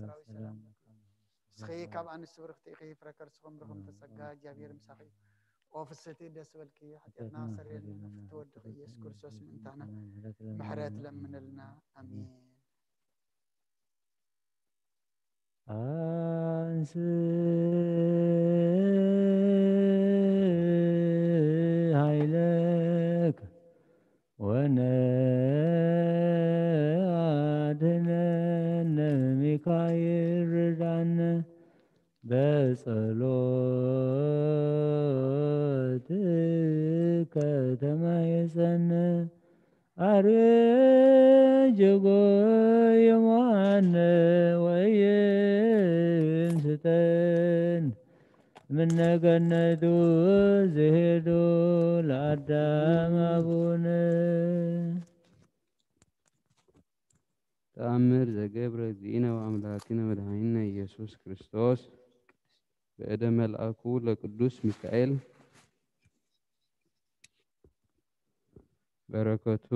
ሰራዊት ሰላም ንስኺ ካብ ኣንስቲ ብርኽቲ ኢኺ፣ ፍረ ከርስኹም ርኹም ተጸጋ እግዚኣብሔር ምሳኺ እዩ። ኦ ፍስቲ ደስ በልኪ፣ ሓጢኣትና ኣስተሰርየልና ፍትወድኺ ኢየሱስ ክርስቶስ ምእንታና ምሕረት ለምንልና። ኣሜን። ኣንስ ኃይለከ ወነአድነነ ሚካኤል ርዳነ በጸሎትከ ተማየጸነ። አርዌ ጀጎ የማነ ወይን ስጠን ምነገነቱ ዝሄዶ ለአዳም አቡነ። ተአምር ዘገብረ እግዚእነ ወአምላኪነ መድኃኒነ ኢየሱስ ክርስቶስ በእደ መልአኩ ለቅዱስ ሚካኤል በረከቱ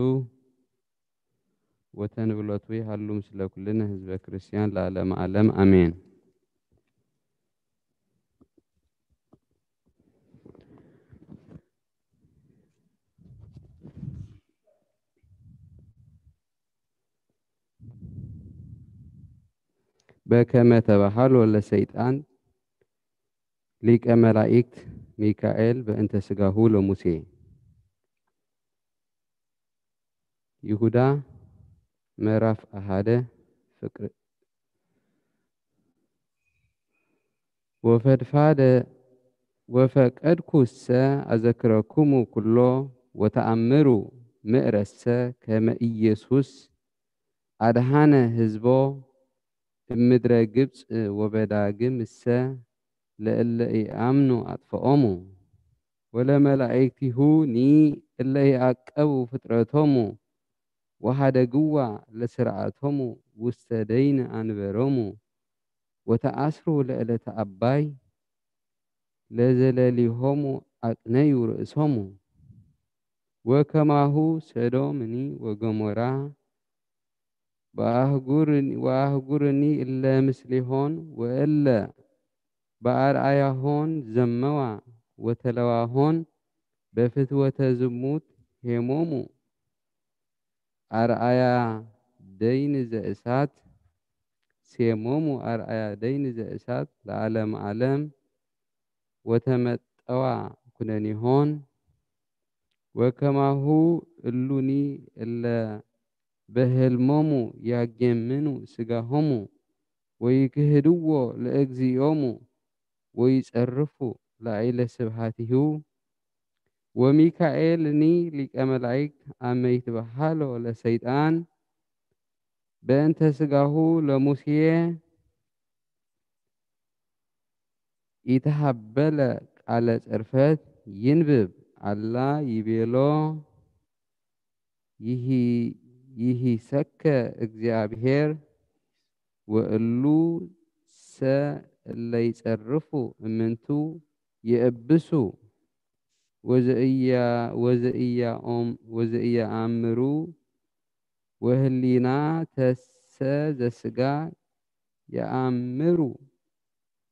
ወተንብለቱ ይሃሉ ምስለ ኩልነ ህዝበ ክርስቲያን ለዓለመ ዓለም አሜን። በከመ ተባሃሎ ለሰይጣን ሊቀ መላእክት ሚካኤል በእንተ ስጋሁ ለሙሴ። ይሁዳ ምዕራፍ ኣሃደ ፍቅር ወፈድፋደ ወፈቀድኩሰ ኣዘክረኩሙ ኩሎ ወተኣምሩ ምእረሰ ከመ ኢየሱስ ኣድሃነ ህዝቦ እምድረ ግብጽ ወበዳግምሰ ለእለ ኢኣምኑ ኣጥፍኦሙ። ወለመላእክቲሁ ኒ እለ ይዓቀቡ ፍጥረቶሙ ወሃደግዋ ለስርዓቶሙ ውስተ ደይን ኣንበሮሙ ወተኣስሩ ለእለተ ኣባይ ለዘለሊሆሙ ኣቅነዩ ርእሶሙ። ወከማሁ ሰዶምኒ ወገሞራ ወኣህጉርኒ እለ ምስሊሆን ወእለ በኣርኣያሆን ዘመዋ ወተለዋሆን በፍትወተ ዝሙት ሄሞሙ ኣርኣያ ደይን ዘእሳት ሴሞሙ ኣርኣያ ደይን ዘእሳት ለዓለም ዓለም ወተመጠዋ ኩነኒሆን። ወከማሁ እሉኒ እለ በህልሞሙ ያጌምኑ ስጋሆሙ ወይክህድዎ ለእግዚኦሙ ወይጸርፉ ላዕለ ስብሃቲሁ። ወሚካኤልኒ ሊቀ መላእክት አመ ይትበሃሎ ለሰይጣን በእንተ ስጋሁ ለሙሴ ኢተሃበለ ቃለ ጽርፈት ይንብብ ኣላ ይቤሎ ይሂ- ይሂሰከ እግዚኣብሔር ወእሉ ሰ እለ ይጸርፉ እምንቱ የእብሱ ወዘእያ- ወዘእያኦም- ወዘእያኣምሩ ወህሊና ተሰ ዘስጋ የኣምሩ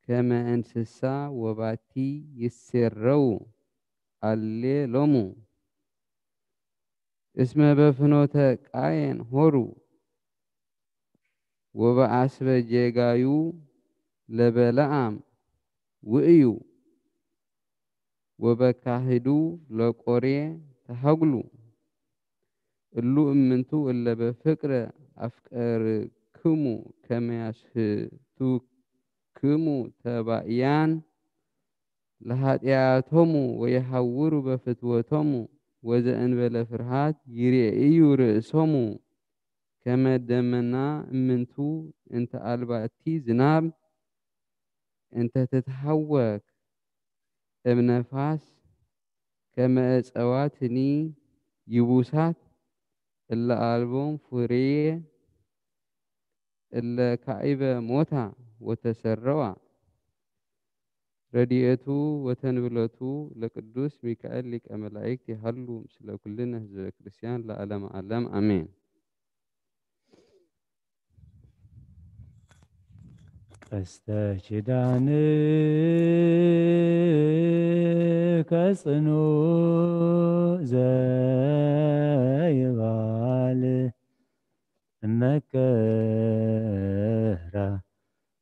ከመ እንስሳ ወባቲ ይሴረው ኣሌ ሎሙ። እስመ በፍኖተ ቃየን ሆሩ ወበአስበ ጄጋዩ ለበለዓም ውእዩ ወበካህዱ ለቆሬ ተሃጉሉ። እሉ እምንቱ እለ በፍቅረ አፍቀርክሙ ከመ ያስሕቱክሙ ተባእያን ለኃጢአቶሙ ወየሐውሩ በፍትወቶሙ ወዘእንበለ ፍርሃት ይሬእዩ ርእሶሙ ከመ ደመና እምንቱ እንተ አልባቲ ዝናብ እንተ ትትሐወክ እም ነፋስ ከመ እፀዋትኒ ይቡሳት እለ አልቦም ፍሬ እለ ካዒበ ሞታ ወተሰረዋ። ረድኤቱ ወተንብለቱ ለቅዱስ ሚካኤል ሊቀ መላእክት ይሃሉ ምስለ ኩልነ ህዝበ ክርስቲያን ለዓለመ ዓለም አሜን። ቀስተ ኪዳንከ ጽኑዕ ዘይባል እመከራ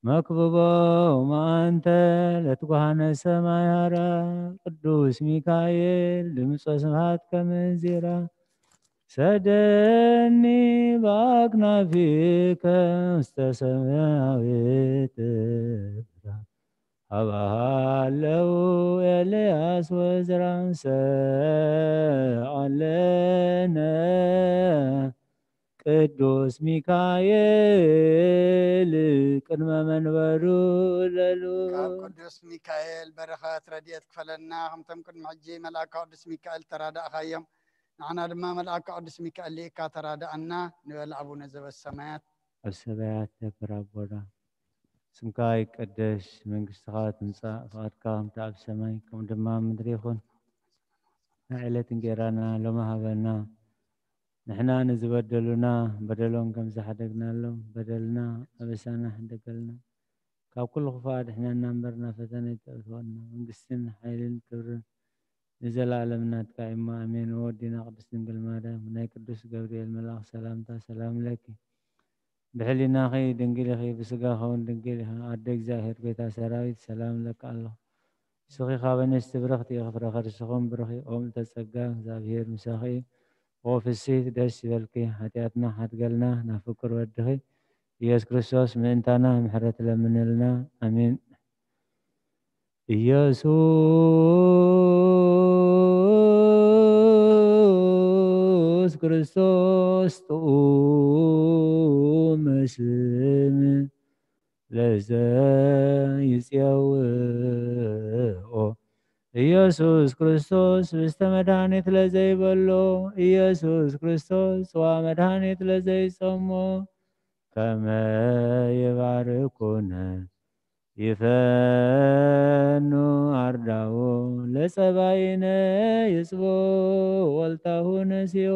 መክብቦም አንተ ለትጓሃነ ሰማይ ሃራ። ቅዱስ ሚካኤል ድምፀ ስብሐት ከምንዚራ ሰደኒ በአክናፊከ ውስተ ሰማያዊት ስፍራ። ሀበሃለው ኤልያስ ወዝራን ሰአለነ ቅዱስ ሚካኤል ቅድመ መንበሩ ለሉ። ካብ ቅዱስ ሚካኤል በረኸት ረድኤት ክፈለና። ከምቶም ቅድሚ ሕጂ መልኣካ ቅዱስ ሚካኤል ተራዳእኻዮም፣ ንዓና ድማ መልኣካ ቅዱስ ሚካኤል ልኢካ ተራዳኣና። ንበል ኣቡነ ዘበሰማያት። ኣብ ሰማያት ነብር ኣቦና፣ ስምካ ይቀደስ፣ መንግስትኻ ትምጻእ፣ ፍቓድካ ከምቲ ኣብ ሰማይ ከምኡ ድማ ኣብ ምድሪ ይኹን። ናይ ዕለት እንጌራና ሎሚ ሃበና። ንሕና ንዝበደሉና በደሎም ከም ዝሓደግናሎም በደልና ኣበሳና ሕደገልና። ካብ ኩሉ ክፉእ ኣድሕነና እምበር ናብ ፈተነ ኣይተእትወና። መንግስትን ሓይልን ክብርን ንዘለኣለም ናትካ እሞ ኣሜን። ወዲና ቅድስት ድንግል ማርያም ናይ ቅዱስ ገብርኤል መልኣኽ ሰላምታ ሰላም ለኪ ብሕሊናኺ ድንግል ኢኺ፣ ብስጋኺ እውን ድንግል ኢኺ። ኣደ እግዚኣብሔር፣ ቤታ ሰራዊት፣ ሰላም እለኪ ኣለኹ። ንስኺ ካብ ኣንስቲ ብርኽቲ ኢኺ፣ ፍረ ከርስኺ እውን ብሩኽ እዩ። ኦም ልተጸጋ እግዚኣብሔር ምሳኺ እዩ። ኦ ፍስሕቲ ደስ ይበልኪ፣ ሓጢኣትና ሓድገልና፣ ናብ ፍቁር ወድኺ ኢየሱስ ክርስቶስ ምእንታና ምሕረት ለምነልና። ኣሜን። ኢየሱስ ክርስቶስ ጥዑም ስም ለዘይጽውኦ፣ ኢየሱስ ክርስቶስ ብስተ መድኃኒት ለዘይበሎ፣ ኢየሱስ ክርስቶስ ጽዋ መድኃኒት ለዘይጸሞ፣ ከመ ይባርኩነ ይፈኑ ኣርዳኡ፣ ለጸባኢነ ይጽቦ ወልታሁ ነሲኦ።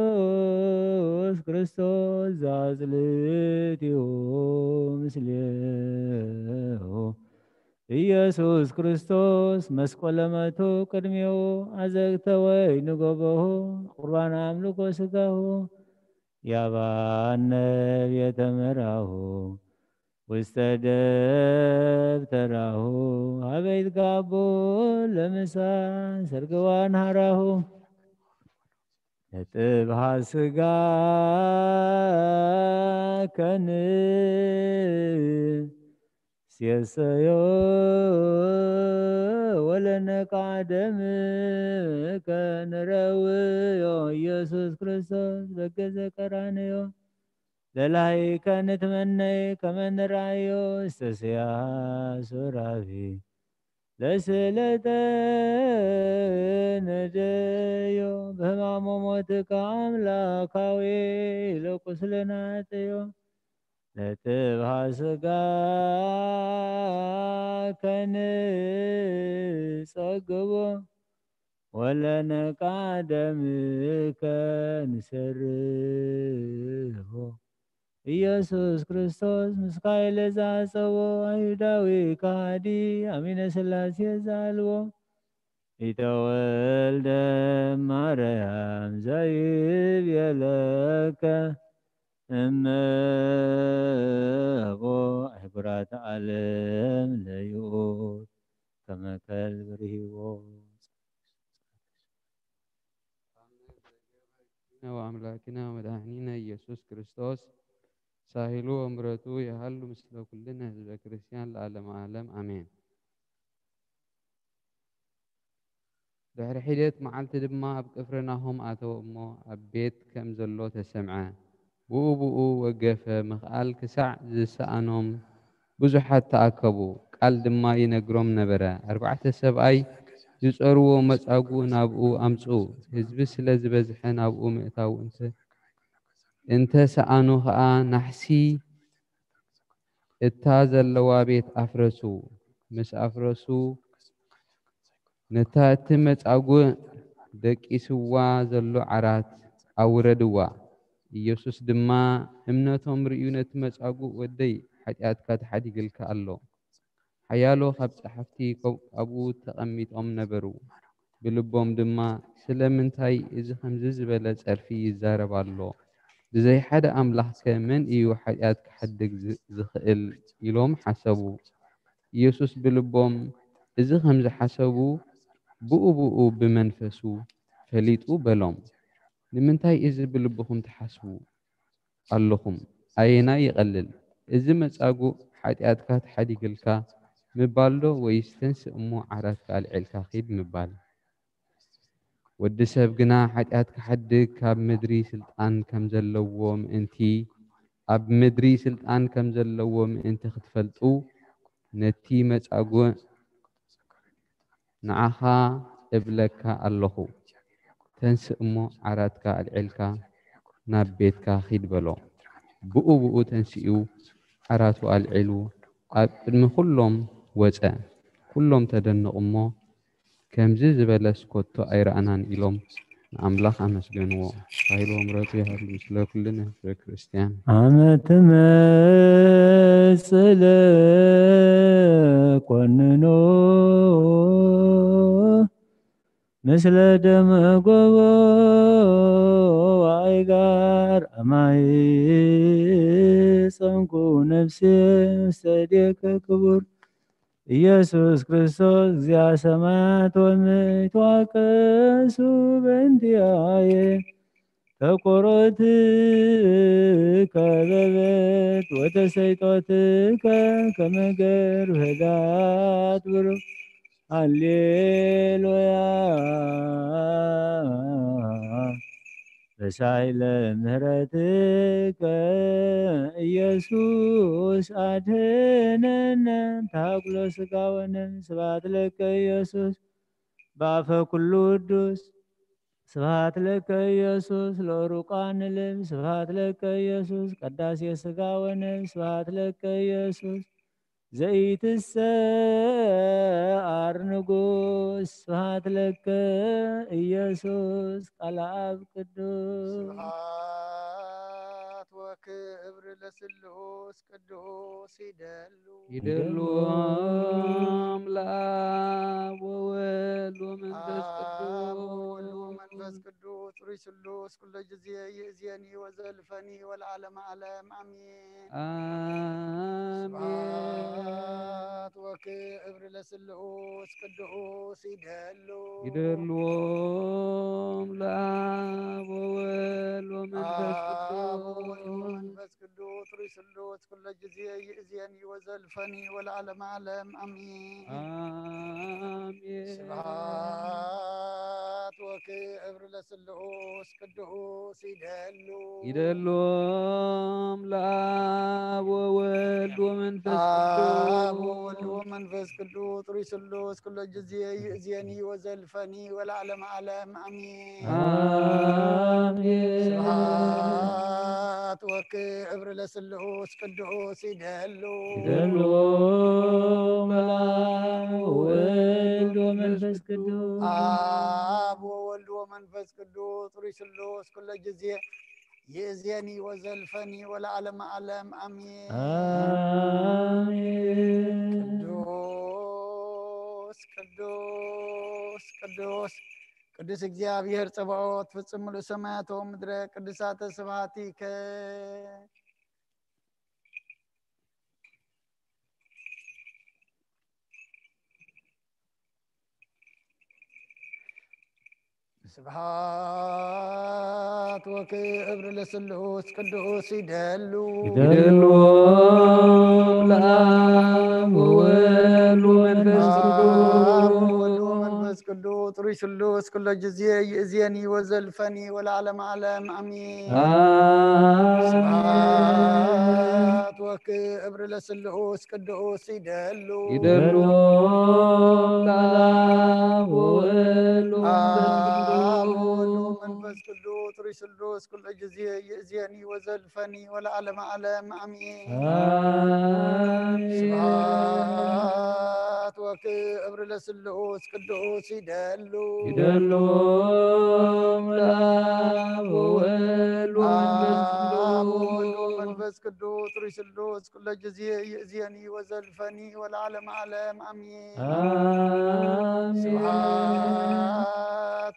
ኢየሱስ ክርስቶስ ዛጽልትዩ ምስሌሁ። ኢየሱስ ክርስቶስ መስቆለ መቱ ቅድሜሁ፣ አዘግተ ወይን ገበሁ፣ ቁርባን አምልኮ ስጋሁ። ያባነ ቤተ መራሁ ውስተ ደብተራሁ፣ ሀበ ይትጋቦ ለምሳ ሰርገዋን ሀራሁ። ነጥብሃ ስጋ ከንሴሰዮ ወለነቃ ደም ከንረውዮ፣ ኢየሱስ ክርስቶስ በገዘ ቀራንዮ። ለላይከ ንትመነይ ከመ ንርኣዮ፣ እስተስያ ሱራፊ ለስእለተ ነደዮ። በሕማሞ ሞትከ አምላካዊ ለቁስልና ጥዮ። ነጥብሃ ስጋ ከንጸግቦ ወለነቃ ደምከ ንሰርሆ። ኢየሱስ ክርስቶስ ምስካኤል ዛጸቦ፣ አይሁዳዊ ከሃዲ አሚነ ሥላሴ ዛልቦ። ኢተወልደ ማርያም ዘይብየለከ እመቦ፣ አህጉራት ዓለም ለይኡት ከመ ከልብ ርሂቦ። ወአምላኪነ ወመድኃኒነ ኢየሱስ ክርስቶስ ሳሂሉ ወምረቱ የሃሉ ምስለ ኩልነ ህዝበ ክርስቲያን ለዓለመ ዓለም አሜን። ድሕሪ ሒደት መዓልቲ ድማ ኣብ ቅፍርናሆም ኣተወ እሞ ኣብ ቤት ከም ዘሎ ተሰምዐ። ብኡ ብኡ ወገፈ፣ ምኽኣል ክሳዕ ዝሰኣኖም ብዙሓት ተኣከቡ። ቃል ድማ ይነግሮም ነበረ። ኣርባዕተ ሰብኣይ ዝጸርዎ መጻጉ ናብኡ ኣምጽኡ። ህዝቢ ስለ ዝበዝሐ ናብኡ ምእታው እንተ እንተ ሰኣኑ ኸኣ ናሕሲ እታ ዘለዋ ቤት ኣፍረሱ። ምስ ኣፍረሱ ነታ እቲ መጻጉዕ ደቂስዋ ዘሎ ዓራት ኣውረድዋ። ኢየሱስ ድማ እምነቶም ርእዩ ነቲ መጻጉዕ፣ "ወደይ፣ ሓጢኣትካ ተሓዲግልካ ኣሎ።" ሓያሎ ካብ ጸሓፍቲ ከብ-፣ ኣብኡ ተቐሚጦም ነበሩ። ብልቦም ድማ፣ "ስለምንታይ እዚ ኸምዚ ዝበለ ጸርፊ ይዛረብ ኣሎ? ብዘይ ሓደ ኣምላኽከ መን እዩ ሓጢኣት ክሓድግ ዝ-፣ ዝኽእል?" ኢሎም ሓሰቡ። ኢየሱስ ብልቦም እዚ ኸም ዝሓሰቡ ብኡ ብኡ ብመንፈሱ ፈሊጡ በሎም፣ "ንምንታይ እዚ ብልብኹም ትሓስቡ ኣለኹም? ኣየናይ ይቐልል? እዚ መጻጉዕ ሓጢኣትካ ተሓዲግልካ ምባል ዶ ወይስ ተንስእ እሞ ዓራትካ ኣልዒልካ ኺድ ምባል?" ወዲ ሰብ ግና ሓጢኣት ክሓድግ ካብ ምድሪ ስልጣን ከም ዘለዎ ምእንቲ፣ ኣብ ምድሪ ስልጣን ከም ዘለዎ ምእንቲ ክትፈልጡ፣ ነቲ መጻጉዕ፣ "ንዓኻ እብለካ ኣለኹ፣ ተንስእ እሞ ዓራትካ ኣልዒልካ ናብ ቤትካ ኺድ" በሎ። ብኡ ብኡ ተንሲኡ ዓራቱ ኣልዒሉ ኣብ ቅድሚ ኹሎም ወጸ። ኩሎም ተደነቑ እሞ፣ "ከምዚ ዝበለስ ከቶ ኣይረኣናን" ኢሎም ንኣምላኽ ኣመስገንዎ። ሳሂሉ ወምረቱ ይሃሉ ምስለ ኩልነ ህዝበ ክርስቲያን። አመ ትመጽእ ለኮንኖ ምስለ ደመ ጎቦ ወአይጋር አማይ ጸምኩ ነፍሴ ምስለ እዴከ ክቡር ኢየሱስ ክርስቶስ እግዚአ ሰማያት ወምድር ተዋቀሱ በእንቲአየ። ተቆሮት ከበበት ወተሰይጦት ከመገር ህዳት ብሩክ ሃሌሉያ። በሳይለ ምህረትከ ኢየሱስ አድህነነ። ታኩሎ ስጋ ወነን ስብሐት ለከ ኢየሱስ በአፈ ኩሉ ውዱስ። ስብሐት ለከ ኢየሱስ ለሩቃን ልብ። ስብሐት ለከ ኢየሱስ ቀዳሴ ስጋ ወነን። ስብሐት ለከ ኢየሱስ ዘኢትሰዓር ንጉስ። ስብሐት ለከ ኢየሱስ ቃል አብ ቅዱስ። ስብሐት ወክብር ለስሉስ ቅዱስ ይደሉ። ይደሉ አምላክ ወወልድ ወመንፈስ አብ ቅዱስ። ወወልድ ወመንፈስ ቅዱስ ጥሩይ ስሉስ ኩሎ ጊዜ ይእዜኒ ወዘልፈኒ ወለዓለመ ዓለም አሜን። አሜን። ስብሐት ወክብር ለስሉስ ቅዱስ ይደሉ። ይደሉ አምላክ ወወልድ ወመንፈስ አብ ቅዱስ። ወወልድ ወመንፈስ ቅዱስ ጥሩይ ስሉስ ኩሎ ጊዜ ይእዜኒ ወዘልፈኒ ወለዓለመ ዓለም አሜን። አሜን። ስብሐት ወክብር ለስሉስ ቅዱስ ይደሉ። ይደሉ አምላክ ወወልድ ወመንፈስ አብ ቅዱስ። ወወልድ ወመንፈስ ቅዱስ ጥሩይ ስሉስ ኩሎ ጊዜ ይእዜኒ ወዘልፈኒ ወለዓለመ ዓለም አሜን። አሜን። ስብሐት ወክብር ለስሉስ ቅዱስ ይደሉ። ይደሉ አምላክ ወወልድ ወመንፈስ ቅዱስ። አብ ወወልድ ወመንፈስ ቅዱስ ጥሩይ ስሉስ ኩሎ ጊዜ ይእዜኒ ወዘልፈኒ ወለዓለመ ዓለም አሜን። አሜን። ቅዱስ ቅዱስ ቅዱስ ቅዱስ እግዚኣብሔር ጸባኦት ፍጹም ምሉእ ሰማያት ወምድረ ቅዱሳተ ስብሐቲከ። ስብሐት ወክብር ለስሉስ ቅዱስ ይደሉ። ይደሉ ለአብ ወወልድ ወመንፈስ አብ ቅዱስ። ወወልድ ወመንፈስ ቅዱስ ጥሩይ ስሉስ ኩሎ ጊዜ ይእዜኒ ወዘልፈኒ ወለዓለመ ዓለም አሜን። አሜን። ስብሐት ወክብር ለስሉስ ቅዱስ ይደሉ። ይደሉ ለአብ ወወልድ ወመንፈስ አብ ቅዱስ። ወወልድ ወመንፈስ ቅዱስ ጥሩይ ስሉስ ኩሎ ጊዜ ይእዜኒ ወዘልፈኒ ወለዓለመ ዓለም አሜን። አሜን። ስብሐት ወክብር ለስሉስ ቅዱስ ይደሉ። ይደሉ ለአብ ወወልድ ወመንፈስ አብ ወወልድ ቅዱስ። ወመንፈስ ቅዱስ ጥሩይ ስሉስ ኩሎ ጊዜ ይእዜኒ ወዘልፈኒ ወለዓለመ ዓለም አሜን። አሜን። ስብሐት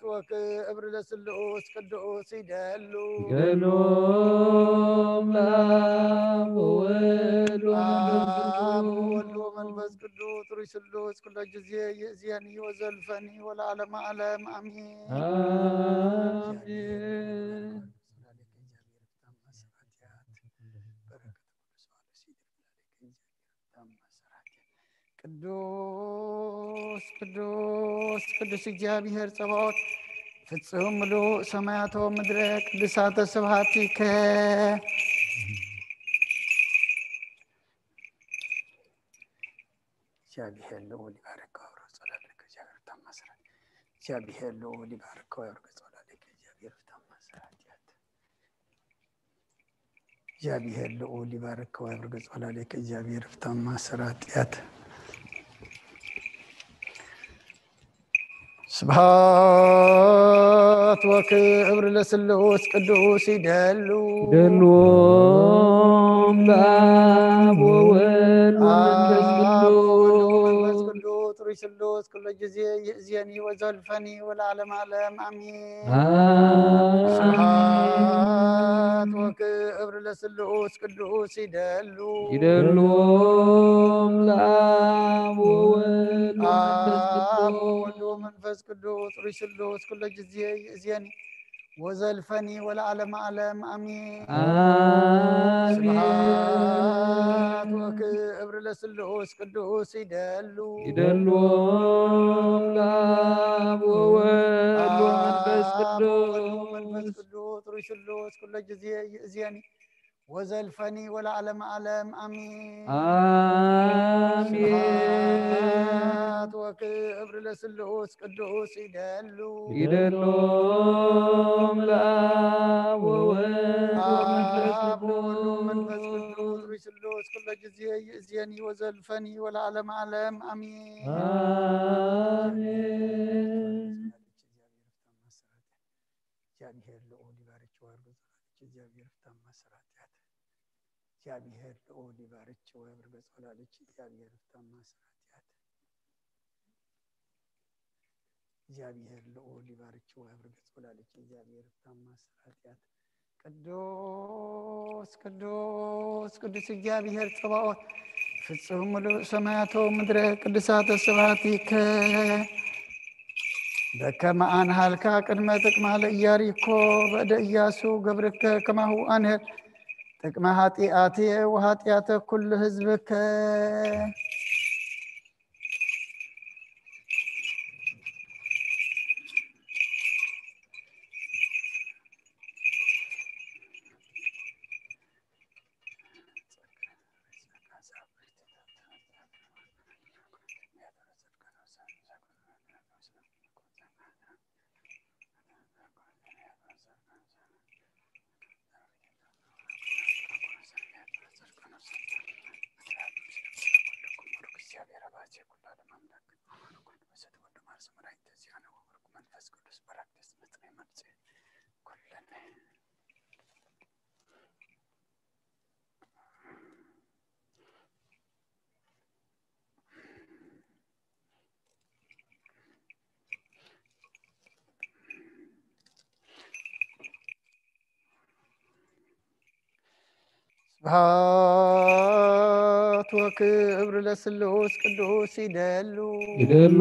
ወክብር ለስሉስ ቅዱስ ይደሉ። ይደሉ ለአብ ወወልድ ወመንፈስ አብ ቅዱስ። ወወልድ ወመንፈስ ቅዱስ ጥሩይ ስሉስ ኩሎ ጊዜ ይእዜኒ ወዘልፈኒ ወለዓለመ ዓለም አሜን። አሜን። ቅዱስ ቅዱስ ቅዱስ እግዚኣብሔር ጸባኦት ፍጹም ምሉእ ሰማያት ወምድረ ቅዱሳተ ስብሐቲከ። እግዚኣብሔር ልዑል ይባርክ። ክብሮ ጸሎት ለእግዚአብሔር ታማስራት። እግዚኣብሔር ልዑል ይባርክ። ክብሮ ጸሎት ለእግዚአብሔር ታማስራት። እግዚኣብሔር ልዑል ይባርክ። ክብሮ ጸሎት ለእግዚአብሔር ታማስራት። ስብሐት ወክብር ለስሉስ ቅዱስ ይደሉ። ይደሉ ለአብ ወወልድ ወመንፈስ አብ ወወልድ ወመንፈስ ቅዱስ። ቅዱስ ጥሩይ ስሉስ ኩሉ ግዜ ይእዝየኒ ወዘልፈኒ ወለዓለመ ዓለም ኣሜን። ኣሜን። ስብሐት ወክብር ለስሉስ ቅዱስ ይደሉ ይደሉ ለአብ ወወልድ ወመንፈስ አብ ቅዱስ። ወወልድ ወመንፈስ ቅዱስ ሩይ ስሉስ ኩሉ ግዜ ይእዝየኒ ወዘልፈኒ ወለዓለመ ዓለም ኣሜን። አሜን። ስብሐት ወክብር ለስሉስ ቅዱስ ይደሉ ይደሉ ለአብ ወወልድ ወመንፈስ አብ ወወልድ ወመንፈስ ቅዱስ። ቅዱስ ሩይ ስሉስ ኩሉ ግዜ ይእዝየኒ ወዘልፈኒ ወለዓለመ ዓለም ኣሜን። አሜን። ስብሐት ወክብር ለስሉስ ቅዱስ ይደሉ ይደሉ ለአብ ወወልድ ወመንፈስ አብ ወወልድ ወመንፈስ ቅዱስ። ቅዱስ ሩይ ስሉስ ኩሉ ግዜ ይእዝየኒ ወዘልፈኒ ወለዓለመ ዓለም ኣሜን። አሜን። እግዚአብሔር ልዑል ይባርክ ወያርግ ጸሎትኪ። እግዚአብሔር ፍታ ማሰራትያት። እግዚአብሔር ልዑል ይባርክ ወያርግ ጸሎትኪ። እግዚአብሔር ፍታ ማሰራትያት። እግዚአብሔር ልዑል ይባርክ ወያርግ ጸሎትኪ። እግዚአብሔር ፍታ ማሰራትያት። ቅዱስ ቅዱስ ቅዱስ እግዚአብሔር ጸባኦት ፍጹም ምሉእ ሰማያቶ ምድረ ቅዱሳተ ስብሐቲከ በከመ አንሃልካ ቅድመ ጥቅማ ለኢያሪኮ በእደ ኢያሱ ገብርከ ከማሁ አንህር ጥቅመ ኃጢአትየ ወኃጢአተ ኩሉ ህዝብከ። ስብሐት ወክብር ለስሉስ ቅዱስ ይደሉ ይደሉ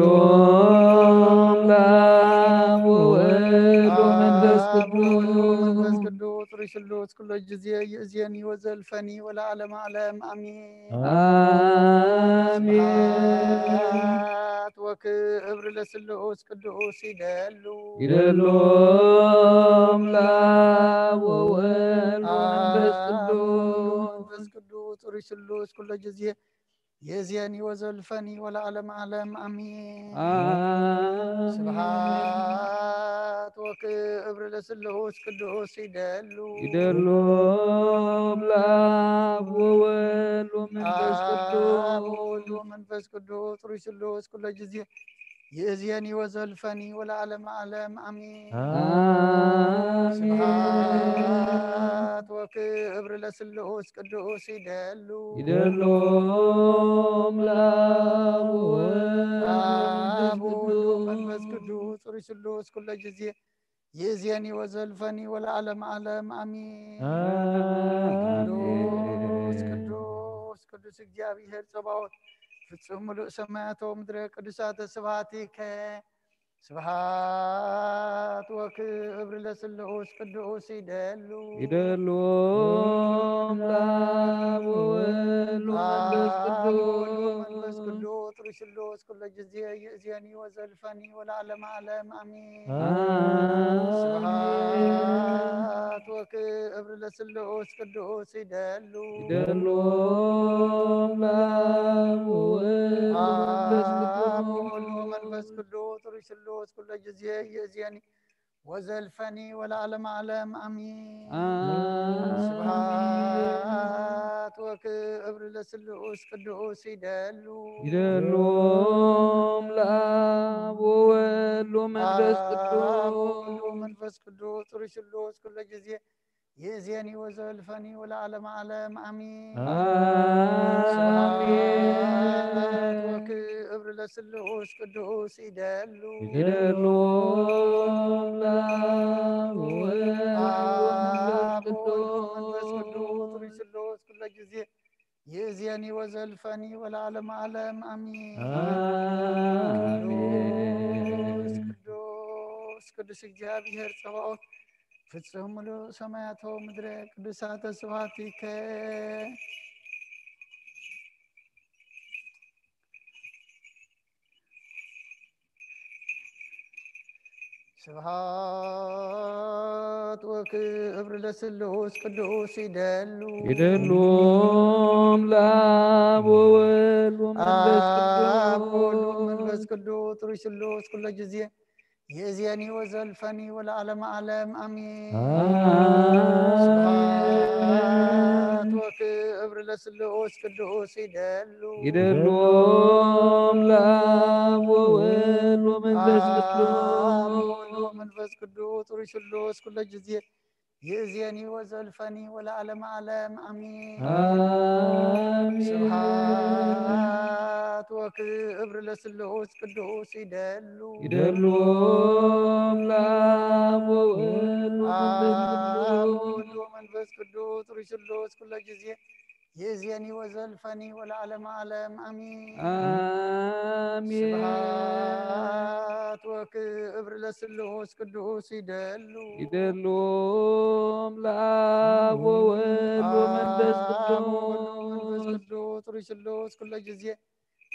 ለአብ ወወልድ ወመንፈስ አብ ወወልድ ወመንፈስ ቅዱስ። ቅዱስ ሩይ ስሉስ ኩሉ ግዜ ይእዝየኒ ወዘልፈኒ ወለዓለመ ዓለም ኣሜን። አሜን። ስብሐት ወክብር ለስሉስ ቅዱስ ይደሉ ይደሉ ለአብ ወወልድ ወመንፈስ አብ ቅዱስ። መንፈስ ቅዱስ ሩይ ስሉስ ኩሉ ግዜ ይእዝየኒ ወዘልፈኒ ወለዓለመ ዓለም ኣሜን። አሜን። ስብሐት ወክብር ለስሉስ ቅዱስ ይደሉ ይደሉ ለአብ ወወልድ ወመንፈስ አብ ቅዱስ። ወወልድ ወመንፈስ ቅዱስ ሩይ ስሉስ ኩሉ ግዜ ይእዝየኒ ወዘልፈኒ ወለዓለመ ዓለም ኣሜን። አሜን። ስብሐት ወክብር ለስሉስ ቅዱስ ይደሉ ይደሉ ለአብ ወወልድ አብ ወመንፈስ ወወልድ ወመንፈስ ቅዱስ። ቅዱስ ሩይ ስሉስ ኩሉ ግዜ ይእዝየኒ ወዘልፈኒ ወለዓለመ ዓለም ኣሜን። ቅዱስ አሜን። ቅዱስ ቅዱስ እግዚአብሔር ጸባኦት ፍጹም ምሉእ ሰማያቶ ምድረ ቅዱሳተ ስብሐቲከ ስብሐት ወክብር ለስሉስ ቅዱስ ይደሉ ይደሉ ለአብ ወወልድ ወመንፈስ አብ ወወልድ ወመንፈስ ቅዱስ። ቅዱስ ሩይ ስሉስ ኩሉ ግዜ ይእዝየኒ ወዘልፈኒ ወለዓለመ ዓለም ኣሜን። አሜን። ስብሐት ወክብር ለስሉስ ቅዱስ ይደሉ ይደሉ ለአብ ወወልድ ወመንፈስ አብ ቅዱስ። ወወልድ ወመንፈስ ቅዱስ ሩይ ስሉስ ኩሉ ግዜ ይእዝየኒ ወዘልፈኒ ወለዓለመ ዓለም ኣሜን። አሜን። ስብሐት ወክብር ለስሉስ ቅዱስ ይደሉ ይደሉ ለአብ ወወልድ ወመንፈስ አብ ቅዱስ። ወወልድ ወመንፈስ ቅዱስ ሩይ ስሉስ ኩሉ ግዜ ይእዝየኒ ወዘልፈኒ ወለዓለመ ዓለም ኣሜን። አሜን። ስብሐት ወክብር ለስሉስ ቅዱስ ይደሉ። ይደሉ ለአብ ወወልድ አብ ወመንፈስ ወወልድ ወመንፈስ ቅዱስ ቅዱስ ስሉስ ኩሎ ጊዜ ይእዜኒ ወዘልፈኒ ወለዓለመ ዓለም አሚን። አሜን። ቅዱስ ቅዱስ ቅዱስ እግዚአብሔር ጸባኦት ፍጹም ምሉእ ሰማያቶ ምድረ ቅዱሳተ ስብሐቲከ። ስብሐት ወክብር ለስሉስ ቅዱስ ይደሉ። ይደሉ ለአብ ወወልድ ወመንፈስ አብ ቅዱስ ወወልድ ወመንፈስ ቅዱስ ጥሩይ ስሉስ ኩሎ ጊዜ ይእዜኒ ወዘልፈኒ ወለዓለመ ዓለም አሚን። አሜን። ስብሐት ወክብር ለስሉስ ቅዱስ ይደሉ። ይደሉ ለአብ ወወልድ ወመንፈስ አብ ቅዱስ ወወልድ ወመንፈስ ቅዱስ ጥሩይ ስሉስ ኩሎ ጊዜ ይእዜኒ ወዘልፈኒ ወለዓለመ ዓለም አሚን። አሜን። ስብሐት ወክብር ለስሉስ ቅዱስ ይደሉ። ይደሉ ለአብ ወወልድ ወመንፈስ አብ ቅዱስ ወወልድ ወመንፈስ ቅዱስ ጥሩይ ስሉስ ኩሎ ጊዜ ይእዜኒ ወዘልፈኒ ወለዓለመ ዓለም አሚን። አሜን። ስብሐት ወክብር ለስሉስ ቅዱስ ይደሉ። ይደሉ ለአብ ወወልድ ወመንፈስ አብ ወወልድ ወመንፈስ ቅዱስ ቅዱስ ጥሩይ ስሉስ ኩሎ ጊዜ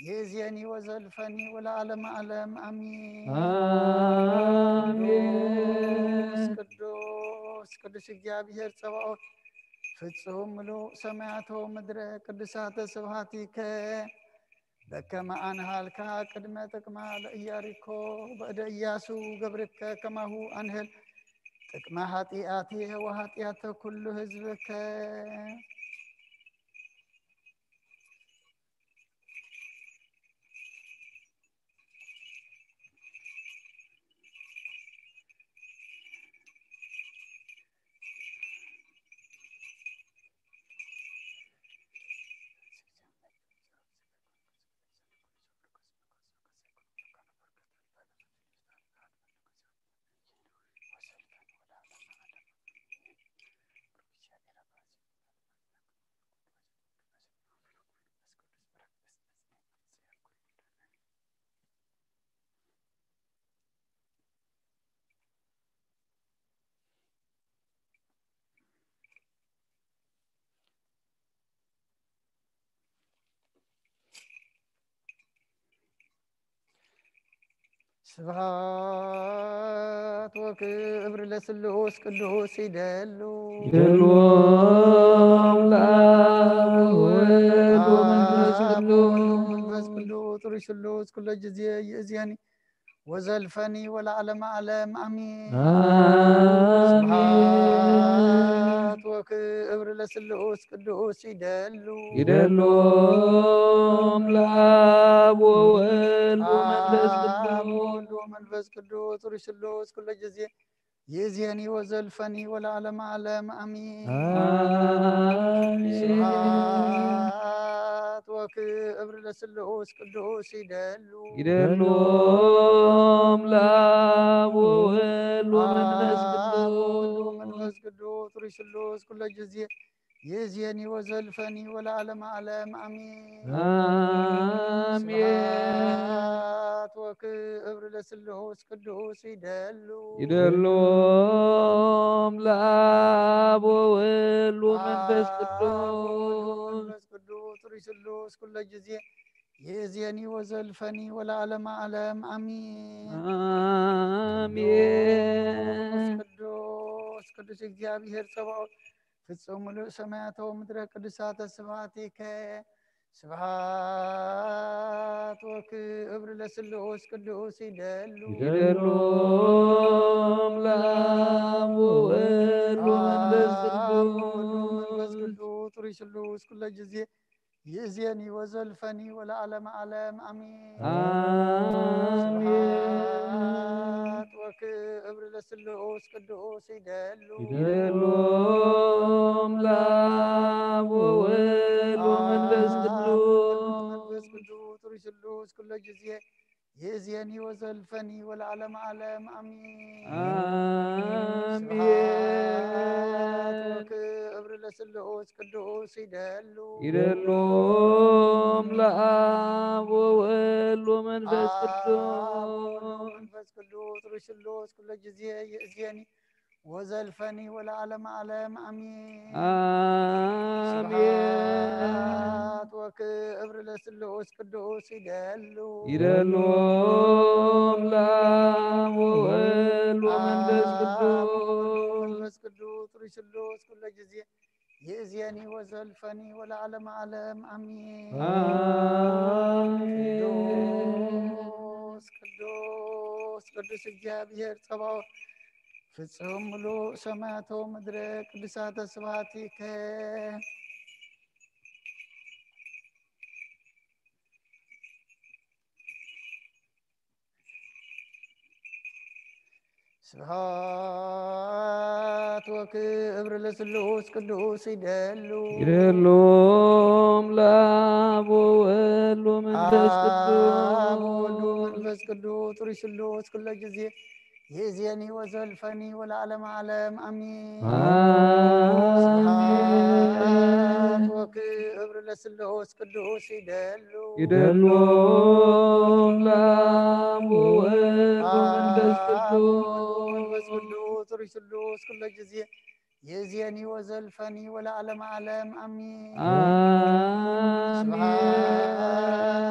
ይእዜኒ ወዘልፈኒ ወለዓለመ ዓለም አሚን። አሜን። ቅዱስ ቅዱስ እግዚአብሔር ጸባኦት ፍጹም ምሉእ ሰማያቶ ምድረ ቅዱሳተ ስብሐቲከ በከመ አንሃልካ ቅድመ ጥቅማ ለኢያሪኮ በእደ ኢያሱ ገብርከ ከማሁ አንህል ጥቅመ ኃጢአቴ ወኃጢአተ ኩሉ ህዝብከ። ስብሐት ወክብር ለስሉስ ቅዱስ ይደሉ። ይደሉ ለአብ ወወልድ ወመንፈስ አብ ቅዱስ ወወልድ ወመንፈስ ቅዱስ ጥሩይ ስሉስ ኩሎ ጊዜ ይእዜኒ ወዘልፈኒ ወለዓለመ ዓለም አሚን። አሜን። ስብሐት ወክብር ለስሉስ ቅዱስ ይደሉ። ይደሉ ለአብ ወወልድ ወመንፈስ አብ ቅዱስ ወወልድ ወመንፈስ ቅዱስ ጥሩይ ስሉስ ኩሎ ጊዜ ይእዜኒ ወዘልፈኒ ወለዓለመ ዓለም አሚን። አሜን። ስብሐት ወክብር ለስሉስ ቅዱስ ይደሉ። ይደሉ ለአብ ወወልድ ወመንፈስ አብ ወወልድ ቅዱስ ወመንፈስ ቅዱስ ጥሩይ ስሉስ ኩሎ ጊዜ ይእዜኒ ወዘልፈኒ ወለዓለመ ዓለም አሚን። አሜን። ስብሐት ወክብር ለስሉስ ቅዱስ ይደሉ። ይደሉ ለአብ ወወልድ ወመንፈስ አብ ቅዱስ ወወልድ ወመንፈስ ቅዱስ ጥሩይ ስሉስ ኩሎ ጊዜ ይእዜኒ ወዘልፈኒ ወለዓለመ ዓለም አሚን። አሜን። ቅዱስ ቅዱስ እግዚአብሔር ጸባኦት ፍጹም ምሉእ ሰማያተ ወምድረ ቅዱሳተ ስብሐቲከ። ስብሐት ወክብር ለስሉስ ቅዱስ ይደሉ። ይደሉ ለአብ ወወልድ ወመንፈስ አብ ወወልድ ወመንፈስ ቅዱስ ቅዱስ ጥሩይ ስሉስ ኩሎ ጊዜ ይእዜኒ ወዘልፈኒ ወለዓለመ ዓለም አሚን። አሜን። ስብሐት ወክብር ለስሉስ ቅዱስ ይደሉ። ይደሉ ለአብ ወወልድ ወመንፈስ አብ ቅዱስ ወወልድ ወመንፈስ ቅዱስ ጥሩይ ስሉስ ኩሎ ጊዜ ይእዜኒ ወዘልፈኒ ወለዓለመ ዓለም ኣሜን። ኣሜን። ስብሐት ወክብር ለስሉስ ቅዱስ ይደሉ ይደሎም ለአብ ወወልድ ወመንፈስ አብ ቅዱስ ወወልድ ወመንፈስ ቅዱስ ሩይ ስሉስ ኩሎ ጊዜ ይእዜኒ ወዘልፈኒ ወለዓለመ ዓለም ኣሜን። አሜን። ስብሐት ወክብር ለስሉስ ቅዱስ ይደሉ ይደሎም ለአብ ወወልድ ወመንፈስ አብ ቅዱስ ወወልድ ወመንፈስ ቅዱስ ሩይ ስሉስ ኩሎ ጊዜ ይእዜኒ ወዘልፈኒ ወለዓለመ ዓለም ኣሜን። አሜን። ቅዱስ ቅዱስ ቅዱስ እግዚኣብሔር ጸባኦት ፍጹም ምሉእ ሰማያቶ ምድረ ቅዱሳተ ስብሐቲከ። ስብሐት ወክብር ለስሉስ ቅዱስ ይደሉ ይደሎም ለአብ ወወልድ ወመንፈስ አብ ወወልድ ቅዱስ ወመንፈስ ቅዱስ ሩይ ስሉስ ኩሎ ጊዜ ይእዜኒ ወዘልፈኒ ወለዓለመ ዓለም ኣሜን። ስብሐት አሜን። ወክብር ለስሉስ ቅዱስ ይደሉ ይደሎም ለአብ ወወልድ ወመንፈስ አብ ወወልድ ቅዱስ ወመንፈስ ቅዱስ ሩይ ስሉስ ኩሎ ጊዜ ይእዜኒ ወዘልፈኒ ወለዓለመ ዓለም ኣሜን። ስብሐት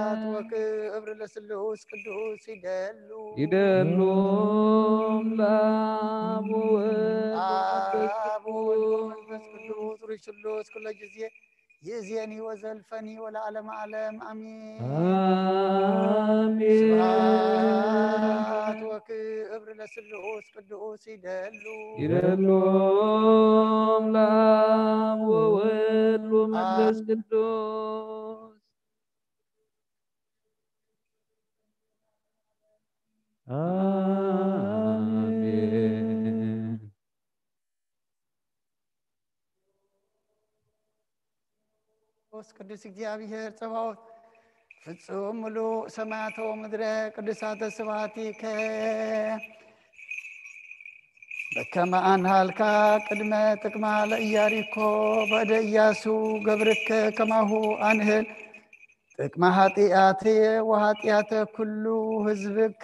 አሜን። ወክብር ለስሉስ ቅዱስ ይደሉ ይደሎም ለአብ ወወልድ ወመንፈስ አብ ወወልድ ቅዱስ ወመንፈስ ቅዱስ ሩይ ስሉስ ኩሎ ጊዜ ይእዜኒ ወዘልፈኒ ወለዓለመ ዓለም ኣሜን። አሜን። ስብሐት ወክብር ለስሉስ ቅዱስ ይደሉ ይደሎም ለአብ ወወልድ ወመንፈስ ቅዱስ አሜን። ቅዱስ ቅዱስ እግዚኣብሔር ጸባኦት ፍጹም ምሉእ ሰማያተ ወምድረ ቅዱሳተ ስብሐቲከ። በከመ ኣንሃልካ ቅድመ ጥቅማ ለኢያሪኮ በእደ ኢያሱ ገብርከ ከማሁ ኣንህል ጥቅመ ኃጢአትየ ወኃጢአተ ኩሉ ህዝብከ።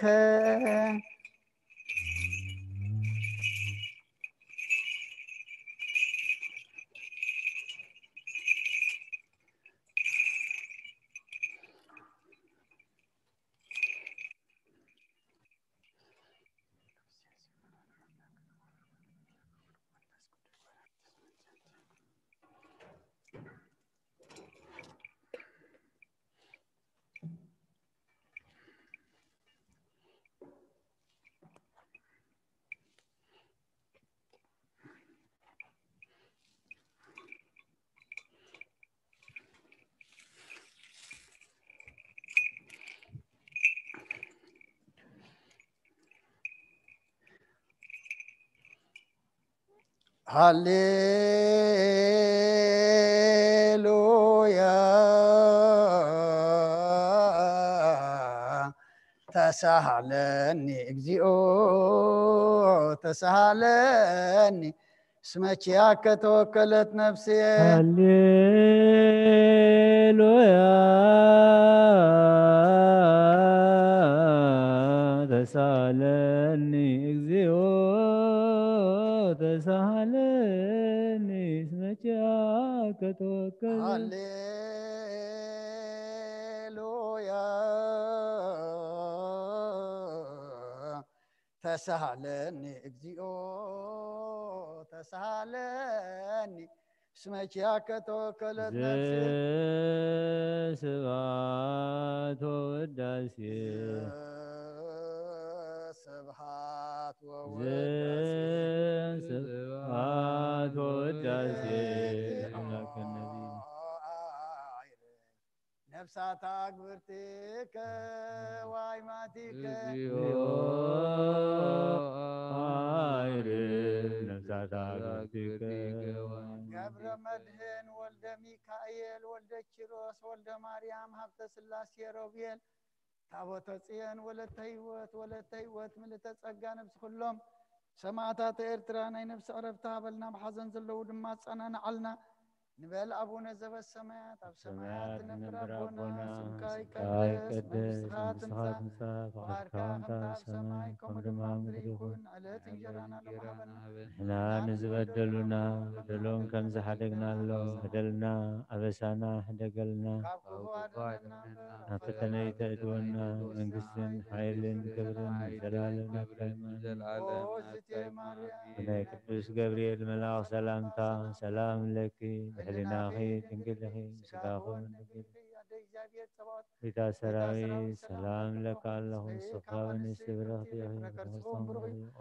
ሃሌሉያ። ተሳሃለኒ እግዚኦ ተሳሃለኒ እስመ ኪያከ ተወከለት ነፍስየ። ሃሌሉያ። ተሳለኒ እግዚኦ ተሳለኒ እስመ ኪያከ ተወከለ። ሃሌሉያ። ተሳሃለኒ እግዚኦ ተሳሃለኒ እስመ ኪያከ ተወከለት ነፍስየ። ዘስብሐት ወውዳሴ ስብሐት ወውዳሴ ዘስብሐት ወውዳሴ ለአምላከ ነቢይ ነፍሳት አግብርቲከ ዋይማቲከ እግዚኦ አይርድ ነፍሳት አግብርቲከ ገብረ መድህን ወልደ ሚካኤል ወልደ ኪሮስ ወልደ ማርያም ሀብተ ስላሴ ሮቤል ታቦተ ጽዮን ወለተ ህይወት፣ ወለተ ህይወት ምልእተ ጸጋ፣ ነብሲ ኩሎም ሰማዕታት ኤርትራ ናይ ነብሲ ዕረፍቲ ሃበልና፣ ብሓዘን ዘለዉ ድማ ኣጸናንዓልና። ንበል ኣቡነ ዘበሰማያት፣ ኣብ ሰማያት ትነብር ኣቦና፣ ስምካ ይቀደስ፣ መንግስትኻ ትምጻእ፣ ፍቓድካ ከምታ ኣብ ሰማይ ከምኡ ድማ ኣብ ምድሪ ይኹን። ዕለት እንጀራና ሎሚ ሃበና። ንሕና ንዝበደሉና በደሎም ከም ዝሓደግናሎም በደልና ኣበሳና ሕደገልና። ካብ ክፉ ኣድሕነና እምበር። ናብ ፈተነ ኣይተእትወና፣ መንግስትን ሓይልን ክብርን ንዘለኣለም ናትካ እዩ። ኦ እግዝእትየ ማርያም። ብናይ ቅዱስ ገብርኤል መልኣኽ ሰላምታ ሰላም ለኪ፣ ብሕሊናኺ ድንግል ኢኺ፣ ብስጋኹ ድንግል ኢኺ። ኣደ እግዚኣብሔር ጸባኦት፣ ጌታ ሰራዊት ሰላም ለካ ኣለኹ፣ ንስኻ ንስቲ ብርኽቲ ኢኺ፣ ፍረ ከርስኹም ብሩኽ እዩ። ኦ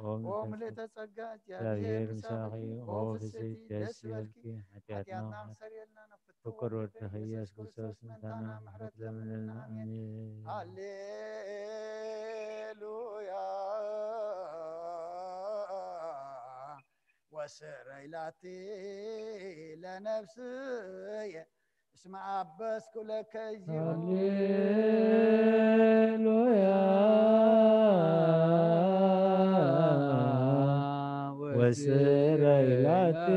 ምልእተ ጸጋ፣ እግዚኣብሔር ምሳኺ፣ ኦ ፍስሕቲ ደስ ይበልኪ፣ ሓጢኣትና ሓጢኣትና ክሰርየልና ፍቁር ወድኺ ኢየሱስ ክርስቶስ ምእንታና ምሕረት ለምንልና። ኣሜን። ሃሌሉያ። ወስረይ ላቲ ለነፍስየ እስመ አበስኩ ለከ እግዚኦ። ሃሌሉያ። ወስረይ ላቲ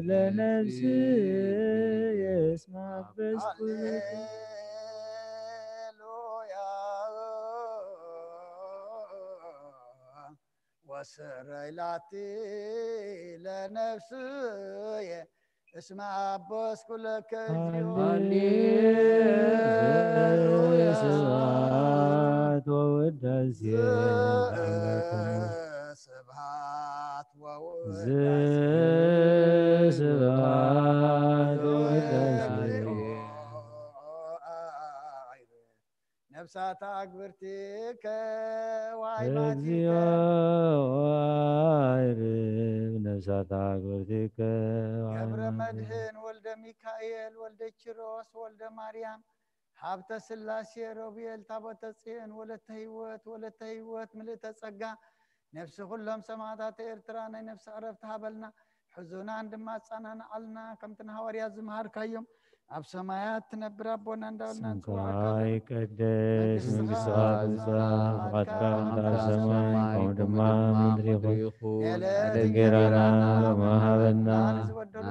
ለነፍስየ እስመ አበስኩ ለከ። ሃሌሉያ። ወስረይ ላቲ ለነፍስየ እስመ አበስኩ ለከ እግዚኦ። ሃሌሉያ። ስብሐት ወውዳሴ ስብሐት ወውዳሴ ስብሐት ወውዳሴ። ነፍሳት አግብርቲከ ወአይማቲከ። እግዚኦ አይርብ ነፍሳት አግብርቲከ ገብረ ወአይማቲከ። መድህን ወልደ ሚካኤል ወልደ ኪሮስ ወልደ ማርያም ሀብተ ስላሴ ሮቤል ታቦተ ጽዮን ወለተ ህይወት ወለተ ህይወት ምልእተ ጸጋ ነፍሲ ኩሎም ሰማዕታት ኤርትራ ናይ ነፍሲ ዕረፍቲ ሃበልና። ሕዙናን ድማ ኣጸናንዓልና፣ ከምቲ ንሃዋርያት ዝመሃርካዮም፣ ኣብ ሰማያት ትነብር ኣቦና እንዳበልና ስምካ ንጽውዓካ። ይቀደስ፣ መንግስትኻ መንግስትኻ ትምጻእ፣ ትምጻእ፣ ፍቓድካ ፍቓድካ ከምታ ኣብ ሰማይ ከምኡ ድማ ኣብ ምድሪ ይኹን። የዕለት እንጀራና ሎሚ ሃበና።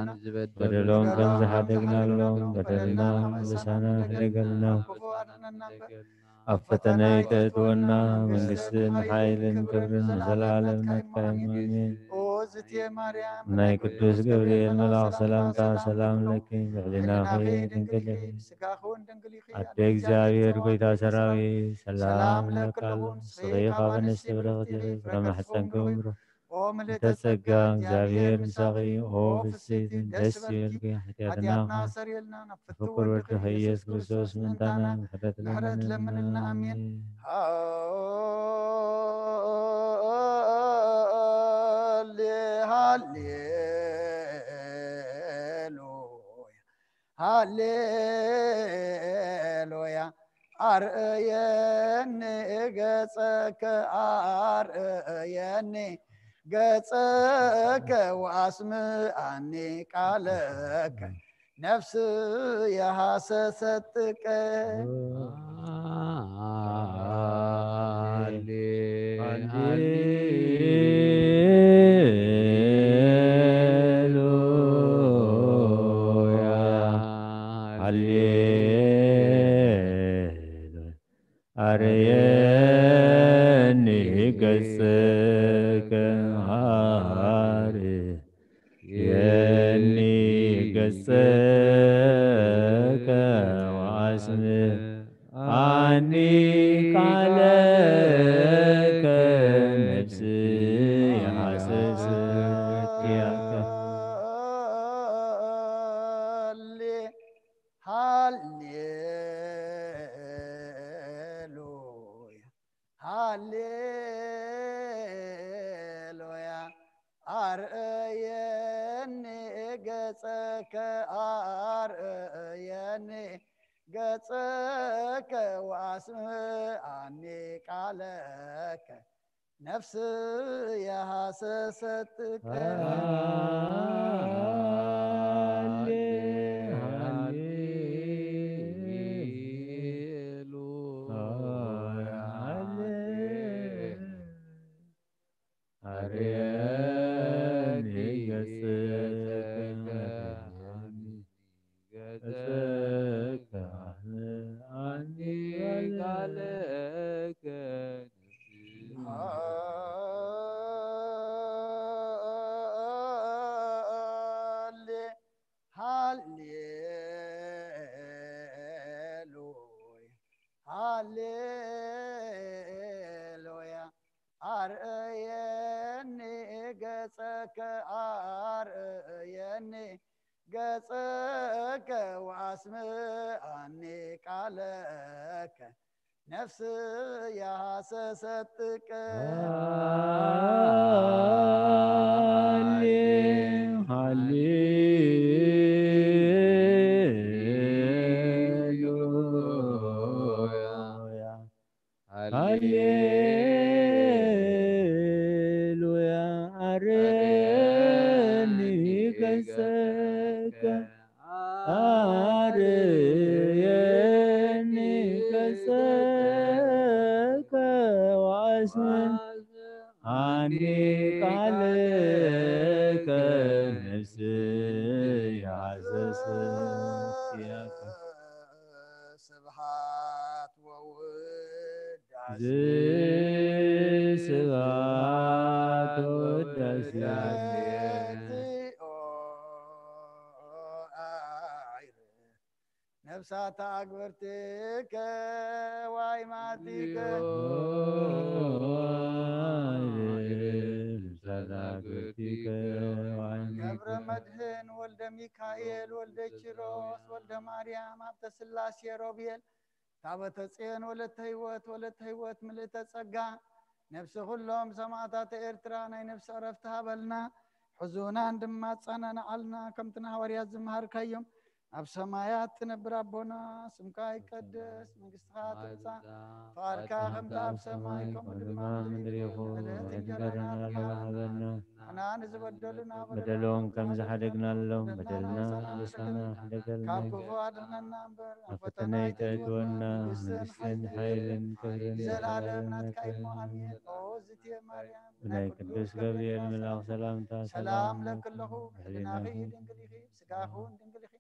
ንዝበደሉና በደሎም ከም ዝሓደግናሎም በደልና ምሳና ሕደገልና። ካብ ክፉ ኣድሕነና እምበር። ኣብ ፈተነ ኣይተእትወና፣ መንግስትን ሓይልን ክብርን ንዘለኣለም ናትካ እዩ። ኣሜን። ኦ እግዝእትየ ማርያም፣ ናይ ቅዱስ ገብርኤል መልኣኽ ሰላምታ ሰላም ለኪ፣ ብሕሊናኺ ድንግል ኢኺ፣ ስጋኺ እውን ድንግል ኢኺ። ኣደ እግዚኣብሔር ጎይታ ሰራዊት፣ ሰላም ለኪ ኣለኹ፣ ንስኺ ካብ ኣንስቲ ብርኽቲ ኢኺ፣ ፍረ ማሕፀንኪ እውን ብሩኽ። ኦ ምልእተ ጸጋ፣ እግዚኣብሔር ምሳኺ፣ ኦ ፍስሕቲ፣ ደስ ይበልኪ፣ ሓጢኣትና ሓጢኣትና ሰርየልና፣ ናብ ፍቁር ወድኺ ኢየሱስ ክርስቶስ ምእንታና ምሕረት ለምንልና። ኣሜን። ሃሌ-፣ ሃሌሉያ፣ ሃሌሉያ። አርእየኒ ገጸከ፣ አርእየኒ ገጸከ ወአስምዓኒ ቃለከ። ነፍስየ ሐሰሰትከ። ሃሌሉያ፣ ሃሌሉያ። አርየኒ ገጽከ፣ አርየኒ ገጽከ ወአስምዓኒ ቃለከ፣ ነፍስየ ሐሰሰት ኪያከ። ሃሌ-፣ ሃሌሉያ፣ ሃሌሉያ። አርእየኒ ገጸከ፣ አርእየኒ ገጸከ ወአስምዓኒ ቃለከ። ነፍስየ ሐሰሰትከ። ሃሌ-፣ ሃሌ-፣ ገጽከ ኣርእየኒ ገጸከ ወኣስምዓኒ ቃለከ ነፍስያ ሃሰሰትከ። ሃሌሉያ። ሃሌሉያ። ኣርየኒ ገጸከ፣ ኣርየኒ ገጸከ ወኣስምዓኒ ቃለከ ነፍስያ ዘሰክያከ። ስብሐት ወውዳሴ። ስብሐት ወውዳሴ። ነፍሳት ኣግብርቲከ ዋይማቲከ። ገብረ መድህን ወልደ ሚካኤል ወልደ ኪሮስ ወልደ ማርያም ሃብተ ስላሴ ሮቤል ታቦተ ጽዮን ወለተ ህይወት ወለተ ህይወት ምልእተ ጸጋ ነፍሲ ኩሎም ሰማእታተ ኤርትራ ናይ ነፍሲ ዕረፍቲ ሃበልና። ሕዙናን ድማ ኣጸናንዓልና ከምቲ ንሃዋርያት ዝመሃርካዮም። ኣብ ሰማያት ትነብር ኣቦና ስምካ ይቀደስ መንግስትኻ ትምጻእ ፍቓድካ ከምቲ ኣብ ሰማይ ከምኡ ድማ ኣብ ምድሪ ይኹን። ዕለት እንጀራና ሃበና። ንሕና ንዝበደሉና በደሎም ከም ዝሓደግናሎም በደልና ንሰና ሕደገልና። ካብ ክፉ ኣድሕነና እምበር ናብ ፈተና ኣይተእትወና። መንግስትን ሓይልን ክብርን ዘለዓለም ናትካ እዩ። ኣሜን። ኦ ዝትየ ማርያም ብናይ ቅዱስ ገብርኤል መልኣኽ ሰላምታ ሰላም ለኪ ኣለኹ። ብሕሊናኺ ድንግል ኢኺ፣ ብስጋኺ እውን ድንግል ኢኺ።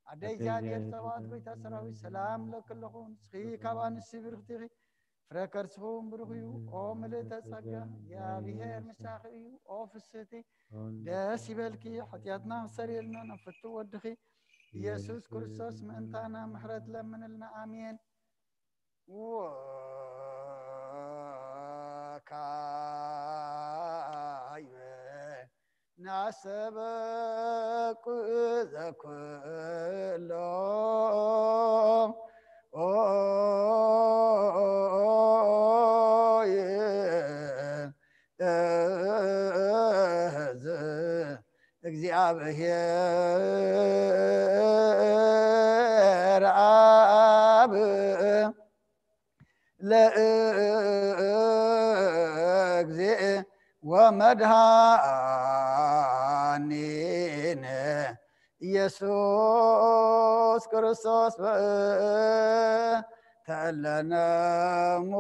ኣደ እግዚኣብሔር ጸባኦት ጎይታ ሰራዊት ሰላም ለኪ ኣለኹ። ንስኺ ካብ ኣንስቲ ብርኽቲ ኢኺ፣ ፍረ ከርስኺ እውን ብሩኽ እዩ። ኦ ምልእተ ጸጋ እግዚኣብሔር ምሳኺ እዩ። ኦ ፍስህቲ ደስ ይበልኪ፣ ሓጢኣትና ክሰርየልና ናብ ፍቱ ወድኺ ኢየሱስ ክርስቶስ ምእንታና ምሕረት ለምንልና። ኣሜን። ወካይበ ናሰበኩ ዘኩሎ ኦይ እዝ እግዚኣብሔር ኣብ ለእግዜ ወመድኃኒነ ኢየሱስ ክርስቶስ ተለነሙ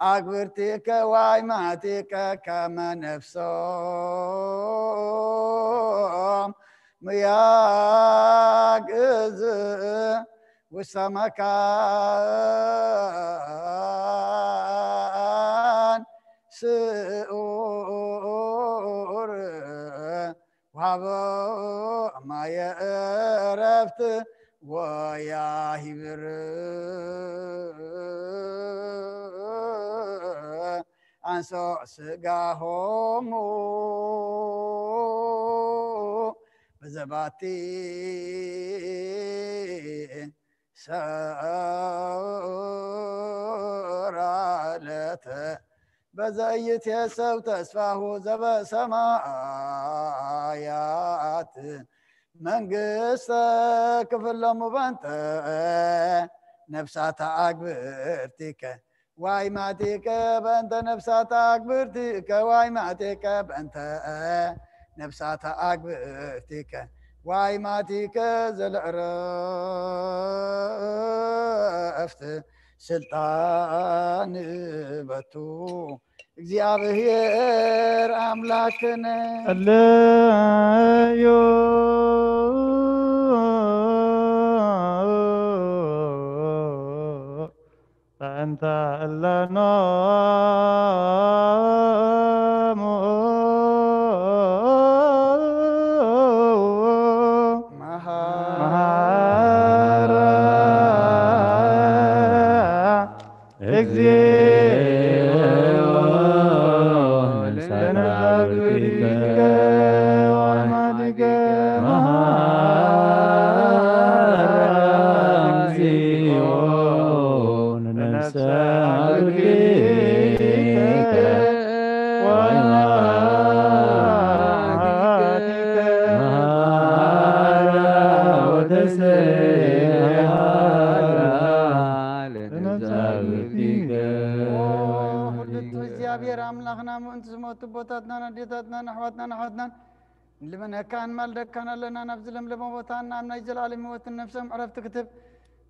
ኣግብርቲከ ዋይማቲከ ከመ ነፍሶም ምያግዝ ውስተ መካን ስዑር ወሃቦ ማየ ዕረፍት ወያሂብር አንሶ ስጋሆሙ በዘባቲ ሰራለተ በዘይትየሰብ ተስፋሁ ዘበሰማያት መንግስተ ክፍሎሙ በንተ ነፍሳተ ኣግብርቲከ ዋይማቲከ በእንተ ነፍሳተ ኣግብርቲከ ዋይማቲከ በእንተ ነፍሳተ ኣግብርቲከ ዋይማቲከ ዘለዕረፍት ስልጣን በቱ እግዚኣብሔር ኣምላክነ። እለዮ እንተ እለኖሙ መሃረ እግዚኦ ዛግብቲከ ወማዲከ መሃራ እግዚኦ ለነፍሰ ዛግብቲከ ወማዲከ መሃራ ወተስብሃላ ለነፍሰ ዛግብቲከ። ወክልቱ እግዚኣብሔር ኣምላኽና ምእንቲ ዝሞቱ ኣቦታትናን ኣዴታትናን ኣሕዋትናን ኣሕዋትናን ንልመነካን ማልደካን ኣለና። ናብዚ ለምለመ ቦታን ናብ ናይ ዘላለም ህይወትን ነፍሶም ዕረፍቲ ክትብ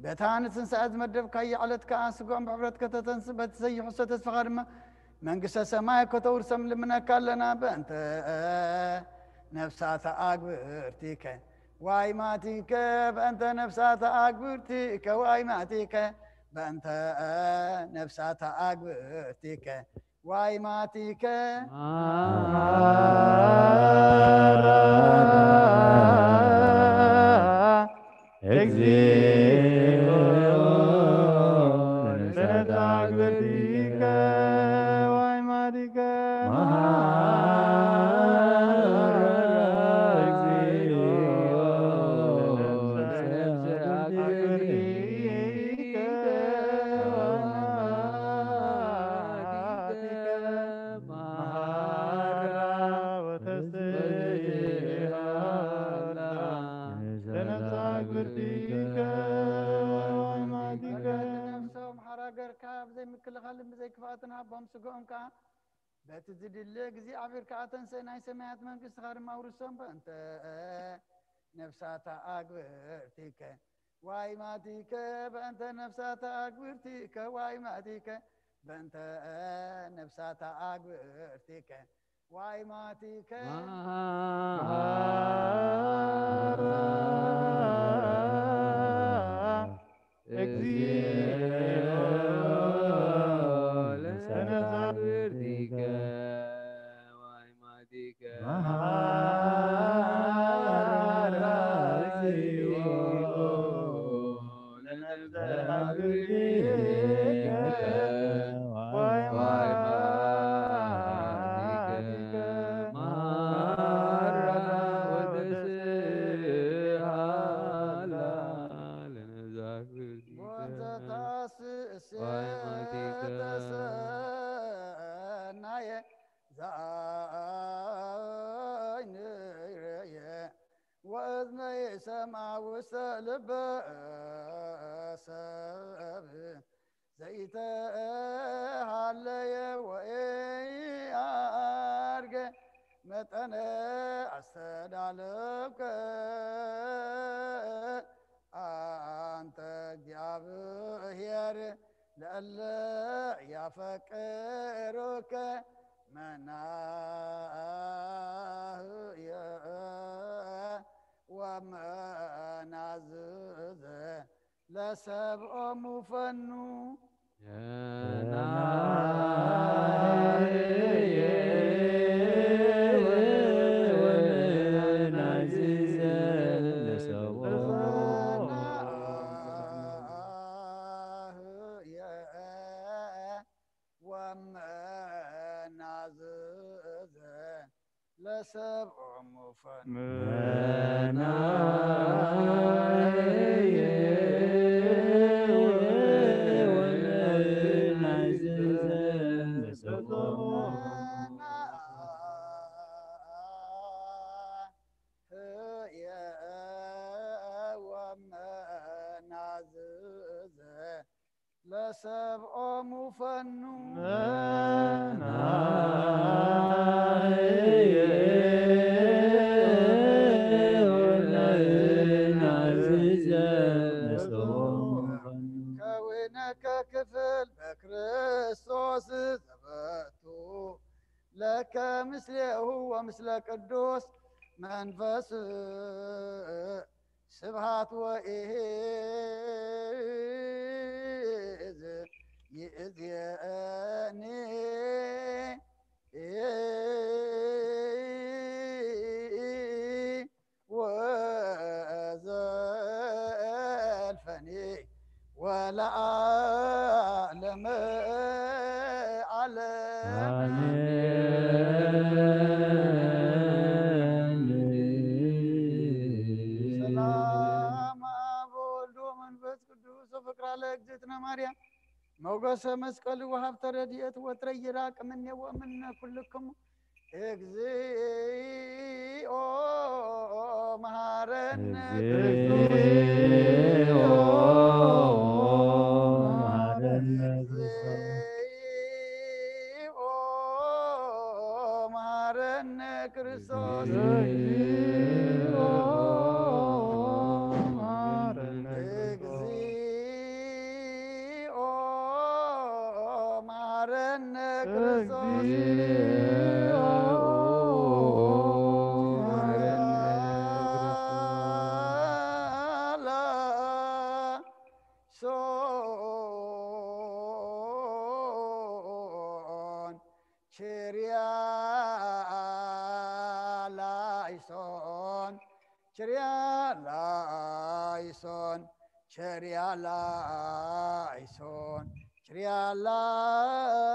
በታ ንትንሳኤ ዝመደብካዮ ዕለት ከኣ ስግኦም ብሕብረት ከተተንስ በቲ ዘይሕሶ ተስፋኻ ድማ መንግስተ ሰማይ ከተውርሶም ልምነካ ኣለና። በእንተ ነፍሳተ ኣግብርቲከ ዋይ ማቲከ በእንተ ነፍሳተ ኣግብርቲከ ዋይ ማቲከ በእንተ ነፍሳተ ኣግብርቲከ ዋይ ማቲከ መሃራ እግዚኦ ለነፍሳተ ኣግብርቲከ ዋይ ማቲከ መሃራ እግዚኦ ለነፍሳተ ኣግብርቲከ ነፍሶም ሓራ ገርካ ብዘይ ምክልኻልን ብዘይ ክፍኣትን ሃቦም፣ ስግኦም ከኣ በቲ ዝድለ እግዚኣብሔር ከኣ ተንስእ፣ ናይ ሰማያት መንግስትኻ ድማ ኣውርሶም። በእንተ ነፍሳተ ኣግብርቲከ ዋይ ማቲከ በእንተ ነፍሳተ ኣግብርቲከ ዋይ ማቲከ በእንተ ነፍሳተ ኣግብርቲከ ዋይ ማቲከ መሃራ እግዚኦ ለነፍሳተ ኣግብርቲከ ዋይ ማቲከ መሃራ እግዚኦ ለነፍሳተ ኣግብርቲከ ዋይ ማቲከ መሃራ ወተስብሃላ ለነፍሳተ ኣግብርቲከ ወንዘ ታስስ ዋይ ማቲከ ተሰናየ ዛይንየ ወእዝነይ ሰምዓ ውስተ ልበ ሰብ ዘይተሃለየ ወኢያርገ መጠነ ኣስተዳለብከ ኣንተ እግዚኣብሔር ለእለ ያፈቅሩከ መናህየ ወመናዝዘ ለሰብኦሙ ፈኑ። ወመናዝዘ ለሰብኦሙ ፈኑ። ለሰብኦሙ ፈኑ። ከዊነከ ክፍል በክርስቶስ ዘበቱ ለከ ምስሌሁ ወምስለ ቅዱስ መንፈስ ስብሃት ወኢዝ ይእዜኒ ወዘልፈኒ ወለዓለመ ዓለም። አሜን። ሞገሰ መስቀሉ ወሃብተ ረድኤት ወትረ ይራቅ እምኔ ወእምነ ኩልክሙ። እግዚኦ መሐረነ እግዚኦ ክርስቶስ። መሐረነ ክርስቶስ። እግዚኦ መሐረነ ክርስቶስ። እግዚኦ መሐረነ ክርስቶስ። እግዚኦ መሐረነ ክርስቶስ። እግዚኦ መሐረነ ክርስቶስ። ላይሶን ችርያ ላይሶን ችርያ ላይሶን ችርያ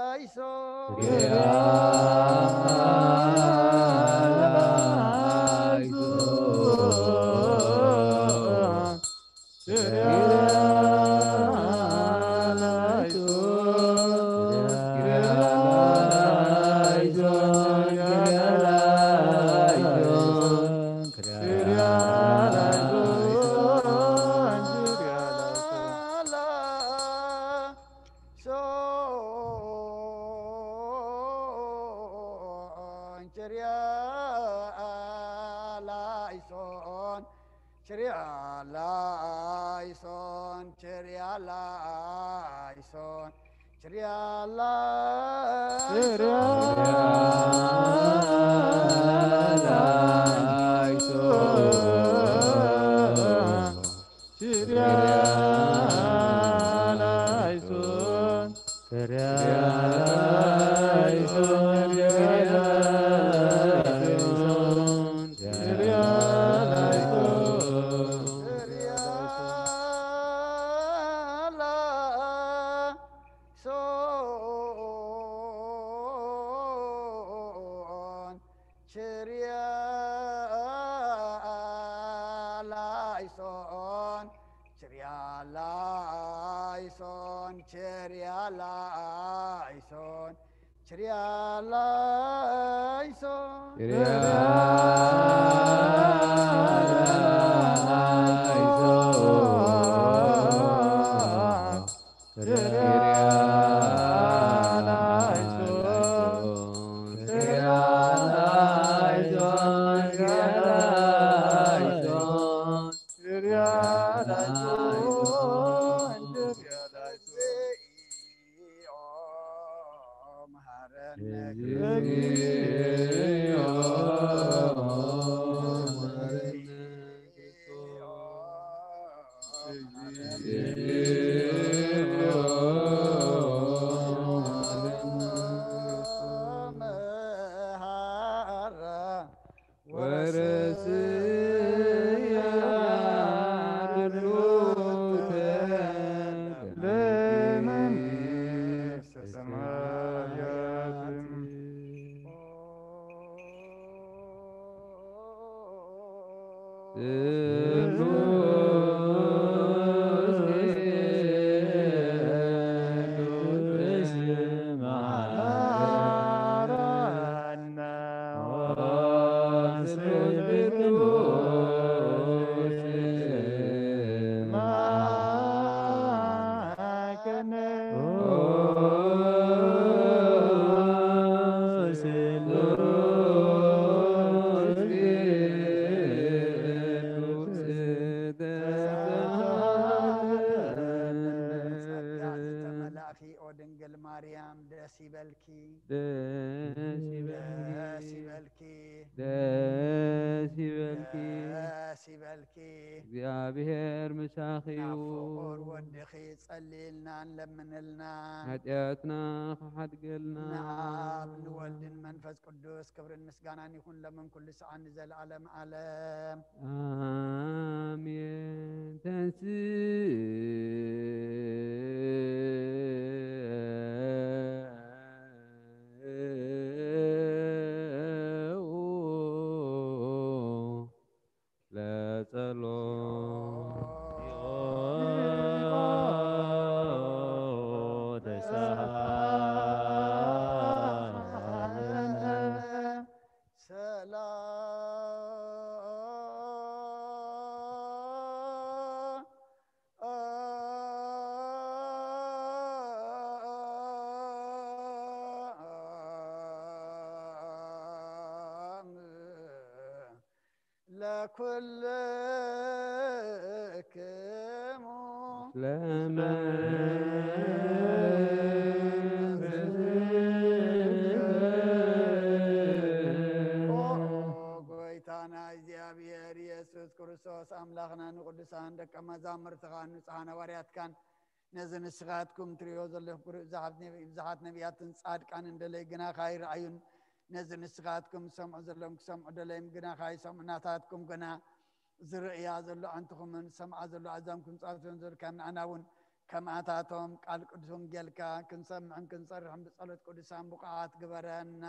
ላይሶን ችርያ ላይሶን ችርያ ላይሶን። ላይሶን ችርያ ላይሶን ችርያ ላይሶን ችርያ ላይሶን ችርያ ላይሶን ላይሶን ችርያ ላይሶን ችርያ ላይሶን ችርያ ላይሶን ጸጋ ዝተመላእኪ ኦ ድንግል ማርያም ደስ ይበልኪ። ደስ ይበልኪ፣ ደስ ይበልኪ። ደስ ይበልኪ። ደስ ይበልኪ። እግዚኣብሔር ምሳኺ እዩ። ናብ ፍቑር ወድኺ ጸልይልና ንለምንልና። ሓጢኣትና ክሓድገልና። ንኣብ ንወልድን መንፈስ ቅዱስ ክብርን ምስጋናን ይኹን ለምን ኩሉ ሰዓት ንዘለዓለም ዓለም። ኣሜን። ተንስእ ለጸሎት። ለኩልክሙ ለመንፈስ ኦ ጎይታና እግዚኣብሔር ኢየሱስ ክርስቶስ ኣምላኽና ንቅዱሳን ደቀ መዛሙርትኻን ንጹሓን ሃዋርያትካን ነዚ ንስኻትኩም ትርእዮ ዘለኹም ብዙሓት ነቢ-፣ ብዙሓት ነቢያትን ጻድቃንን ደለይ ግናኻ ኣይረኣዩን። ነዚ ንስኻትኩም ዝሰምዑ ዘለኹም ክሰምዑ ደለይም ግናኻ ኣይሰምዑ። ናታትኩም ግና ዝርእያ ዘሎ ኣዕንትኹምን ዝሰምዓ ዘሎ ኣእዛንኩም ጻውትዮም ዘልካ ንዓና እውን ከምኣታቶም ቃል ቅዱስ ወንጌልካ ክንሰምዕን ክንጸርሕን ብጸሎት ቅዱሳን ብቑዓት ግበረና።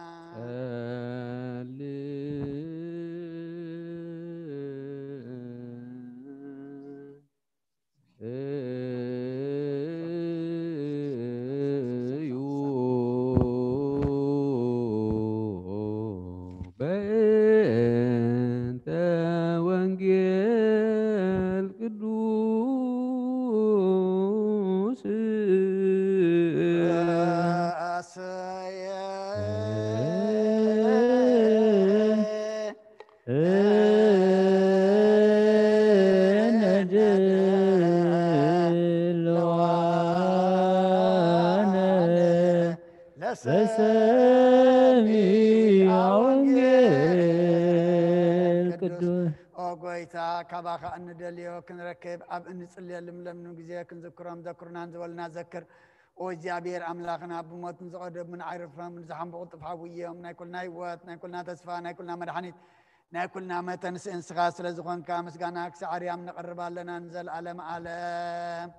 ጸልዩ በእንተ ወንጌል ቅዱስ አሰየ እነድልዋነ ለሰሚዐ ወንጌል ቅዱስ። ኦ ጎይታ፣ ካባኻ እንደልዮ ክንረክብ ኣብ እንጽልየሉ ለምለም ግዜ ክንዝክሮም ዘክሩናን ዝበልና ዘክር። ኦ እግዚኣብሔር ኣምላኽና፣ ብሞት ንዝቐደሙን ኣይርፈም ንዝሓምቡ ቅልጡፍ ሓውዮም ናይ ኩልና ህይወት፣ ናይ ኩልና ተስፋ፣ ናይ ኩልና መድሓኒት፣ ናይ ኩልና መተንስኢ ንስኻ ስለ ዝኾንካ ምስጋና ክሳዕ ኣርያም ነቕርብ ኣለና ንዘለኣለም ዓለም።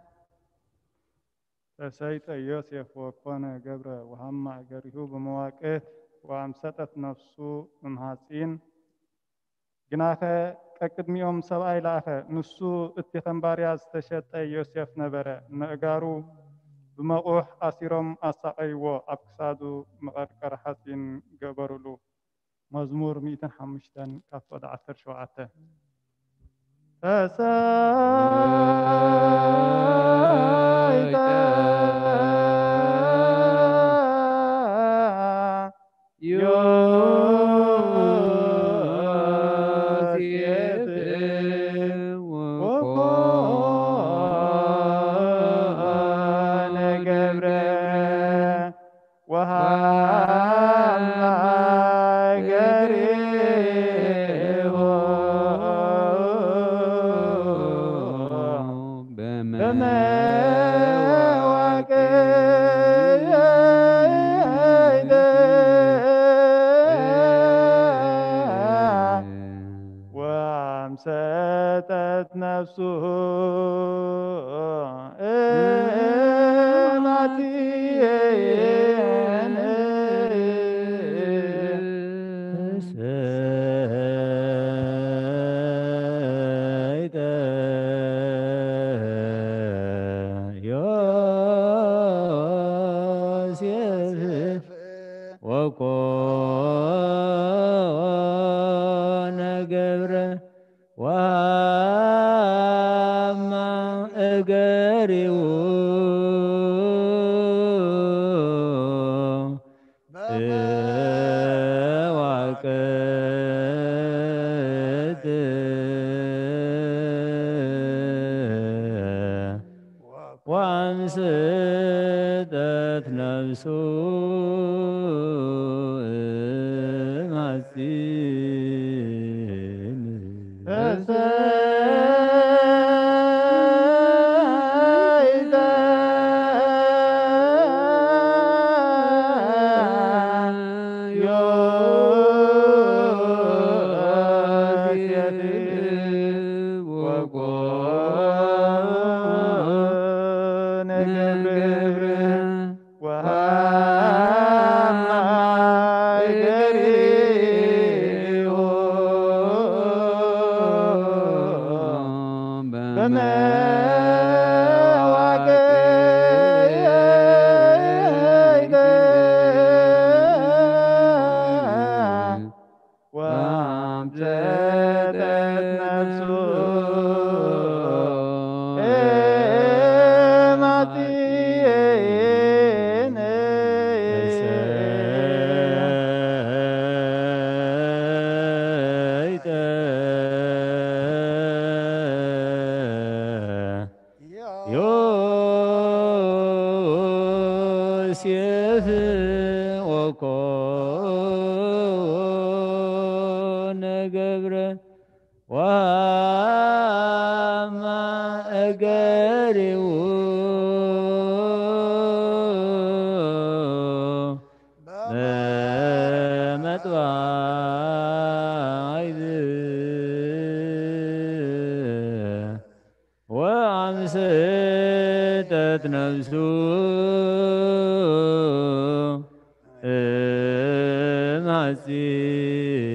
ተሰይጠ ዮሴፍ ወኮነ ገብረ ወሃማ እገሪሁ በመዋቅት ወአምሰጠት ነፍሱ እምሃጺን። ግናኸ ቀቅድሚኦም ሰብኣይ ለኣኸ፣ ንሱ እቲ ከም ባርያ ዝተሸጠ ዮሴፍ ነበረ። ነእጋሩ ብመቑሕ ኣሲሮም ኣሳቐይዎ፣ ኣብ ክሳዱ መቐርቀር ሓጺን ገበሩሉ። መዝሙር ሚእትን ሓሙሽተን ካብ ፈቐዶ ዓሰርተ ሸውዓተ። ተሰይጠ ዮሴፍ ወኮነ ገብረ ወሃማይ ገሪሁ በመዋቅት ወአምሰጠት ነፍሱ እማቲን። ተሰይጠ ዮሴፍ ወኮነ ገብረ ወሃማ እገሪሁ በመዋቅት ወአምሰጠት ነፍሱ እማቲን። ተሰይጠ ዮሴፍ ወኮነ ገብረ ወሃማይ ገሪሁ በመዋቅት ወአምሰጠት ነፍሱ እማቲን። ተሰይጠ ወሃማ እገሪው በመጥባይዝ ወአምሰጠት ነፍሱ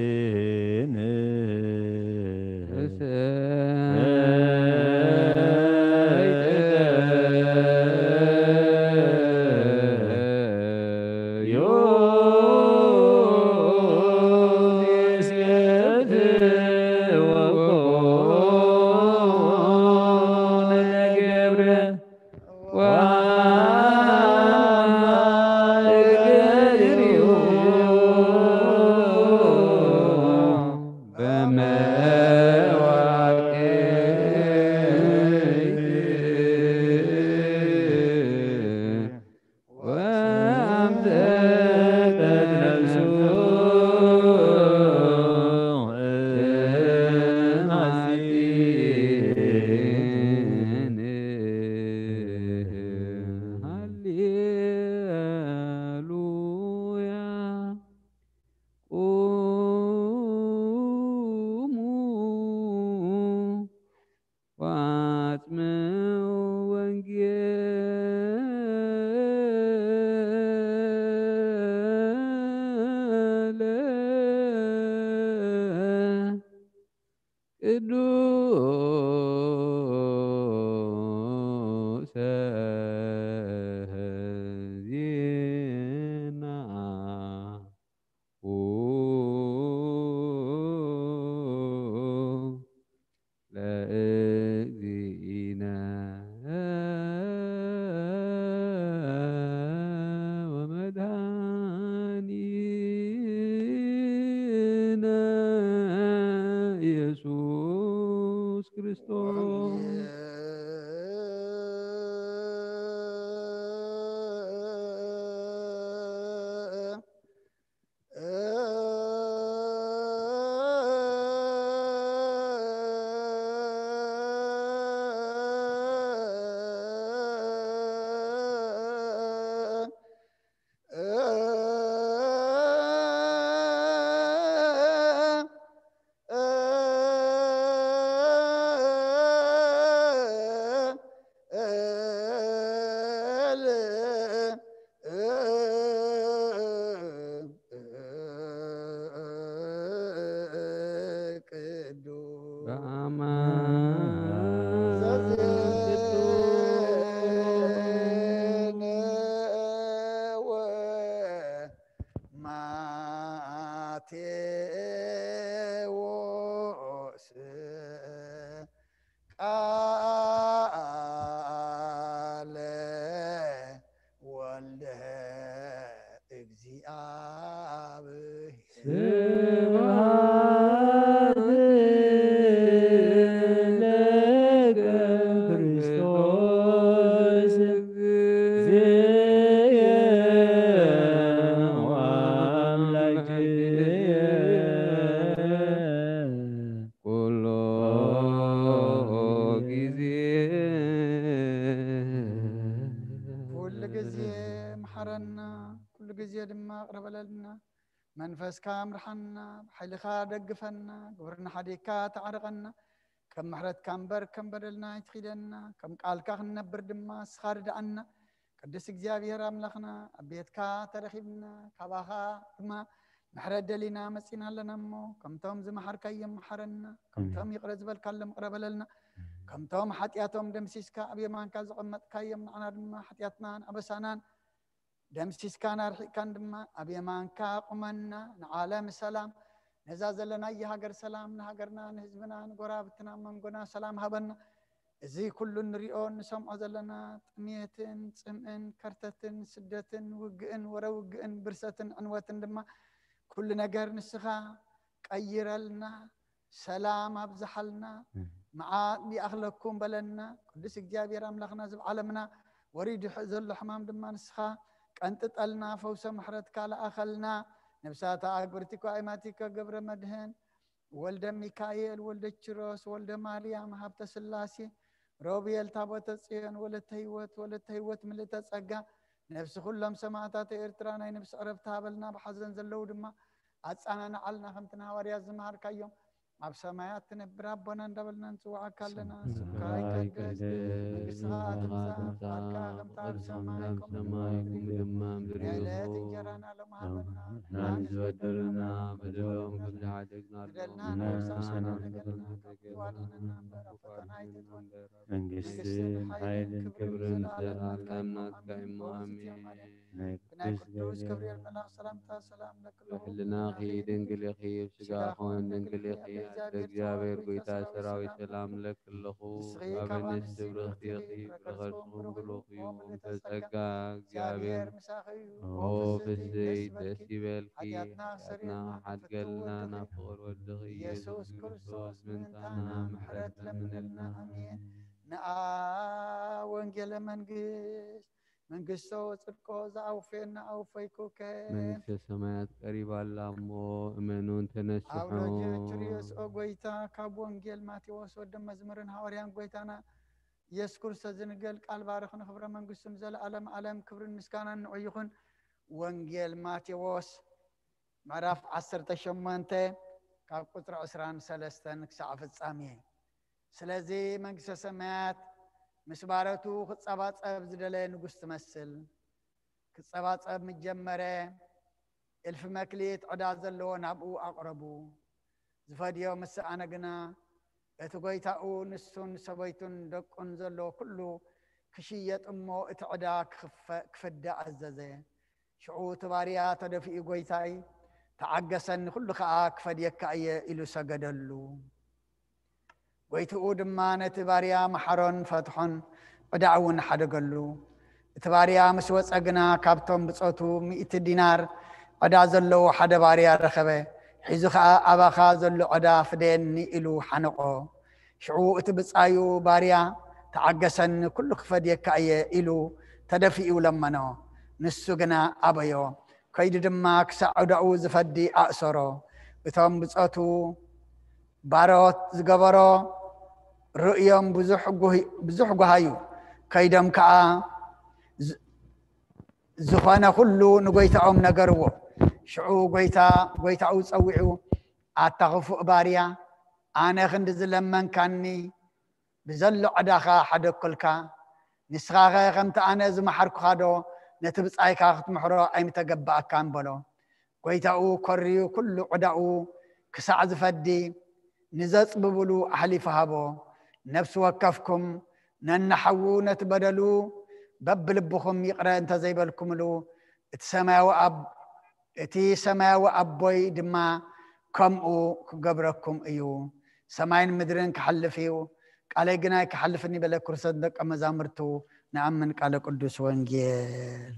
እምሐጺን። ሃሌሉያ። ቁሙ ወአጽምዑ ወንጌለ ቅዱሰ ዜና ለእግዚእነ ወመድኃኒነ ኢየሱስ ክርስቶስ። ኩሉ ግዜ ምሓረና፣ ኩሉ ግዜ ድማ ቅረበለልና። መንፈስካ ምርሓና፣ ብሓይልኻ ደግፈና፣ ግብርና ሓዲግካ ተዓርቐና። ከም ምሕረትካ እምበር ከም በደልና ኣይትኺደና፣ ከም ቃልካ ክንነብር ድማ ንስኻ ርድኣና። ቅዱስ እግዚኣብሔር ኣምላኽና፣ ኣብ ቤትካ ተረኺብና፣ ካባኻ ድማ ምሕረት ደሊና መጺና ኣለና እሞ፣ ከምቶም ዝመሓርካዮም መሓረና፣ ከምቶም ይቕረ ዝበልካሎም ይቕረ በለልና፣ ከምቶም ሓጢኣቶም ደምሲስካ ኣብ የማንካ ዘቐመጥካዮም ንዓና ድማ ሓጢኣትናን ኣበሳናን ደምሲስካን ኣርሒቕካን ድማ ኣብ የማንካ ቁመና። ንዓለም ሰላም፣ ነዛ ዘለናያ ሃገር ሰላም፣ ንሃገርና ንህዝብና ንጎራብትና መንጎና ሰላም ሃበና። እዚ ኩሉ ንሪኦ ንሰምዖ ዘለና ጥሜትን ጽምእን ከርተትን ስደትን ውግእን ወረ ውግእን ብርሰትን ዕንወትን ድማ ኩሉ ነገር ንስኻ ቀይረልና፣ ሰላም ኣብዝሓልና፣ መዓት ይኣኽለኩም በለና። ቅዱስ እግዚኣብሔር ኣምላኽና፣ እዚ ኣብ ዓለምና ወሪዱ ዘሎ ሕማም ድማ ንስኻ ቀንጥጠልና፣ ፈውሰ ምሕረትካ ለኣኸልና። ነብሳታ ኣግብርቲኮ ኣይማቲኮ ገብረ መድህን ወልደ ሚካኤል፣ ወልደ ኪሮስ፣ ወልደ ማርያም፣ ሃብተ ስላሴ፣ ሮብኤል፣ ታቦተ ጽዮን፣ ወለተ ህይወት፣ ወለተ ህይወት ምልእተ ጸጋ፣ ነፍሲ ኩሎም ሰማዕታት ኤርትራ ናይ ነፍሲ ዕረፍቲ ሃበልና፣ ብሓዘን ዘለዉ ድማ ኣጻናንዓልና፣ ከምቲ ንሃዋርያት ዝመሃርካዮም። ኣብ ሰማያት ትነብር ኣቦና እንዳበልና ንጽውዓካ ኣለና። ስምካ ይቀደስ፣ መንግስትኻ ትምጻእ፣ ፍቃድካ ከምቲ ኣብ ሰማይ ከምኡ ኣብ ምድሪ ትኹን። የዕለት እንጀራና ሎም ሃበና፣ ንሕና ንዝበደሉና በደሎም ከም ዝሓደግና ንበደልና ንሕና ንሕና ንሰሓና ንበደልና፣ ካብ ክፉ ኣድሕነና እምበር ኣብ ፈተና ኣይተእትወና። መንግስትን ሓይልን ክብርን ዘለዓለም ናትካ እዩ። ኣሜን። ናይ ቅዱስ ገብርኤል መልኣክ ሰላምታ ሰላም ለኪ ኣለኹ። ብሕልናኺ ድንግል ኢኺ፣ ብስጋኽን ድንግል ኢኺ። ኣደ እግዚኣብሔር ጎይታ ሰራዊት ሰላም ለኪ ኣለኹ። ንስኺ ካብ ኣበንስቲ ኣንስቲ ብርኽቲ ኢኺ፣ ፍረ ከርስኹም ብሩኽ እዩ። እሞ ምልእተ ጸጋ፣ እግዚኣብሔር ምሳኺ እዩ። ኦ ፍስሕቲ ደስ ይበልኪ፣ ሓጢኣትና ሓድገልና ናብ ፍቕር ወድኺ ኢየሱስ ክርስቶስ ምእንታና ምሕረት ለምነልና። ኣሜን። ንኣ ወንጌለ መንግስት መንግስቶ ጽድቆ ዝኣውፈየና ኣውፈይኩከ። መንግስተ ሰማያት ቀሪባ ኣላ እሞ እመኑን ተነስሑ። ኣውሎጅ ችርዮስ ኦ ጎይታ፣ ካብ ወንጌል ማቴዎስ ወዲ መዝሙርን ሃዋርያን ጎይታና ኢየሱስ ክርስቶስ ዝንገል ቃል ባርኽ ንኽብረ መንግስቱ ንዘለዓለም ዓለም ክብርን ምስጋናን ንዑ ይኹን። ወንጌል ማቴዎስ ምዕራፍ ዓሰርተ ሸሞንተ ካብ ቁጽሪ ዕስራን ሰለስተን ክሳዕ ፍጻሜ። ስለዚ መንግስተ ሰማያት ምስ ባረቱ ክጸባጸብ ዝደለየ ንጉስ ትመስል። ክጸባጸብ ምስ ጀመረ፣ እልፊ መክሊት ዕዳ ዘለዎ ናብኡ ኣቕረቡ። ዝፈድዮ ምስ ሰኣነ ግና፣ እቲ ጎይታኡ ንሱን ሰበይቱን ደቁን ዘለዎ ኩሉ ክሽየጥ እሞ እቲ ዕዳ ክኽፈ-፣ ክፍዳእ ኣዘዘ። ሽዑ እቲ ባርያ ተደፊኡ፣ "ጎይታይ፣ ተዓገሰኒ፣ ኩሉ ኸኣ ክፈድየካ እየ" ኢሉ ሰገደሉ። ጎይትኡ ድማ ነቲ ባርያ መሓሮን ፈትሖን ዕዳ እውን ሓደገሉ። እቲ ባርያ ምስ ወጸ ግና፣ ካብቶም ብጾቱ ሚእቲ ዲናር ዕዳ ዘለዎ ሓደ ባርያ ረኸበ። ሒዙ ኸኣ፣ "ኣባኻ ዘሎ ዕዳ ፍደየኒ" ኢሉ ሓነቖ። ሽዑ እቲ ብጻዩ ባርያ፣ "ተዓገሰኒ፣ ኩሉ ክፈድየካ እየ" ኢሉ ተደፊኡ ለመኖ። ንሱ ግና ኣበዮ። ከይዱ ድማ ክሳዕ ዕዳኡ ዝፈዲ ኣእሰሮ። እቶም ብጾቱ ባሮት ዝገበሮ ርእዮም ብዙሕ ጉህ-፣ ብዙሕ ጓሃዩ። ከይዶም ከኣ ዝ-፣ ዝኾነ ኩሉ ንጎይታኦም ነገርዎ። ሽዑ ጎይታ፣ ጎይታኡ ጸዊዑ፣ "ኣታ ኽፉእ ባርያ፣ ኣነ ክንዲ ዝለመንካኒ ብዘሎ ዕዳኻ ሓደግኩልካ፣ ንስኻኸ ከምቲ ኣነ ዝመሓርኩኻዶ ነቲ ብጻይካ ክትምሕሮ ኣይምተገባኣካን?" በሎ። ጎይታኡ ኮርዩ ኩሉ ዕዳኡ ክሳዕ ዝፈዲ ንዘጽብብሉ ኣሕሊፉ ሃቦ። ነፍሲ ወከፍኩም ነንሓዉ ነቲ በደሉ በብልብኹም ይቕረ እንተ ዘይበልኩምሉ፣ እቲ ሰማያዊ ኣብ-፣ እቲ ሰማያዊ ኣቦይ ድማ ከምኡ ክገብረኩም እዩ። ሰማይን ምድርን ክሓልፍ እዩ፣ ቃለይ ግና ኣይክሓልፍን እዩ በለ ክርስቶስ ንደቀ መዛሙርቱ። ንኣምን ቃለ ቅዱስ ወንጌል።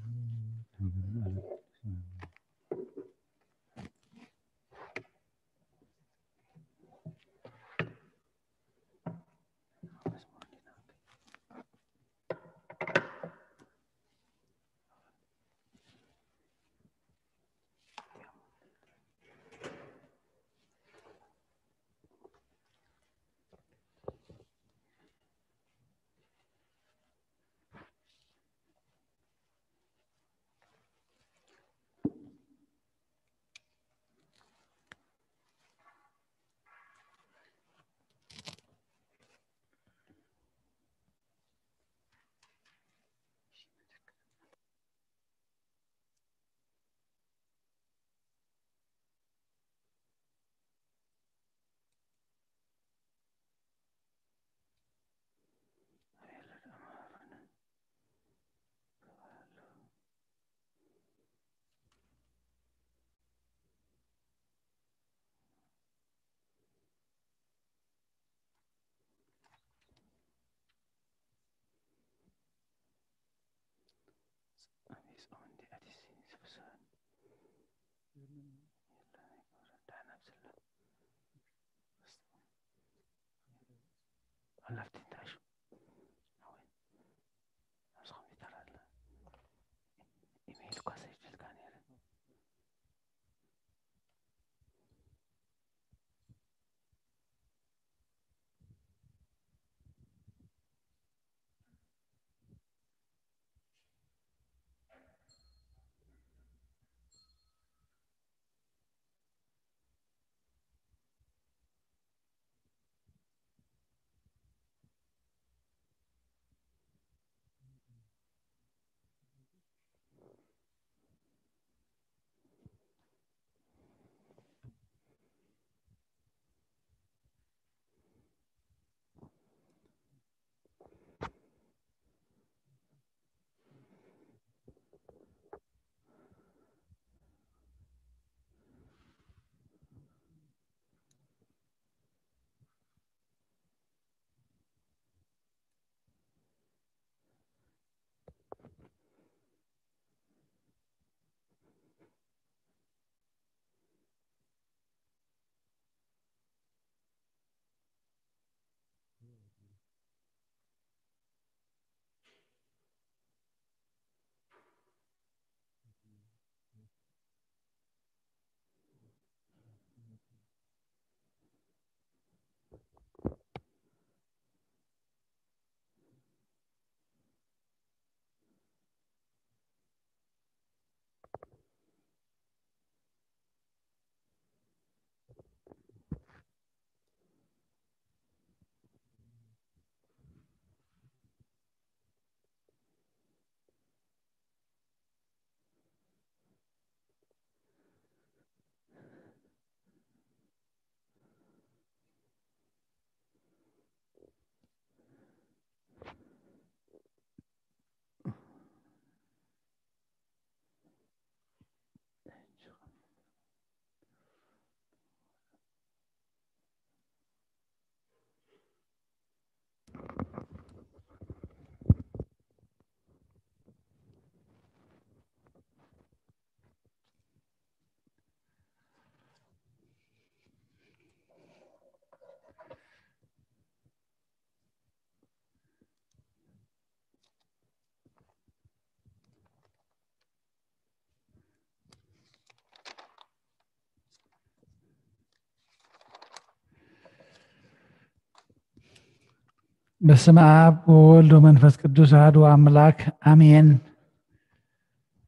በስመ ኣብ ወወልድ ወመንፈስ ቅዱስ ኣሐዱ ኣምላክ ኣሜን።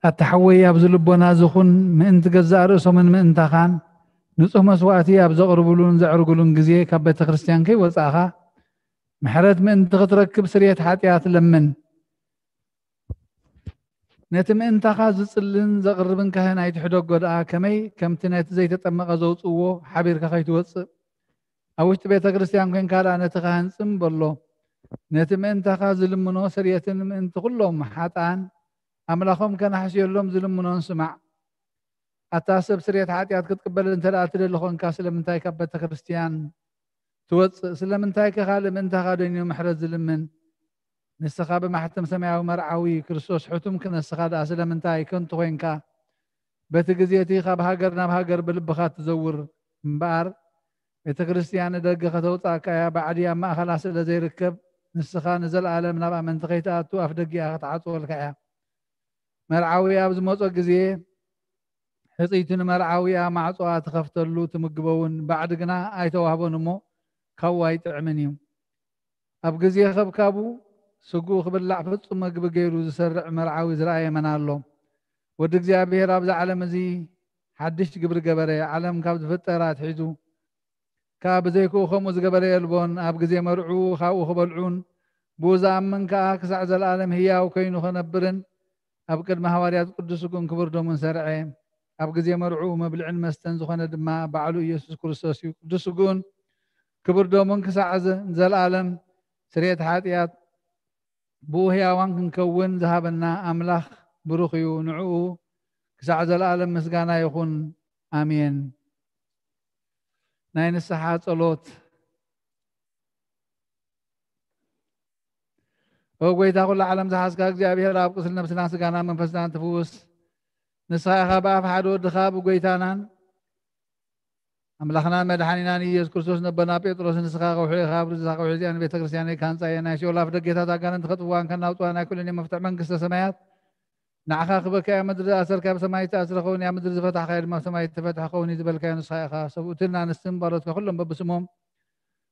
ኣታ ሓወይ ኣብዚ ልቦና ዝኹን ምእንቲ ገዛእ ርእሶምን ምእንታኻን ንጹህ መስዋእቲ ኣብ ዘቕርብሉን ዘዕርግሉን ግዜ ካብ ቤተ ክርስቲያን ከይወጻእኻ ምሕረት ምእንቲ ክትረክብ ስርየት ሓጢኣት ለምን። ነቲ ምእንታኻ ዝጽልን ዘቕርብን ካህን ኣይትሕደጎ ደኣ ከመይ ከምቲ ነቲ ዘይተጠመቐ ዘውጽእዎ ሓቢርካ ከይትወጽእ ኣብ ውሽጢ ቤተ ክርስቲያን ኮይንካ ደኣ ነቲ ካህን ጽም በሎ። ነቲ ምእንታኻ ዝልምኖ ስርየትን ምእንቲ ኩሎም ሓጥኣን ኣምላኾም ከናሕስየሎም ዝልምኖን ስማዕ። ኣታ ሰብ ስርየት ሓጢኣት ክትቅበል እንተ ደኣ ትደሊ ኾንካ ስለምንታይ ካብ ቤተ ክርስቲያን ትወጽእ? ስለምንታይ ከ ካልእ ምእንታኻ ደንዩ ምሕረት ዝልምን? ንስኻ ብማሕተም ሰማያዊ መርዓዊ ክርስቶስ ሕቱም ክነስኻ ደኣ ስለምንታይ ከንቱ ኮይንካ? በቲ ግዜ እቲ ካብ ሃገር ናብ ሃገር ብልብኻ ትዘውር እምበኣር፣ ቤተ ክርስቲያን ንደገ ከተውጻእካ እያ። ባዕዲ ኣብ ማእኸላ ስለ ዘይርከብ፣ ንስኻ ንዘለኣለም ናብ ኣመንቲ ከይትኣቱ ኣፍ ደጊኣ ክትዓጽወልካ እያ። መርዓዊ ኣብ ዝመጾ ግዜ፣ ሕጽይቱ ንመርዓዊኣ ማዕጾኣ ትኸፍተሉ፣ ትምግቦ እውን፣ ባዕዲ ግና ኣይተዋህቦን እሞ፣ ካብኡ ኣይጥዕምን እዩ። ኣብ ግዜ ከብካቡ፣ ስግኡ ክብላዕ ፍጹም መግቢ ገይሩ ዝሰርዕ መርዓዊ ዝረኣየ መን ኣሎ? ወዲ እግዚኣብሔር ኣብዚ ዓለም እዚ ሓድሽ ግብሪ ገበረ፣ ዓለም ካብ ዝፍጠር ኣትሒዙ ከኣ ብዘይክኡ ከምኡ ዝገበረ የልቦን። ኣብ ግዜ መርዕኡ ካብኡ ክበልዑን ብኡ ዝኣምን ከኣ ክሳዕ ዘለኣለም ህያው ኮይኑ ክነብርን ኣብ ቅድሚ ሃዋርያት ቅዱስ ስግኡን ክቡር ደሙን ሰርዐ። ኣብ ግዜ መርዕኡ መብልዕን መስተን ዝኾነ ድማ ባዕሉ ኢየሱስ ክርስቶስ እዩ። ቅዱስ ስግኡን ክቡር ደሙን ክሳዕ ዘ-፣ ንዘለኣለም ስርየት ሓጢኣት ብኡ ህያዋን ክንከውን ዝሃበና ኣምላኽ ብሩኽ እዩ። ንዕኡ ክሳዕ ዘለኣለም ምስጋና ይኹን። ኣሜን። ናይ ንስሓ ጸሎት። ኦ ጎይታ፣ ኩሉ ዓለም ዝሓዝካ እግዚኣብሔር ኣብ ቁስል ነብስና፣ ስጋና፣ መንፈስናን ትፍውስ ንስኻ ኢኻ። ብኣፍ ሓደ ወድኻ ብጎይታናን ኣምላኽናን መድሓኒናን ኢየሱስ ክርስቶስ ነቦና ጴጥሮስ ንስኻ ከውሒ ኢኻ፣ ኣብ ርዝኻ ከውሒ እዚኣ ንቤተ ክርስቲያነይ ካንጻ እየ፣ ናይ ሲኦል ኣፍ ደጌታት ኣጋንንቲ ከጥፍዋን ከናውጽዋን ናይ ኩለን እየ መፍትሕ መንግስተ ሰማያት ንዓኻ ክበካ እያ። ምድሪ ዝኣሰርካዮ ኣብ ሰማይ ዝተኣስረ ክኸውን እያ፣ ምድሪ ዝፈታሕካዮ ድማ ኣብ ሰማይ ዝተፈትሐ ክኸውን እዩ ዝበልካዮ ንስኻ ኢኻ። ሰብኡትን ኣንስትን ባሮትካ ኩሎም በብስሞም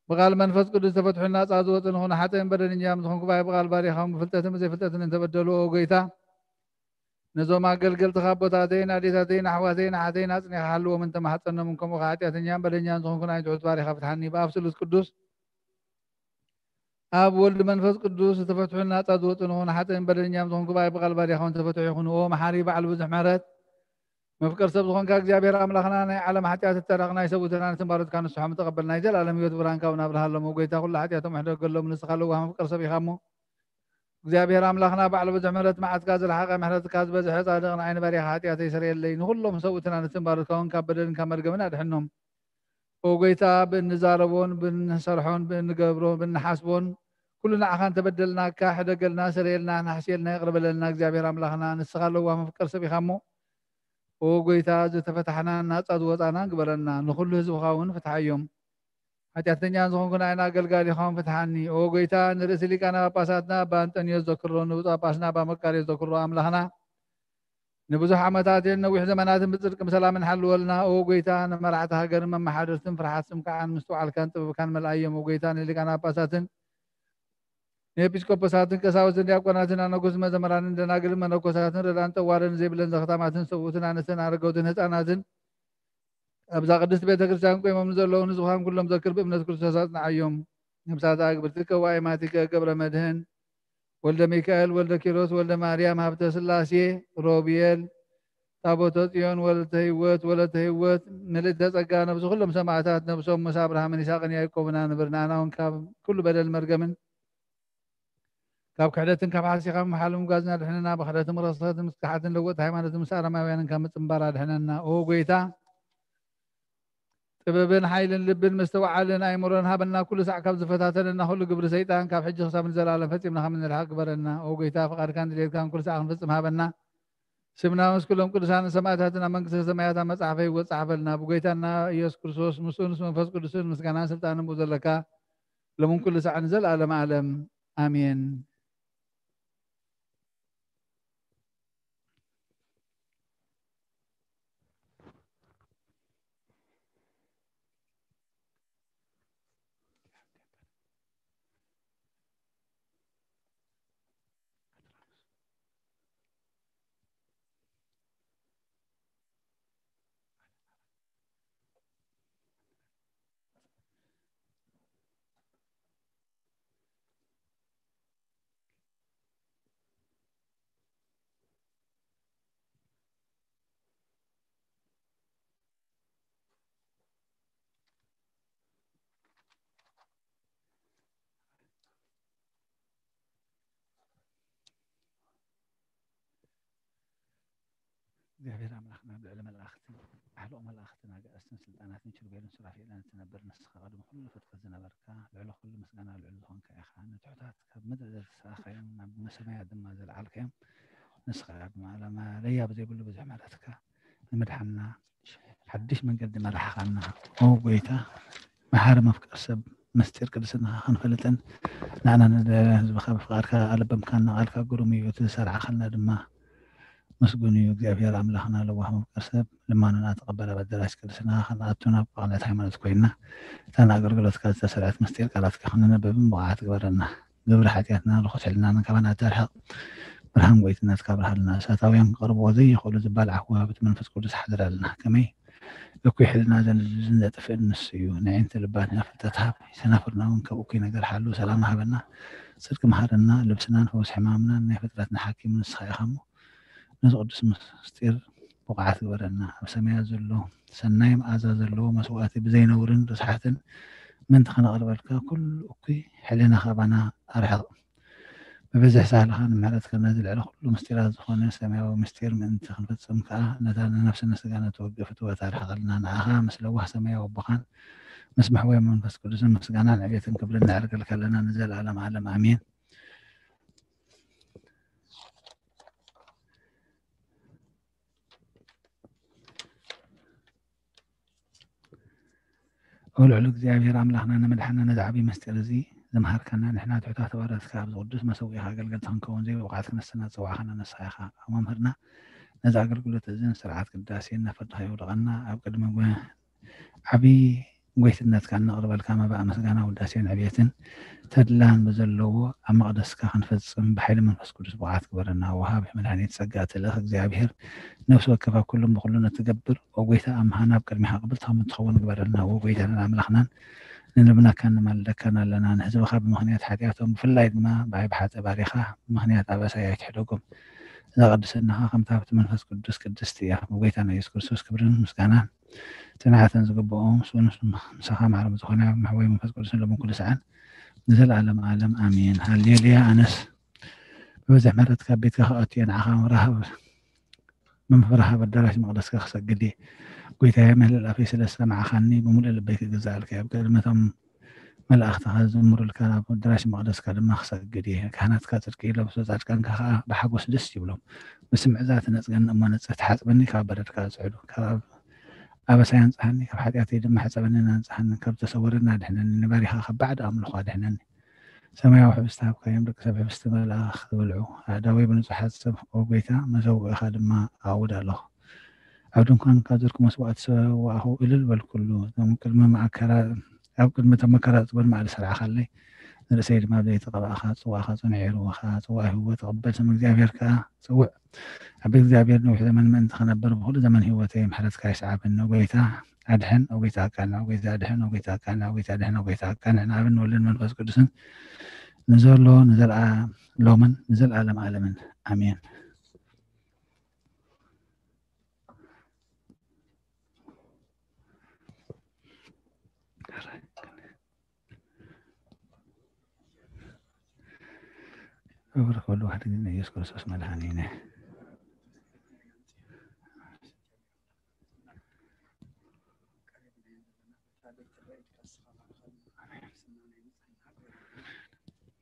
ብቓል መንፈስ ቅዱስ ዝተፈትሑን ናጻ ዝወጹ ንኹን ሓጥእን በደለኛም ዝኾንኩ ባይ ብቓል ባሪኻውን ብፍልጠትን ብዘይፍልጠትን እንተበደሉ፣ ኦ ጎይታ፣ ነዞም ኣገልገልትኻ ኣቦታተይን ኣዴታተይን ኣሕዋተይን ኣሓተይን ኣጽኒኻ ሓልዎም እንተማሕጸኖምን ከምኡ ከኣ ሓጢኣተኛን በደለኛን ዝኾንኩን ኣይትሑት ባሪኻ ፍትሓኒ። ብኣብ ስሉስ ቅዱስ ኣብ ወልድ መንፈስ ቅዱስ ዝተፈትሑን ናጻ ዝወጹ ንኹን ሓጥእን በደለኛም ዝኾንኩ ባይ ብቓል ባሪኻውን ተፈትሑ ይኹን። ኦ መሓሪ በዓል ብዙሕ ምሕረት መፍቀር ሰብ ዝኾንካ እግዚኣብሔር ኣምላኽና፣ ናይ ዓለም ሓጢኣት እተረኽ ናይ ሰብኡትና ነትን ባሮትካ ንስሖም ተቐበል። ናይ ዘላለም ህይወት ብርሃን ካብ ናብርሃሎም። ኦ ጎይታ፣ ኩሉ ሓጢኣቶም ሕደገሎም። ንስኻ ለዋህ መፍቀር ሰብ ኢኻ እሞ፣ እግዚኣብሔር ኣምላኽና፣ ባዕሉ ብዙሕ ምሕረት፣ መዓትካ ዝለሓቐ፣ ምሕረትካ ዝበዝሐ፣ ጻድቕ ንዓይ ንባርያኻ ሓጢኣተይ ስረየለይ። ንኹሎም ሰብኡትና ነትን ባሮትካ እውን ካብ በደልን ካብ መርገምን ኣድሕኖም። ኦ ጎይታ፣ ብእንዛረቦን ብንሰርሖን ብእንገብሮን ብንሓስቦን ኩሉ ንዓኻ እንተበደልናካ፣ ሕደገልና፣ ስረየልና፣ ናሕስየልና፣ ይቕረ በለልና። እግዚኣብሔር ኣምላኽና፣ ንስኻ ለዋህ መፍቀር ሰብ ኢኻ እሞ፣ ኦ ጎይታ፣ ዝተፈታሕናን ናጻ ዝወጻናን ግበረና። ንኹሉ ህዝብኻ እውን ፍትሓዮም። ሓጢኣተኛ ዝኾንኩ ንዓይን ኣገልጋሊኻውን ፍትሓኒ። ኦ ጎይታ፣ ንርእሲ ሊቃነ ጳጳሳትና ኣባ ኣንጠንዮስ ዘክሮ፣ ንብፁዕ ጳጳስና ኣባ መቃርዮስ ዘክሮ፣ ኣምላኽና፣ ንብዙሕ ዓመታትን ነዊሕ ዘመናትን ብጽድቅን ብሰላምን ሓልወልና። ኦ ጎይታ፣ ንመራሕቲ ሃገርን መመሓደርትን ፍርሓት ስምካዓን ምስትውዓልካን ጥበብካን መልኣዮም። ኦ ጎይታ፣ ንሊቃነ ጳጳሳትን ንኤጲስቆጶሳትን ቀሳውስትን ዲያቆናትን ኣነኮስን መዘምራንን ደናግልን መነኮሳትን ረዳን ጠዋርን ዘይብለን ዘኽታማትን ሰብኡትን ኣንስትን ኣረገውትን ህፃናትን ኣብዛ ቅድስት ቤተ ክርስቲያን ቆይሞም ንዘለዉ ንዝዃን ኩሎም ዘክር ብእምነት ክርስቶስ ኣጽንዓዮም። ነብሳት ኣግብርትከ ወኣይማቲከ ገብረ መድህን ወልደ ሚካኤል ወልደ ኪሮስ ወልደ ማርያም ሃብተ ስላሴ ሮብየል ታቦተ ጽዮን ወለተ ህይወት ወለተ ህይወት ምልእተ ጸጋ ነብሲ ኩሎም ሰማዕታት ነብሶም ምስ ኣብርሃምን ይስሐቅን ያዕቆብን ኣንብር። ንኣና እውን ካብ ኩሉ በደል መርገምን ካብ ክሕደትን ካብ ሓሲኻ ምሓል ምጓዝና ድሕንና። ብኽሕደትን ብረኽሰትን ምስ ክሓትን ለወጥቲ ሃይማኖትን ምስ ኣረማውያንን ካብ ምጽንባር ኣድሕነና። ኦ ጎይታ፣ ጥበብን ሓይልን ልብን ምስትውዓልን ኣይምሮን ሃበና። ኩሉ ሳዕ ካብ ዝፈታተነና ኩሉ ግብሪ ሰይጣን ካብ ሕጂ ክሳብ ንዘለኣለም ፈጺምና ከም እንርሕቕ ግበረና። ኦ ጎይታ፣ ፍቓድካን ድሌትካን ኩሉ ሳዕ ክንፍጽም ሃበና። ስምና ምስ ኩሎም ቅዱሳንን ሰማዕታትን ኣብ መንግስተ ሰማያት ኣብ መጽሓፈ ህይወት ጸሓፈልና። ብጎይታና ኢየሱስ ክርስቶስ ምስኡን ምስ መንፈስ ቅዱስን ምስጋናን ስልጣንን ብኡ ዘለካ ሎምን ኩሉ ሳዕ ንዘለኣለም ዓለም ኣሜን። እግዚኣብሔር ኣምላኽና፣ ኣብ ልዕሊ መላእኽትን ኣሕሉቕ መላእኽትን ኣጋእዝትን ስልጣናትን ኪሩቤልን ሱራፌልን እትነብር፣ ንስኻ ቅድሚ ኩሉ ፍጥረት ዝነበርካ፣ ልዕሊ ኩሉ ምስጋና ልዑል ዝኾንካ ኢኻ። ንትሑታት ካብ ምድሪ ዘተሰኣኻዮም፣ ናብ ሰማያት ድማ ዘልዓልካዮም፣ ንስኻ ድማ ለያ ብዘይብሉ ብዙሕ ምሕረትካ ንምድሓንና ሓድሽ መንገዲ መራሕኻና። ኦ ጎይታ፣ መሓሪ መፍቀር ሰብ፣ ምስጢር ቅድስናኻ ክንፈልጥን ንዓና ንደለና ህዝብኻ ብፍቓድካ ኣለበምካና። ቃልካ ግሩም እዩ፣ እቲ ዝሰርዓኻልና ድማ ምስጉን እዩ። እግዚኣብሔር ኣምላኽና ለዋህ መፍቀር ሰብ፣ ልማኖና ተቐበል። ኣብ ኣዳራሽ ቅድስናኻ ክንኣቱ ናብ ቅንዕቲ ሃይማኖት ኮይንና፣ እታ ንኣገልግሎትካ ዝተሰርዐት ምስጢር ቃላትካ ክንነብብን ብቕዓት ግበረና። ግብሪ ሓጢኣትና፣ ርኹስ ሕልናን ካባና ተርሕቕ። ብርሃን ጎይትነትካ ኣብርሃልና። እሳታውያን ክቐርብዎ ዘይኽእሉ ዝባልዓኽዎ ሃብቲ መንፈስ ቅዱስ ሓድረልና። ከመይ እኩይ ሕልና ዘንዝዝን ዘጥፍእን ንሱ እዩ። ነዒንቲ ልባትና ፍልጠት ሃብ፣ ሰናፍርና እውን ካብ እኩይ ነገር ሓሉ። ሰላም ሃበና፣ ጽድቂ መሃረና፣ ልብስናን ፈውሲ ሕማምናን ናይ ፍጥረትና ሓኪም ንስኻ ኢኻ እሞ፣ ነዚ ቅዱስ ምስጢር ብቑዓት ግበረና። ኣብ ሰማያት ዘሎ ሰናይ መኣዛ ዘለዎ መስዋእቲ ብዘይነውርን ርስሓትን ምእንቲ ከነቕርበልካ፣ ኩሉ እኩይ ሕልና ካባና ኣርሕቕ። ብብዝሒ ሳህልኻን ምሕረትካን ነዚ ልዕሊ ኩሉ ምስጢራት ዝኾነ ሰማያዊ ምስጢር ምእንቲ ክንፍጽም ከኣ፣ ነታ ንነፍስን ንስጋን እትወግእ ፍትወት ኣርሕቐልና። ንዓኻ ምስ ለዋህ ሰማያዊ ኣቦኻን ምስ መሕወይ መንፈስ ቅዱስን ምስጋናን ዕቤትን ክብርን ነዕርገልካ ኣለና ንዘለኣለም ዓለም። ኣሜን። ኦ ልዑል እግዚኣብሔር ኣምላኽና፣ ንመድሓና ነዚ ዓብዪ ምስጢር እዚ ዝመሃርካና፣ ንሕና ትሑታት ኣዋርድካ ኣብዚ ቅዱስ መሰውኢኻ ኣገልገልቲ ክንከውን ዘይብቑዓት ክነስና ዝጸዋዕኻና ንስኻ ኢኻ። ኦ መምህርና፣ ነዚ ኣገልግሎት እዚ ንስርዓት ቅዳሴ እናፈርድኻ የውድቐና። ኣብ ቅድሚ ጎ-፣ ዓብዪ ጎይትነትካ እነቕርበልካ መባእ ምስጋና፣ ውዳሴን ዕብየትን ተድላን ብዘለዎ ኣብ መቕደስካ ክንፈጽም ብሓይሊ መንፈስ ቅዱስ ብቕዓት ግበረና። ወሃቢ መድኃኒት ጸጋ ትልእኽ እግዚኣብሔር፣ ነፍሲ ወከፍ ኣብ ኩሉን ብኹሉን እትገብር፣ ኦ ጐይታ፣ ኣምሃና ኣብ ቅድሚኻ ቅብልቲ ከም እትኸውን ግበረልና። ኦ ጐይታናን ኣምላኽናን፣ ንልምነካን ንማልደካን ኣለና። ንህዝብኻ ብምኽንያት ሓጢኣቶም፣ ብፍላይ ድማ ብዓይቢ ሓጢ ባሪኻ ብምኽንያት ኣበሳይ ኣይትሕደጎም። እዛ ቅድስናኻ ከምታ ሃብቲ መንፈስ ቅዱስ ቅድስቲ እያ። ብጐይታና ኢየሱስ ክርስቶስ ክብርን ምስጋናን ጽንዓትን ዝግብኦ፣ ምስ ምሳኻ ማዕረ ዝኾነ መሕወይ መንፈስ ቅዱስን ሎምን ኩሉ ሰዓን ንዘለኣለም ዓለም ኣሜን። ሃሌሉያ። ኣነስ ብብዝሒ ምሕረትካ ኣብ ቤትካ ክኣቱ እየ፣ ንዓኻ ምፍራህ፣ ብምፍራህ ኣብ ኣዳራሽ መቕደስካ ክሰግድ እየ። ጐይታየ፣ ምህልል ኣፈይ ስለ ዝሰማዕኻኒ፣ ብምሉእ ልበይ ክግዛእልካ እየ። ኣብ ቅድሚ እቶም መላእኽትኻ ዝዝምሩልካ፣ ናብ ኣዳራሽ መቕደስካ ድማ ክሰግድ እየ። ካህናትካ ጽድቂ ይለብሱ፣ ጻድቃንካ ኸኣ ብሓጎስ ደስ ይብሎም። ብስምዒ እዛ ትነጽገኒ እሞ ንጽህ፣ ትሓጽበኒ ካብ በረድካ ጽዕዱ። ካብ ኣበሳይ ኣንጽሃኒ፣ ካብ ሓጢኣተይ ድማ ሕጸበንን ኣንጽሃኒ። ካብ ዝተሰወረኒ ኣድሕነኒ፣ ንባሪኻ ካብ ባዕዲ ኣምልኾ ኣድሕነኒ። ሰማያዊ ሕብስቲ ሃብካዮም፣ ደቂ ሰብ ሕብስቲ መልኣኽ ክብልዑ። ኣእዳወይ ብንጹሓት ሰብ፣ ኦ ጐይታ፣ መሰውኢኻ ድማ ኣዕውድ ኣለኹ። ኣብ ድንኳንካ ዘርኩ መስዋእቲ ሰዋእኹ፣ እልል በልኩሉ። እቶም ቅድሚ መኣከራ-፣ ኣብ ቅድሚ እቶም መከራ ጽቡን ማዕሊ ሰርዓኻለይ፣ ንርእሰይ ድማ ብዘይተቐባእኻ ጽዋእኻ ጽኑዕ የርውኻ። ጽዋእ ህይወት ተቐበል፣ ስም እግዚኣብሔር ከኣ ጽውዕ። ኣብ ቤት እግዚኣብሔር ነዊሕ ዘመን ምእንቲ ክነብር፣ ብኹሉ ዘመን ህይወተይ ምሕረትካ ይስዓበኒ። ኦ ጐይታ ኣድሕን፣ ኦ ጐይታ ኣቃንዕ፣ ኦ ጐይታ ኣድሕን፣ ኦ ጐይታ ኣቃንዕ፣ ኦ ጐይታ ኣድሕን፣ ኦ ጐይታ ኣቃንዕ። ንኣብን ወልድን መንፈስ ቅዱስን ንዘሎ ንዘለኣሎምን ንዘለኣለም ኣለምን ኣሜን። ክብር ኩሉ ዋሕድ ግን ኢየሱስ ክርስቶስ መድኃኒነ።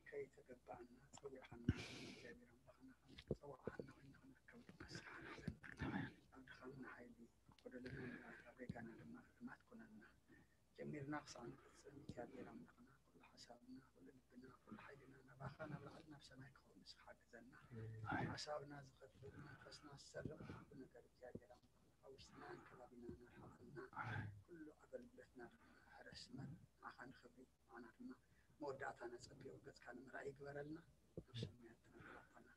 ከይተገባእና ጸዊዕኻና፣ እግዚኣብሔር ኣምላኽና፣ ከም ዝተጸዋዕኻና ኮይና ክንርከብ ንስሓና ዘንድ፣ ኣብ ድኻምና ሓይሊ፣ ኣብ ጎደሎና ምልኣት፣ ኣብ ጌጋና ድማ እርማት ኩነና። ጀሚርና ክሳዕ ንፍጽም፣ እግዚኣብሔር ኣምላኽና፣ ኩሉ ሓሳብና፣ ኩሉ ልብና፣ ኩሉ ሓይልና ናባኻ፣ ናብ ላዕሊ፣ ናብ ሰማይ ክኸውን ንስኻ ሓግዘና። ሓሳብና ዝኸፍል፣ መንፈስና ዝሰርቕ፣ ኩሉ ነገር እግዚኣብሔር ኣምላኽና፣ ኣብ ውሽጥናን ከባቢናን ኣርሕቐልና። ኩሉ ኣገልግሎትና ድማ ሕረስ፣ ንዓኻ ንኽብሪ፣ ንዓና ድማ መወዳእታና ጸቢቑ ገጽካ ንምርኣይ ይግበረልና። ኣብ ሰማያት ተንበላዕና፣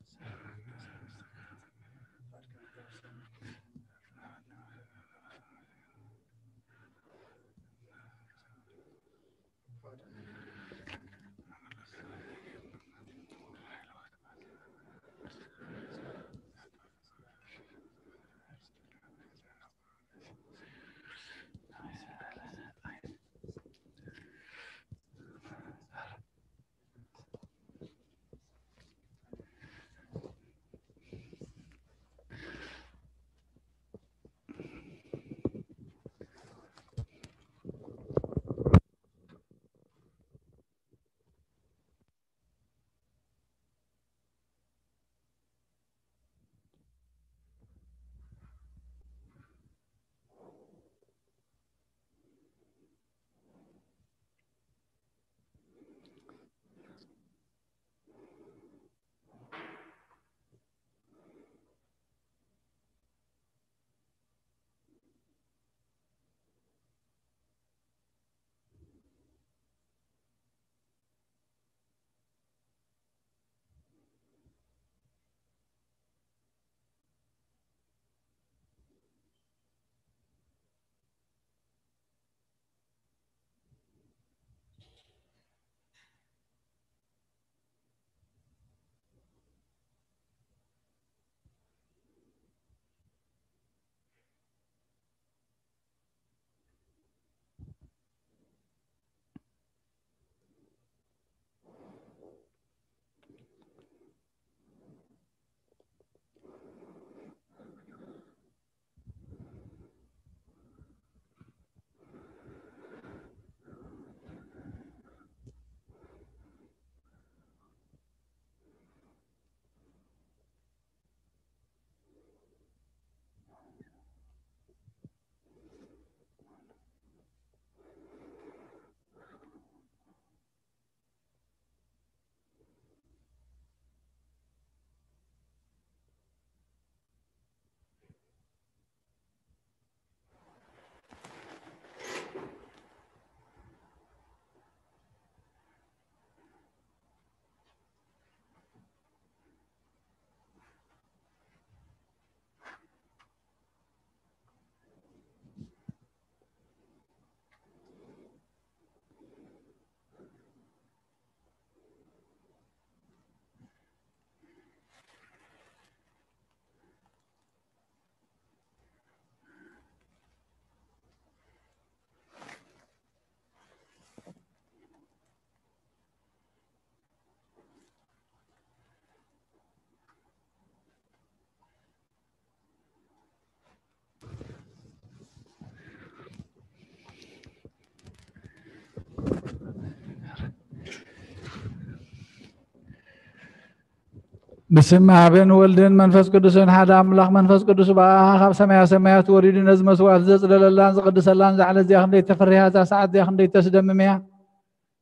ብስም ኣብን ወልድን መንፈስ ቅዱስን ሓደ ኣምላኽ። መንፈስ ቅዱስ ብኣኻ ካብ ሰማያ ሰማያት ወሪዱ ነዚ መስዋዕት ዘጽለለላን ዝቐድሰላን ዛዕለ እዚኣ ክንደይ ተፈሪሃ፣ እዛ ሰዓት እዚኣ ክንደይ ተስደምም እያ።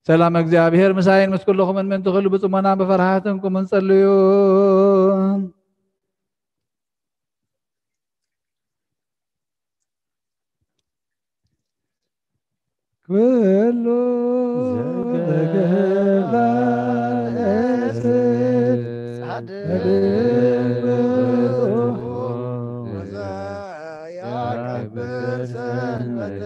ሰላም እግዚኣብሔር ምሳይን ምስ ኩልኹምን ምእንቲ ኩሉ ብጽሞና ብፍርሃትን ቁምን ጸልዩ። ኩሉ ዘገባእስ ጻድቅ ብፁዕ ወዘያከብር ሰንበተ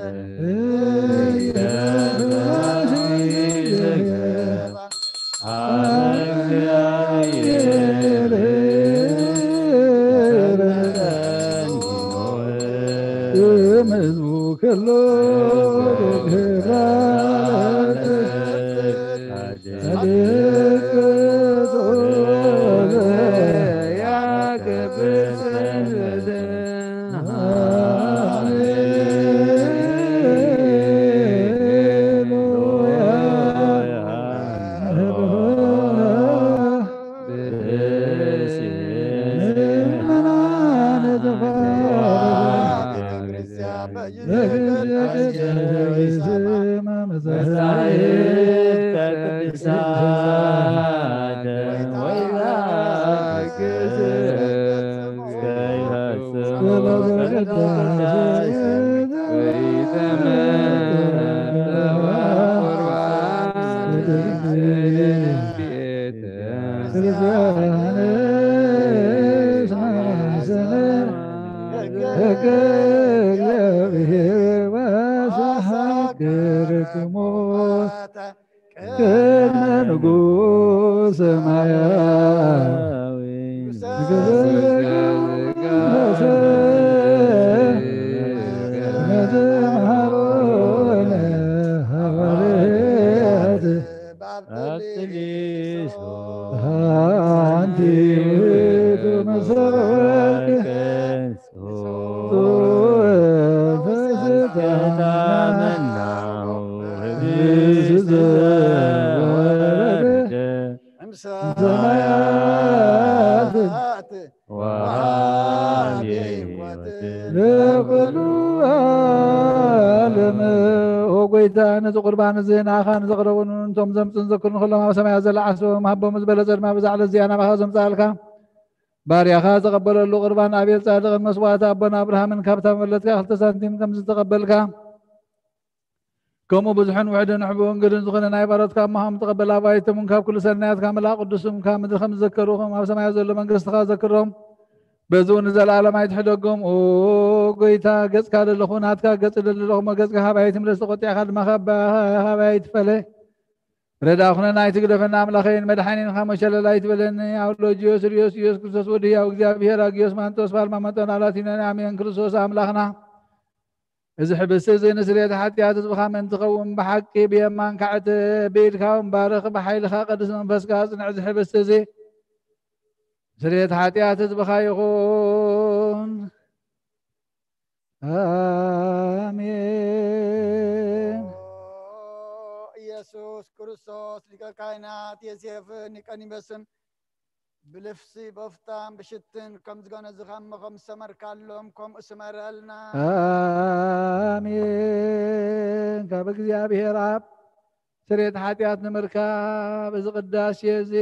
ቅድመ ንጉሥ ሰማያዊ ንግሥ መንፈስ መዘምሃሮነ ሃዋርያት ባብትሊሶ ሓንቲ ውእቱ መሰወርቅ ሰማያት ወሃቢ ሕይወት ለኩሉ ዓለም። ኦ ጎይታ፣ ነዚ ቁርባን እዚ ንኣኻ ንዘቕረቡን እንቶም ዘምጽኡን ዘክሩን ኩሎም ኣብ ሰማያት ዘለዓስቦም ሃቦም። ዝበለጸ ድማ ብዛዕለ እዚኣ ናባኻ ዘምጽኣልካ ባርያኻ ዘቐበለሉ ቁርባን ኣቤል ጻድቕን መስዋዕቲ ኣቦና ኣብርሃምን ካብታ መበለትካ ክልተ ሳንቲም ከም ዝተቐበልካ፣ ከምኡ ብዙሕን ውሕድን ሕቡእን ግድን ዝኾነ ናይ ባሮትካ እሞ ከም ትቐበል፣ ኣባይቶም እውን ካብ ኩሉ ሰናያትካ ምልኣ ቅዱስ ስምካ ምድሪ ከም ዝዘከሩኹም ኣብ ሰማያት ዘሎ መንግስትኻ ዘክሮም። በዚ እውን ንዘለኣለም ኣይትሕደጎም። ኦ ጎይታ፣ ገጽካ ደለኹ ናትካ ገጽ ደለኹ እሞ ገጽካ ካባይ ትምለስ፣ ተቖጢዕካ ድማ ካባይ ትፈለ። ረዳ ኩነና ኣይትግደፈና ኣምላኸይን መድሓኒን፣ ካብ ሞት ሸለል ኣይትበለኒ። ኣውሎጅዮስ ርዮስ ኢየሱስ ክርስቶስ ወዲ ህያው እግዚኣብሔር ኣግዮስ ማንጦስ ፓልማ መጠን ኣላቲነን ኣሜን። ክርስቶስ ኣምላኽና፣ እዚ ሕብስቲ እዚ ንስርየት ሓጢኣት ህዝብኻ ምእንቲ ኸውን ብሓቂ ብየማንካ ዕተ፣ ብኢድካ እውን ባርኽ፣ ብሓይልኻ ቅዱስ መንፈስካ ኣጽንዕ። እዚ ሕብስቲ እዚ ስርየት ሓጢኣት ህዝብኻ ይኹን። ኣሜን። ኦ ኢየሱስ ክርስቶስ ሊቀ ካህናት ዮሴፍን ኒቆዲሞስን ብልፍሲ በፍታን ብሽትን ከም ዝገነዝኻ እሞ ከም ዝሰመርካሎም ከምኡ ስመረልና። ኣሜን። ካብ እግዚኣብሔር ኣብ ስርየት ሓጢኣት ንምርካብ እዚ ቅዳሴ እዚ፣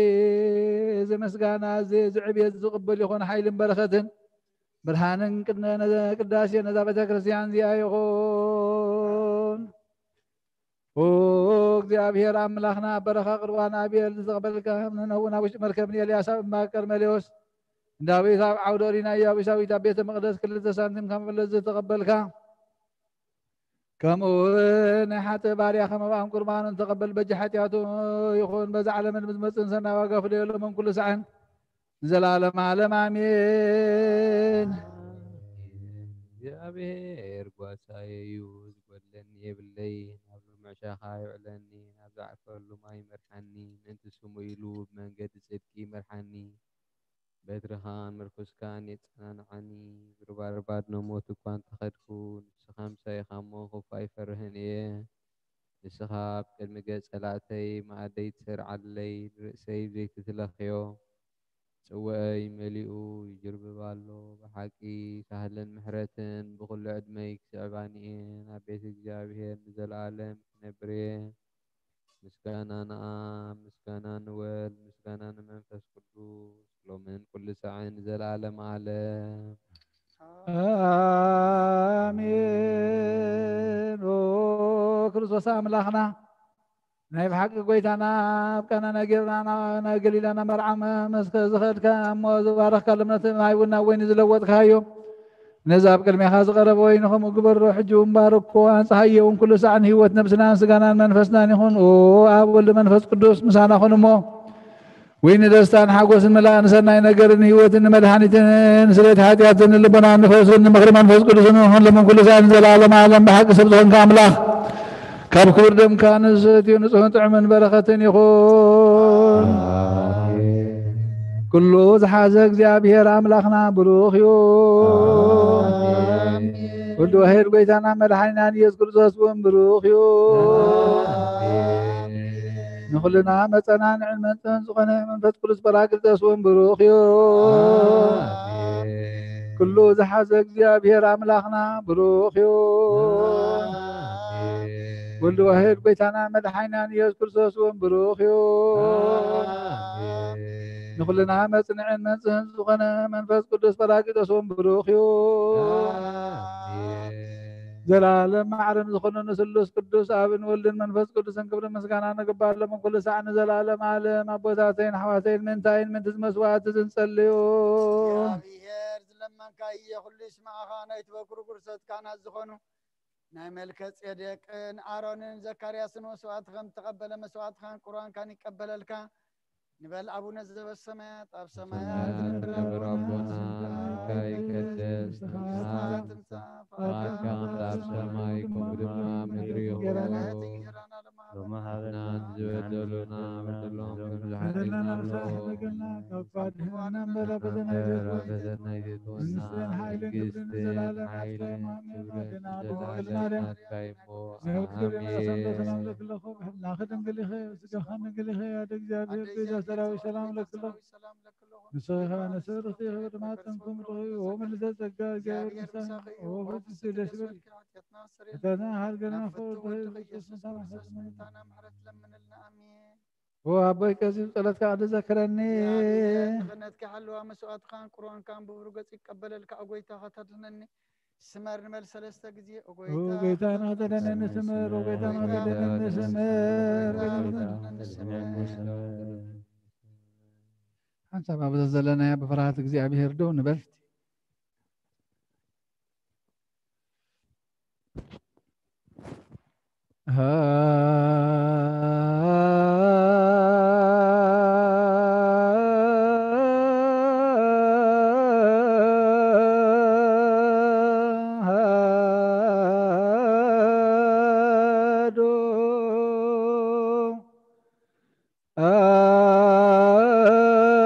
እዚ ምስጋና እዚ፣ እዚ ዕብየት ዝቕብል ይኹን ሓይልን በረኸትን ብርሃንን ቅድነ ነዘ ቅዳሴ ነዛ ቤተ ክርስቲያን እዚኣ ይኹን። ኦ እግዚኣብሔር ኣምላኽና፣ በረኻ ቅርባን ኣቤል ዝተቐበልካ፣ ንነውን ኣብ ውሽጢ መርከብ ንኤልያስ ኣብ እምባ ቀርሜሌዎስ፣ ንዳዊት ኣብ ዓውደ ኦሪና ኢያቡሳዊት ኣብ ቤተ መቕደስ ክልተ ሳንቲም ካብ መበለት ዝተቐበልካ፣ ከምኡ እውን ናይ ሓጥእ ባርያኻ መባእን ቁርባኑን ተቐበል። በጃ ሓጢኣቱ ይኹን በዛ ዓለምን ብዝመጽእን ሰናይ ዋጋ ፍደየሎም ኩሉ ሳዕን ንዘለዓለም ዓለም ኣሜን። እግዚኣብሔር ጓሳየ እዩ፣ ዝጎድለኒ የብለይን። ኣብ ልሙዕ ሻኻ የውዕለኒ፣ ናብ ዝዓርፈሉ ማይ ይመርሓኒ። ምእንቲ ስሙ ኢሉ ብመንገዲ ጽድቂ ይመርሓኒ። በትርኻን ምርኩስካን የጸናንዓኒ። ብርባርባት ሞት እኳ እንተኸድኩ፣ ንስኻ ምሳይ ኢኻ እሞ ክፉእ ኣይፈርህን እየ። ንስኻ ኣብ ቅድሚ ገጽ ጸላእተይ መኣደይ ትሰርዓለይ፣ ንርእሰይ ብዘይቲ ትለኽዮ። ጽዋኣይ መሊኡ ይጅርብብ ኣሎ። ብሓቂ ሳህልን ምሕረትን ብኹሉ ዕድመይ ክስዕባኒ እየን። ኣብ ቤት እግዚኣብሔር ንዘለኣለም ክነብር እየ። ምስጋና ንኣብ፣ ምስጋና ንወልድ፣ ምስጋና ንመንፈስ ቅዱስ፣ ሎምን ኩሉ ሳዕን ንዘለኣለም ዓለም። ኣሜን። ኦ ክርስቶስ ኣምላኽና፣ ናይ ብሓቂ ጎይታና፣ ኣብ ቃና ናይ ገሊላ፣ ናይ ገሊላ ናብ መርዓ መ-፣ መስከ ዝኸድካ እሞ ዝባረኽካ፣ ለምነት ማይ እውን ናብ ወይኒ ዝለወጥካዮ፣ ነዚ ኣብ ቅድሜኻ ዝቐረበ ወይኒ ከምኡ ግበሮ፣ ሕጂ እውን ባርኮ፣ ኣንጽሃዮ እውን ኩሉ ሳዕ ንህይወት ነብስናን ስጋናን መንፈስናን ይኹን። ኦ ኣብ ወልድ መንፈስ ቅዱስ ምሳና ኩን እሞ፣ ወይኒ ደስታን ሓጎስን መላእ ንሰናይ ነገርን ህይወትን ንመድሓኒትን ንስርየት ሓጢኣትን ንልቦናን ንፈውስን ንምኽሪ መንፈስ ቅዱስን ንኹን ሎምን ኩሉ ሳዕን ንዘለዓለም ዓለም። ብሓቂ ሰብ ዝኾንካ ኣምላኽ፣ ካብ ክቡር ደምካ ንዝሰትዩ ንጹህን ጥዑምን በረኸትን ይኹን። ኩሉ ዝሓዘ እግዚኣብሔር ኣምላኽና ብሩኽ እዩ። ወልድ ዋሕድ ጎይታና መድሓኒናን ኢየሱስ ክርስቶስ እውን ብሩኽ እዩ። ንኹልና መጸናንዕን መንጽህን ዝኾነ መንፈስ ቅዱስ ጳራቅሊጦስ እውን ብሩኽ እዩ። ኩሉ ዝሓዘ እግዚኣብሔር ኣምላኽና ብሩኽ እዩ። ወልድ ዋሕድ ጎይታና መድሓኒናን ኢየሱስ ክርስቶስ እውን ብሩኽ እዩ። ንኹልና መጽንዕን መንጽህን ዝኾነ መንፈስ ቅዱስ ጳራቅሊጦስ እውን ብሩኽ እዩ። ዘላለም ማዕረን ዝኾነ ንስሉስ ቅዱስ ኣብን ወልድን መንፈስ ቅዱስን ክብሪ ምስጋና ንግባር ሎምን ኩሉ ሳዕ ንዘላለም ዓለም። ኣቦታተይን ኣሕዋተይን ምእንታይን ምእንቲ ዝመስዋዕቲ ዝንጸልዩ እግዚኣብሔር ዝለመንካዮ ኩሉ ይስማዕኻ። ናይ ትበክሩ ጉርሰት ካህናት ዝኾኑ ናይ መልከ ጼዴቅን ኣሮንን ዘካርያስን መስዋዕቲ ከም ተቐበለ መስዋዕትኻን ቁርባንካን ይቀበለልካ። ንበል ኣቡነ ዘበሰማያት ኣብ ሰማያት ሰማያት ዝነብር ኣቦና፣ ስምካ ይቀደስ፣ ስምካ ትምጻእ፣ ፈቃድካ ከም ኣብ ሰማይ ከምኡ ድማ ኣብ ምድሪ ይኹን። ሎሚ ሃበና ዝበደሉና በደሎም ከም ዝሓለና ንበደልና ንስሓ ኣለዉ። ይበደልና፣ ካብ ክፉኣት ድሕነና እምበር ኣበሰናይ ዘይትወስድ። ኣበሰናይ ዘይትወስድ። መንግስትን ሓይልን ክብርን መንግስትን ንዘለኣለም ሓይልን ናትካ እዩ። ኣሜን። ክብርን ኣደና ንዘለኣለም ድንግል ማርያም፣ ናትካ እዩ እሞ። ንህብቲ ክብሪ ኣሜን። ሰላምታ ሰላም ለክለኹ፣ ብሕልናኺ ድንግል ኢኺ፣ ስጋኻ ድንግል ኢኺ፣ ኣደ እግዚኣብሔር፣ ኣደ ቤዛ እግዚኣብሔር፣ ሰራዊት ሰላም ለክለኹ። ሰራዊት ሰላም ለክለኹ። ንስኺ ኸኣ ንስእርኽቲ ኢኺ፣ ብድማት ጥንኩም ድኺ፣ ኦ ምልዕተ ጸጋ፣ እግዚኣብሔር ምሳኺ፣ ኦ ፍርትቲ ደስ ይበልኪ። ኃጢአትና ኃርገና ፍቅር ድኺ፣ ኢየሱስ ክርስቶስ ምሕረትና ምሕረት ለምንልና። ኣሜን። ኦ ኣቦይ ቀሲስ ጸሎትካ ቅዱስ ዘክረኒ። እግዚኣብሔር ድኽነትካ ይሓልዋ፣ መስዋዕትኻን ቁርባንካን ብብሩህ ገጽ ይቀበለልካ፣ ኦ ጎይታ ከተድሕነኒ ስመር ንበል ሰለስተ ግዜ፣ ኦ ኦ ጎይታ ጎይታ ንኽተድሕነኒ ስመር፣ ኦ ጎይታ ንኽተድሕነኒ ስመር፣ ኦ ጎይታ ንኽተድሕነኒ ስመር። ሓንሳብ ኣብ ዘለናዮ ብፍርሃት እግዚኣብሔር ደው ንበል።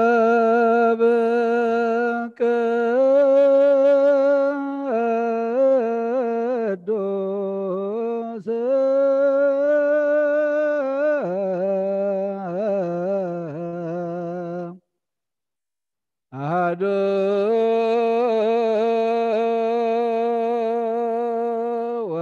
አብ ቅዱስ አሐዱ ወ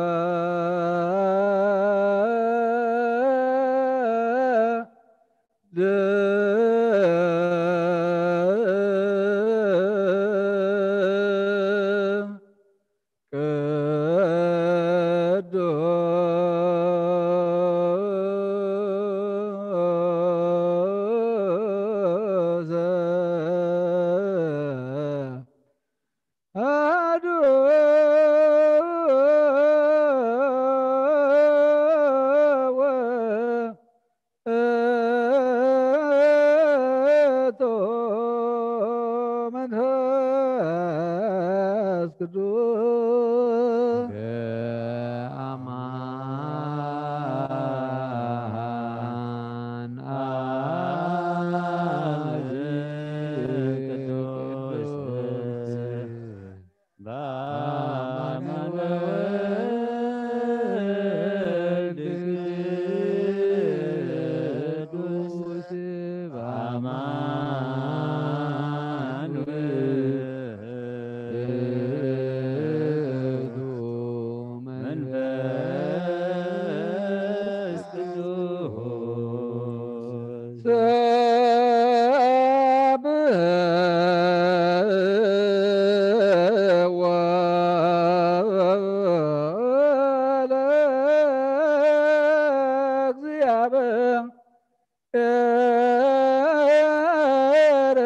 ቅዱስ አሐዱ ወ ሄር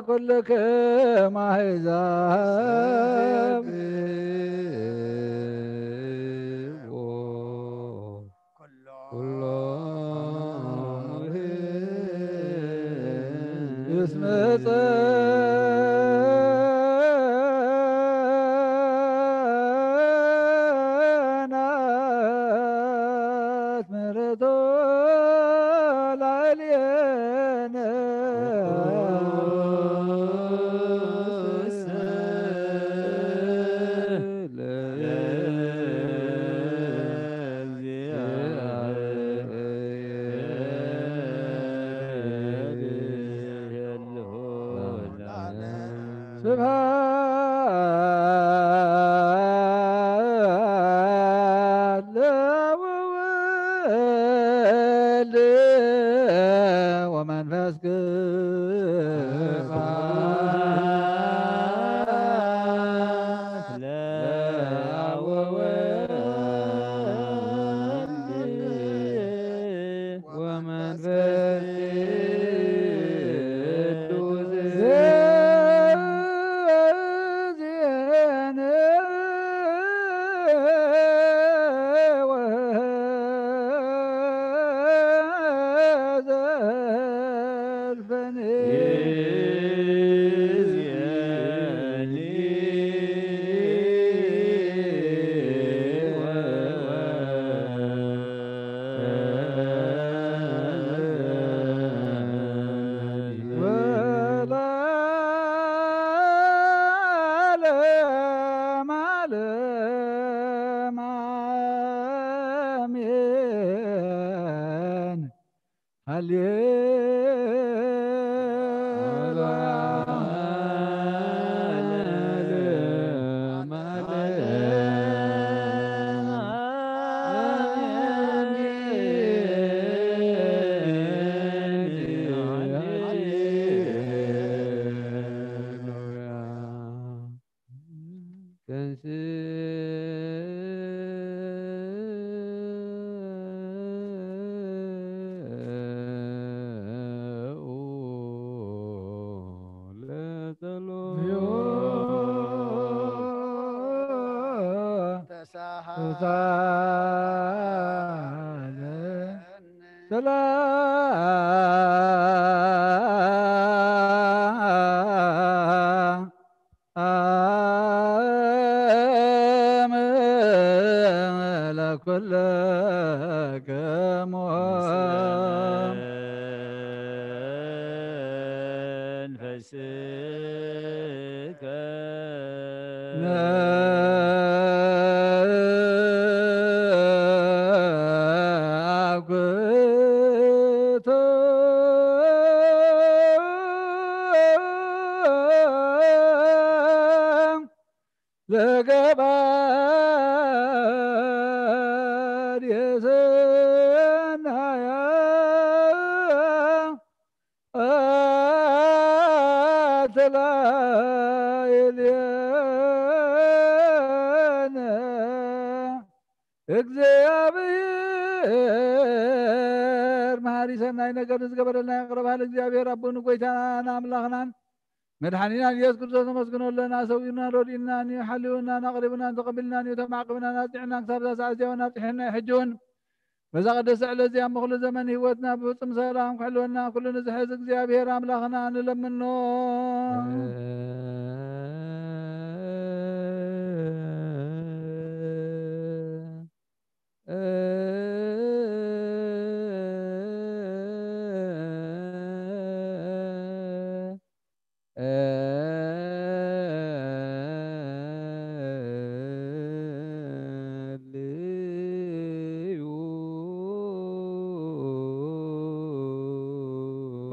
ኩልክም ኣሕዛብ ኩሎ እስመ ጸናት ምሕረቱ ላዕሌነ። ስብሐት ለወወልድ ወመንፈስ ቅዱስ። ስብሐት ለወወልድ ወመንፈስ ቅዱስ። ዜነ ወዘልፈን። ወለዓለመ ዓለም አሜን። ሃሌሉያ። ሰላም ለኩልክሙ። ለገባር የሰናያ አትላይልየነ እግዚኣብሔር መሃሪ ሰናይ ነገር ንዝገበረልና ይቕረ በሃሊ እግዚኣብሔር ኣቦን ጎይታናን ኣምላኽናን መድሓኒናን ኢየሱስ ክርስቶስ ነመስግኖ ኣለና። ሰዊሩናን ረዲኡናን እዩ፣ ሓልዩናን ኣቕሪቡናን ተቐቢልናን እዩ፣ ተማዕቂብናን ኣጽኒዕናን ክሳብ እዛ ሰዓት እዚኣ እውን ኣብጽሕና እዩ። ሕጂ እውን በዛ ቅድስቲ ዕለት እዚኣ እሞ ኩሉ ዘመን ህይወትና ብፍጹም ሰላም ክሕልወና ኩሉ ንዝሕዝ እግዚኣብሔር ኣምላኽና ንለምኖ።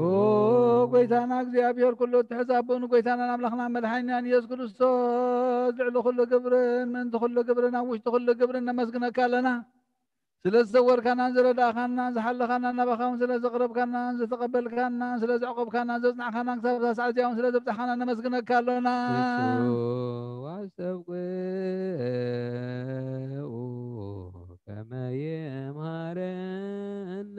ኦ ጎይታና እግዚኣብሔር ኩሉ እትሕዝ ኣቦን ጎይታናን ኣምላኽናን መድሓኒናን ኢየሱስ ክርስቶስ፣ ልዕሊ ኩሉ ግብርን ምእንቲ ኩሉ ግብርን ኣብ ውሽጢ ኩሉ ግብርን ነመስግነካ ኣለና። ስለ ዝሰወርካናን ዝረዳእካናን ዝሓለኻናን ናባኻ እውን ስለ ዘቕረብካናን ዝተቐበልካናን ስለ ዘዕቆብካናን ዘጽናዕካናን ክሳብ እዛ ሰዓት እዚኣ እውን ስለ ዘብጻሕካና ነመስግነካ ኣሎና። እሱ ኣስተብቅዑ ከመ የምሃረነ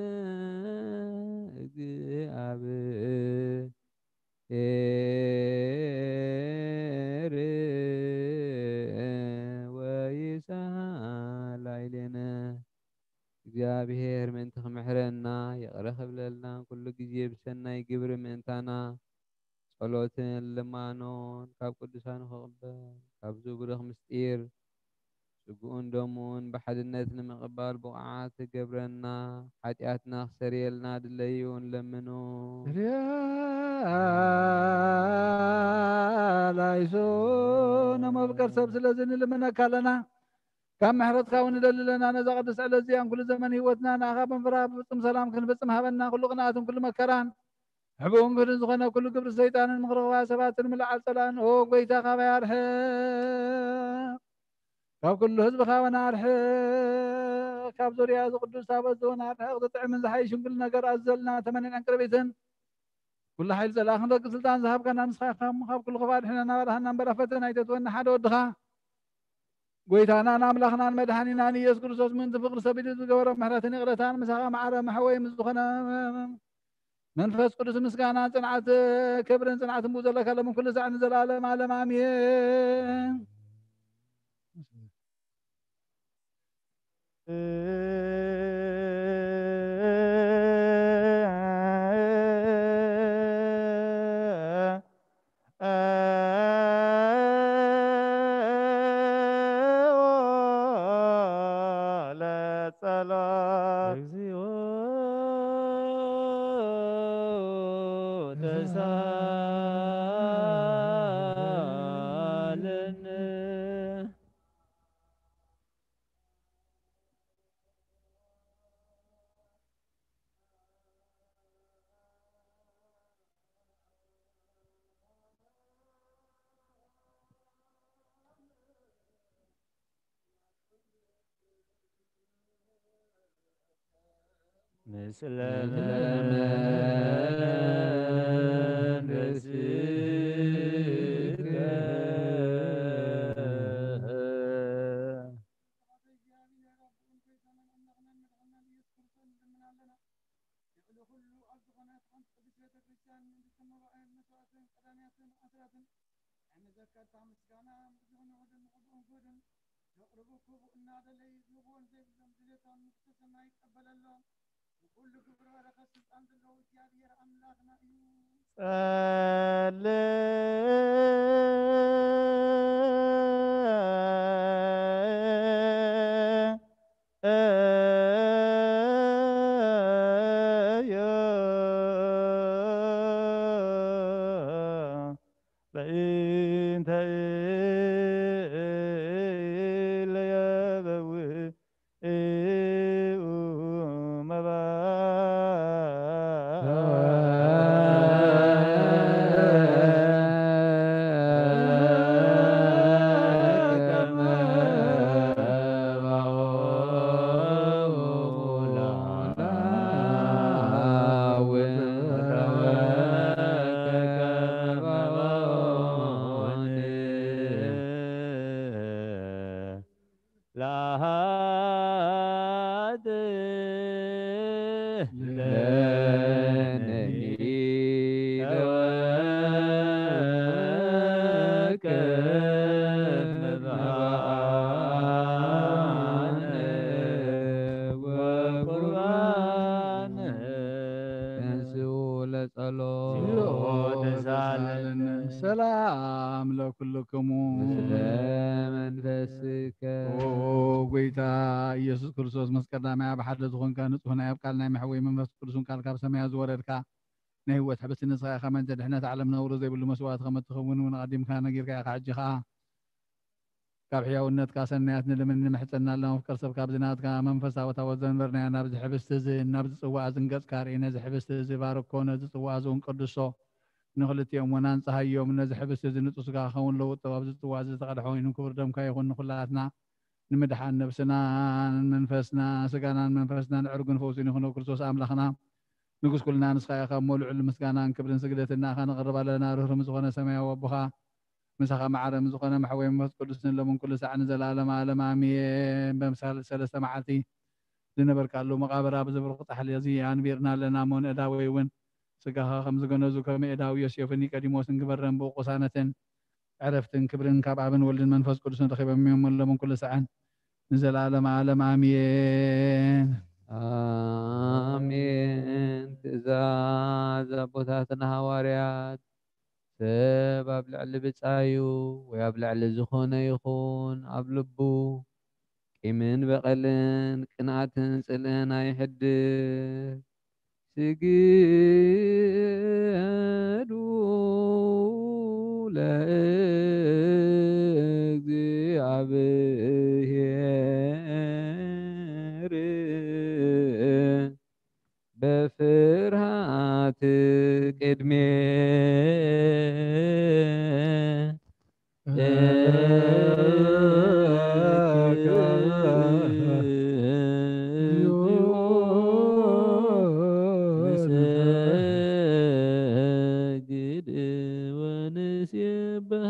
እግዚኣብሔር ምእንቲ ክምሕረና፣ ይቕረ ክብለልና፣ ኩሉ ግዜ ብሰናይ ግብሪ ምእንታና፣ ጸሎትን ልማኖን ካብ ቅዱሳኑ ክቕበል፣ ካብዚ ብሩኽ ምስጢር ስግኡን ደሙን ብሓድነት ንምቕባል ብቑዓት ክገብረና፣ ሓጢኣትና ክሰርየልና ድለዩ ንለምኑ። ላይሶ ነመፍቀር ሰብ ስለዚ ንልምነካ ኣለና። ካብ ምሕረትካ እውን ንደሊ ኣለና። ነዛ ቅድስቲ ዕለት እዚኣን ኩሉ ዘመን ህይወትና ንኣኻ ብምፍራህ ብፍጹም ሰላም ክንፍጽም ሃበና። ኩሉ ቅንኣትን ኩሉ መከራን፣ ሕቡእን ክህድን ዝኾነ ኩሉ ግብሪ ሰይጣንን ምኽሪ ክፋእ ሰባትን ምልዓል ጸላእን፣ ኦ ጎይታ፣ ካባይ ኣርሕቕ። ካብ ኩሉ ህዝብኻ እውን ኣርሕቕ። ካብ ዙርያ እዚ ቅዱስ ታቦት እውን ኣርሕቕ። ዝጥዕምን ዝሓይሽን ኩሉ ነገር ኣዘልና ተመንን ዕንቅርቢትን፣ ኩሉ ሓይሊ ጸላእ ክንረግጽ ስልጣን ዝሃብካና ንስኻ ኢኻ እሞ፣ ካብ ኩሉ ክፉእ ኣድሕነና፣ ባርኻና እምበር ኣፈተና ኣይተእትወና። ሓደ ወድኻ ጎይታናን ኣምላኽናን መድሓኒናን ኢየሱስ ክርስቶስ ምእንቲ ፍቕሪ ሰብ ኢሉ ዝገበሮ ምሕረትን ይቕረታን ምሳኻ መዓረ መሕወይ ምስ ዝኾነ መንፈስ ቅዱስ ምስጋናን ጽንዓት፣ ክብርን ጽንዓትን ብኡ ዘለካ ሎምን ኩሉ ሳዕ ንዘለኣለም ዓለም ኣሜን። ለጸሎት። እግዚኦ ተሳለነ። ምስለ መንፈስከ። ልዕሊ ኩሉ ኣብ ዝኾነት ሓንቲ ቅድስት ቤተ ክርስቲያን ምእንቲ መባእን መስዋዕትን ቀዳሚያትን ኣስራትን ናይ መዘከርታ ምስጋና ምስግኑ ውድን ንቕብኡን ክህድን ዘቕርቡ ክቡእ እናደለዩ ዝህብዎን ዘይብሎም ድሌቶም ንግስተ ሰማይ ይቀበለሎም። ንኹሉ ግብረ በረኸት ስልጣን ዘለዎ እግዚኣብሔር ኣምላኽና እዩ። ጸልእ ሰላም ለኩልክሙ። ምስለ መንፈስከ። ኦ ጎይታ ኢየሱስ ክርስቶስ፣ ምስ ቀዳማይ ኣብ ሓደ ዝኾንካ፣ ንጹህ ናይ ኣብ ቃል ናይ መሕወይ መንፈስ ቅዱስን ቃል ካብ ሰማያት ዝወረድካ፣ ናይ ህይወት ሕብስቲ ንስኻ ኢኻ። ምእንቲ ድሕነት ዓለም ነውሪ ዘይብሉ መስዋእቲ ከም እትኸውን እውን ኣቐዲምካ ነጊርካ ኢኻ። ሕጂ ኸኣ ካብ ሕያውነትካ ሰናያት ንልምን ንምሕጸና ኣለና። መፍቀር ሰብ፣ ካብዚ ናትካ መንፈሳዊ ታቦት ዘንበርናዮ ናብዚ ሕብስቲ እዚ፣ ናብዚ ጽዋእ እዚ ንገጽካ ርኢ። ነዚ ሕብስቲ እዚ ባርኮ፣ ነዚ ጽዋእ እዚ እውን ቅድሶ። ንኽልቲኦም እውን ኣንጽሃዮም። ነዚ ሕብስቲ እዚ ንጹህ ስጋ ክኸውን ለውጦ፣ ኣብዚ ጽዋእ እዚ ዝተቐድሐ ኮይኑ ክቡር ደምካ ይኹን። ንኹላትና ንምድሓን ነብስናን መንፈስና፣ ስጋናን መንፈስናን ዕርጉን ፈውሱን ይኹን። ክርስቶስ ኣምላኽና ንጉስ ኩልና ንስኻ ኢኻ እሞ፣ ልዑል ምስጋናን ክብርን ስግደትን ንኣኻ ነቕርብ ኣለና። ርህሩም ዝኾነ ሰማያዊ ኣቦኻ፣ ምሳኻ ማዕረ ምስ ዝኾነ መሕወይ መንፈስ ቅዱስ ንሎምን ኩሉ ሳዕ ንዘለኣለም ዓለም ኣሜን። በምሳሌ ሰለስተ መዓልቲ ዝነበርካሉ መቓብር ኣብዚ ብሩኽ ጻሕሊ እዚ ኣንቢርና ኣለና እሞ፣ ንእዳወይ እውን ስጋኻ ከም ዝገነዙ ከመይ እዳዊ ዮሴፍን ኒቆዲሞስን ግበረን። ብቕሳነትን ዕረፍትን ክብርን ካብ ኣብን ወልድን መንፈስ ቅዱስን ረኺቦም እዮም፣ ሎምን ኩሉ ሳዕን ንዘለኣለም ዓለም ኣሜን። ኣሜን። ትእዛዝ ኣቦታትና ሃዋርያት፣ ሰብ ኣብ ልዕሊ ብጻዩ ወይ ኣብ ልዕሊ ዝኾነ ይኹን ኣብ ልቡ ቂምን በቐልን ቅንኣትን ጽልእን ኣይሕድር። ስግዱ ለእግዚኣብሔር በፍርሃት ቅድሜ ንሰግድ ወንሴብሐከ።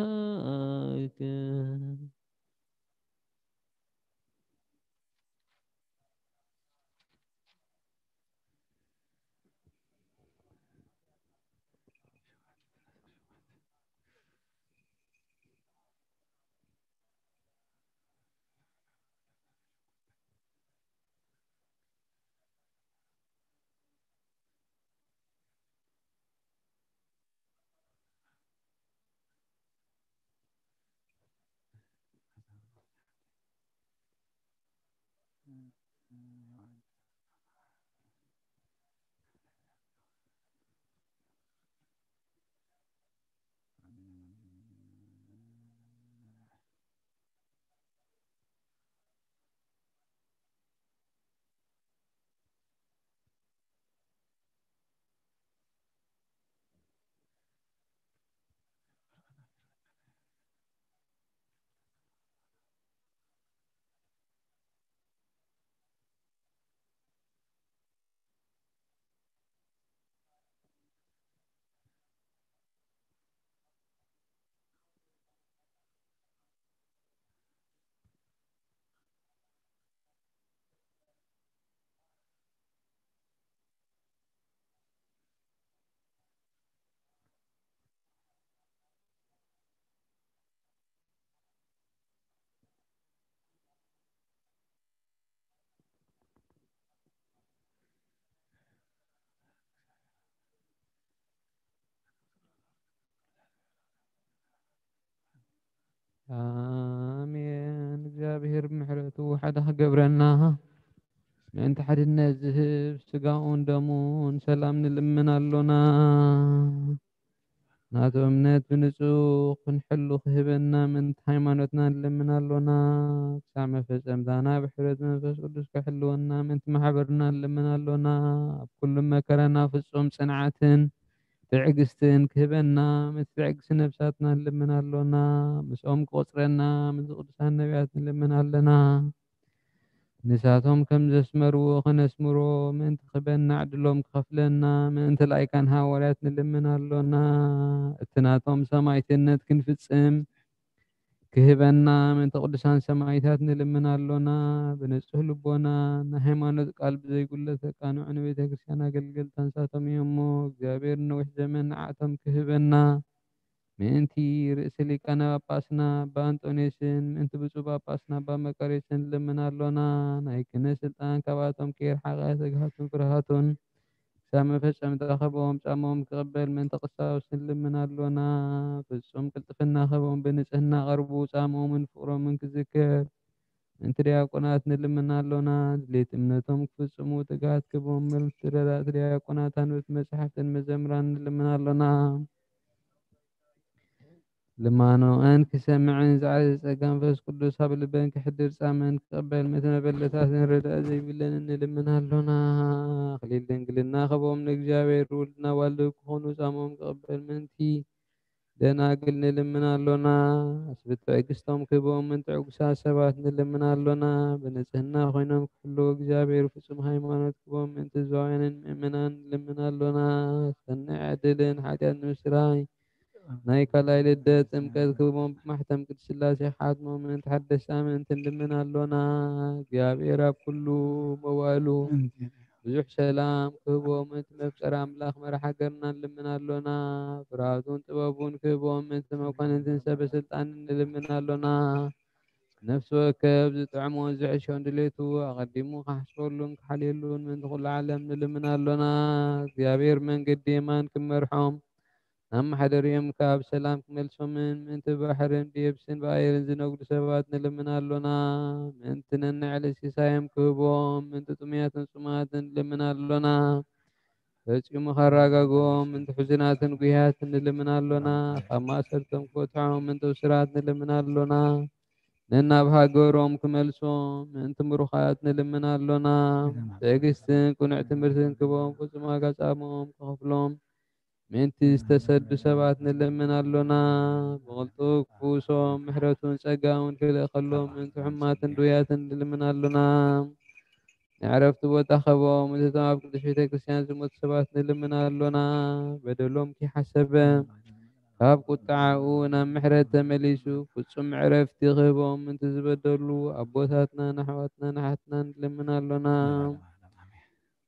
ኣሜን። እግዚኣብሔር ብምሕረቱ ሓደ ክገብረና፣ ምእንቲ ሓድነት ዝህብ ስጋኡን ደሙን ሰላም ንልምን ኣሎና። ናቱ እምነት ብንጹህ ክንሕሉ ክህበና ምእንቲ ሃይማኖትና ንልምን ኣሎና። ክሳብ መፈጸምታና ብሕብረት መንፈስ ቅዱስ ክሕልወና ምእንቲ ማሕበርና ንልምን ኣሎና። ኣብ ኩሉ መከራና ፍጹም ጽንዓትን ትዕግስትን ክህበና ምእንቲ ትዕግስቲ ነፍሳትና ንልምን ኣሎና። ምስኦም ክቆጽረና ምእንቲ ቅዱሳን ነቢያት ንልምን ኣለና። ንሳቶም ከም ዘስመርዎ ከነስምሮ ምእንቲ ክህበና ዕድሎም ክኸፍለና ምእንቲ ላይካን ሃዋርያት ንልምን ኣሎና። እቲ ናቶም ሰማዕትነት ክንፍጽም ክህበና ምእንቲ ቅዱሳን ሰማዕታት ንልምን ኣሎና። ብንጹህ ልቦና ንሃይማኖት ቃል ብዘይጉለት ከቃንዑ ንቤተ ክርስቲያን ኣገልገልታ ንሳቶም እዮም እሞ እግዚኣብሔር ንነዊሕ ዘመን ንዓቶም ክህበና ምእንቲ ርእሲ ሊቃነ ጳጳስና ኣባ ኣንጦንዮስን ምእንቲ ብፁዕ ጳጳስና ኣባ መቃርዮስን ንልምን ኣሎና። ናይ ክህነት ስልጣን ካብኣቶም ከይርሓቐ ትግሃቱን ፍርሃቱን ክሳብ መፈጸምታ ክህቦም ጻምኦም ክቕበል ምእንቲ ቀሳውስት ንልምን ኣሎና። ፍጹም ቅልጥፍና ክህቦም ብንጽህና ቀርቡ ጻምኦምን ፍቕሮምን ክዝከር ምእንቲ ዲያቆናት ንልምን ኣሎና። ድሌት እምነቶም ክፍጽሙ ትግሃት ክህቦም ምእንቲ ረዳእቲ ዲያቆናት ኣንበብቲ መጻሕፍትን መዘምራን ንልምን ኣሎና። ልማኖአን ክሰምዕን ዝዓዘዘ ጸጋ መንፈስ ቅዱስ ኣብ ልበን ክሕድር ጻመን ክቕበል ምእንቲ መበለታትን ረዳእ ዘይብለንን ንልምን ኣሎና። ኣኽሊል ድንግልና ክህቦም ንእግዚኣብሔር ውልድና ዋልድ ክኾኑ ጻምኦም ክቕበል ምእንቲ ደናግል ንልምን ኣሎና። ኣስብት ትዕግስቶም ክህቦም ምእንቲ ዕጉሳት ሰባት ንልምን ኣሎና። ብንጽህና ኮይኖም ክሕልዉ እግዚኣብሔር ፍጹም ሃይማኖት ክህቦም ምእንቲ ህዝባውያንን ምእመናን ንልምን ኣሎና። ሰናይ ዕድልን ሓጢኣት ንምስራይ ናይ ካልኣይ ልደት ጥምቀት ክህቦም ብማሕተም ቅድስት ሥላሴ ክሓትሞም ምእንቲ ሓደስቲ ኣመንቲ ንልምን ኣሎና። እግዚኣብሔር ኣብ ኩሉ መዋእሉ ብዙሕ ሰላም ክህቦም ምእንቲ መፍቀሪ ኣምላኽ መራሕ ሃገርና ንልምን ኣሎና። ፍርሃቱን ጥበቡን ክህቦም ምእንቲ መኳንንትን ሰበ ስልጣንን ንልምን ኣሎና። እስከ ነፍሲ ወከፍ ዝጥዕሞን ዝሕሾን ድሌቱ ኣቐዲሙ ክሓስበሉን ክሓልየሉን ምእንቲ ኩሉ ዓለም ንልምን ኣሎና። እግዚኣብሔር መንገዲ የማን ክመርሖም፣ ናብ ማሕደሪኦም ከኣ ብሰላም ክመልሶምን ምእንቲ ብባሕርን ብየብስን ብኣየርን ዝነግዱ ሰባት ንልምን ኣሎና። ምእንቲ ነንዕለት ሲሳዮም ክህቦም፣ ምእንቲ ጥሙያትን ጽሙኣትን ንልምን ኣሎና። ፈጺሙ ከራጋግኦም ምእንቲ ሕዙናትን ጉህያትን ንልምን ኣሎና። ካብ ማእሰርቶም ክፈትሖም ምእንቲ እሱራት ንልምን ኣሎና። ነናብ ሃገሮም ክመልሶም ምእንቲ ምሩኻት ንልምን ኣሎና። ትዕግስትን ቅኑዕ ትምህርትን ክቦም ፍጹም ዋጋ ጻሞም ክኸፍሎም ምእንቲ ዝተሰዱ ሰባት ንልምን ኣሎና። ብቕልጡፍ ክፍውሶም ምሕረቱን ጸጋውን ክልእኸሎም ምእንቲ ሕማትን ድውያትን ንልምን ኣሎና። ንዕረፍቲ ቦታ ክህቦም ምእንቲ እቶም ኣብ ቅድስት ቤተ ክርስቲያን ዝሞቱ ሰባት ንልምን ኣሎና። በደሎም ከይሓሰበ ካብ ቁጥዓኡ ናብ ምሕረት ተመሊሱ ፍጹም ዕረፍቲ ክህቦም ምእንቲ ዝበደሉ ኣቦታትናን ኣሕዋትናን ኣሓትናን ንልምን ኣሎና።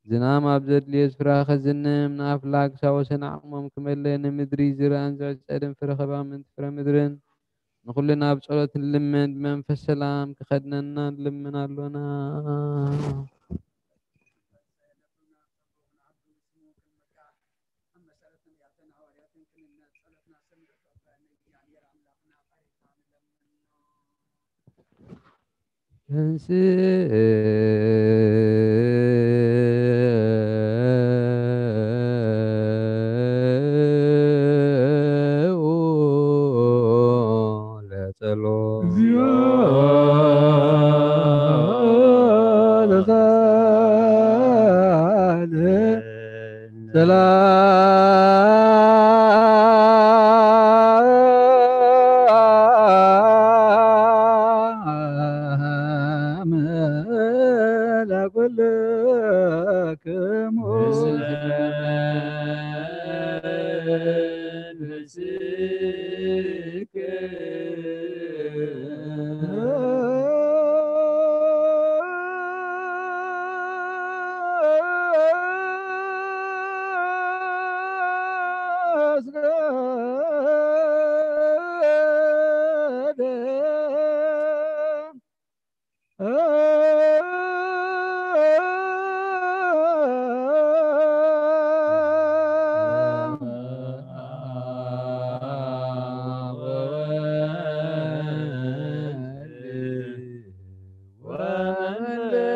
ዝናም ኣብ ዘድልዮ ስፍራ ከዝንም፣ ንኣፍላግ ሳወሰን ዓቕሞም ክመልእ፣ ንምድሪ ዝርኣን ዝዕጸድን ፍረ ክህባ ምእንቲ ፍረ ምድርን ንኹልና ኣብ ጸሎት ንልምን፣ ብመንፈስ ሰላም ክኸድነና ንልምን ኣሎና። ተንሥኡ ለጸሎት። እግዚኦ ተሳለ ሰላም ለኩልክሙ።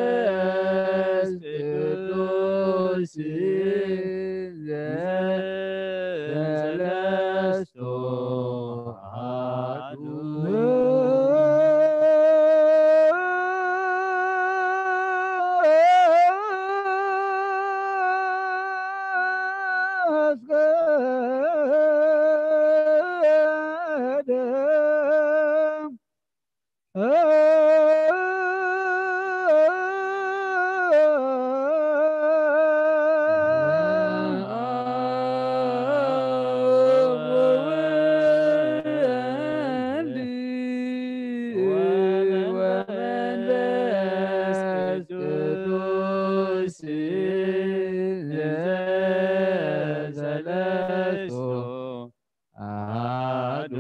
ወመንፈስ ቅዱስ ዘሰለስቱ አሐዱ።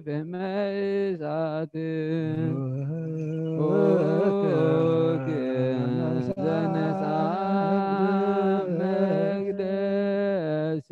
ብመይሳት ዘነጻ መግደስ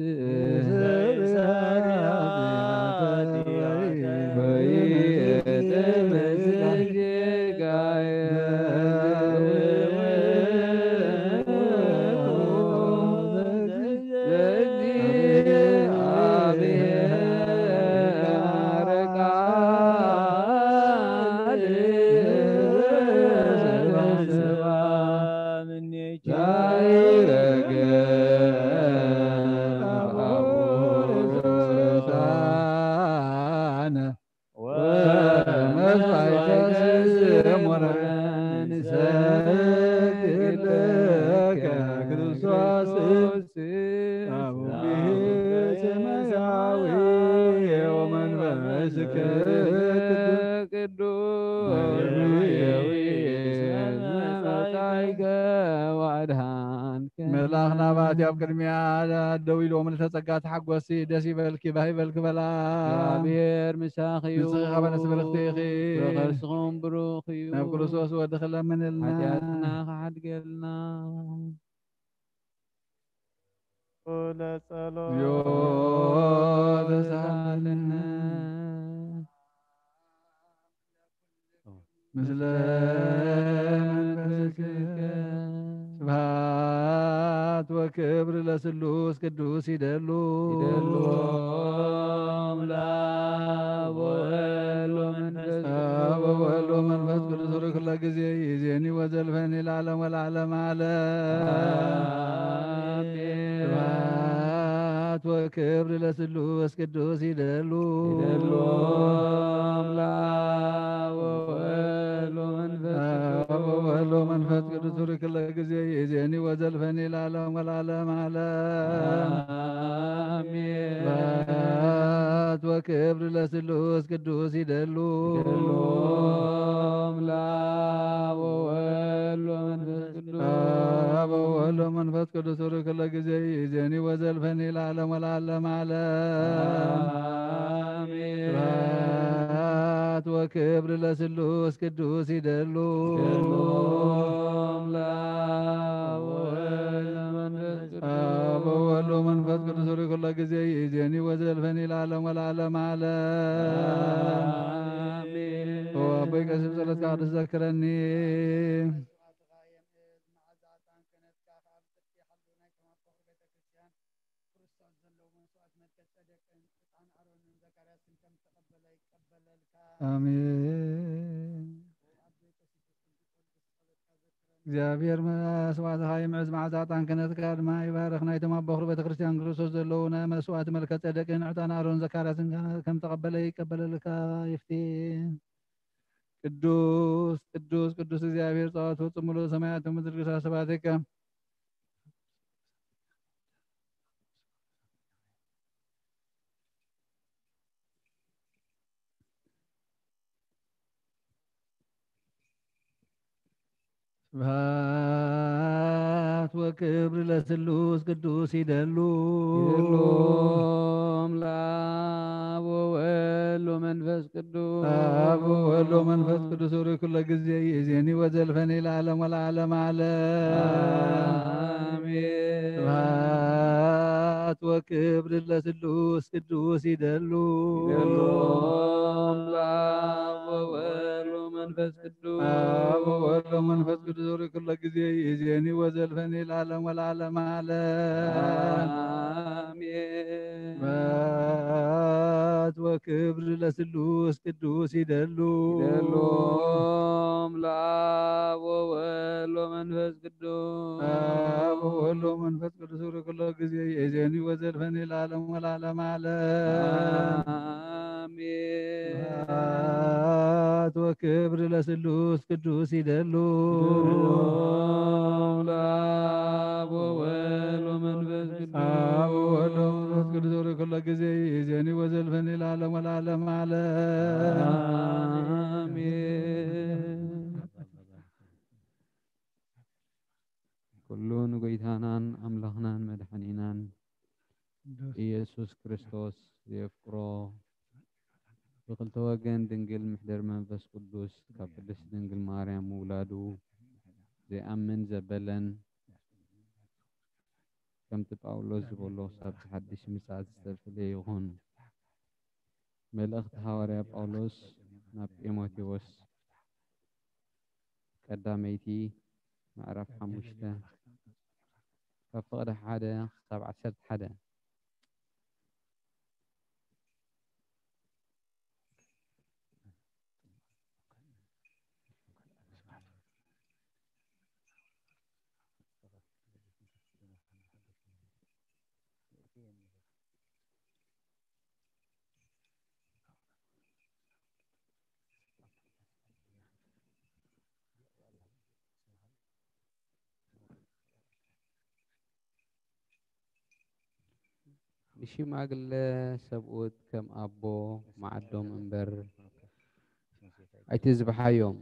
ቅዱስ መጻእከ ወአድኃንከ። መልኣኽ ናባቲ ኣብ ቅድሚያ ደው ኢሉ ምልዕተ ጸጋ ተሓጎሲ፣ ደስ ይበልኪ፣ ባህ ይበልኪ በላ። እግዚኣብሔር ምሳኺ እዩ። ንስኺ ኸኣ በለስ ብርኽቲ ኢኺ። ፍረ ከርስኹም ብሩኽ እዩ። ናብ ክርስቶስ ወድኺ ለምንልና። ሓጢኣትና ክሓድገልና። ለጸሎት። ዮ ተሳለነ። ምስለ መንፈስከ። ስብሐት ወክብር ለስሉስ ቅዱስ ይደሉ። ይደሉ ለአብ ወወልድ ወመንፈስ ቅዱስ። አብ ወወልድ ወመንፈስ ቅዱስ ሩይ ኩለ ጊዜ ይዜኒ ወዘልፈኒ ለዓለም ወለዓለም ዓለም። አሜን። ስብሐት ወክብር ለስሉስ ቅዱስ ይደሉ። ይደሉ ለአብ ወወልድ ወመንፈስ ቅዱስ። አብ ወወልድ ወመንፈስ ቅዱስ ሩይ ኩለ ጊዜ ይዜኒ ወዘልፈኒ ለዓለም ወለዓለም ዓለም። አሜን። ስብሐት ወክብር ለስሉስ ቅዱስ ይደሉ። ይደሉ ለአብ ወወልድ ወመንፈስ ቅዱስ። አብ ወወልድ ወመንፈስ ቅዱስ ሩይ ኩለ ጊዜ ይዜኒ ወዘልፈኒ ለዓለም ወለዓለም ዓለም። አሜን። ስብሐት ወክብር ለስሉስ ቅዱስ ይደሉ። ይደሉ ለአብ ወወልድ ወመንፈስ ቅዱስ። አብ ወወልድ ወመንፈስ ቅዱስ ሩይ ኩለ ጊዜ ይዜኒ ወዘልፈኒ ለዓለም ወለዓለም ዓለም። አሜን። ኦ አቦይ ቀሲስ ጸሎትካ ቅዱስ ዘክረኒ። አሜን። እግዚኣብሔር መስዋዕትኻ ይምዕዝ፣ መዓዛ ዕጣን ክህነትካ ድማ ይባርኽ። ናይቶም ኣብ በኹሪ ቤተ ክርስቲያን ክርስቶስ ዘለዉ ናይ መስዋዕቲ መልከ ጸደቅን ዕጣን ኣሮን ዘካርያስን ከም ተቐበለ ይቀበለልካ ይፍትን። ቅዱስ ቅዱስ ቅዱስ እግዚኣብሔር ጸዋት ፍጹም ምሉእ ሰማያት ምድር ግሳ ስብሐትከ። ስብሐት ወክብር ለስሉስ ቅዱስ ይደሉ። ይደሉ ለአብ ወወልድ ወመንፈስ ቅዱስ። አብ ወወልድ ወመንፈስ ቅዱስ ሩይ ኩለ ጊዜ ይእዜኒ ወዘልፈኒ ለዓለም ወለዓለም ዓለም። አሜን። ስብሐት ወክብር ለስሉስ ቅዱስ ይደሉ። ይደሉ ለአብ ወወልድ ወመንፈስ ቅዱስ። አብ ወወልድ ወመንፈስ ቅዱስ ሩይ ኩለ ጊዜ ይእዜኒ ወዘልፈኒ ለዓለም ወለዓለም ዓለም። አሜን። ስብሐት ወክብር ለስሉስ ቅዱስ ይደሉ። ይደሉ ለአብ ወወልድ ወመንፈስ ቅዱስ። አብ ወወልድ ወመንፈስ ቅዱስ ሩይ ኩለ ጊዜ ይእዜኒ ወዘልፈኒ ለዓለም ወለዓለም ዓለም። አሜን። ስብሐት ወክብር ለስሉስ ቅዱስ ይደሉ። ይደሉ ለአብ ወወልድ ወመንፈስ ቅዱስ። አብ ወወልድ ወመንፈስ ቅዱስ ሩይ ኩለ ጊዜ ይእዜኒ ወዘልፈኒ ለዓለም ወለዓለም ዓለም። አሜን። ኩሉ ንጎይታናን ኣምላኽናን መድሓኒናን ኢየሱስ ክርስቶስ ዘየፍቅሮ ብክልተ ወገን ድንግል ምሕደር መንፈስ ቅዱስ ካብ ቅድስት ድንግል ማርያም ምውላዱ ዘይኣምን ዘበለን ከምቲ ጳውሎስ ዝበሎ ክሳብ ሓድሽ ምጽኣት ዝተፍለ ይኹን። መልእኽቲ ሃዋርያ ጳውሎስ ናብ ጢሞቴዎስ ቀዳመይቲ ምዕራፍ ሓሙሽተ ካብ ፍቕዲ ሓደ ክሳብ ዓሰርተ ሓደ። ንሽማግለ ሰብኡት ከም ኣቦ መዓዶም እምበር ኣይትዝብሓዮም።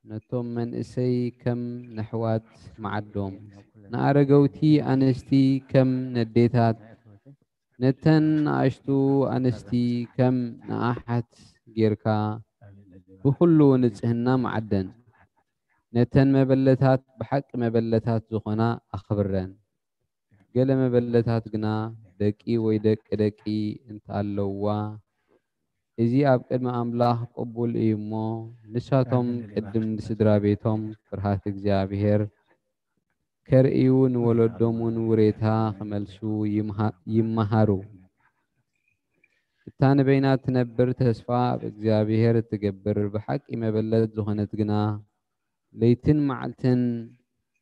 ነቶም መንእሰይ ከም ነሕዋት መዓዶም፣ ንኣረገውቲ ኣንስቲ ከም ነዴታት፣ ነተን ንኣሽቱ ኣንስቲ ከም ንኣሓት ጌርካ ብኹሉ ንጽህና መዓደን። ነተን መበለታት ብሓቂ መበለታት ዝኾና ኣኽብረን። ገለ መበለታት ግና ደቂ ወይ ደቂ ደቂ እንተኣለውዋ፣ እዚ ኣብ ቅድሚ ኣምላኽ ቅቡል እዩ እሞ፣ ንሳቶም ቅድም ንስድራ ቤቶም ፍርሃት እግዚኣብሔር ከርእዩ፣ ንወለዶም እውን ውሬታ ክመልሱ ይምሃ-፣ ይመሃሩ። እታ ንበይና እትነብር ተስፋ ኣብ እግዚኣብሔር እትገብር ብሓቂ መበለት ዝኾነት ግና፣ ለይትን መዓልትን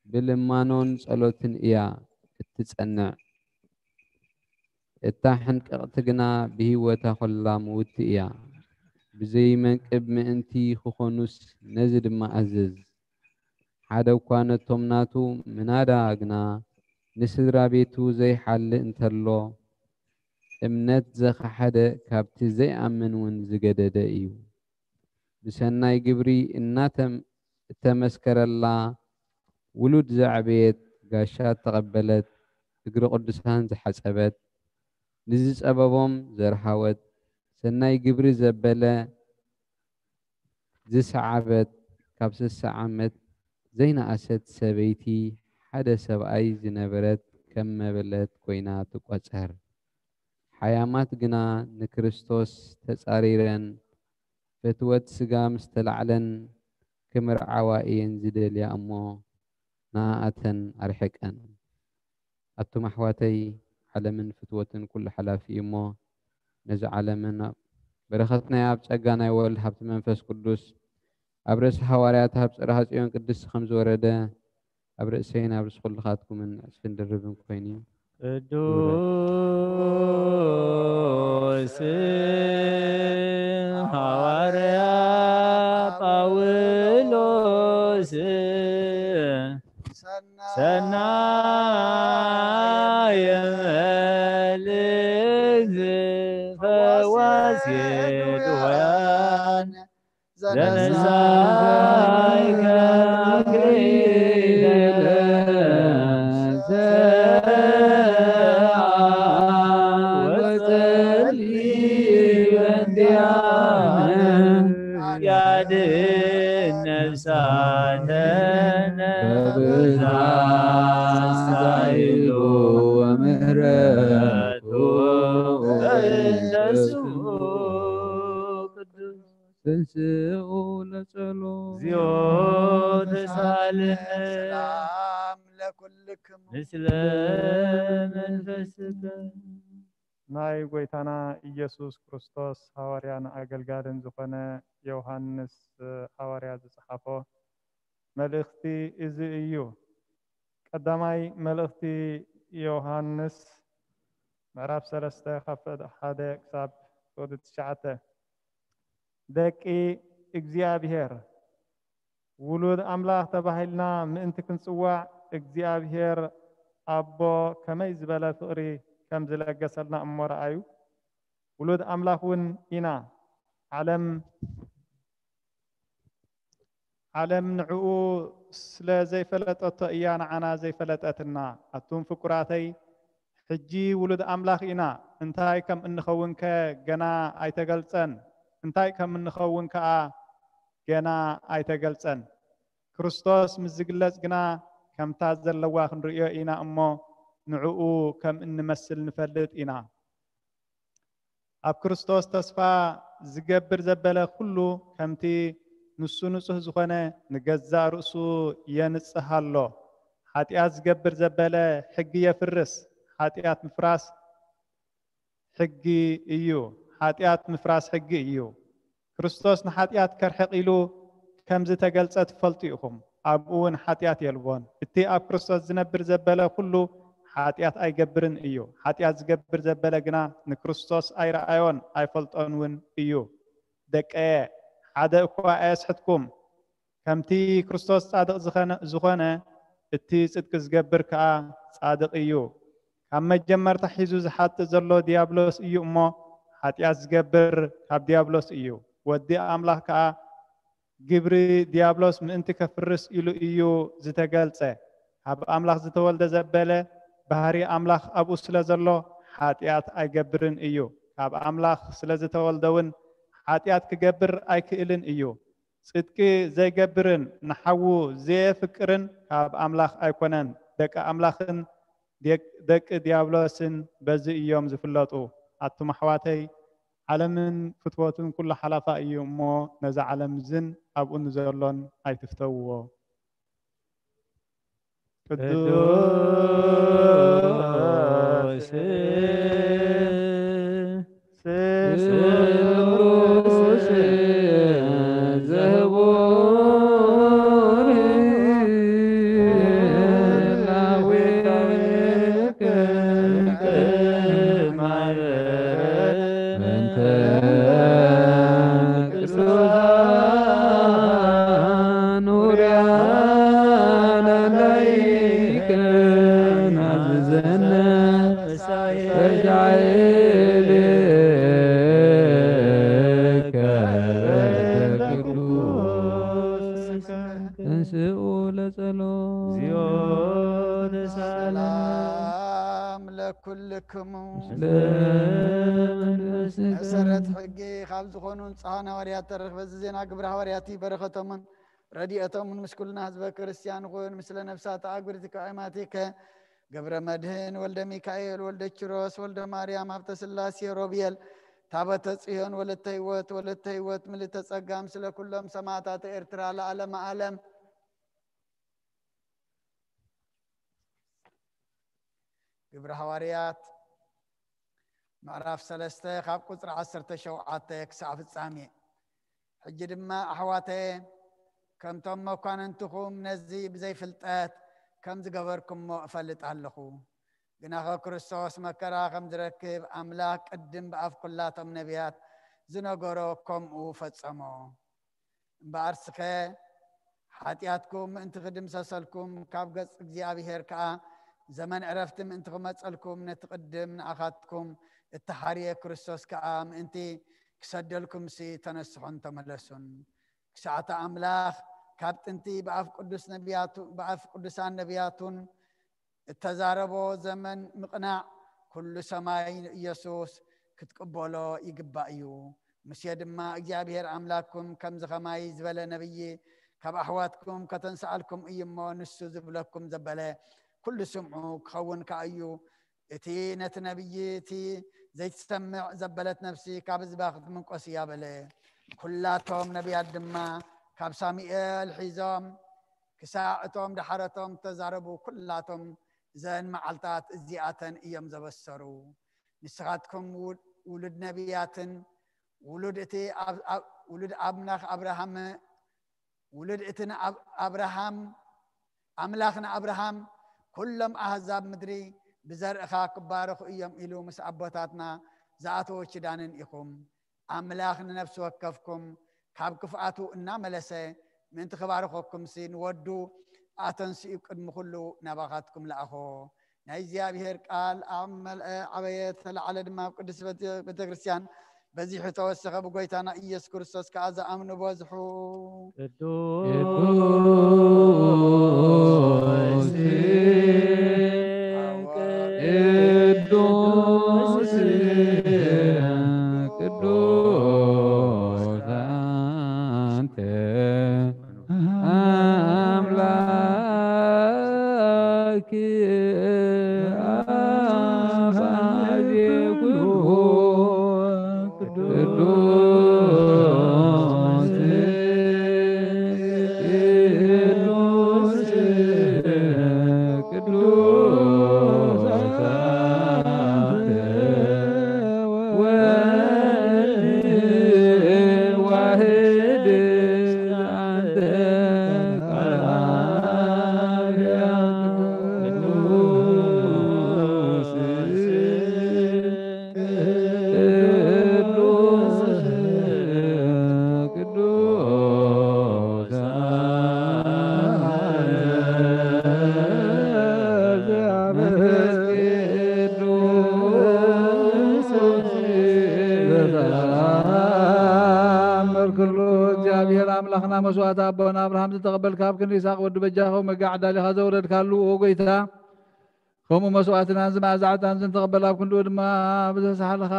ብልማኖን ጸሎትን እያ እትጸንዕ። እታ ሕንቅቕቲ ግና ብህይወታ ኾላ ምውቲ እያ። ብዘይ መንቅብ ምእንቲ ክኾኑስ ነዚ ድማ ኣዝዝ። ሓደ እኳ ነቶም ናቱ ምናዳ ግና ንስድራ ቤቱ ዘይሓልእ እንተሎ፣ እምነት ዘኸሓደ ካብቲ ዘይኣምን እውን ዝገደደ እዩ። ብሰናይ ግብሪ እናተም-፣ እተመስከረላ ውሉድ ዘዕበየት፣ ጋሻ እተቐበለት፣ እግሪ ቅዱሳን ዝሓጸበት፣ ንዝጸበቦም ዘርሃወት፣ ሰናይ ግብሪ ዘበለ ዝሰዓበት፣ ካብ ስሳ ዓመት ዘይነኣሰት ሰበይቲ ሓደ ሰብኣይ ዝነበረት ከም መበለት ኮይና ትቆጸር። ሓያማት ግና ንክርስቶስ ተጻሪረን፣ ፍትወት ስጋ ምስ ተላዕለን ክምርዓዋ እየን ዝደልያ እሞ፣ ንኣኣተን ኣርሕቀን። ኣቱም ኣሕዋተይ፣ ዓለምን ፍትወትን ኩሉ ሓላፊ እዩ እሞ፣ ነዚ ዓለምን ኣብ በረኸት ናይ ኣብ ጸጋ ናይ ወልድ ሃብቲ መንፈስ ቅዱስ ኣብ ርእሲ ሃዋርያት ኣብ ጽርሃ ጽዮን ቅድስቲ ከም ዝወረደ፣ ኣብ ርእሰይን ኣብ ርእሲ ኩልኻትኩምን ዕጽፍን ድርብን ኮይኑ እዩ። ቅዱስ ሃዋርያ ጳውሎስ ሰናየ መልእክት ፈዋሲ ድውያን ዘነሳይከ አክሊለ ዘወፀሊ በእንቲአነ ያድን ነፍሳነ በብዝሃ ሳይሉ ወምህረቱ በእንተ ስሙ ቅዱስ። ተንስኡ ለጸሎት። እግዚኦ ተሳልነ። ሰላም ለኩልክሙ። ምስለ መንፈስከ። ናይ ጎይታና ኢየሱስ ክርስቶስ ሃዋርያን ኣገልጋልን ዝኾነ ዮሃንስ ሃዋርያ ዝጸሓፎ መልእኽቲ እዚ እዩ። ቀዳማይ መልእኽቲ ዮሃንስ ምዕራፍ ሰለስተ ካብ ፍቕዲ ሓደ ክሳብ ፍቕዲ ትሽዓተ። ደቂ እግዚኣብሔር፣ ውሉድ ኣምላኽ ተባሂልና ምእንቲ ክንጽዋዕ፣ እግዚኣብሔር ኣቦ ከመይ ዝበለ ፍቕሪ ከም ዝለገሰልና እሞ ረኣዩ። ውሉድ ኣምላኽ እውን ኢና። ዓለም፣ ዓለም ንዕኡ ስለ ዘይፈለጠቶ እያ ንዓና ዘይፈለጠትና። ኣቱም ፍቁራተይ፣ ሕጂ ውሉድ ኣምላኽ ኢና፣ እንታይ ከም እንኸውንከ ገና ኣይተገልጸን። እንታይ ከም እንኸውን ከኣ ገና ኣይተገልጸን። ክርስቶስ ምስ ዝግለጽ ግና ከምታ ዘለዋ ክንርእዮ ኢና እሞ፣ ንዕኡ ከም እንመስል ንፈልጥ ኢና። ኣብ ክርስቶስ ተስፋ ዝገብር ዘበለ ኩሉ ከምቲ ንሱ ንጹሕ ዝኾነ ንገዛእ ርእሱ የንጽህ ኣሎ። ሓጢኣት ዝገብር ዘበለ ሕጊ የፍርስ። ሓጢኣት ምፍራስ ሕጊ እዩ። ሓጢኣት ምፍራስ ሕጊ እዩ። ክርስቶስ ንሓጢኣት ከርሕቕ ኢሉ ከም ዝተገልጸ ትፈልጡ ኢኹም። ኣብኡ እውን ሓጢኣት የልቦን። እቲ ኣብ ክርስቶስ ዝነብር ዘበለ ኩሉ ሓጢኣት ኣይገብርን እዩ። ሓጢኣት ዝገብር ዘበለ ግና ንክርስቶስ ኣይረኣዮን ኣይፈልጦን እውን እዩ። ደቀየ፣ ሓደ እኳ ኣየስሕትኩም። ከምቲ ክርስቶስ ጻድቕ ዝኸነ-፣ ዝኾነ፣ እቲ ጽድቂ ዝገብር ከኣ ጻድቕ እዩ። ካብ መጀመርታ ሒዙ ዝሓጥእ ዘሎ ዲያብሎስ እዩ እሞ፣ ሓጢኣት ዝገብር ካብ ዲያብሎስ እዩ። ወዲ ኣምላኽ ከኣ ግብሪ ዲያብሎስ ምእንቲ ከፍርስ ኢሉ እዩ ዝተገልጸ። ካብ ኣምላኽ ዝተወልደ ዘበለ ባህሪ ኣምላኽ ኣብኡ ስለ ዘሎ፣ ሓጢኣት ኣይገብርን እዩ። ካብ ኣምላኽ ስለ ዝተወልደ እውን ሓጢኣት ክገብር ኣይክእልን እዩ። ጽድቂ ዘይገብርን ንሓዉ ዘየፍቅርን ካብ ኣምላኽ ኣይኮነን። ደቂ ኣምላኽን ደቅ-፣ ደቂ ዲያብሎስን በዚ እዮም ዝፍለጡ። ኣቱም ኣሕዋተይ፣ ዓለምን ፍትወቱን ኩሉ ሓላፋ እዩ እሞ፣ ነዚ ዓለም ዝን ኣብኡ ንዘሎን ኣይትፍተውዎ። ቅዱስ ስሉስ ዘህቡር ላዌከ ቅድመ ዓለም እንተ ቅዱሳን ውርያነ ላይከ ናዝዘነ ተጃይልከ ቅዱስ ተንስኡ ለጸሎት። እግዚኦ ተሳላ። ሰላም ለኩልክሙ። ምስለ መንፈስከ። መሰረት ሕጊ ካብ ዝኾኑ ንጹሓን ሃዋርያት ተረኽበ። እዚ ዜና ግብረ ሃዋርያት እዩ። በረኸቶምን ረድኤቶምን ምስ ኩልና ህዝበ ክርስቲያን ይኹን። ምስለ ነፍሳት ኣጉርቲ ኣእማቲከ ገብረ መድህን ወልደ ሚካኤል ወልደ ኪሮስ ወልደ ማርያም ሃብተ ስላሴ ሮብየል ታቦተ ጽዮን ወለተ ህይወት ወለተ ህይወት ምልእተ ጸጋ ምስለ ኩሎም ሰማዕታት ኤርትራ ለዓለመ ዓለም። ግብረ ሃዋርያት ምዕራፍ ሰለስተ ካብ ቁጽሪ ዓሰርተ ሸውዓተ ክሳዕ ፍጻሜ። ሕጂ ድማ ኣሕዋተየ፣ ከምቶም መኳንንትኹም ነዚ ብዘይ ፍልጠት ከም ዝገበርኩሞ እፈልጥ ኣለኹ። ግናኸ ክርስቶስ መከራ ከም ዝረክብ ኣምላኽ ቅድም ብኣፍ ኩላቶም ነቢያት ዝነገሮ ከምኡ ፈጸሞ። እምበኣርስኸ ሓጢኣትኩም ምእንቲ ክድምሰሰልኩም፣ ካብ ገጽ እግዚኣብሄር ከኣ ዘመን ዕረፍቲ ምእንቲ ክመጸልኩም፣ ነቲ ቅድም ንኣኻትኩም እተሓርየ ክርስቶስ ከኣ ምእንቲ ክሰደልኩምሲ ተነስሑን ተመለሱን። ክሳዕቲ ኣምላኽ ካብ ጥንቲ ብኣፍ ቅዱስ ነቢያቱ-፣ ብኣፍ ቅዱሳን ነቢያቱን እተዛረቦ ዘመን ምቕናዕ ኩሉ ሰማይ ንኢየሱስ ክትቅበሎ ይግባእ እዩ። ሙሴ ድማ እግዚኣብሄር ኣምላክኩም ከምዚ ኸማይ ዝበለ ነብዪ ካብ ኣሕዋትኩም ከተንስኣልኩም እዩ እሞ፣ ንሱ ዝብለኩም ዘበለ ኩሉ ስምዑ ክኸውን ከኣ እዩ። እቲ ነቲ ነብዪ፣ እቲ ዘይትሰምዕ ዘበለት ነፍሲ ካብ ህዝባ ክትምንቆስ እያ በለ። ኩላቶም ነቢያት ድማ ካብ ሳሙኤል ሒዞም ክሳዕ እቶም ደሓረቶም ተዛረቡ፣ ኩላቶም እዘን መዓልታት እዚኣተን እዮም ዘበሰሩ። ንስኻትኩም ው-፣ ውሉድ ነቢያትን ውሉድ እቲ ኣብ-፣ ኣብ-፣ ውሉድ ኣምላኽ ኣብርሃም፣ ውሉድ እቲ ንኣብ-፣ ኣብርሃም፣ ኣምላኽ ንኣብርሃም፣ "ኩሎም ኣህዛብ ምድሪ ብዘርእኻ ክባረኹ እዮም" ኢሉ ምስ ኣቦታትና ዝኣተዎ ኪዳንን ኢኹም። ኣምላኽ ንነፍሲ ወከፍኩም ካብ ክፍኣቱ እናመለሰ ምእንቲ ክባርኸኩምሲ፣ ንወዱ ኣተንሲኡ ቅድሚ ኩሉ ናባኻትኩም ለኣኾ። ናይ እግዚኣብሔር ቃል ኣብ መልአ ዓበየ፣ ተለዓለ ድማ ኣብ ቅድስት ቤተ-፣ ቤተ ክርስቲያን በዚሑ ተወሰኸ። ብጎይታና ኢየሱስ ክርስቶስ ከኣ ዝኣምኑ በዝሑ። ቅዱስ ቅዱስ ቅዱስ ኩሉ እግዚኣብሔር ኣምላኽና መስዋዕቲ ኣቦና ኣብርሃም ዝተቐበልካ ኣብ ክንዲ ይስሐቅ ወዲ በጃኻ መጋ ዓዳሊኻ ዘውረድካሉ ኦ ጎይታ፣ ከምኡ መስዋዕትናን ዝመኣዛ ዕጣን ዝንተቐበል ኣብ ክንድኡ ድማ ብዘሳሕልኻ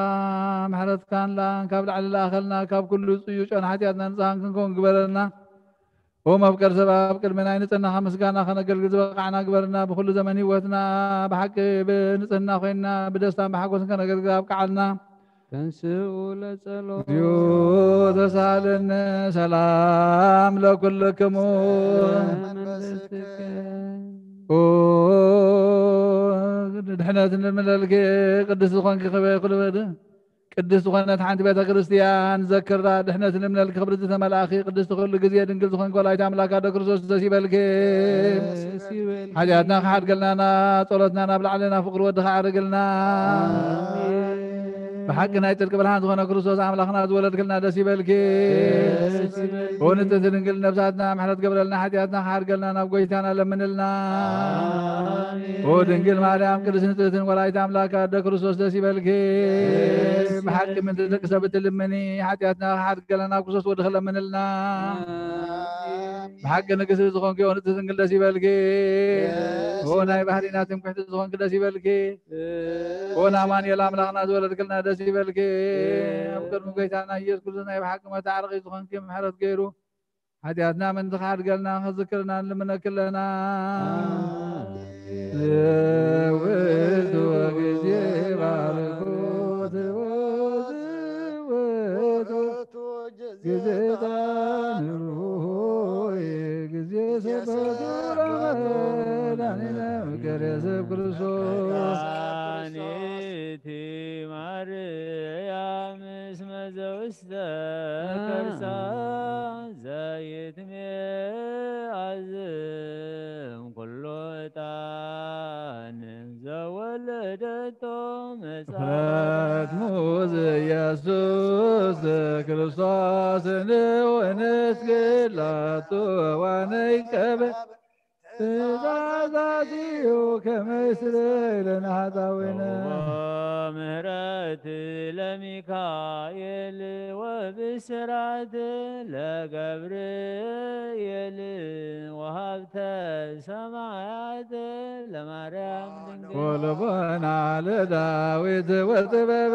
ምሕረትካን ለኣን ካብ ላዕሊ ለኣኸልና ካብ ኩሉ ጽዩ ጨን ሓጢኣትና ንጽሃን ክንከውን ግበረልና። ኦም ኣብ ቀር ሰብ ኣብ ቅድሚ ናይ ንጽህናኻ ምስጋና ከነገልግል ዝበቃዕና ግበርና። ብኹሉ ዘመን ህይወትና ብሓቂ ብንጽህና ኮይንና ብደስታን ብሓጎስን ከነገልግል ኣብቅዓልና። ተንስኡ ለጸሎት። እግዚኦ ተሳለነ ሰላም ለኩልክሙ። ለመንፈስከ። ኦ ድሕነት ንምለልኪ ቅድስቲ ዝኾንኪ ክበ ኩልበድ ቅድስቲ ዝኾነት ሓንቲ ቤተ ክርስቲያን ዘክራ ድሕነት ንምለልኪ ክብሪ ዝተመልኣኺ ቅድስቲ ኩሉ ግዜ ድንግል ዝኾንኪ ወላዲተ ኣምላክ ኣደ ክርስቶስ ደስ ይበልኪ። ደስ ይበልኪ። ሓጢኣትና ክሓድገልናና ጸሎትና ናብ ላዕልና ፍቅሪ ወድኻ ኣዕርግልና። ኣሜን። ብሓቂ ናይ ጽድቂ ብርሃን ዝኾነ ክርስቶስ ኣምላኽና ዝወለድክልና ደስ ይበልኪ። ደስ ይበልኪ። ኦ ንጽሕቲ ድንግል ነብሳትና ምሕረት ገብረልና ሓጢኣትና ክሓድገልና ናብ ጎይታና ለምንልና። ኣሜን። ኦ ድንግል ማርያም ቅድስት ንጽሕትን ወላዲት ኣምላክ ኣደ ክርስቶስ ደስ ይበልኪ። ደስ ይበልኪ። ብሓቂ ምንት ደቂ ሰብ እትልምኒ ሓጢኣትና ክሓድገልና ናብ ክርስቶስ ወድኺ ለምንልና። ኣሜን። ብሓቂ ንግስቲ ዝኾንኪ ኦ ንጽሕቲ ድንግል ደስ ይበልኪ። ደስ ኦ ናይ ይበልኪ። ባህሪና ትምክሕቲ ዝኾንኪ ደስ ይበልኪ። ኦን ኣማኑኤል ኣምላኽና ዝወለድክልና ደስ ይበልኪ። ኣብ ቅድሚ ጎይታና ኢየሱስ ክርስቶስ ናይ ብሓቂ መታረቒ ዝኾንኪ ምሕረት ገይሩ ሓጢኣትና ምእንቲ ክሓድገልና ክዝክርና ንልምነኪ ኣለና። ዘውቱ ግዜ ባርኮት ወዘውቱ ግዜ ጣንሩይ ግዜ ሰበቱ ረመዳን ይነምከር የስብ ክርስቶስ። መድኃኒት ማርያም እስመ ዘውስተ ከርሳ ዘይትሜ ኣዝም ኩሎ ዕጣን ዘወለደቶ መጽሐፍ። ፈትሙ ዘኢየሱስ ክርስቶስ ንውንስ ግላቱ ወነይቀበ ትእዛዛቲሁ ከመስለ ለናጣዊነ። ምህረት ለሚካኤል ወብስራት ለገብርኤል ወሃብተ ሰማያት ለማርያም ድንግል። ወልቦና ለዳዊት ወጥበብ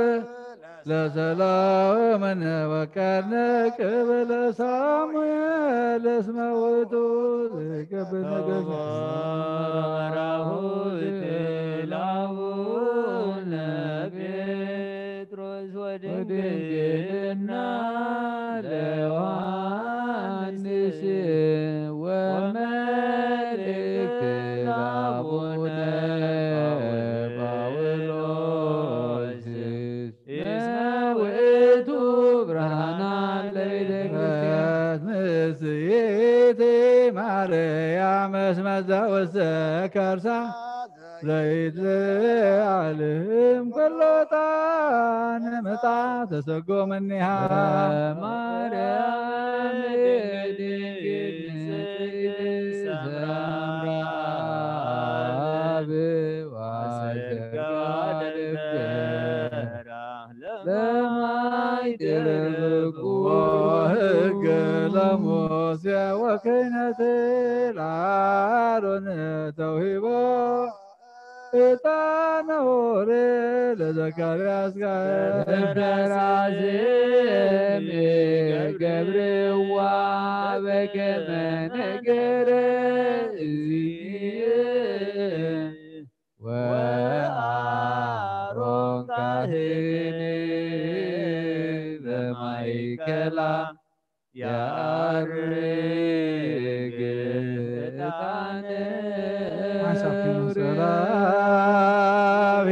ለሰላም ወቀርነ ቅብለ ሳሙኤል እስመ ውእቱ ዘይገብር ነገር። መራሁት ላቡነ ጴጥሮስ ወድንግልና ለዮሐንስ ወመልእክት ላቡነ ጳውሎስ። እስመ ውእቱ ብርሃና ለቤተ ክርስቲያን። ንጽሕቲ ማርያም እስመ ዘውስተ ከርሳ ዘይትዓልም ከሎ ዕጣን ምጣ ተሰጎ እምኔሃ። ማርያም ድንግል ንጽሕት ሰምራ አብ ዋዘጋ ደብተራ ለማይደርቁ። ሕግ ለሙሴ ወክህነት ለአሮን ተውሂቦ። ዕጣነ ኦሪት ለዘካርያስ ጋር። በራስም ገብርዋ በከመ ነገረ እግዚእ። ወአሮን ካህን በማእከላ ያርግ ዕጣነ። ሓሳብኩም ሰላም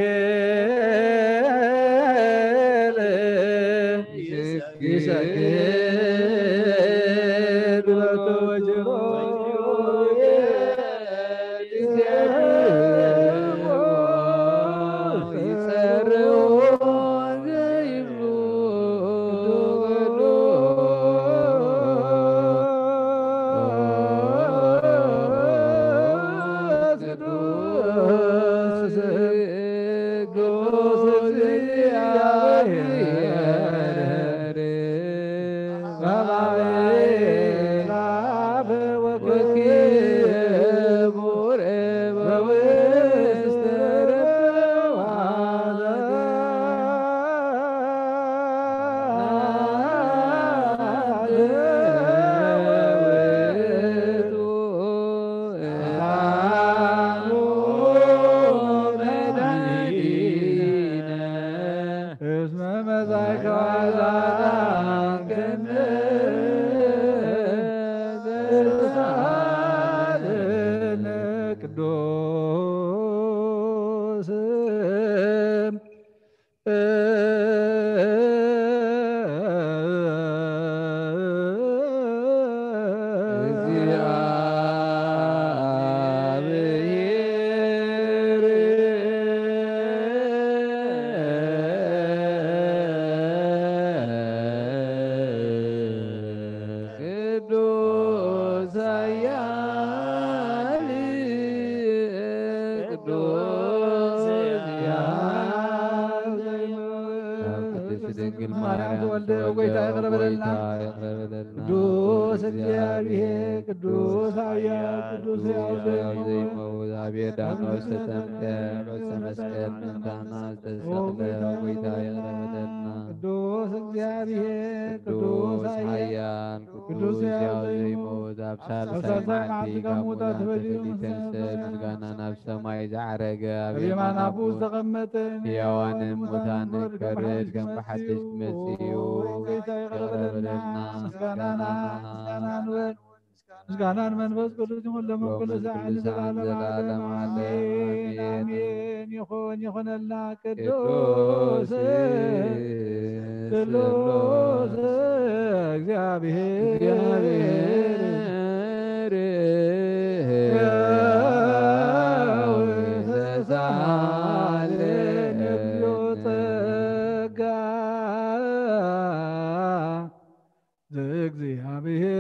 ይሰግድ በቶ ጅሮ አእላፍ ወክቡር በውስተ ረብዋተ እስመ መጻእከ ወአዳንከነ በሳልነ ቅዱስ ቅዱስ ኃያል ቅዱስ ኃያል ቅድስት ድንግል ማርያም ተወልደ ጌታ ይቅረ በለልና። ቅዱስ እግዚአብሔር ቅዱስ ኃያል ቅዱስ ሕያው ዘኢይመውት አቤት ዳኖስ ተጠምቀ ዕፀ መስቀል ምእንታና ዝተሰቅለ ጌታ ይቅረ በለልና። ቅዱስ እግዚአብሔር ቅዱስ ኃያል ቅዱስ ሕያው ዘኢይመውት ኣብ ሳልሳይ መዓልቲ ካብ ሙታን ተፈልዩ ተንሥእ ምስጋና ናብ ሰማይ ዝዓረገ ኣብ የማን ኣቦ ዝተቐመጠ ሕያዋንን ሙታን ክፈርድ ከም ብሓድሽ ክመጽእ እዩ። ጌታ ይቕረ በለልና። ምስጋናና ምስጋና ንበል። ምስጋና ንመንፈስ ቅዱስ ይኹን ሎምን ኩሉ ሰዓት ንዘለዓለመ ዓለም። ኣሜን፣ ኣሜን። ይኹን፣ ይኹነልና። ቅዱስ ስሉስ እግዚአብሔር ሕያው ተሳሃለነ እግዚኦ ጸጋ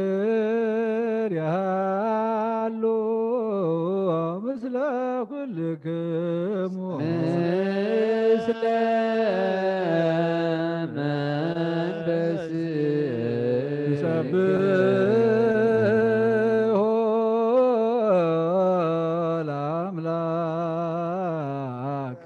ዘእግዚአብሔር ያሉ ምስለ ኩልክሙ ምስለ መንፈስ ይሰብሖ ለአምላክ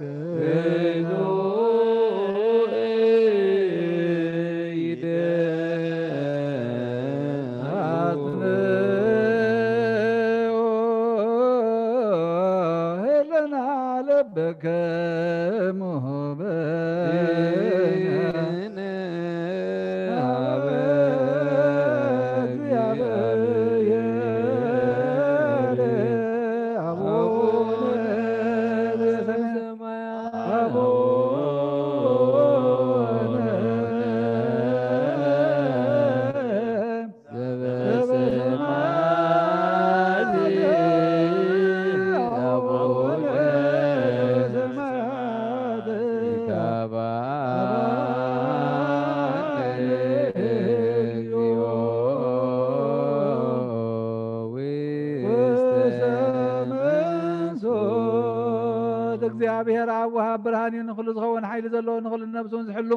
እግዚአብሔር ኣብ ወሃብ ብርሃን እዩ፣ ንኹሉ ዝኸውን ሓይሊ ዘለዎ፣ ንኹሉ ነብሱን ዝሕሉ፣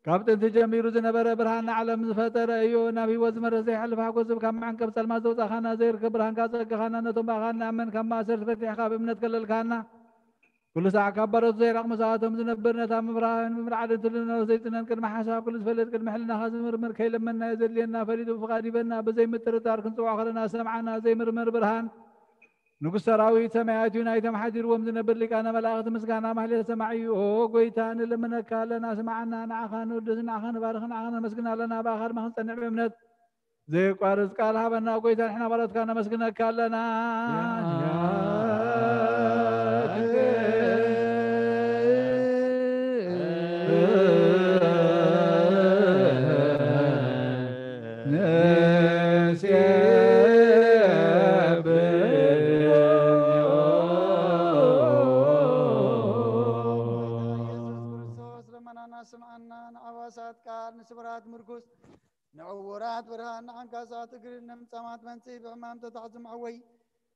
ካብ ጥንቲ ጀሚሩ ዝነበረ፣ ብርሃን ንዓለም ዝፈጠረ እዩ። ናብ ህይወት ዝመርሕ ዘይሓልፍ ሓጎስ ዝህብ፣ ካብ መዓንቀፍ ጸልማት ዘውጻኻና፣ ዘይርከብ ብርሃንካ ዘጸጋኻና፣ ነቶም ብኣኻ ንኣምን ካብ ማእሰርቲ ፈቲሕካ ብእምነት ከለልካና፣ ኩሉ ሳዕ ካብ ባሮት ዘይራቕ ምሳቶም ዝነብር፣ ነታ ምብራህን ብምልዓልን ትልነው ዘይጽነን ቅድሚ ሓሳብ ኩሉ ዝፈልጥ ቅድሚ ሕልናኻ ዝምርምር ከይለመንናዮ ዘድልየና ፈሊጡ ብፍቓድ ይበና። ብዘይ ምጥርጣር ክንጽውዖ ከለና ዝሰምዓና ዘይምርመር ብርሃን ንጉስ ሰራዊት ሰማያት እዩ። ናይቶም ሓዲርዎም ዝነብር ሊቃነ መላእኽት ምስጋና ማህሌት ሰማዒ እዩ። ኦ ጎይታ ንልምነካ ኣለና፣ ስምዓና። ንዓኻ ንውድስ፣ ንዓኻ ንባርኽ፣ ንዓኻ ነመስግን ኣለና። ብኣኻ ድማ ክንጸንዕ ብእምነት ዘየቋርጽ ቃል ሃበና። ጎይታ ንሕና ባሮትካ ነመስግነካ ኣለና። ኢየሱስ ክርስቶስ ልመናና ስምዓና። ንዓዋሳት ቃል፣ ንስብራት ምርኩስ፣ ንዕውራት ብርሃን፣ ንዓንካሳት እግሪ፣ ንምጻማት መንጽሂ፣ ብሕማም ተታሕዙ መዕወይ፣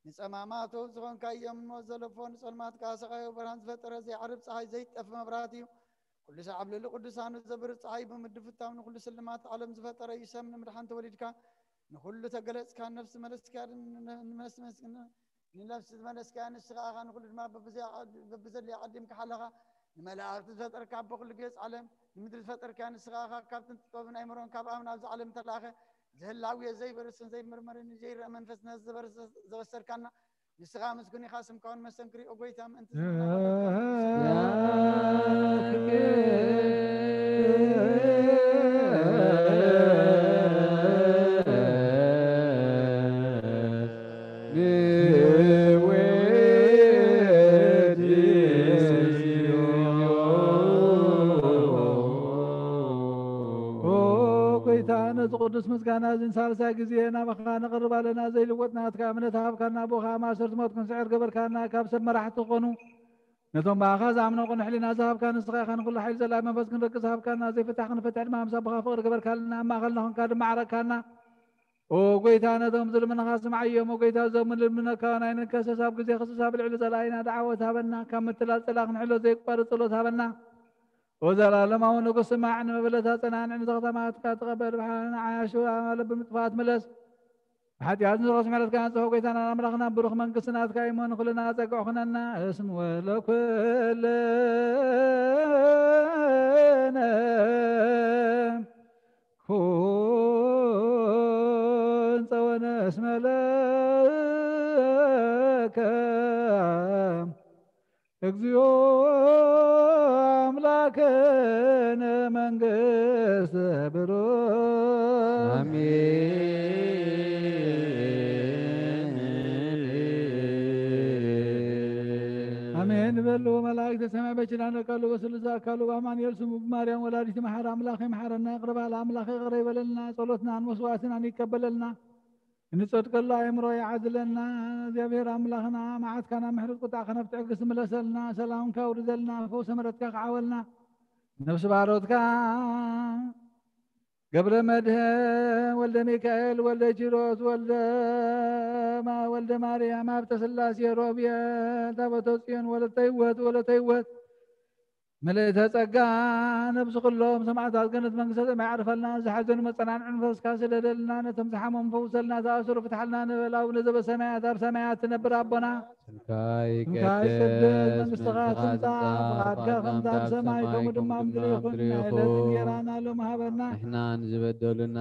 ንጸማማት ውብ ዝኾንካ እዮም እሞ ዘለፎ፣ ንጸልማትካ ሰቓዮ ብርሃን ዝፈጠረ ዘይዓርብ ጸሓይ ዘይጠፍ መብራህቲ እዩ። ኩሉ ሰዓብ ልዕሊ ቅዱሳኑ ዘብርህ ጸሓይ ብምድፍታው ንኹሉ ስልማት ዓለም ዝፈጠረ እዩ። ሰብ ንምድሓን ተወሊድካ ንኹሉ ተገለጽካ፣ ነፍሲ መለስካ፣ ንነፍሲ ዝመለስካ ንስኻ ኢኻ። ንኹሉ ድማ በብዘድልያ ዓዲምካ ሓለኻ። ንመላእኽቲ ዝፈጠርካ ኣቦ ኩሉ ጌጽ ዓለም፣ ንምድሪ ዝፈጠርካ ንስኻ ኢኻ። ካብ ጥንቲ ጥበብን ኣይምሮን ካብ ኣብ ናብዚ ዓለም ተላኸ ዝህላው ዘይበርስን ዘይምርመርን ዘይረአ መንፈስ ነዚ ዝበርስ ዘበሰርካና ንስኻ ምስጉን ኢኻ። ስምካ እውን መስተንክር እዩ፣ ኦ ጎይታ፣ ምእንቲ ዝምና ኦ ጎይታ፣ ነዚ ቅዱስ ምስጋና እዚ ንሳልሳይ ግዜ ናባኻ ነቕርብ ኣለና። ዘይልወጥ ናትካ እምነት ሃብካና፣ ብኡኻ ማእሰርቲ ሞት ክንስዕር ገበርካና። ካብ ሰብ መራሕቲ ክኾኑ ነቶም ብኣኻ ዝኣምኑ ቅኑዕ ሕሊና ዝሃብካ ንስኻ ኢኻ። ንኹሉ ሓይሊ ዘላ መንፈስ ክንረግጽ ሃብካና። ዘይፍታሕ ክንፍትሕ ድማ ምስ ኣቦኻ ፍቕሪ ገበርካልና። ኣብ ማእኸልና ኾንካ ድማ ዓረቅካና። ኦ ጎይታ፣ ነቶም ዝልምንኻ ስምዓዮም። ኦ ጎይታ፣ እዞም ልምነካ ናይ ንከሰስ ኣብ ግዜ ክስስ ኣብ ልዕሊ ጸላኢና ደዓወት ሃበና። ካብ ምትላል ጸላ ክንሕሎ ዘይቋርጽ ጸሎት ሃበና። ኦ ዘላለማዊ ንጉስ፣ ስማዕ፣ ንመበለታ ጸናንዕ፣ ንዘኽተማትካ ተቐበል። ብሓና ዓያሹ ኣማለ ብምጥፋት ምለስ። ብሓጢኣት ንዝኸስ ምሕረትካ ኣንጽሖ። ጎይታና ኣምላኽና፣ ብሩኽ መንግስቲ ናትካ እሞ ንኹልና ጸግዕ ኩነና። እስም ወለኩልነ ኩን ጸወነ እስመ ለከ እግዚኦ አምላክነ መንግስት ብሩክ። አሜን። አሜን በሉ መላእክተ ሰማይ በኪዳነ ቃሉ በስሉሰ አካሉ በአማኑኤል ስሙ በማርያም ወላዲተ መሐሪ አምላክ ይምሐረና። ይቅረ በል አምላክ ይቅረ ይበለልና። ጸሎትናን መስዋዕትናን ይቀበለልና። እንጸድቀሉ ኣእምሮ ይዓድለና። እግዚኣብሔር ኣምላኽና መዓትካ ናብ ምሕረት ቁጣዕካ ናብ ትዕግስቲ ምለሰልና። ሰላምካ ኣውርደልና። ፈውሲ ምሕረትካ ክዓወልና። ነፍሲ ባሮትካ ገብረ መድህን ወልደ ሚካኤል ወልደ ኪሮስ ወልደ ማ-፣ ወልደ ማርያም ሃብተ ስላሴ ሮቤል ታቦተ ጽዮን ወለተ ህይወት ወለተ ህይወት ምልእተ ጸጋ ነብሲ ኩሎም ሰማዕታት ገነት መንግስተ ሰማይ ኣዕርፈልና። ዝሓዘኑ መጸናንዒ መንፈስካ ስደደልና። ነቶም ዝሓመሙ ፈውሰልና። ዝኣሰሩ ፍትሓልና ንበል። ኣቡነ ዘበሰማያት ኣብ ሰማያት ትነብር ኣቦና ስምካ ይቀደስ፣ መንግስትኻ ትምጻእ፣ ፍቓድካ ከምታ ኣብ ሰማይ ከምኡ ድማ ኣብ ምድሪ ይኹን። ናይ ዕለት እንጌራና ሎሚ ሃበና። ንሕና ንዝበደሉና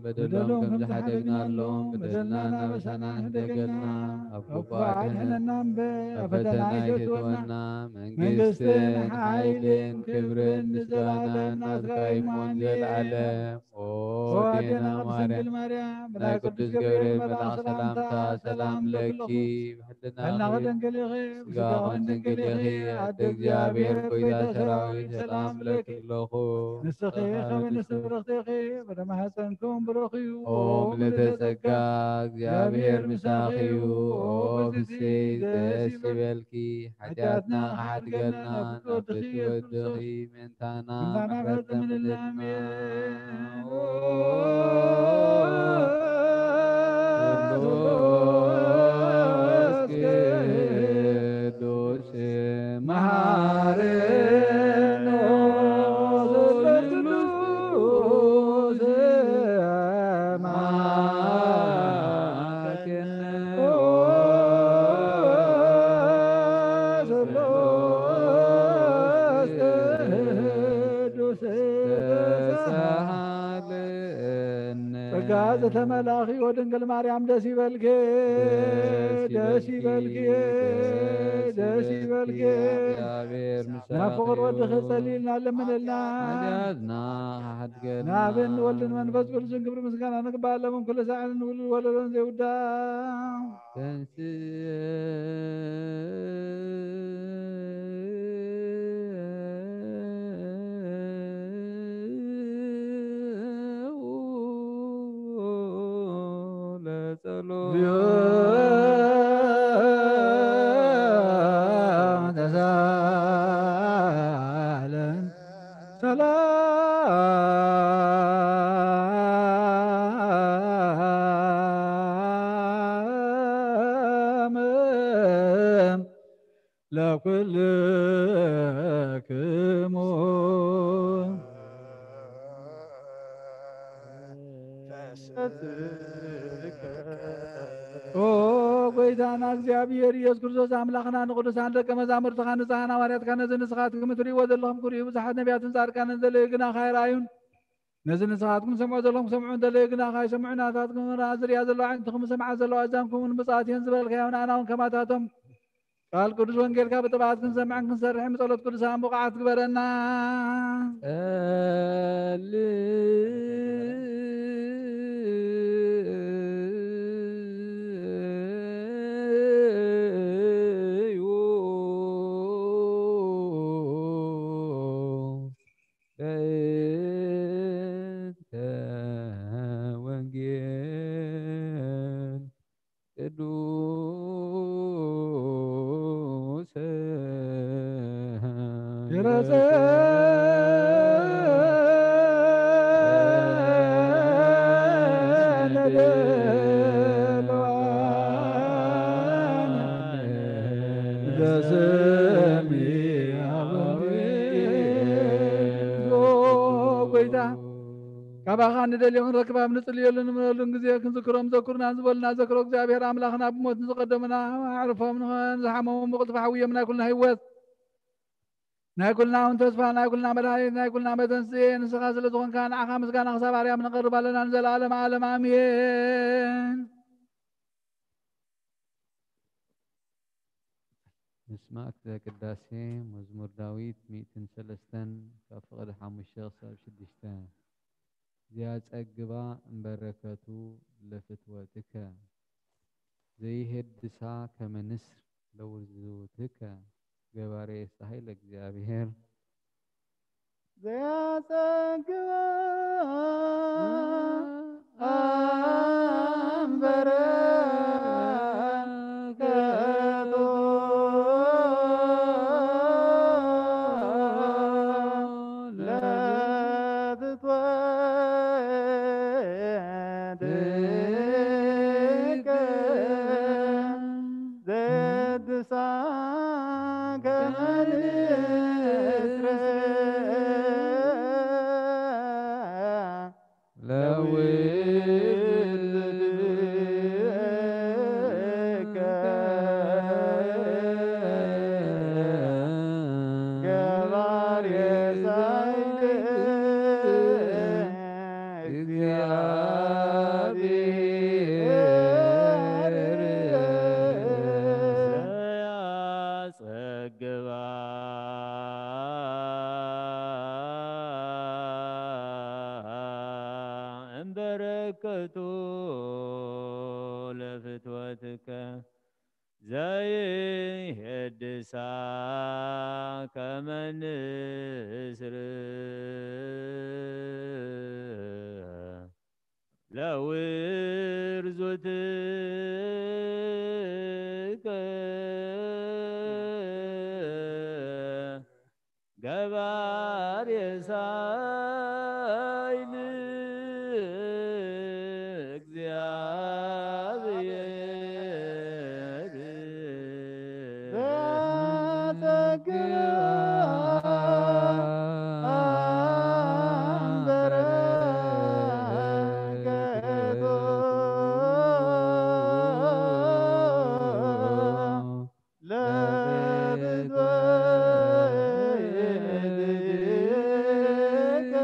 በደሎም ከም ዝሓደግናሎም በደልና ናበሳና ንሕደገልና፣ ኣብ ክፉእ ኣድሕነና እምበር ኣብ ፈተና ኣይተእትወና። መንግስትን ሓይልን ክብርን ንዘለዓለም ናትካ እዩ። ኣሜን። ዘልዓለም። ኦ ኦ ኣዴና ኣዴና ቅድስት ድንግል ማርያም፣ ማርያም፣ ብናይ ናይ ቅዱስ ቅዱስ ገብርኤል ገብርኤል መልኣኽ መልኣኽ ሰላምታ ሰላምታ ሰላም ሰላም ለኪ፣ ለኪ፣ ብሕልና ሕልናኺ ድንግል ኢኺ፣ ስጋኺ ስጋኺ ድንግል ድንግል ኢኺ፣ ኢኺ፣ ኣደ ኣደ እግዚኣብሔር እግዚኣብሔር ጎይታ ጎይታ ሰራዊት ሰራዊት ሰላም ሰላም ለኪ ለኪ። ኣለኹ። ንስኺ ንስኺ ኸበ ንስቲ ንስቲ ብርኽቲ ኢኺ፣ ፍረ ማህፀንኩም ብሩኽ እዩ። ኦ ምልዕተ ጸጋ፣ እግዚኣብሔር ምሳኺ እዩ። ኦ ብስቲ ደስ ይበልኪ፣ ሓጢኣትና ክሓድገልና ናብ ፍትወድኺ ምእንታና ምሕረት ትምልልና። ኣሜን። ቅዱስ መሐረነ ስሉስ መሐረነ ስሉስ ቅዱስ ተሳሃለነ። ጸጋ ዘተመላኺ ወድንግል ማርያም ደስ ይበልኪ፣ ደስ ደስ ይበልኪ፣ ይበልኪ፣ ደስ ደስ ይበልኪ። ይበልኪ። እግዚኣብሔር ምሳኺ ናብ ፍቕር ወድኺ እዩ። ጸልይልና ለምንልና። ሓጢኣትና ሓድገልና። ንኣብን ወልድን መንፈስ ቅዱስን ክብሪ ምስጋና ንግባእ ለምን ኩሉ ሳዕን ንውሉድ ወለዶን ዘይውዳእ። ተንሥእ ለጸሎት። ተሳለን ሰላም ለኩልክሙ። ኦ ጎይታና እግዚኣብሔር ኢየሱስ ክርስቶስ ኣምላኽና፣ ንቅዱሳን ደቀ መዛሙርትኻ ንጽሓን ሃዋርያትካ ነዚ ንስኻትኩም እትርእይዎ ዘለኹም ክርእዩ ብዙሓት ነቢያትን ጻድቃንን ዘለዩ ግና ካይረኣዩን፣ ነዚ ንስኻትኩም ሰምዖ ዘለኹም ክሰምዑ እንደለዩ ግና ካይሰምዑ፣ ናታትኩም ርኣ ዝርእያ ዘለዋ ኣዒንትኹም ዝሰምዓ ዘለዋ ኣእዛንኩም እውን ብፅኣት እየን ዝበልካዮ፣ ንኣና እውን ከማታቶም ቃል ቅዱስ ወንጌልካ ብጥብዓት ክንሰምዕን ክንሰርሕን ብጸሎት ቅዱሳን ብቑዓት ግበረና። ጸልዩ ለእንተ ወንጌል ቅዱስ ይረጸ ለደለዋን ዘሰሚዐ ወንጌል። ጎይታ ካባኻ ንደልዮ ክንረክብ ኣብ ንጽልየሉ ንምነሉን ግዜ ክንዝክሮም ዘኩርና ዝበሉና ዘክሮ እግዚኣብሔር ኣምላኽና ብሞት ንዝቐደሙና ኣዕርፎም ንኾን ዝሓመሙ ብቕልጥፍ ሓውዮም ናይ ኩልና ህይወት ናይ ኩልና እውን ተስፋ ናይ ኩልና መድሃኒት ናይ ኩልና መተንስኤ ንስኻ ስለ ዝኾንካ ንዓኻ ምስጋና ክሳብ ኣርያም ነቐርብ ኣለና ንዘለኣለም ዓለም ኣሜን። ምስማዕ ዘቅዳሴ መዝሙር ዳዊት ሚእትን ሰለስተን ካብ ፍቕዲ ሓሙሽተ ክሳብ ሽዱሽተ። ዘያጸግባ እምበረከቱ ለፍትወትከ ዘይሄድሳ ከመ ንስር ለውርዙትከ ገባሬ ጸሓይ ለእግዚኣብሔር። ዘያጸግባ እምበረከቱ ለፍትወትከ ዘድሳ ከመ ንስር ለውልድከ ገባሬ ሳይል እግዚአብሔር ዘያጸግባ እምበረከቱ ለፍትወትከ ዘይሄድሳ ከመ ንስር ለውርዙትከ ገባሬ ሳይል እግዚአብሔር ዘያጸግባ እምበረከቱ ለፍትወትከ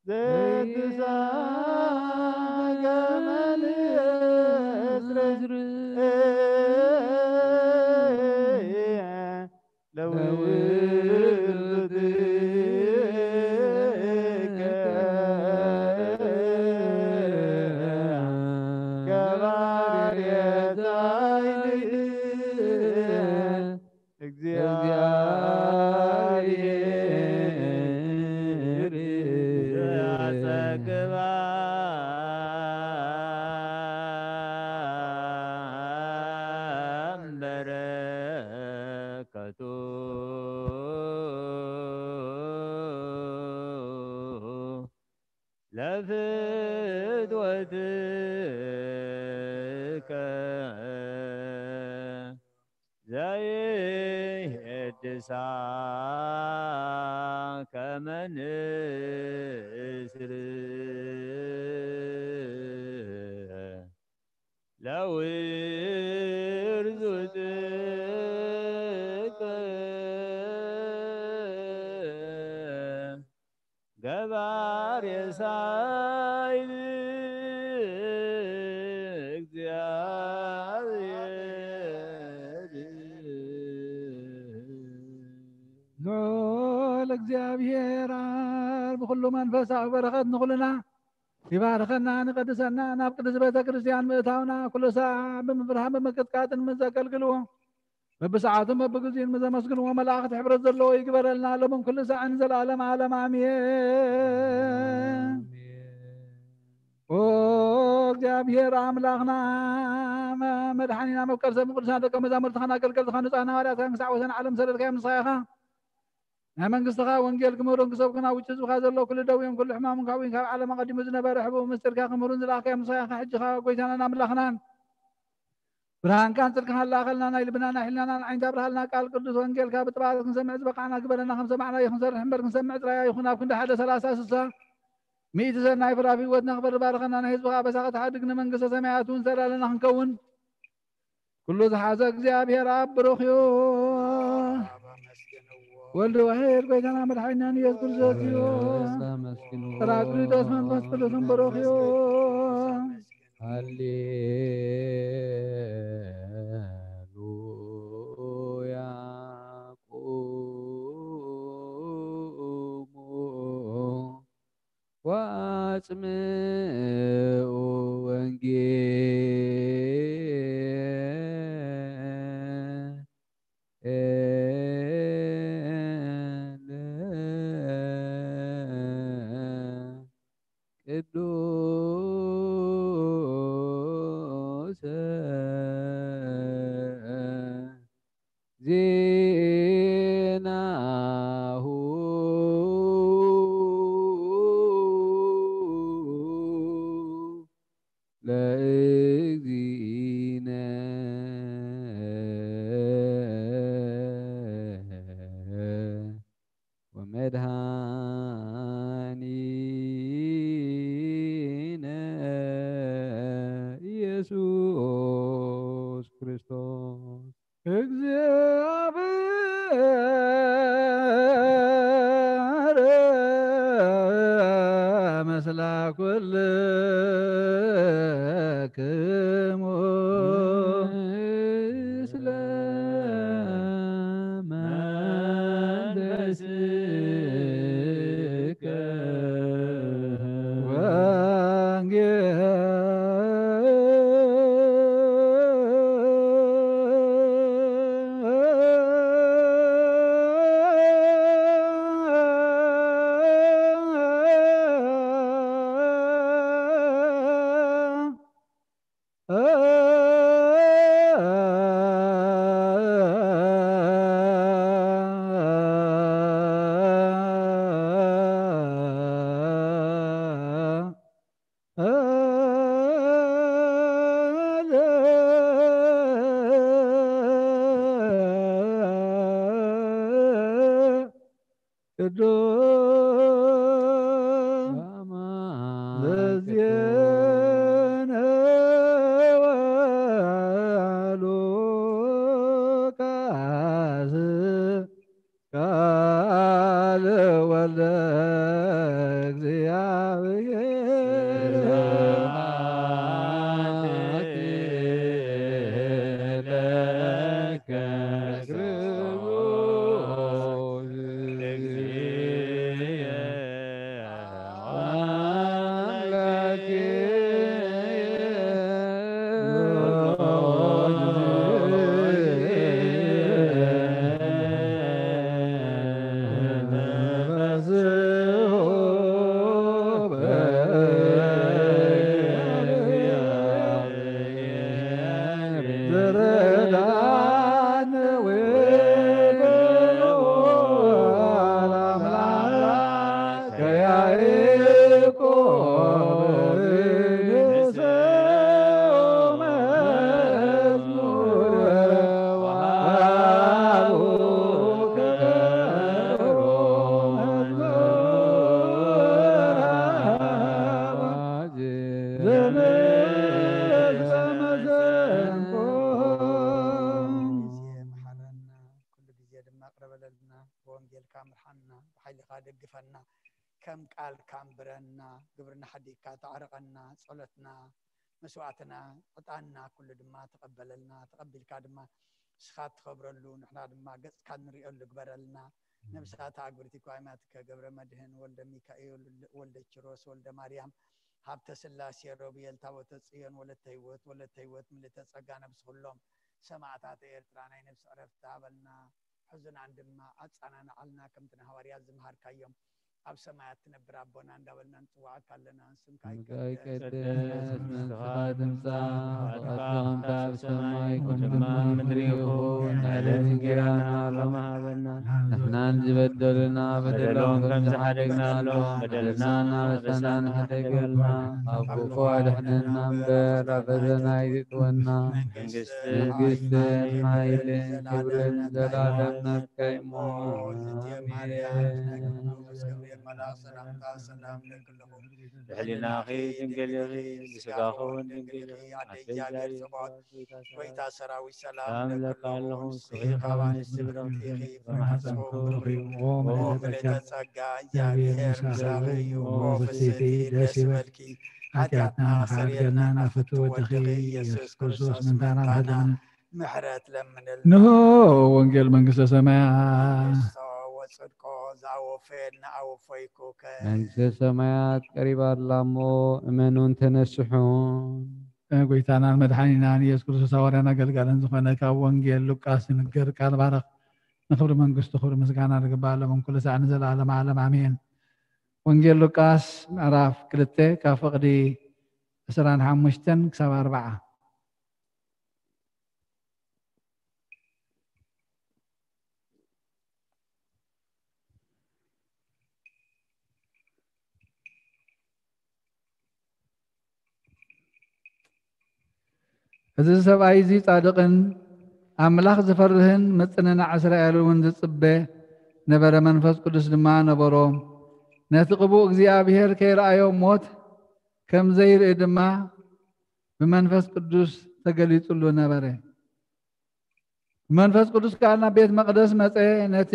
ዘድሳ ከመ ንስር ለውልድከ ገባሬ ሳይል እግዚአብሔር ዘያጸግባ እምበረከቱ ለፍትወትከ ዘይሄድሳ ከመ ንስር ለውርዙ ጽድቅ ገባሬ ሳይል እግዚኣብሔር። ልዑል እግዚኣብሔር ኣብ ብኹሉ መንፈሳዊ በረኸት ንኹልና ይባርከና፣ ንቀድሰና፣ ናብ ቅድስት ቤተ ክርስቲያን ምእታውና፣ ኩሉ ሳዕ ብምፍርሃን ብምቅጥቃጥን ምስ ዘገልግልዎ፣ በብሰዓቱን በብግዚኡን ምስ ዘመስግንዎ መላእኽቲ ሕብረት ዘለዎ ይግበረልና፣ ሎምን ኩሉ ሳዕን ዘለዓለም ዓለም ኣሜን። ኦ እግዚኣብሔር ኣምላኽና፣ መ-፣ መድሓኒና፣ መፍቀር ሰብ፣ ቅዱሳን ደቀ መዛሙርትኻን ኣገልገልትኻን ንጹሃን ሃዋርያትካን ክሳዕ ወሰን ዓለም ሰደድካዮም ንስኻ ኢኻ። ናይ መንግስትኻ ወንጌል ክምህሩን ክሰብኩን ኣብ ውጭ ህዝብኻ ዘሎ ኩሉ ደዌን ኩሉ ሕማምን ካብኡን ካብ ዓለም ኣቐዲሙ ዝነበረ ሕቡእ ምስጢርካ ክምህሩን ዝለኣኽካዮም ንስኻ ኢኻ። ሕጂ ኸኣ ጎይታናን ኣምላኽናን ብርሃንካን ጽድቅኻን ለኣኸልና፣ ናይ ልብናን ናይ ሕልናናን ዓይኒ ኣብርሃልና፣ ቃል ቅዱስ ወንጌልካ ብጥባላት ክንሰምዕ ዝበቃዕና ግበረና። ከም ሰማዕናዮ ክንሰርሕ እምበር ክንሰምዕ ጥራይ ኣይኹን፣ ኣብ ክንዲ ሓደ ሰላሳ ስሳ ሚእቲ ሰናይ ፍረ ኣብ ህይወትና ክፈሪ ባርኸና፣ ናይ ህዝብኻ ኣበሳ ክትሓድግ ንመንግስተ ሰማያት እውን ዝተዳለና ክንከውን። ኩሉ ዝሓዘ እግዚኣብሔር ኣብ ብሩኽ እዩ። ወልድ ዋሕድ ጎይታና መድሓኒናን ኢየሱስ ክርስቶስ እዩ። ጳራቅሊጦስ መንፈስ ቅዱስን ብሩኽ እዩ። ሃሌሉያ። ቁሙ ወአጽምዑ ወንጌለ ቅዱሰ ዜናሁ ለእግዚእነ ወመድኃኒነ ኢየሱስ ክርስቶስ። እግዚአብሔር ምስለ ኩልክሙ። ምስለ መንፈስከ። ወንጌል ቅዱስ ዘዜነ ወሉቃስ ቃል ወልደ እግዚአብሔር። ዘመዝመዘንኩም። ግዜ መሓረና፣ ኩሉ ግዜ ድማ ቅረበለልና። ብወንጌልካ ምርሓና፣ ብሓይልኻ ደግፈና፣ ከም ቃልካ ኣንብረና፣ ግብርና ሓዲግካ ተዓርቐና፣ ጸሎትና፣ መስዋዕትና፣ ዕጣንና ኩሉ ድማ ተቐበለልና። ተቐቢልካ ድማ ንስኻ እትኸብረሉ፣ ንሕና ድማ ገጽካ እንሪኦሉ ግበረልና። ነብሳት ኣግብርቲ ኳይማትከ ገብረ መድህን፣ ወልደ ሚካኤል፣ ወልደ ኪሮስ፣ ወልደ ማርያም፣ ሃብተ ስላሴ፣ ሮብየል፣ ታቦተ ጽዮን፣ ወለተ ህይወት፣ ወለተ ህይወት፣ ምልእተ ጸጋ፣ ነብሲ ኩሎም ሰማዕታት ኤርትራ ናይ ነብሲ ዕረፍቲ ሃበልና። ሕዙናን ድማ ኣጸናንዓልና፣ ከምቲ ንሃዋርያት ዝመሃርካዮም፣ ኣብ ሰማያት ትነብር ኣቦና እንዳበልና ንጽውዓካ ኣለና። ስምካ ስምካ ይቀደስ። ይቀደስ፣ መንግስትኻ ትምጻእ፣ ፍቓድካ ከምቲ ኣብ ሰማይ ከምኡ ድማ ኣብ ምድሪ ይኹን። ናይ ዕለት እንጌራና ሎሚ ሃበና። ንሕናን ዝበደሉና በደሎም ከም ዝሓደግናሎም፣ በደልና እናበሰና ንሓደገልና። ኣብ ክፉ ኣድሕነና እምበር፣ ኣብ ፈተና ኣይትእትወና። መንግስትን መንግስትን ሓይልን ክብርን ዘላለም ናትካ እዩ እሞ። ኣሜን። ሰላምታ ሰላም ለክልኹም። ብሕሊናኺ ድንግል ኢኺ፣ ብስጋኺ እውን ድንግል ኢኺ። ኣደ እግዚኣብሔር ጸባኦት፣ ጎይታ ሰራዊት ሰላም ሰላም ለክልኹም። ለክልኹም። ንስኺ ካብ ኣንስቲ ብርኽቲ ኢኺ፣ ፍሬ ማሕፀንኪ ብሩኽ እዩ። ኦ ምልእተ ጸጋ፣ እግዚኣብሔር ምሳኺ እዩ። ኦ ፍስሕቲ፣ ደስ ይበልኪ። ሓጢኣትና ከሓድገልና ናብ ፍትው ወድኺ ኢየሱስ ክርስቶስ ምእንታና ምሕረት ለምንልና። ንሆ ወንጌል መንግስተ ሰማያት። መንግስቶ ወጽድቆ ዘኣወፈየልና ኣወፈይኩከ። መንግስተ ሰማያት ቀሪባ ኣላ እሞ እመኑን ተነስሑን። ጎይታናን መድሓኒናን ኢየሱስ ክርስቶስ ሃዋርያን ኣገልጋልን ዝኾነ ካብ ወንጌል ሉቃስ ዝንገር ቃል ባረኽ። ንኽብሪ መንግስቱ ክብሪ ምስጋና ዝግባእ ሎም ኩሉ ሳዕ ንዘለዓለም ዓለም ኣሜን። ወንጌል ሉቃስ ምዕራፍ ክልተ ካብ ፍቕዲ ዕስራን ሓሙሽተን ክሳብ ኣርብዓ። እዚ ሰብኣይ እዚ ጻድቕን ኣምላኽ ዝፈርህን ምጽንናዕ እስራኤል እውን ዝጽበ ነበረ፣ መንፈስ ቅዱስ ድማ ነበሮ። ነቲ ቅቡእ እግዚኣብሔር ከይረኣዮ ሞት ከም ዘይርኢ ድማ ብመንፈስ ቅዱስ ተገሊጹሉ ነበረ። መንፈስ ቅዱስ ከኣ ናብ ቤት መቕደስ መጸ፣ ነቲ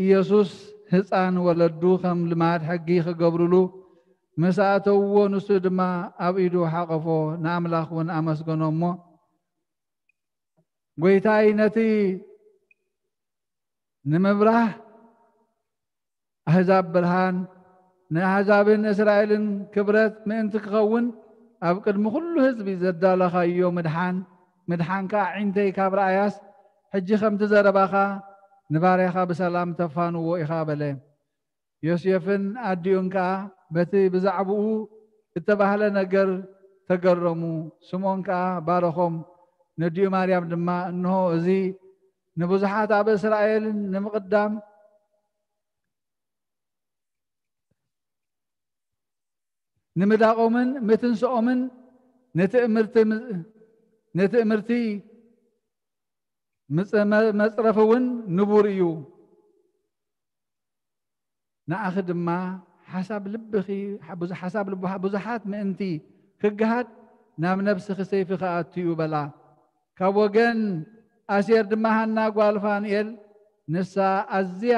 ኢየሱስ ህጻን ወለዱ ከም ልማድ ሕጊ ክገብሩሉ ምስ ኣእተውዎ፣ ንሱ ድማ ኣብ ኢዱ ሓቐፎ፣ ንኣምላኽ እውን ኣመስገኖ እሞ፣ ጐይታይ ነቲ ንምብራህ ኣህዛብ ብርሃን፣ ንኣህዛብን እስራኤልን ክብረት ምእንቲ ክኸውን፣ ኣብ ቅድሚ ኩሉ ህዝቢ ዘዳለኻዮ ምድሓን፣ ምድሓንካ ኣዒንተይ ካብ ረኣያስ፣ ሕጂ ከምቲ ዘረባኻ ንባርያኻ ብሰላም ተፋንዎ ኢኻ በለ። ዮሴፍን ኣዲኡን ከኣ በቲ ብዛዕባኡ እተባህለ ነገር ተገረሙ። ስምዖን ከኣ ባረኾም። ነዲኡ ማርያም ድማ፣ እንሆ፣ እዚ ንብዙሓት ኣብ እስራኤል ንምቕዳም፣ ንምዳቖምን ምትንስኦምን ንትእምርቲ ም-፣ ንትእምርቲ ምጽ-፣ መ-፣ መጽረፊ እውን ንቡር እዩ። ንኣኺ ድማ ሓሳብ ልብኺ፣ ብዙ-፣ ሓሳብ ልቡ-፣ ብዙሓት ምእንቲ ክገሃድ ናብ ነብስኺ ሰይፊ ክኣቱ እዩ በላ። ካብ ወገን ኣሴር ድማ ሃና ጓል ፋኑኤል፣ ንሳ ኣዝያ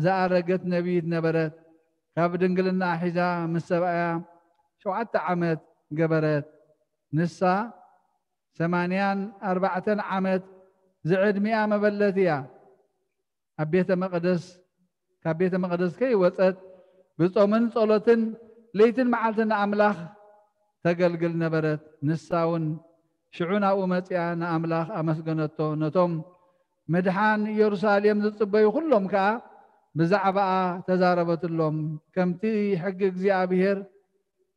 ዝኣረገት ነቢይት ነበረት። ካብ ድንግልናኣ ሒዛ ምስ ሰብኣያ ሸውዓተ ዓመት ገበረት። ንሳ ሰማንያን ኣርባዕተን ዓመት ዝዕድሚኣ መበለት እያ። ኣብ ቤተ መቕደስ፣ ካብ ቤተ መቕደስ ከይወጸት ብጾምን ጸሎትን ለይትን መዓልትን ንኣምላኽ ተገልግል ነበረት። ንሳ እውን ሽዑ ናብኡ መጺኣ ንኣምላኽ ኣመስገነቶ። ነቶም ምድሓን ኢየሩሳሌም ዝጽበዩ ኩሎም ከኣ ብዛዕባኣ ተዛረበትሎም። ከምቲ ሕጊ እግዚኣብሔር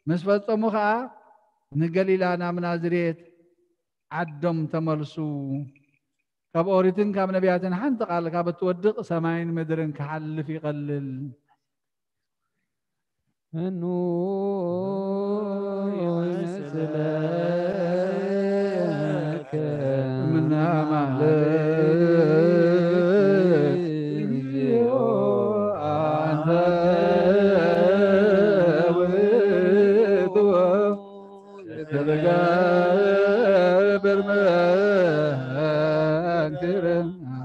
ምስ ፈጸሙ ከኣ ንገሊላ ናብ ናዝሬት ዓዶም ተመልሱ። ካብ ኦሪትን ካብ ነቢያትን ሓንቲ ቃል ካብ እትወድቕ ሰማይን ምድርን ክሓልፍ ይቐልል። እኑ ይመስለከ ምና ማለት እግዚኦ ኣንተ ውእቱ ትገብር መንክር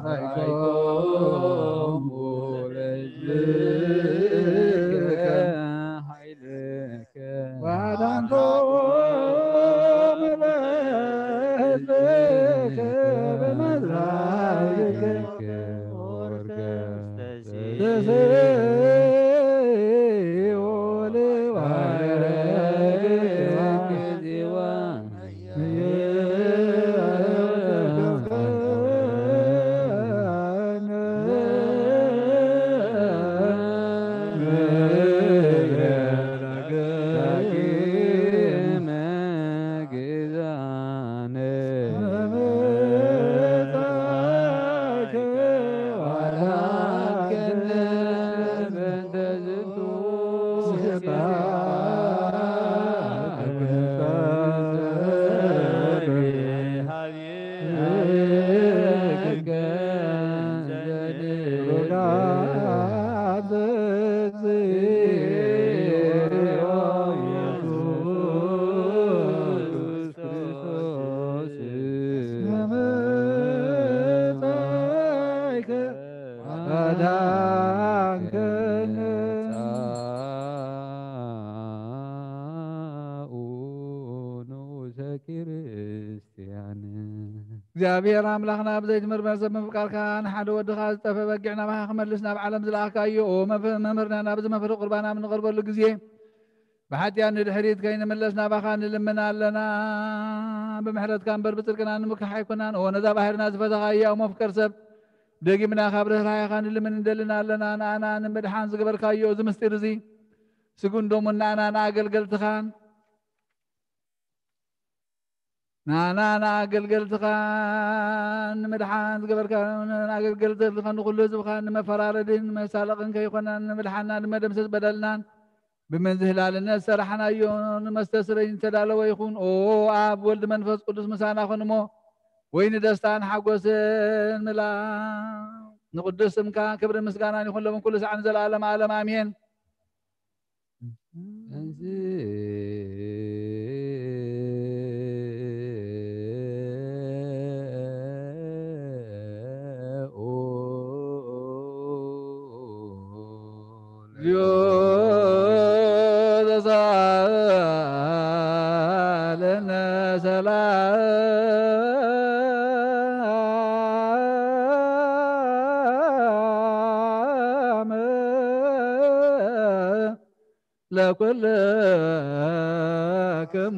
ራይኮሙ ለእዝከ ኃይልከ ዋዳንኮ መለስከ በመዝራይከ ንኡሰ ክርስቲያን። እግዚኣብሔር ኣምላኽና ብዘይትምርመር ሰብ ምፍቃርካ ንሓደ ወድኻ ዝጠፈ በጊዕ ናባኻ ክመልስ ናብ ዓለም ዝለኣኽካዮ፣ ኦ መፍ-፣ መምህርና፣ ናብዚ መፍሪ ቁርባና ኣብ ንቐርበሉ ግዜ ብሓጢኣት ንድሕሪት ከይንምለስ ናባኻ ንልምን ኣለና። ብምሕረትካ እምበር ብጽድቅና ንምክሕ ኣይኮናን። ኦ ነዛ ባህርና ዝፈተኻ ህያው መፍቀር ሰብ፣ ደጊምና ካብ ርህራሄኻ ንልምን እንደልን ኣለና። ንኣና ንምድሓን ዝገበርካዮ እዚ ምስጢር እዚ ስጉን ደሙን ንኣና ንኣገልገልትኻን ንኣና ንኣገልገልትኻን ንምድሓን ዝገበርካ ንኣገልገልትኻን ንኹሉ ህዝብኻን ንመፈራረድን ንመሳለቕን ከይኮና ንምድሓና ንመደምሰስ በደልናን ብመንዝህላልነት ዝሰራሕናዮ ንመስተስረይ ዝተዳለወ ይኹን። ኦ ኣብ ወልድ መንፈስ ቅዱስ ምሳና ኹን እሞ ወይኒ ደስታን ሓጎስን ምላ ንቅዱስ ስምካ ክብርን ምስጋናን ይኹን ሎም ኩሉ ሰዓን ዘለዓለም ዓለም ኣሜን። ለኩልክሙ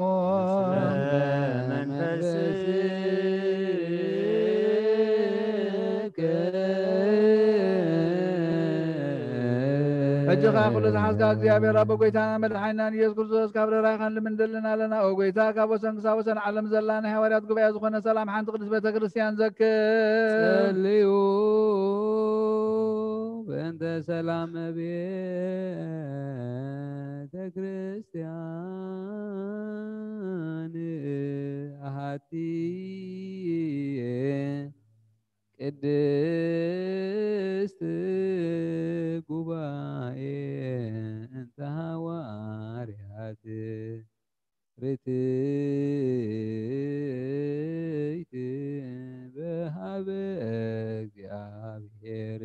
ሕጂ ኸኣ ኩሉ ዝሓዝካ እግዚኣብሔር ኣቦ ጎይታና መድሓኒናን ኢየሱስ ክርስቶስ ካብ ርህራይኻን ልምንደልን ኣለና። ኦ ጎይታ ካብ ወሰን ክሳብ ወሰን ዓለም ዘላ ናይ ሃዋርያት ጉባኤ ዝኾነ ሰላም ሓንቲ ቅድስት ቤተ ክርስቲያን ዘክር። ጸልዩ በእንተ ሰላም ቤተ ክርስቲያን ኣሃቲ ቅድስት ጉባኤ እንተ ሃዋርያት ርትይት በሃበ እግዚኣብሔር።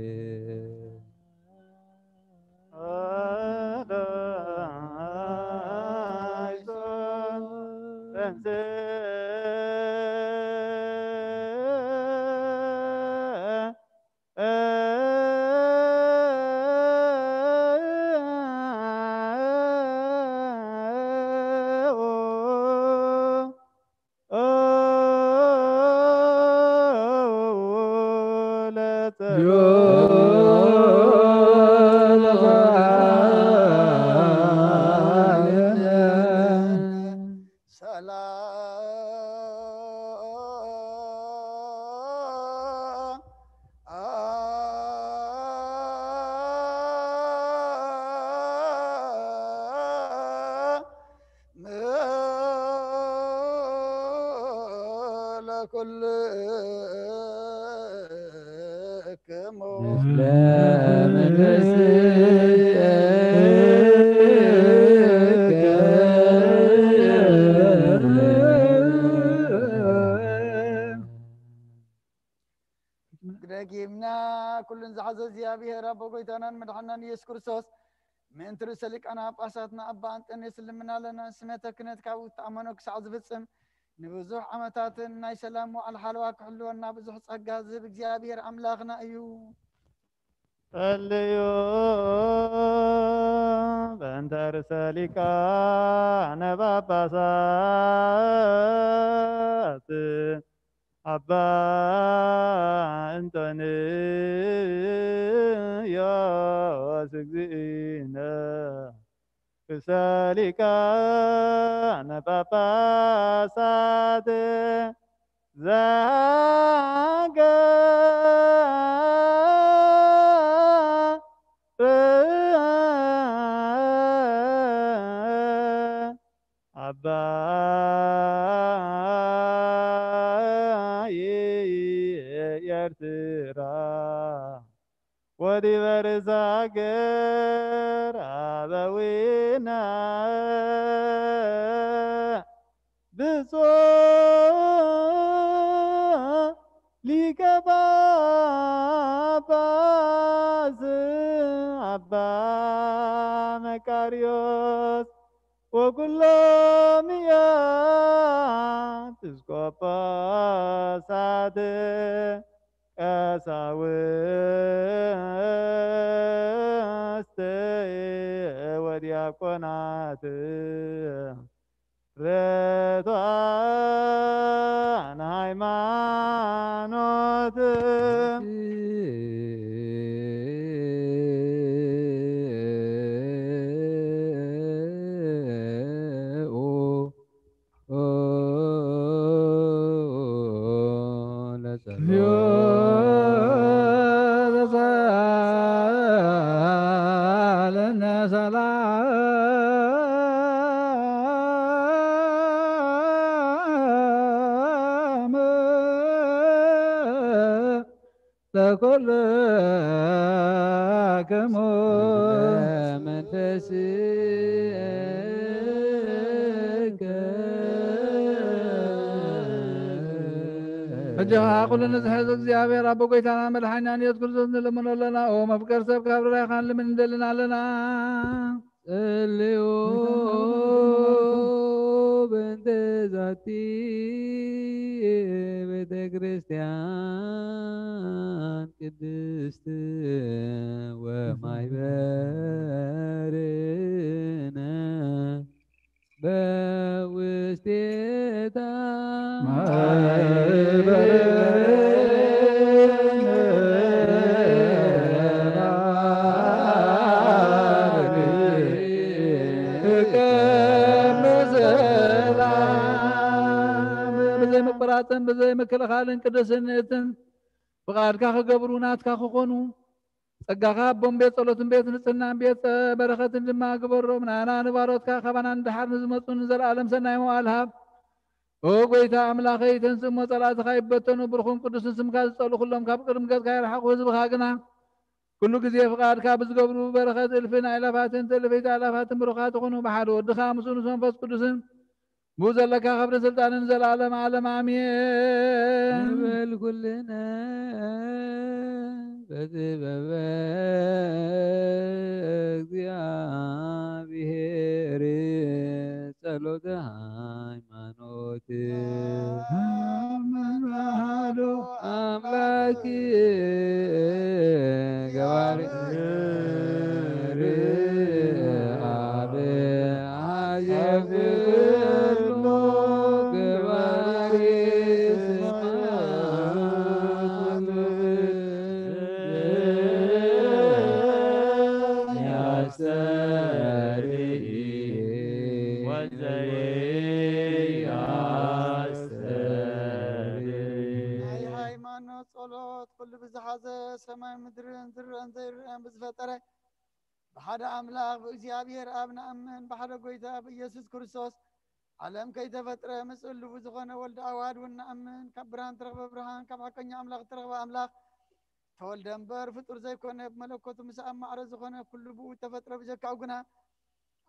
ጌምና ኩሉን ዝሓዘ እግዚኣብሔር ኣቦ ጎይታናን መድሓናን ኢየሱስ ክርስቶስ፣ ምእንቲ ርእሰ ሊቃነ ጳጳሳትና ኣባ ኣንጠንዮስ ልምና ኣለና። ስመተ ክህነት ካብኡ እተኣመኖ ክሳዕ ዝፍጽም፣ ንብዙሕ ዓመታትን ናይ ሰላም መዋዕል ሓለዋ ክሕልወና ብዙሕ ጸጋ ዝህብ እግዚኣብሔር ኣምላኽና እዩ። ጸልዩ በእንተ ርእሰ ሊቃነ ጳጳሳት ኣባ እንጦንዮስ እግዚእነ ርእሰ ሊቃነ ጳጳሳት ዘሃገረ ኣባይ ኤርትራ ወዲበ ርእሰ ሃገር ኣበዊነ ብፁዕ ሊቀ ጳጳስ ኣባ መቃርዮስ ወኩሎም ኤጲስቆጶሳት ቀሳውስት ወዲያቆናት ርቱዓን ሃይማኖት ለኩልክሙ ለመንፈስከ። ሕጂ ኸዓ ኩሉ ንዝሕዝ እግዚኣብሔር ኣቦ ጎይታና መድሓኒና ኢየሱስ ክርስቶስ ንልምኖ ኣለና። ኦ መፍቀር ሰብ ካብ ርራይኻን ልምን እንደልን ኣለና። ጸልዩ በእንተ ዛቲ ቤተ ክርስቲያን ቅድስት ወማይበርነ በውስቴታ ብዘይ ምቁራጽን ብዘይ ምክልኻልን ቅድስነትን ፍቓድካ ክገብሩ ናትካ ክኾኑ ጸጋኻ ኣቦን ቤት ጸሎትን ቤት ንጽህናን ቤት በረኸትን ድማ ግበሮም። ንኣና ንባሮትካ ካባና ንድሓር ንዝመጹ ንዘለኣለም ሰናይ መዋዕል ሃብ። ኦ ጎይታ ኣምላኸይ፣ ተንስእ እሞ ጸላእትኻ ይበተኑ፣ ብሩኽን ቅዱስን ስምካ ዝጸልኡ ኩሎም ካብ ቅድሚ ገጽካ ይርሓቑ፣ ህዝብኻ ግና ኩሉ ግዜ ፍቓድካ ብዝገብሩ በረኸት እልፍን ኣእላፋትን ትእልፍቲ ኣእላፋትን ብሩኻት ይኹኑ። ብሓደ ወድኻ ምስኡ ምስ መንፈስ ቅዱስን ብኡ ዘለካ ክብሪ ስልጣንን ዘላለም ዓለም ኣሜን። ንበል ኩልነ በጥበበ እግዚኣብሔር ጸሎተ ሃይማኖት ኣመን ባህዶ ኣምላክ ገባሪ ኣብ ኣየፍሎ ገባሪ ስማት ያስተርኢ ወዘይ ያስተርኢ ናይ ሃይማኖት ጸሎት ኩሉ ብዝሓዘ ሰማይ ምድርን ዝረአን ዘይረአን ብዝፈጠረ ብሓደ ኣምላኽ ብእግዚኣብሔር ኣብ ንኣምን፣ ብሓደ ጎይታ ብኢየሱስ ክርስቶስ ዓለም ከይተፈጥረ ምስ እሉቡ ዝኾነ ወልደ ኣዋድ እውን ንኣምን። ካብ ብርሃን ተረኽበ ብርሃን፣ ካብ ሓቀኛ ኣምላኽ ተረኽበ ኣምላኽ ተወልደ እምበር ፍጡር ዘይኮነ፣ ብመለኮቱ ምስ ኣብ ማዕረ ዝኾነ ኩሉ ብኡ ተፈጥረ። ብጀካኡ ግና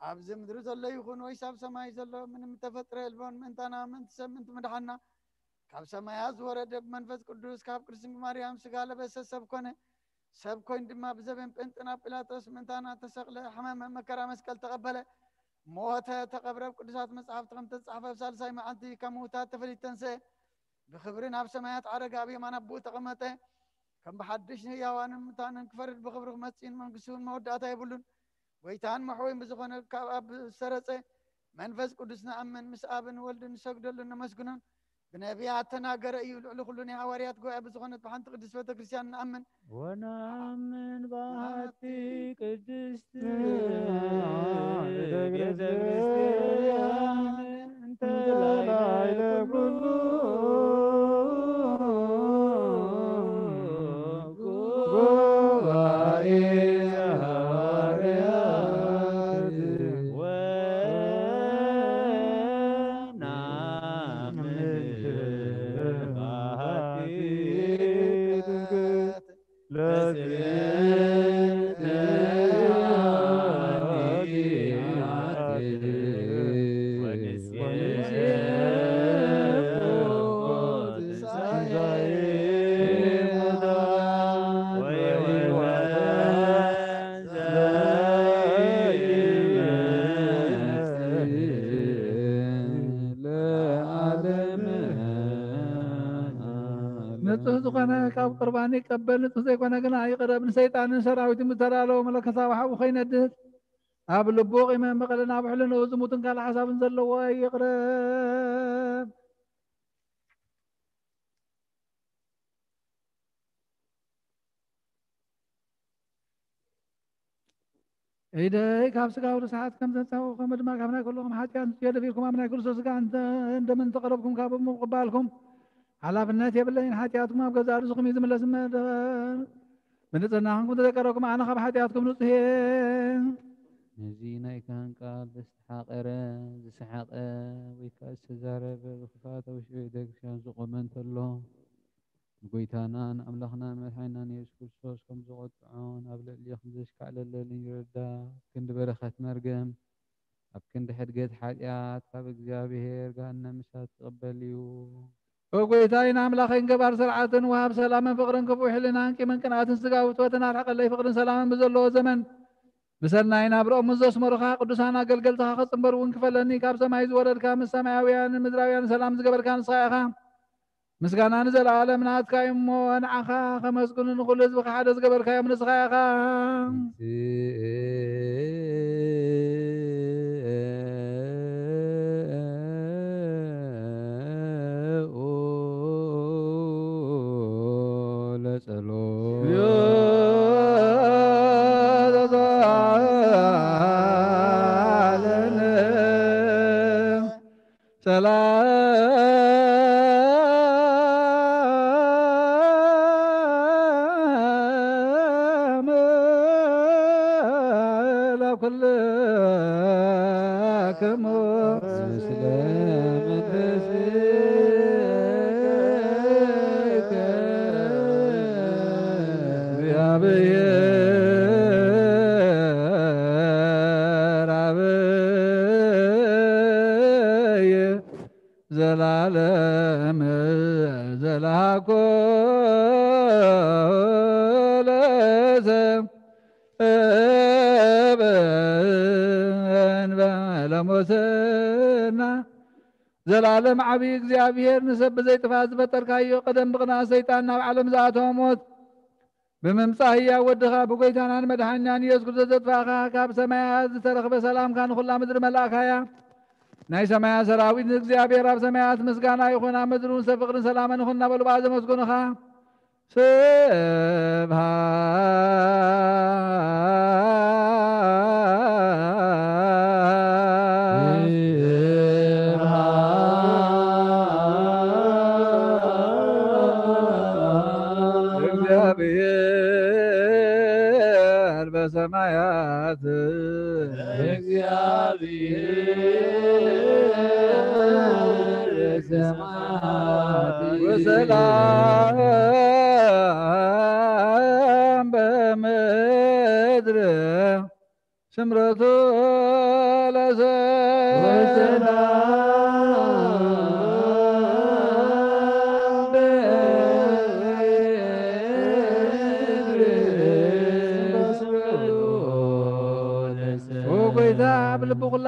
ኣብዚ ምድሪ ዘሎ ይኹን ወይስ ኣብ ሰማይ ዘሎ ምንም ተፈጥረ የልቦን። ምእንታና፣ ምእንቲ ሰብ፣ ምእንቲ ምድሓና ካብ ሰማያት ዝወረደ ብመንፈስ ቅዱስ ካብ ቅድስቲ ማርያም ስጋ ለበሰ ሰብ ኮነ። ሰብ ኮይኑ ድማ ብዘበን ጴንጥና ጲላጦስ ምእንታና ተሰቕለ፣ ሕማመ መከራ መስቀል ተቐበለ፣ ሞተ፣ ተቐብረ፣ ኣብ ቅዱሳት መጻሕፍቲ ከም ተጻሕፈ ኣብ ሳልሳይ መዓልቲ ካብ ምውታት ተፈሊጡ ተንስአ፣ ብኽብሪ ናብ ሰማያት ዓረገ፣ ኣብ የማን ኣቦኡ ተቐመጠ። ከም ብሓድሽ ንህያዋንን ምታንን ክፈርድ ብኽብሪ ክመጽእን መንግስቲ እውን መወዳእታ የብሉን። ጎይታን መሕወይን ብዝኾነ ካብ ኣብ ዝተረጸ መንፈስ ቅዱስ ንኣምን፣ ምስ ኣብን ወልድን ንሰግደሉን ነመስግኖን። ብነቢያት ተናገረ እዩ። ልዕሊ ኩሉ ናይ ሃዋርያት ጉባኤ ብዝኾነት ብሓንቲ ቅድስት ቤተ ክርስቲያን ንኣምን። ወናምን ባቲ ቅድስት ቤተ ክርስቲያን እንተ ላዕለ ኩሉ ጉባኤ ሃዋርያት ወናምን ባቲ ንጹህ ዝኾነ ካብ ቁርባን ይቀበል፣ ንጹህ ዘይኮነ ግና ይቕረብ። ንሰይጣንን ሰራዊቱን ብዝተዳለወ መለኮታዊ ሓዊ ከይነድድ፣ ኣብ ልቡ ቂምን በቐልን ኣብ ሕልንኡ ዝሙትን ካልእ ሓሳብን ዘለዎ ይቕረብ። ኢደይ ካብ ስጋዊ ርስሓት ከም ዘንጻሁ፣ ከምኡ ድማ ካብ ናይ ኩልኹም ሓጢኣት ንጽዮ ደፊርኩም ኣብ ናይ ክርስቶስ ስጋ እንተ-፣ እንደምን ተቐረብኩም፣ ካብ ምቕባልኩም ሓላፍነት የብለይን። ሓጢኣትኩም ኣብ ገዛእ ርእስኹም እዩ ዝምለስ እምበር፣ ብንጽህና ኹንኩም ተዘይቀረብኩም፣ ኣነ ካብ ሓጢኣትኩም ንጹህ እየ። ነዚ ናይ ካህን ቃል ዝተሓቐረ፣ ዝሰሓቐ፣ ወይ ከኣ ዝተዛረበ፣ ብክፍኣት ኣብ ውሽጢ ቤተ ክርስቲያን ዝቖመ እንተሎ፣ ንጎይታና ንኣምላኽና ንመድሓኒናን የሱስ ክርስቶስ ከም ዝቖጥዖን ኣብ ልዕሊኡ ከም ዘሽካዕለለልን ይረዳ። ክንዲ በረኸት መርገም ኣብ ክንዲ ሕድገት ሓጢኣት ካብ እግዚኣብሔር ገሃነም እሳት ዝቕበል እዩ። ኦ ጎይታይን ኣምላኸይን ገባር ስርዓትን ወሃብ ሰላምን ፍቕርን ክፉእ ሕልናን ቂምን ቅንኣትን ስጋዊ ፍትወትን ኣርሕቐለይ። ፍቕርን ሰላምን ብዘለዎ ዘመን ብሰናይ ናብርኦም ምስ ዘስመሩኻ ቅዱሳን ኣገልገልትኻ ክጽንበሩ እውን ክፈለኒ። ካብ ሰማይ ዝወረድካ ምስ ሰማያውያንን ምድራውያን ሰላም ዝገበርካ ንስኻ ኢኻ። ምስጋና ንዘለኣለም ናትካ እዩ እሞ፣ ንዓኻ ከመስግኑ ንኹሉ ህዝብኻ ሓደ ዝገበርካዮም ንስኻ ኢኻ። ሰላም ለኩልክሙ ምስለ መንፈስከ እግዚአብሔር አብይ ዘላለም ዘላኮ ለሰብ እበን በለሞትና ዘላለም ዓብዪ እግዚኣብሔር ንሰብ ብዘይጥፋእ ዝፈጠርካዮ ቀደም ብቕንኣት ሰይጣን ናብ ዓለም ዝኣተወ ሞት ብምምጻእ ህያው ወድኻ ብጎይታናን መድሓኒናን ኢየሱስ ክርስቶስ ዘጥፋእኻ ካብ ሰማያት ዝተረኽበ ሰላምካ ንኹላ ምድሪ መላእካያ። ናይ ሰማያት ሰራዊት ንእግዚኣብሔር ኣብ ሰማያት ምስጋና ይኹን፣ ኣብ ምድሪ እውን ሰብ ፍቕርን ሰላምን ይኹን እናበሉ ብኣ ዘመስግኑኻ። ስብሐት ለእግዚአብሔር በሰማያት። እግዚአብሔር በሰማያት። ወሰላም በምድር ስምረቱ ለሰብ። ወሰላም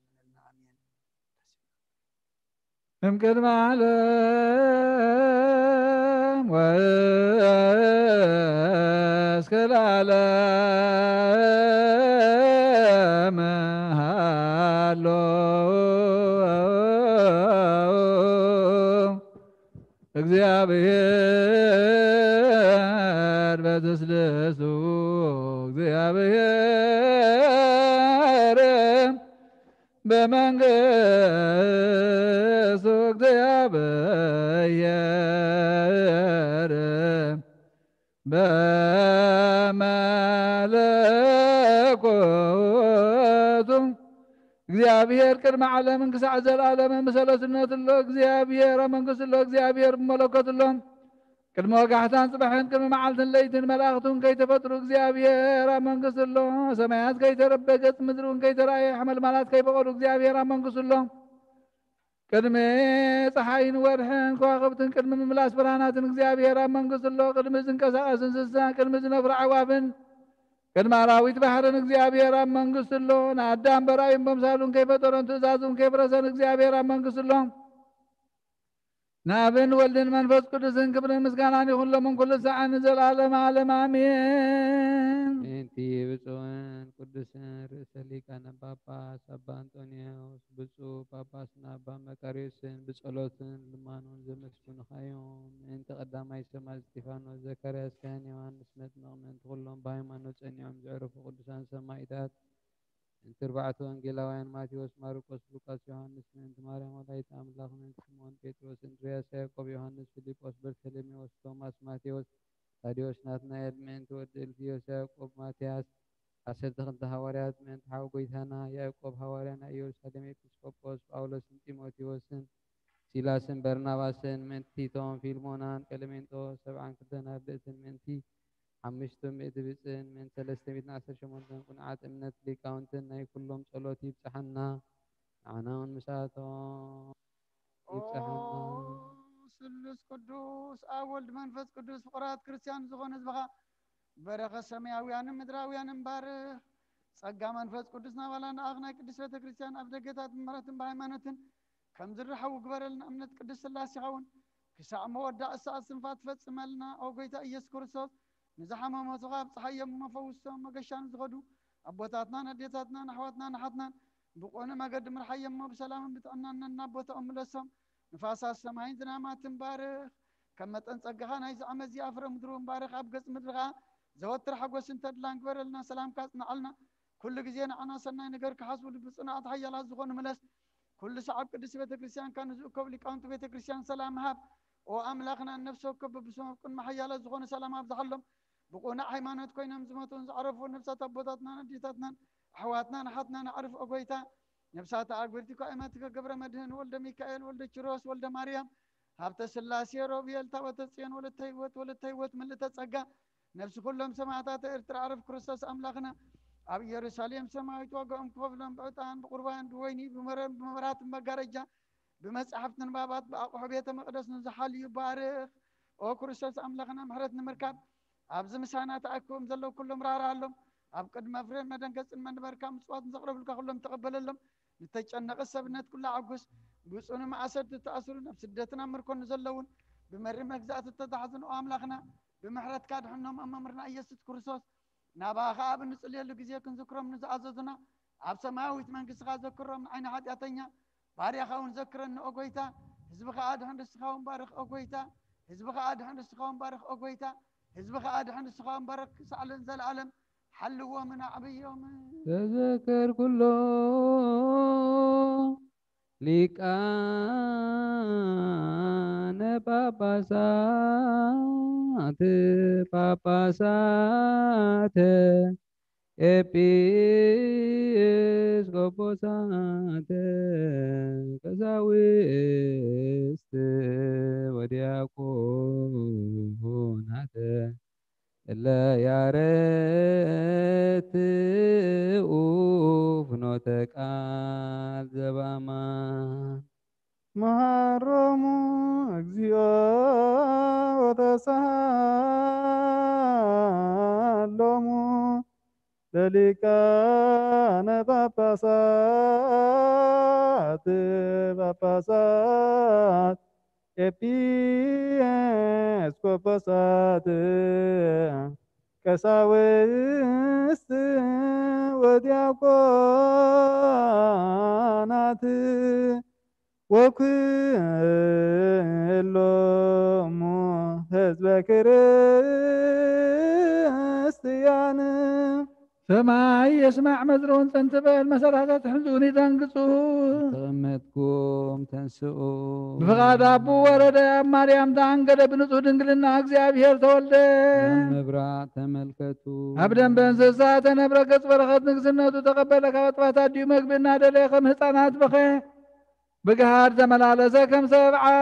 ይግበረልና። ኣሜን። እምቅድመ ዓለም ወእስከ ለዓለም ሃሎ። እግዚአብሔር በትስልስቱ እግዚአብሔር በመንግስቱ እግዚአብሔር በመለኮቱ እግዚኣብሔር ቅድሚ ዓለምን ክሳዕ ዘለኣለምን ብሰለስነቱ ኣሎ። እግዚኣብሔር ኣብ መንግስቱ ኣሎ። እግዚኣብሔር ብመለኮቱ ኣሎ። ቅድሚ ወጋሕታን ጽባሕን ቅድሚ መዓልትን ለይትን መላእኽቱን ከይተፈጥሩ እግዚኣብሔር ኣብ መንግስቱ ኣሎ። ሰማያት ከይተረበ ገጽ ምድሪ እውን ከይተራእየ ሓመልማላት ከይበቐሉ እግዚኣብሔር ኣብ መንግስቱ ኣሎ። ቅድሚ ጸሓይን ወርሕን ከዋኽብትን ቅድሚ ምምላስ ብርሃናትን እግዚኣብሔር ኣብ መንግስቱ ኣሎ። ቅድሚ ዝንቀሳቐስ እንስሳ ቅድሚ ዝነፍሩ ኣዕዋፍን ቅድሚ ኣራዊት ባሕርን እግዚኣብሔር ኣብ መንግስቱ ኣሎ። ንኣዳም በራእዩን በምሳሉን ከይፈጠሮን ትእዛዙን ከይፍረሰን እግዚኣብሔር ኣብ መንግስቱ ኣሎ። ንኣብን ወልድን መንፈስ ቅዱስን ክብርን ምስጋናን ይኹን ሎምን ኩሉ ሰዓን ንዘለኣለም ዓለም ኣሜን። ምእንቲ ብፁዕን ቅዱስን ርእሰ ሊቃነ ጳጳስ ኣባ እንጦንዮስ ብፁዕ ጳጳስና ኣባ መቃርዮስን ብጸሎትን ልማኖን ዘመስግኑኻ እዮም። ምእንቲ ቀዳማይ ሰማዕት እስጢፋኖስ፣ ዘካርያስ ካህን፣ ዮሃንስ መጥምቕ፣ ምእንቲ ኩሎም ብሃይማኖት ጸኒዖም ዘዕረፉ ቅዱሳን ሰማዕታት፣ ምእንቲ ኣርባዕተ ወንጌላውያን ማቴዎስ፣ ማርቆስ፣ ሉቃስ፣ ዮሃንስ፣ ምእንቲ ማርያም ወላዲተ ኣምላኽ፣ ምእንቲ ስምዖን ጴጥሮስ፣ እንድርያስ፣ ያዕቆብ፣ ዮሃንስ፣ ፊልጶስ፣ በርተሎሜዎስ፣ ቶማስ፣ ማቴዎስ፣ ታዲዎስ፣ ናትናኤል፣ ምእንቲ ወዲ እልፍዮስ፣ ያዕቆብ፣ ማትያስ፣ ዓሰርተ ክልተ ሃዋርያት፣ ምእንቲ ሓው ጐይታና ያዕቆብ ሃዋርያ፣ ናይ ኢየሩሳሌም ኤጲስቆጶስ፣ ጳውሎስን ጢሞቴዎስን፣ ሲላስን በርናባስን፣ ምእንቲ ቲቶን ፊልሞናን ቀለሜንጦስ፣ ሰብዓን ክልተን ኣርድእትን፣ ምእንቲ ሓሙሽተ ሚእቲ ብጽእን፣ ምእንቲ ሰለስተ ሚእትን ዓሰርተ ሸሞንተን ቅኑዓት እምነት ሊቃውንትን፣ ናይ ኩሎም ጸሎት ይብጽሓና፣ ንዓና እውን ምሳቶም ይብጽሓና። ኦ ስሉስ ቅዱስ ኣብ ወልድ መንፈስ ቅዱስ ፍቑራት ክርስቲያን ዝኾኑ ህዝብኻ በረኸት ሰማያውያንን ምድራውያንን ባርኽ። ጸጋ መንፈስ ቅዱስ ናባና ንኣኽ ናይ ቅድስት ቤተ ክርስቲያን ኣብ ደገታት ብምሕረትን ብሃይማኖትን ከም ዝረሓው ግበረልና። እምነት ቅድስት ስላሴኻ እውን ክሳዕ መወዳእ ሰዓት ስንፋ ትፈጽመልና። ኦ ጐይታ ኢየሱስ ክርስቶስ፣ ንዝሓመሙ ስኻ ኣብጽሓዮም እሞ ፈውሶም። መገሻ ንዝኸዱ ኣቦታትናን ኣዴታትናን ኣሕዋትናን ኣሓትናን ብቕኑዕ መገዲ ምርሓዮም እሞ ብሰላምን ብጥዕናን ናብ ቦታኦም ምለሶም። ንፋሳት ሰማይን ዝናማትን ባርኽ። ከም መጠን ጸጋኻ ናይዚ ዓመት እዚ ኣፍረ ምድሪ እውን ባርኽ። ኣብ ገጽ ምድሪ ኸኣ ዘወትር ሓጎስን ተድላን ግበረልና። ሰላምካ ኣጽንዓልና። ኩሉ ግዜ ንዓና ሰናይ ነገር ክሓስቡ ልቢ ጽኑዓት ሓያላት ዝኾኑ ምለስ። ኩሉ ሰዓብ ቅድስቲ ቤተ ክርስቲያንካ ንዝእከቡ ሊቃውንቲ ቤተ ክርስቲያን ሰላም ሃብ። ኦ ኣምላኽና፣ ነፍሲ ወከፍ በብስሞም ቅድሚ ሓያላት ዝኾኑ ሰላም ኣብዝሓሎም። ብቕኑዕ ሃይማኖት ኮይኖም ዝሞቱን ዝዓረፉ ነፍሳት ኣቦታትናን ኣዴታትናን ኣሕዋትናን ኣሓትናን ኣዕርፍ፣ ኦ ጐይታ። ነፍሳት ኣዕርፍቲ እኳ ኣእመትከ ገብረ መድህን ወልደ ሚካኤል ወልደ ኪሮስ ወልደ ማርያም ሃብተ ስላሴ ሮብኤል ታቦተ ጽዮን ወለተ ህይወት ወለተ ህይወት ምልእተ ጸጋ ነፍሲ ኩሎም ሰማዕታት ኤርትራ ኣዕርፍ ክርስቶስ ኣምላኽና ኣብ ኢየሩሳሌም ሰማያዊት ዋጋኦም ክኸፍሎም ብዕጣን ብቁርባን ብወይኒ ብመረን ብመብራህትን መጋረጃ ብመጻሕፍቲ ንባባት ብኣቑሑ ቤተ መቕደስ ንዝሓልዩ ባርኽ። ኦ ክርስቶስ ኣምላኽና ምሕረት ንምርካብ ኣብዚ ምሳና ተኣኪቦም ዘለዉ ኩሎም ራህርሃሎም። ኣብ ቅድሚ መፍረን መደንገጽን መንበርካ ምጽዋት ንዘቕረብልካ ኩሎም ተቐበለሎም። ንተጨነቐ ሰብነት ኩሉ ኣዕጉስ። ብጽኑ ማእሰርቲ ዝተኣስሩን ኣብ ስደትን ኣብ ምርኮን ንዘለዉን ብመሪ መግዛእቲ እተታሕዙን ኦ ኣምላኽና ብምሕረትካ ድሕኖም ኣብ መምህርና ኢየሱስ ክርስቶስ ናባኻ ኣብ እንጽልየሉ ግዜ ክንዝክሮም ንዝኣዘዙና ኣብ ሰማያዊት መንግስትኻ ዘክሮም። ንዓይኒ ሓጢኣተኛ ባርያኻ እውን ዘክረኒ ኦ ጐይታ። ህዝብኻ ኣድሕን ርስኻ እውን ባርኽ ኦ ጐይታ። ህዝብኻ ኣድሕን ርስኻ እውን ባርኽ ኦ ጐይታ። ህዝብኻ ኣድሕን ርስኻ እውን ባርኽ ክሳዕ ለዘለዓለም ሓልዎምን ኣዕብዮምን። ተዘከር ኩሎ ሊቃነ ጳጳሳት ጳጳሳት ኤጲስቆጶሳት ቀሳውስት ወዲያቆናት እለ ያረትኡ ፍኖተ ቃል ዘበኣማን። መሃሮሙ እግዚኦ ወተሳሃሎሙ ለሊቃነ ጳጳሳት ጳጳሳት ኤጲስቆጶሳት ቀሳውስት ወዲያቆናት ወኩሎሙ ህዝበ ክርስትያን። ሰማይ የስማዕ፣ ምድሪ እውን ጽን ትበል፣ መሰላታት ሕንዝውን ይደንግጹ። ተቐመጥኩም ተንስኡ። ብፍቓድ ኣቡ ወረደ፣ ኣብ ማርያም ተኣንገደ፣ ብንጹህ ድንግልና እግዚኣብሔር ተወልደ። ናብ ምብራቕ ተመልከቱ። ኣብ ደንበ እንስሳ ተነብረ፣ ገጽ በረኸት ንግስነቱ ተቐበለ፣ ካብ ኣጥባት ኣዲኡ መግቢ እናደለየ ከም ህፃናት በኸ። ብግሃድ ተመላለሰ፣ ከም ሰብ ዓብ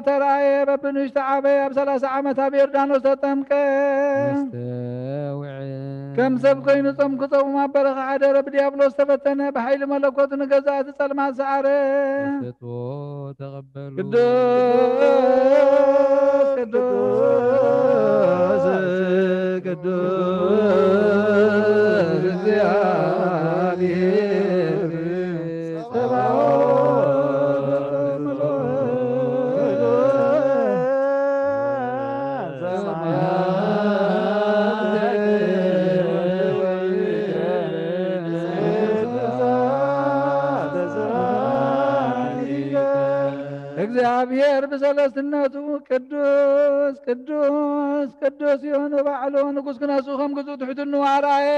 ተራእየ፣ በብንእሽቶ ዓበየ፣ ኣብ ሰላሳ ዓመት ኣብ ዮርዳኖስ ተጠምቀ። ነስተውዕል። ከም ሰብ ኮይኑ ጾም ክጸውም ኣብ በረኻ ሓደረ፣ ብዲያብሎስ ተፈተነ፣ ብሓይሊ መለኮቱ ንገዛእቲ ጸልማት ሰዓረ። ተሰጥኦ ተቐበሉ። ቅዱስ፣ ቅዱስ፣ ቅዱስ እግዚኣብሔር እግዚኣብሔር ብሰለስትነቱ ቅዱስ፣ ቅዱስ፣ ቅዱስ እዩ። ንባዕሉ ንጉስ ክነሱ ከም ግጹእ ትሕትንኡ ኣርኣየ።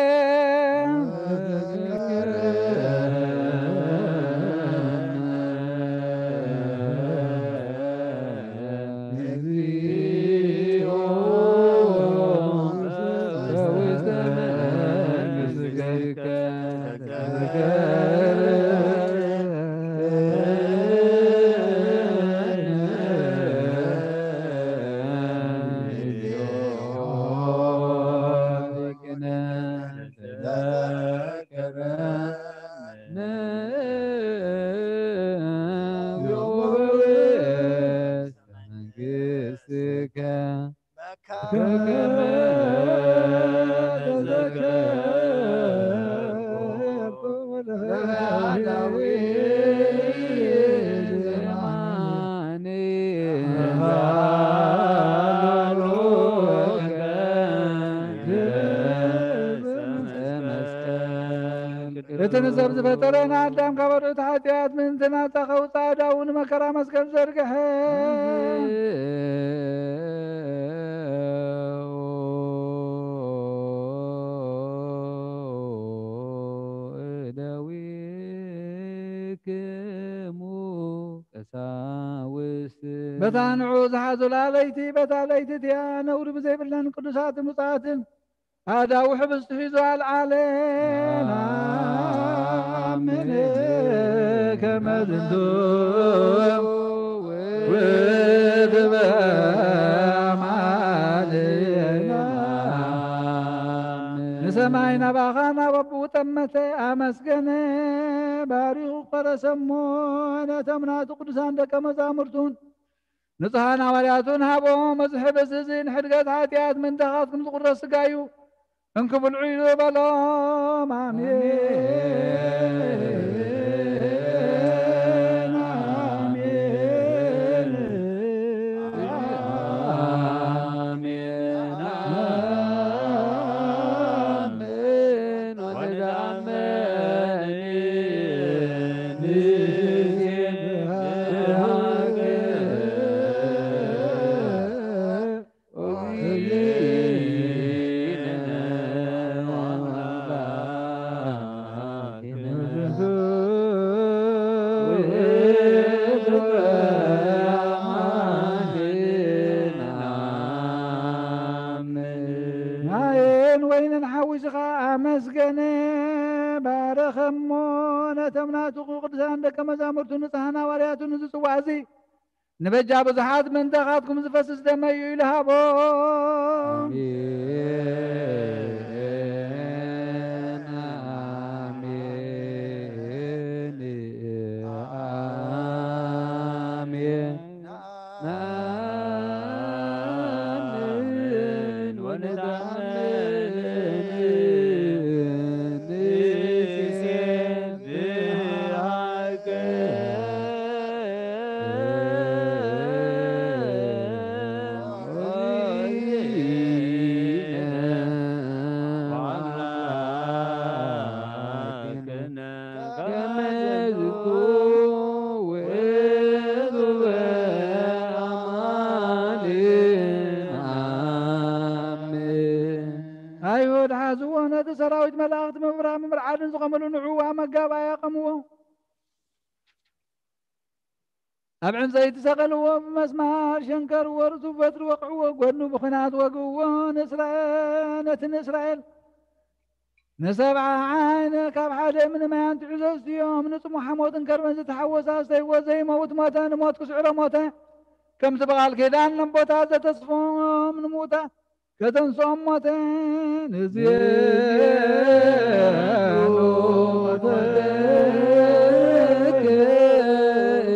እቲ ንሰብ ዝፈጠረ ንኣዳም ካብ ኣርዑት ሓጢኣት ምእንቲ ናጻ ከውጽእ ኣእዳዉ ንመከራ መስቀል ዘርግሐ። እደዊክሙ ቀሳውስት። በታ ንዑ ዝሓዙላ ለይቲ፣ በታ ለይቲ እቲኣ ነውሪ ብዘይብለን ቅዱሳትን ብፁዓትን ኣእዳዉ ሕብስቲ ሒዙ ኣልዓለ። ነኣምን ከመ ዝንቱ ውእቱ በማልያና። ንሰማይ ናባኻ ናብ ኣቦኡ ጠመተ፣ ኣመስገነ፣ ባሪኹ ቆረሰሞ፣ ነቶም ናቱ ቅዱሳን ደቀ መዛሙርቱን ንጹሓን ሃዋርያቱን ሃቦም። እዚ ሕብስቲ እዚ ንሕድገት ሓጢኣት ምእንታኻትኩም ዝቑረስ ስጋዩ፣ እንኪ ብልዑ ኢሉ በሎም። ኣሜን፣ ኣሜን፣ ኣሜን፣ ኣሜን። ወንትኣምን ማየን ወይንን ሓዊስኻ ኣመስገነ፣ ባረኸሞ፣ ነቶም ናቱ ቅዱሳን ደቀ መዛሙርቱ ንጹሓን ሃዋርያቱ ንዝጽዋዕ እዚ ንበጃ ብዙሓት ምእንታኻትኩም ዝፈስስ ደመይ እዩ ኢሉ ሃቦም። ኣሜን፣ ኣሜን፣ ኣሜን። ነኣምን ወንትኣምን ንሴብሖ። ሓዝዎ፣ ነቲ ሰራዊት መላእኽቲ ምብራር ምምርዓድን ዝቖመሉ ንዕኡ ኣብ መጋባእያ ኣቐምዎ። ኣብ ዕንፀይቲ ሰቐልዎ፣ ብመስማር ሸንከርዎ፣ ርእሱ በትሪ ወቕዕዎ፣ ጎድኑ ብኲናት ወግእዎ። ንእስራኤል፣ ነቲ ንእስራኤል ንሰብዓ ዓይነ ካብ ሓደ እምኒ ማይ ኣንቲዑ ዘስትዮም፣ ንጽሙሕ ሓሞትን ከርበን ዝተሓወሰ ኣስተይዎ፣ ዘይመውት ሞተ፣ ንሞት ክስዕሮ ሞተ። ከምቲ ብቓል ኪዳን ነቦታት ዘተስፎም ንምውታት ከተንስኦም ሞተ። ንዚኤኑ ሞተክ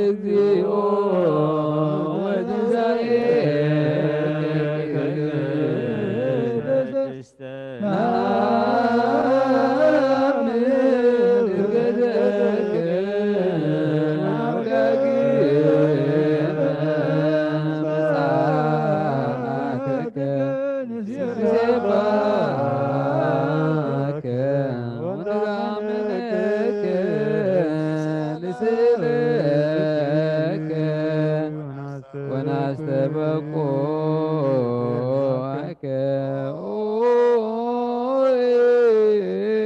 እግዚኦ ወትንሳኤከ ቅድስተ ወናስተበቁ ኦ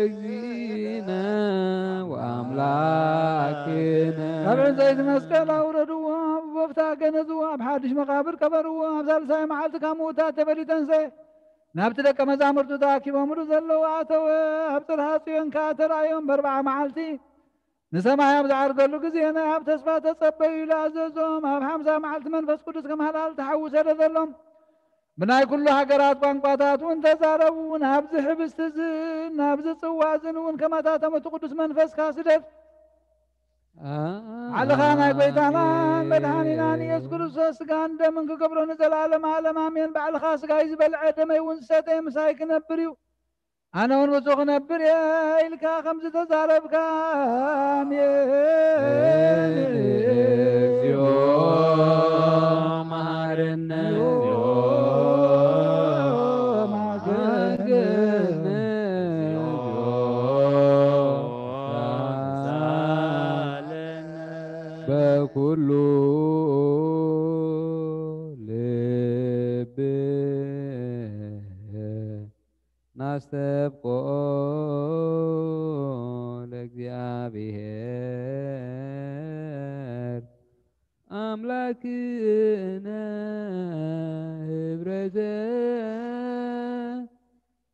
እግዚእነ ወአምላክነ። ካብ ዕንፀይቲ መስቀል ኣውረድዎ፣ ብቦፍታ ገነዝዎ፣ ኣብ ሓድሽ መቓብር ቀበርዎ። ኣብ ሳልሳይ መዓልቲ ካብ ምዉታት ተፈልዩ ተንስኤ፣ ናብቲ ደቀ መዛሙርቱ ተኣኪቦምሉ ዘለዉ ኣተወ። ኣብ ጽርሃ ጽዮን ከኣ ተራእዮም። በርብዓ መዓልቲ ንሰማይ ኣብ ዝዓርገሉ ግዜ፣ ናይ ኣብ ተስፋ ተጸበዩ ኢሉ ኣዘዞም። ኣብ ሓምሳ መዓልቲ መንፈስ ቅዱስ ከም ሃላል ተሓዊ ሰደደሎም። ብናይ ኩሉ ሃገራት ቋንቋታት እውን ተዛረቡ። ናብዚ ሕብስቲ እዝን ናብዚ ጽዋ እዝን እውን ከማታቶም እቲ ቅዱስ መንፈስካ ስደድ። ባዕልኻ ናይ ጎይታናን መድሓኒናን ኢየሱስ ክርስቶስ ስጋን ደምን ክገብሮ ንዘለኣለም ዓለም ኣሜን። ባዕልኻ ስጋይ ዝበልዐ ደመይ እውን ዝሰተየ ምሳይ ክነብር እዩ። ኣነ እውን ምስኡ ክነብር እየ ኢልካ ከም ዝተዛረብካ፣ ኣሜን። እግዚኦ መሐረነ፣ እግዚኦ መሐረነ፣ እግዚኦ በኩሉ ልብ ናስተብቆ ለእግዚኣብሔር ኣምላክነ ህብረተ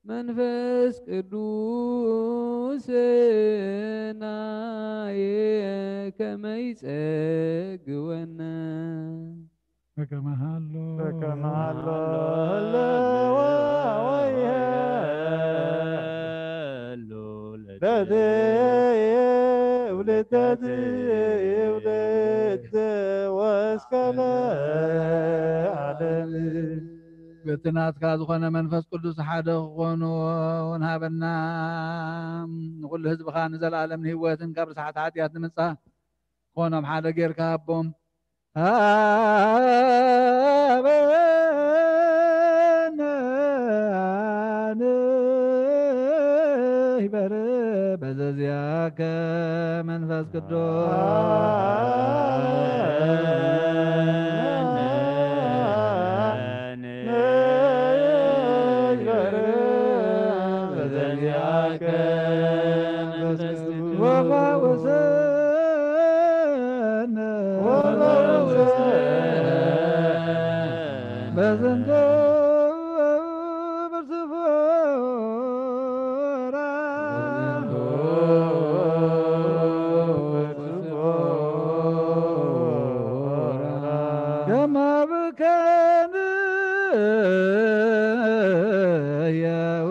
መንፈስ ቅዱስ ናየ ከመ ይጸግወነ። በከመ ሀሎ በከመ ሀሎ ህልወ ወይሄሉ ለትውልደት ውልደት ወእስከ ለዓለም። በቲ ናትካ ዝኾነ መንፈስ ቅዱስ ሓደ ክኾኑ እውን ሃበና። ንኹሉ ህዝብኻ ንዘለኣለም ንህይወትን ካብ ርስሓት ሓጢኣት ንምጻ ክኾኖም ሓደ ጌርካ ሃቦም። ሃበነ ንሕበር በዘዚኣከ መንፈስ ቅዱስ። ንሕበር በዘዚኣከ መንፈስ ቅዱስ። ወፈውሰነ በዝንቱ ብርቱዕ ፍራ። ከመ ብከ ንሕየው።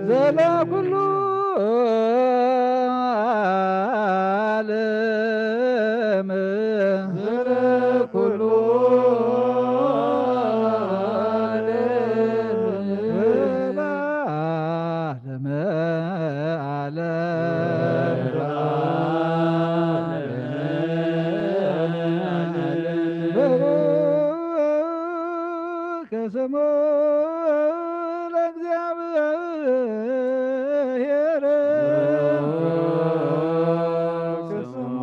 ዘለኩሉ ዓለም። ዘለኩሉ ዓለም። ለዓለመ ዓለም። በከ ስሙ ለእግዚኣብሔር። በከ ስሙ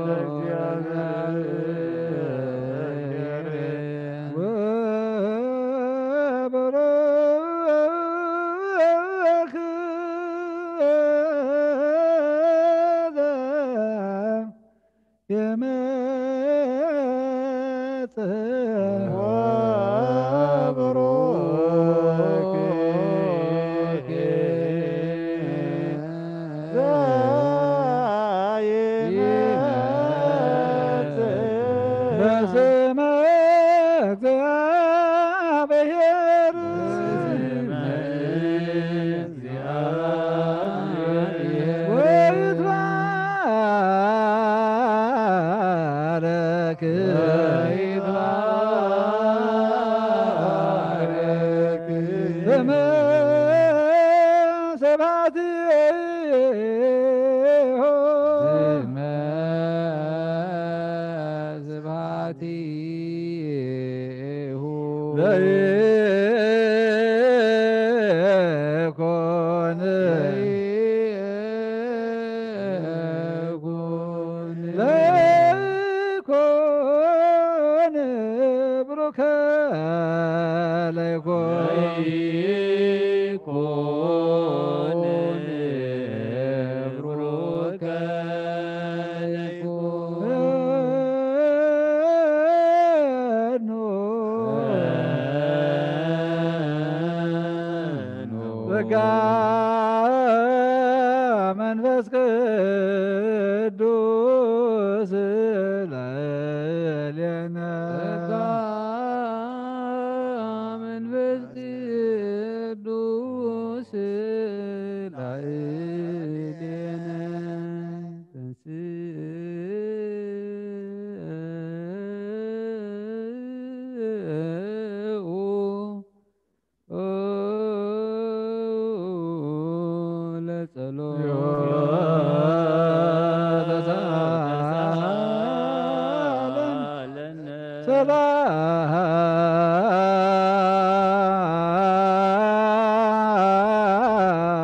ለእግዚኣብሔር። ወብሩክ ዘይመጽእ በስመ እግዚአብሔር ወይትባረክ ስመ ስብሐቲሁ ስመ ስብሐቲሁ ለይኮን ለይኮን ለይኮን ብሩከ ለይኮን ለይኮን ብሩከ ለይኮን ጸጋ መንፈስ ቅዱስ ላዕሌነ ጸጋ መንፈስ ቅዱስ ላዕሌነ ተንሥኡ ለጸሎት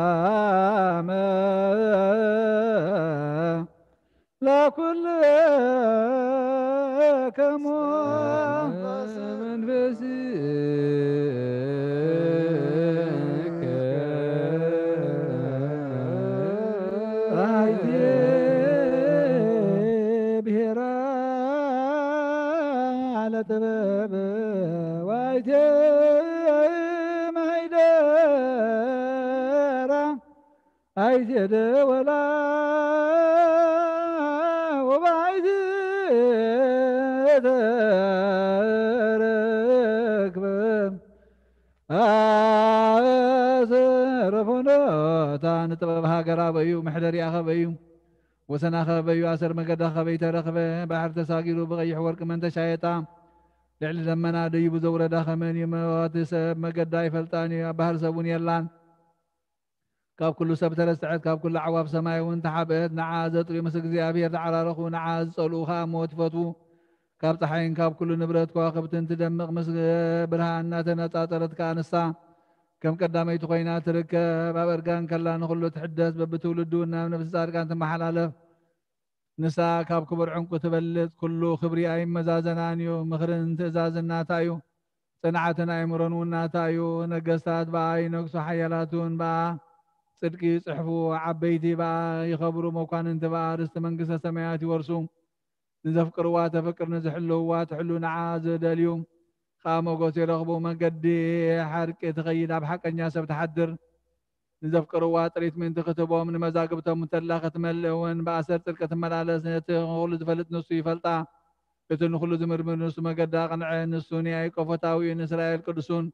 ሰላም ለኩልክሙ መንፈስከ አይቴ ብሔራ ለጥበብ ዋይቴ ማይደራ አይቴ ደወላ ወባይቴ ተረክበ ኣሰረፎኖታ ንጥበብ ሃገር ኣበዩ ምሕደር ያኸበዩ ወሰናኸበዩ ኣሰር መገዳ ኸበይ ተረኽበ ባሕር ተሳጊሩ ብቐይሕ ወርቂ መን ተሻየጣ ልዕሊ ደመና ደይቡ ዘውረዳ ኸመን እዩ መዋቲ ሰብ መገዳ ኣይፈልጣን እዩ ኣብ ባህር ሰቡን የላን ካብ ኩሉ ሰብ ተረስዐት፣ ካብ ኩሉ ኣዕዋፍ ሰማይ እውን ተሓብአት። ንዓ ዘጥርዩ ምስ እግዚኣብሔር ተዓራረኹ፣ ንዓ ዝጸልኡ ኸኣ ሞት ይፈትዉ። ካብ ጸሓይን ካብ ኩሉ ንብረት ከዋኽብትን ትደምቕ፣ ምስ ብርሃን እናተነጻጸረት ከኣ ንሳ ከም ቀዳመይቲ ኾይና ትርከብ። ኣብ እርጋን ከላ ንኹሉ ትሕደስ፣ በብትውልዱ ናብ ነፍሲ ጻድቃን ትመሓላለፍ። ንሳ ካብ ክቡር ዕንቁ ትበልጽ፣ ኩሉ ክብሪ ኣይመዛዘናን እዩ። ምኽርን ትእዛዝን ናታ እዩ። ጽንዓትን ኣእምሮን እውን ናታ እዩ። ነገስታት ብኣ ይነግሱ፣ ሓያላት እውን ብኣ ጽድቂ ይጽሕፉ፣ ዓበይቲ ብኣ ይኸብሩ፣ መኳንንቲ ብኣ ርስቲ መንግስተ ሰማያት ይወርሱ። ንዘፍቅርዋ ተፍቅር፣ ንዝሕልውዋ ትሕሉ፣ ንዓ ዝደልዩ ኸኣ ሞገስ ይረኽቡ። መገዲ ሓርቂ ትኸይድ፣ ኣብ ሓቀኛ ሰብ ትሓድር። ንዘፍቅርዋ ጥሪት ምእንቲ ክትህቦም፣ ንመዛግብቶም እንተላ ክትመልእ እውን፣ ብኣሰር ጽድቂ ትመላለስ። ነቲ ንኹሉ ዝፈልጥ ንሱ ይፈልጣ፣ እቲ ንኹሉ ዝምርምር ንሱ መገዳ ኣቕንዐ። ንሱ ንያዕቆብ ፈታዊኡ፣ ንእስራኤል ቅዱሱን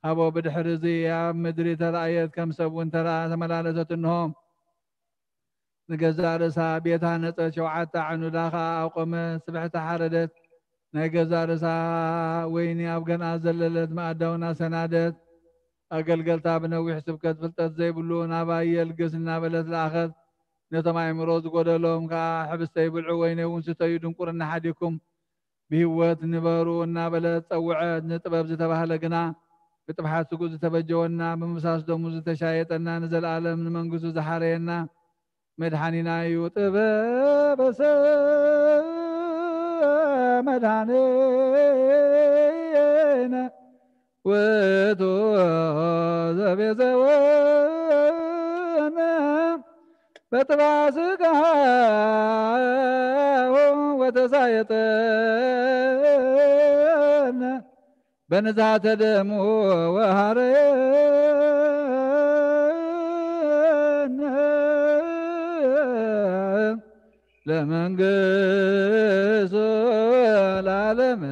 ሃቦ። ብድሕሪ እዚ ኣብ ምድሪ ተራእየት፣ ከም ሰብ እውን ተራ ተመላለሰት። እንሆ፣ ንገዛእ ርእሳ ቤት ሃነጸት፣ ሸውዓተ ዓኑዳ ኸኣ ኣቆመት። ስብሕቲ ሓረደት፣ ናይ ገዛእ ርእሳ ወይኒ ኣብ ገንኣ ዘለለት፣ መኣዳ እውን ኣሰናደት። ኣገልገልታ ብነዊሕ ስብከት ፍልጠት ዘይብሉ ናባይ የልግስ እናበለት ለኣኸት። ነቶም ኣእምሮ ዝጎደሎም ከኣ፣ ሕብስተይ ብልዑ፣ ወይነይ እውን ስተዩ፣ ድንቁርና ሓዲኩም ብህይወት ንበሩ እናበለት ጸውዐት። ንጥበብ ዝተባህለ ግና ብጥብሓት ስጉ ዝተበጀወና፣ ብምፍሳስ ደሙ ዝተሻየጠና፣ ንዘለኣለም ንመንግስቱ ዝሓረየና መድሓኒና እዩ። ጥበበ ሰብ መድሓኒነ ውእቱ ዘቤዘወነ በጥባ ስጋሁ ተሳየጠነ በንዛተ ደሙ ወሃረነ ለመንግስቱ ለዓለመ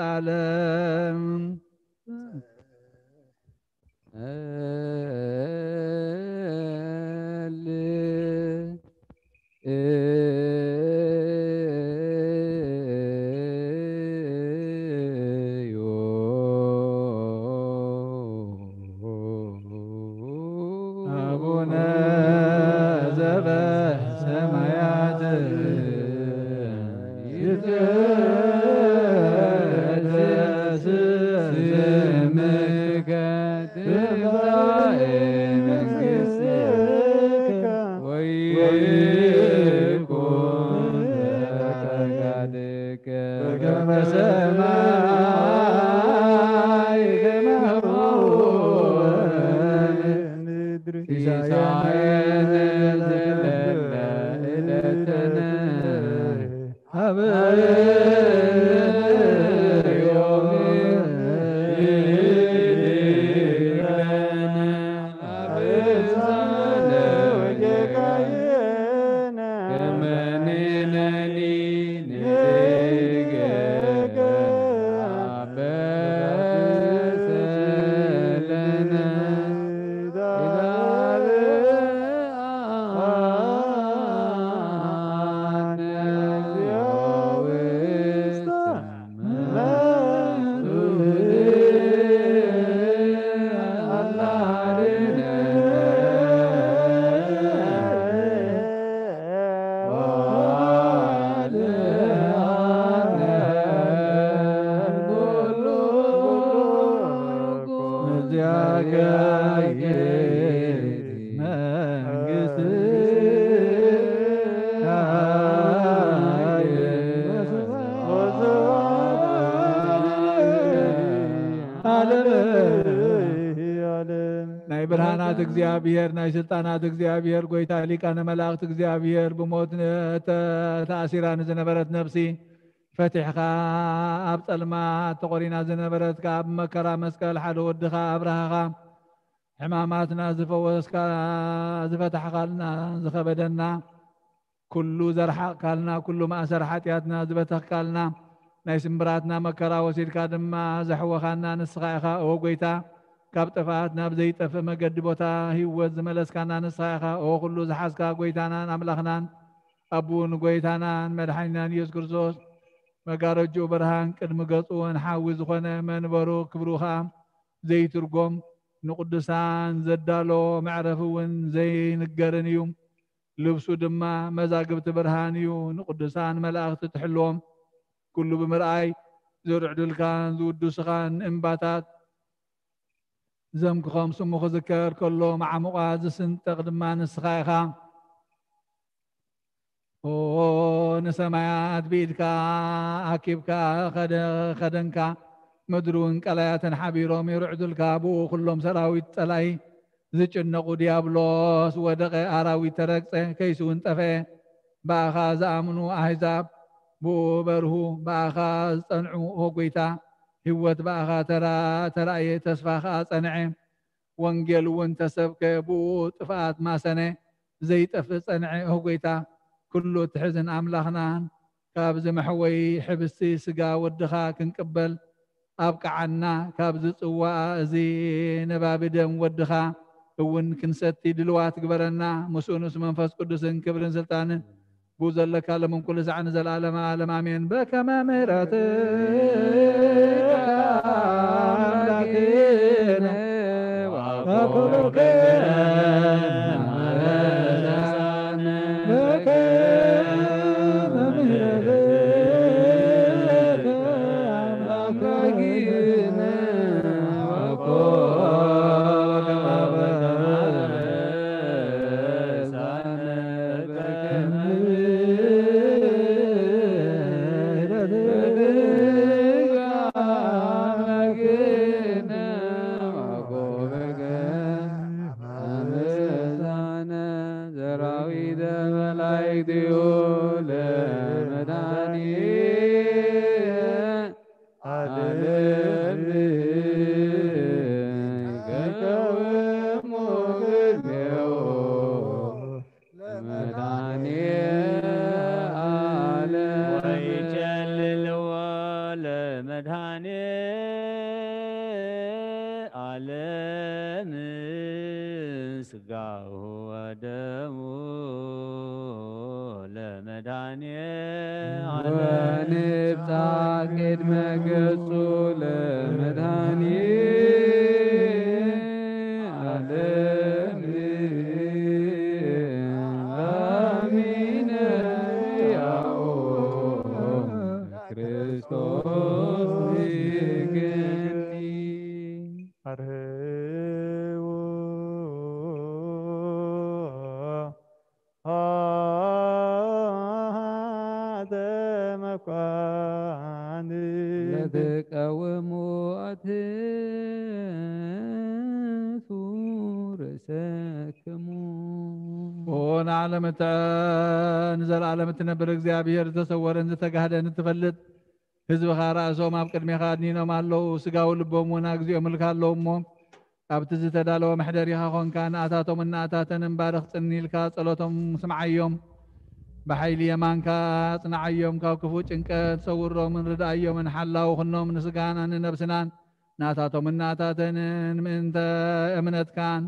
ዓለም። አቡነ ዘበሰማያት ይትቀደስ ስምከ ትምጻእ መንግስትከ ወይኩን ፈቃድከ በከመ በሰማይ ከማሁ በምድር። ሲሳየነ ዘለለ ዕለትነ ሀበነ ዮም ህድግ ለነ አበሳነ ወጌጋየነ ከመ ንሕነኒ ንሕደግ አበሰ ለነ ኢታብአነ ውስተ ናይ ብርሃናት እግዚኣብሔር፣ ናይ ስልጣናት እግዚኣብሔር፣ ጎይታ ሊቃነ መላእክት እግዚኣብሔር፣ ብሞት ተ-፣ ተኣሲራ ንዝነበረት ነፍሲ ፈቲሕኻ፣ ኣብ ጸልማት ተቖሪና ዝነበረት ከኣ ብመከራ መስቀል ሓደ ወድኻ ኣብርሃኻ፣ ሕማማትና ዝፈወስካ፣ ዝፈታሕካልና፣ ዝኸበደና ኩሉ ዘርሓቕካልና፣ ኩሉ ማእሰር ሓጢኣትና ዝበተኽካልና፣ ናይ ስምብራትና መከራ ወሲድካ ድማ ዘሕወኻና ንስኻ ኢኻ። ኦ ጎይታ፣ ካብ ጥፍኣት ናብ ዘይጠፍእ መገዲ ቦታ ህይወት ዝመለስካና ንስኻ ኢኻ። ኦ ኩሉ ዝሓዝካ ጎይታናን ኣምላኽናን፣ ኣቡን ጎይታናን መድሓኒናን ኢየሱስ ክርስቶስ፣ መጋረጅኡ ብርሃን ቅድሚ ገጹ እውን ሓዊ ዝኾነ መንበሩ ክብሩ ኸኣ ዘይትርጎም ንቅዱሳን ዘዳሎ መዕረፊ እውን ዘይንገርን እዩ። ልብሱ ድማ መዛግብቲ ብርሃን እዩ። ንቅዱሳን መላእኽቲ ትሕልዎም ኩሉ ብምርኣይ ዝርዕዱልካን ዝውድሱኻን እምባታት ዘምክኾም ስሙ ክዝከር ከሎ ማዕሙቓ ዝስንጠቕ ድማ ንስኻ ኢኻ። ኦ ንሰማያት ብኢድካ ኣኪብካ ኸደ-፣ ኸደንካ፣ ምድሪ እውን ቀላያትን ሓቢሮም ይርዕዱልካ። ብኡ ኩሎም ሰራዊት ጸላኢ ዝጭነቑ ዲያብሎስ ወደቐ፣ ኣራዊት ተረግጸ፣ ከይሲ እውን ጠፍአ። ብኣኻ ዝኣምኑ ኣህዛብ ብኡ በርሁ፣ ብኣኻ ዝጸንዑ ኦ ጐይታ፣ ህይወት ብኣኻ ተራ-፣ ተራእየ፣ ተስፋ ኸኣ ጸንዐ። ወንጌል እውን ተሰብከ፣ ብኡ ጥፍኣት ማሰነ፣ ዘይጠፍእ ጸንዐ። ኦ ጐይታ፣ ኩሉ እትሕዝን ኣምላኽናን፣ ካብዚ መሕወዪ ሕብስቲ ስጋ ወድኻ ክንቅበል ኣብቅዓና፣ ካብዚ ጽዋእ እዚ ነባቢ ደም ወድኻ እውን ክንሰቲ ድልዋት ግበረና። ምስኡ ንሱ መንፈስ ቅዱስን ክብርን ስልጣንን ብኡ ዘለካ ሎምን ኩሉ ሳዕ ንዘለዓለመ ዓለም ኣሜን። በከመ ምሕረትከ ኣምላክነ ወኩልክነ በከመ ምሕረትከ ኣምላክነ ወኩልክነ ሥጋሁ ወደሙ ለመድኃኔ ዓለም። ወንብጻሕ ቅድመ ገጹ ለመድኃኔ ዓለም። አሚነ ያኦ ክርስቶስ ይገኒ። አርህዉ ኆኃተ መኳንንት። ለትቀውሙ አትሕቱ ርእሰክሙ። ኦ ንዓለም እትዕን ንዘለዓለም እትነብር እግዚኣብሔር፣ ዝተሰወረን ዝተጋህደን እትፈልጥ ህዝብኻ ራእሶም ኣብ ቅድሜኻ ኣድኒኖም ኣለዉ። ስጋዊ ልቦም እውን ኣግዚኦም እልካ ኣለዉ እሞ፣ ኣብቲ ዝተዳለወ መሕደሪኻ ኾንካ ንኣታቶም እናኣታተን እምባ ደኽጽኒ ኢልካ ጸሎቶም ስምዓዮም። ብሓይሊ የማንካ ኣጽንዓዮም። ካብ ክፉእ ጭንቀት ሰውሮምን ርድኣዮምን ሓላው ኹኖም። ንስጋና ንነብስናን ናታቶም እናኣታተንን ምእንተ እምነትካን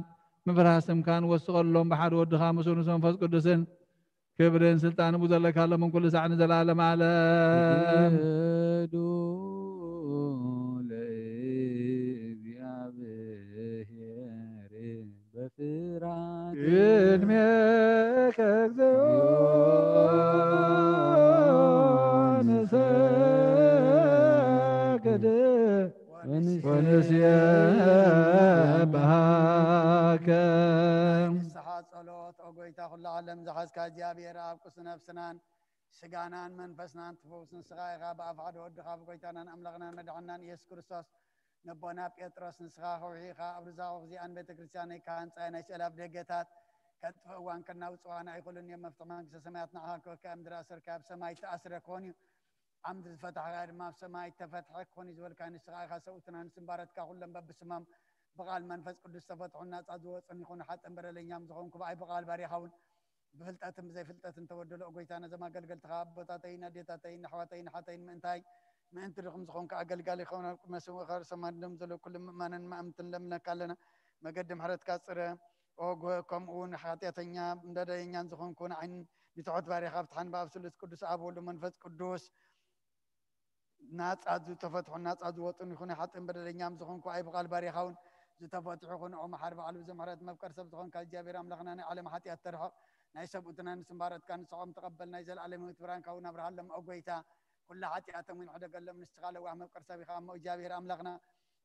ምፍራህ ስምካን ወስቐሎም። ብሓደ ወድኻ ምስኡ ምስ መንፈስ ቅዱስን ክብርን ስልጣን ብኡ ዘለካ ሎምን ኩሉ ሳዕ ንዘለዓለም ዓለም። ስገዱ ለእግዚኣብሔር በፍርሃት ቅድሜከ እግዚኦ ንሰግድ ወንሴብሐከ። ንስሓት ጸሎት ኦ ጎይታ ኩሉ ዓለም ዝሓዝካ እግዚኣብሔር ኣብ ቅዱስ ነፍስናን ስጋናን መንፈስናን ትፈውስ ንስኻ ኢኻ። ብኣፍ ሓደ ወድኻ ብጎይታናን ኣምላኽናን መድሓንናን ኢየሱስ ክርስቶስ ነቦና ጴጥሮስ ንስኻ ከውሒ ኢኻ። ኣብ ርዛቑ እዚኣን ቤተ ክርስቲያነይ ክሃንጻ ናይ ስእላፍ ደገታት ከጥፍእዋን ከናውጽዋን ኣይኽእሉን እዮም። መፍትሒ መንግስተ ሰማያት ንዓኻ ክወካ ኣብ ምድሪ ኣሰርካ ኣብ ሰማይ ተኣስረ ክኾን እዩ። ዓምዲ ዝፈታሕካ ድማ ኣብ ሰማይ ተፈትሐ ክኾን እዩ ዝበልካ ንስኻ ኢኻ። ሰብኡትና ንስምባረትካ ኩሎም በብስሞም ብቓል መንፈስ ቅዱስ ተፈትሑን ናጻ ዝወጹን ይኹኑ። ሓጥን በደለኛም ዝኾንኩ ብኣይ ብቓል ባሪኻ እውን ብፍልጠትን ብዘይፍልጠትን ተበደሎ። ኦ ጎይታ ነዞም ኣገልገልትኻ ኣቦታተይን ኣዴታተይን ኣሕዋተይን ሓተይን ምእንታይ ምእንቲ ድኹም ዝኾንኩ ኣገልጋሊ ኸውን ኣብ ቅድመ ስምኡ ኸርሰ ማንም ዘሎ ኩሉ ምእማንን ማእምትን ለምነካ ኣለና። መገዲ ምሕረትካ ጽረ ኦ ጎ-፣ ከምኡ እውን ሓጢኣተኛ በደለኛን ዝኾንኩ ንዓይን ንትሑት ባሪኻ ፍትሓን ብኣብ ስሉስ ቅዱስ ኣብ ወልድ መንፈስ ቅዱስ ናጻ ዝተፈትሑ ናጻ ዝወጡን ይኹን ሓጥን በደለኛም ዝኾንኩ ኣይ ብቓል ባሪኻ እውን ዝተፈትሑ ይኹን። ኦ መሓሪ በዓል ብዙሕ ምሕረት መፍቀር ሰብ ዝኾንካ እግዚኣብሔር ኣምላኽና ናይ ዓለም ሓጢኣት ተርሕቕ ናይ ሰብኡትና ንስምባረትካ ንስሖም ተቐበል ናይ ዘለዓለም ህይወት ብርሃንካ እውን ኣብርሃሎም። ኦ ጎይታ ኩሉ ሓጢኣቶም እውን ሕደገሎም ንስኻ ለዋህ መፍቀር ሰብ ኢኻ እሞ እግዚኣብሔር ኣምላኽና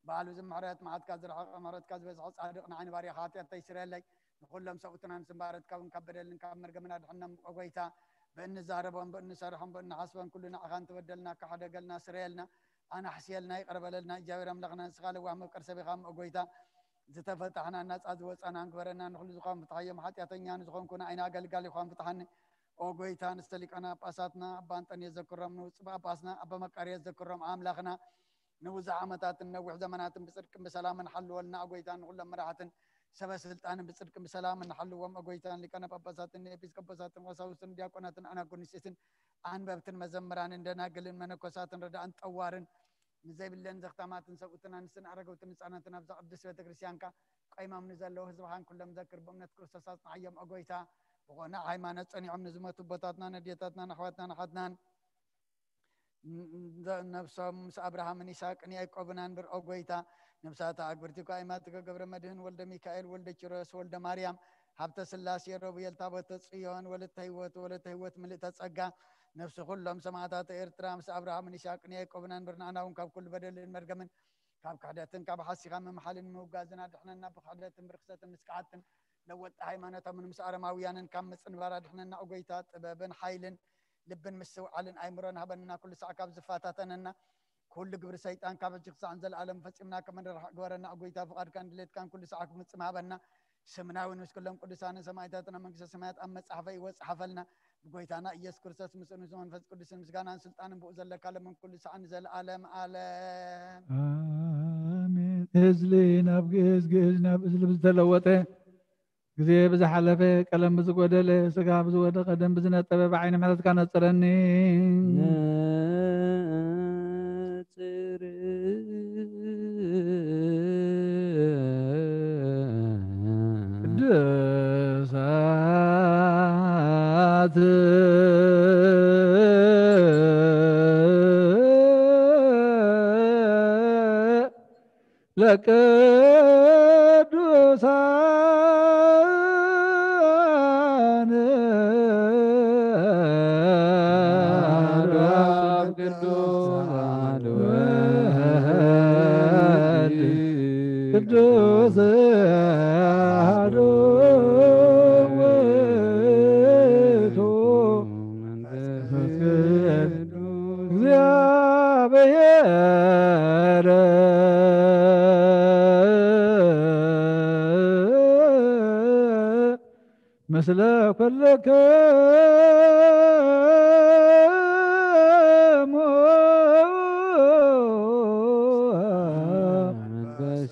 በዓል ብዙሕ ምሕረት መዓትካ ዝረሓቐ ምሕረትካ ዝበዝሐ ጻድቕ ንዓይ ንባሪኻ ሓጢኣተይ ስረየለይ ንኹሎም ሰብኡትና ንስምባረትካ እውን ካብ በደልን ካብ መርገምን ኣድሕኖም። ኦ ጎይታ ብእንዛረቦም ብእንሰርሖም ብእንሓስቦን ኩሉ ንዓኻ እንተበደልና ካሕደገልና ስረየልና ኣናሕስየልና ይቕረ በለልና እግዚኣብሔር ኣምላኽና ንስኻ ለዋህ መፍቀር ሰብ ኢኻ እሞ ኦ ጎይታ ዝተፈታሕና ናጻ ዝወጻና ንግበረና ንኹሉ ዝኾን ፍትሓዮም ሓጢኣተኛ ንዝኾንኩ ንዓይና ኣገልጋሊ ኳን ፍትሓኒ ኦ ጎይታ ንስተ ሊቃነ ጳጳሳትና ኣባ እንጠንዮስ ዘክሮም ንውጽ ጳጳስና ኣባ መቃርዮስ ዘክሮም ኣምላኽና ንብዙሕ ዓመታትን ነዊሕ ዘመናትን ብጽድቅን ብሰላምን ሓልወልና ኦ ጎይታ ንኹሎም መራሕትን ሰበ ስልጣንን ብጽድቅን ብሰላምን ሓልዎም ኦ ጎይታን ሊቃነ ጳጳሳትን ኤጲስቆጶሳትን ቀሳውስትን ዲያቆናትን ኣናጉንስትን ኣንበብትን መዘምራንን ደናግልን መነኮሳትን ረዳእን ጠዋርን ንዘይብለን ዘኽታማትን ሰብኡትን ኣንስትን ኣረገውትን ህፃናትን ኣብዛ ቅድስት ቤተ ክርስቲያንካ ቆይሞም ንዘለዉ ህዝብኻን ኩሎም ዘክር ብእምነት ክርስቶስ ኣጽንዓዮም ኦ ጎይታ ብኾነ ሃይማኖት ጸኒዖም ንዝሞቱ ኣቦታትናን ኣዴታትናን ኣሕዋትናን ኣሓትናን ነብሶም ምስ ኣብርሃምን ይስሐቅን ያዕቆብን ኣንብር ኦ ጎይታ ነብሳት ኣግብርቲ እኳ ኣይማትከ ገብረ መድህን ወልደ ሚካኤል ወልደ ኪሮስ ወልደ ማርያም ሃብተ ስላሴ ሮብየል ታቦተ ጽዮን ወለተ ህይወት ወለተ ህይወት ምልእተ ጸጋ ነብሲ ኩሎም ሰማዕታት ኤርትራ ምስ ኣብርሃምን ይስሐቅን ያዕቆብን ኣንብር ንዓና እውን ካብ ኩሉ በደልን መርገምን ካብ ክሕደትን ካብ ሓሲኻ ምምሓልን ምውጋዝን ኣድሕነና ብክሕደትን ብርክሰትን ምስ ክሓትን ለወጥቲ ሃይማኖቶምን ምስ ኣረማውያንን ካብ ምጽንባር ኣድሕነና ኦ ጎይታ ጥበብን ሓይልን ልብን ምስትውዓልን ኣይምሮን ሃበና ኩሉ ሳዕ ካብ ዝፈታተነና ኩሉ ግብሪ ሰይጣን ካብ ሕጂ ክሳዕ ንዘለኣለም ፈጺምና ከም ንርሕቕ ግበረና ኦ ጎይታ ፍቓድካን ድሌትካን ኩሉ ሳዕ ክፍጽም ሃበና ስምና እውን ምስ ኩሎም ቅዱሳንን ሰማዕታትና መንግስተ ሰማያት ኣብ መጽሓፈ ይወጽሓፈልና ብጎይታና ኢየሱስ ክርስቶስ ምስኡ ምስ መንፈስ ቅዱስን ምስጋናን ስልጣንን ብኡ ዘለካ ለምን ኩሉ ሳዕ ንዘለኣለም ኣለም ኣሜን። እዝሊ ናብ ግእዝ ግእዝ ናብ እዝሊ ብዝተለወጠ ግዜ ብዝሓለፈ ቀለም ብዝጎደለ ስጋ ብዝወደቐ ደም ብዝነጠበ ብዓይኒ ምሕረትካ ነጽረኒ። ነጽር ለቅዱሳን አሐዱ አብ ቅዱስ አሐዱ ወልድ ቅዱስ አሐዱ ውእቱ መንፈስ ቅዱስ እግዚአብሔር ምስለ ኩልክሙ መንፈስከ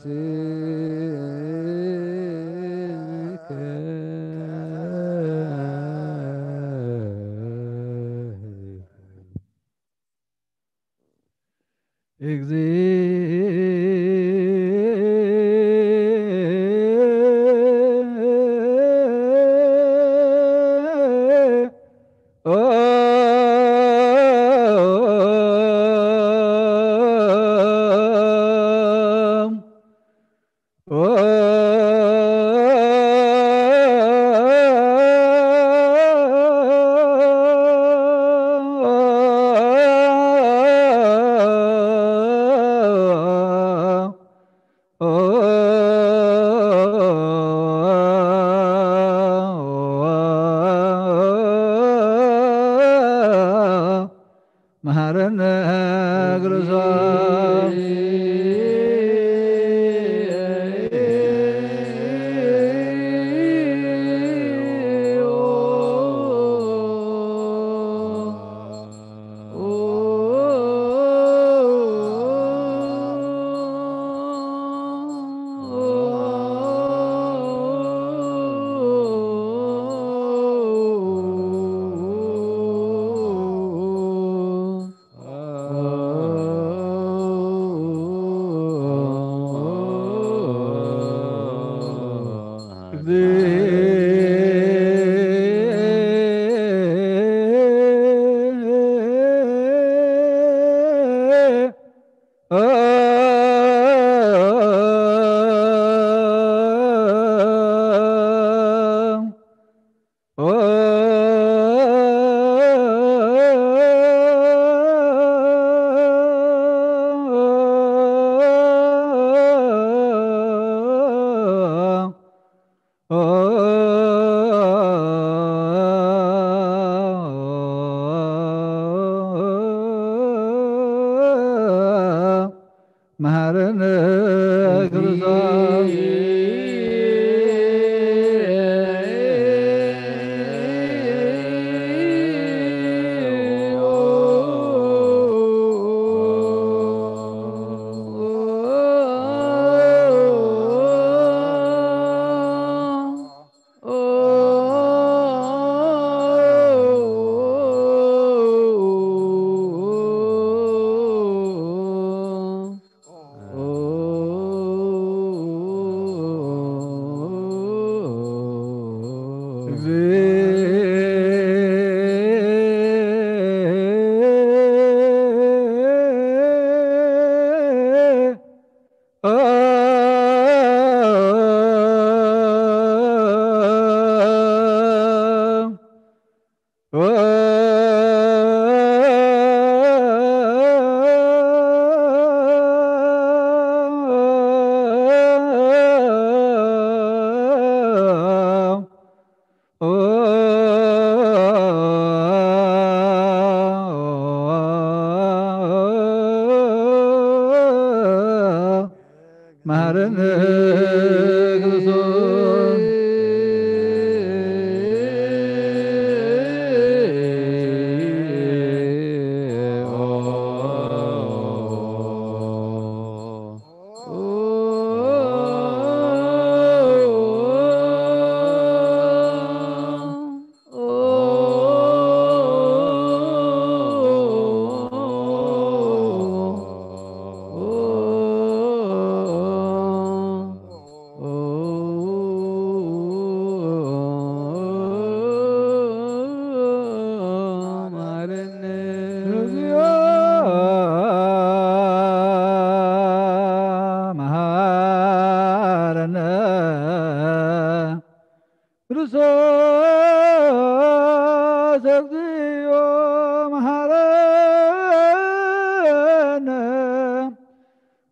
መሐረነ ክርስቶስ። መሐረነ ክርስቶስ። መሐረነ ክርስቶስ።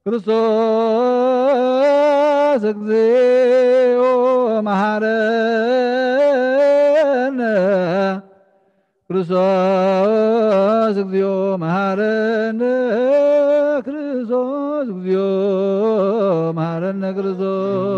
ክርስቶስ እግዚኦ መሐረነ። ክርስቶስ እግዚኦ መሐረነ። ክርስቶስ እግዚኦ መሐረነ። ክርስቶስ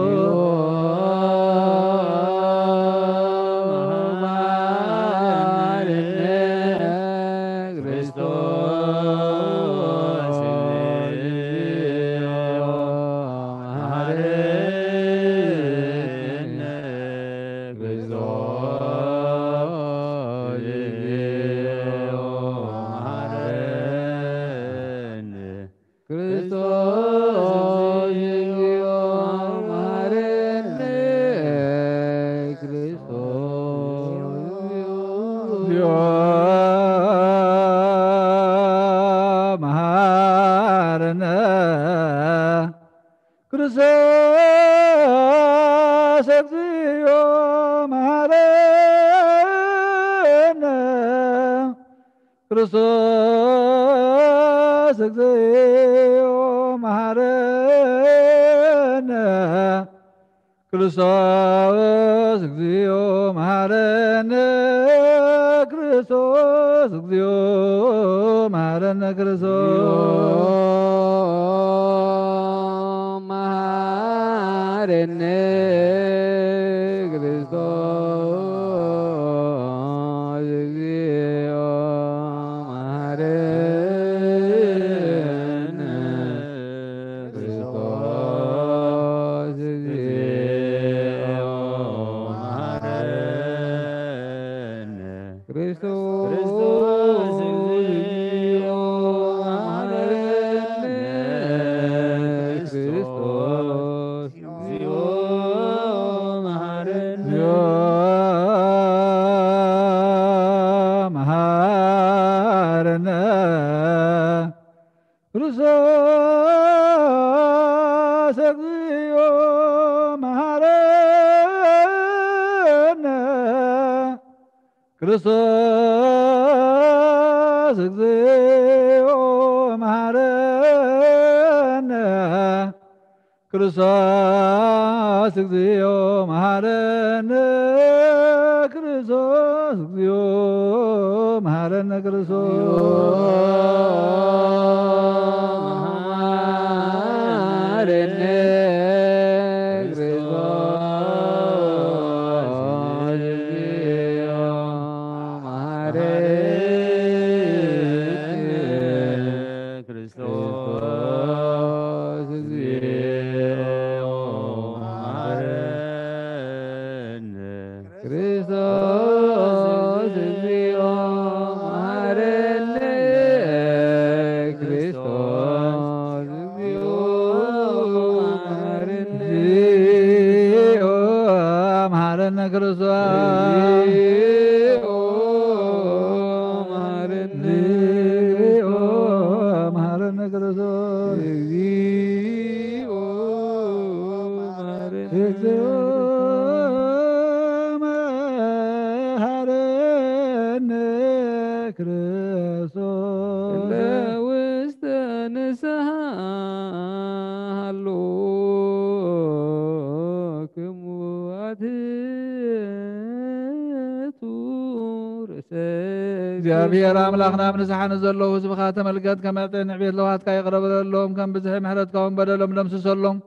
እግዚኣብሔር ኣምላኽና፣ ኣብ ንስሓ ንዘለዉ ህዝብኻ ተመልከት፣ ከም ዕጥኒ ዕቤት ለውሃትካ ይቕረ በለሎም፣ ከም ብዝሒ ምሕረትካ እውን በደሎም ደምስሰሎም።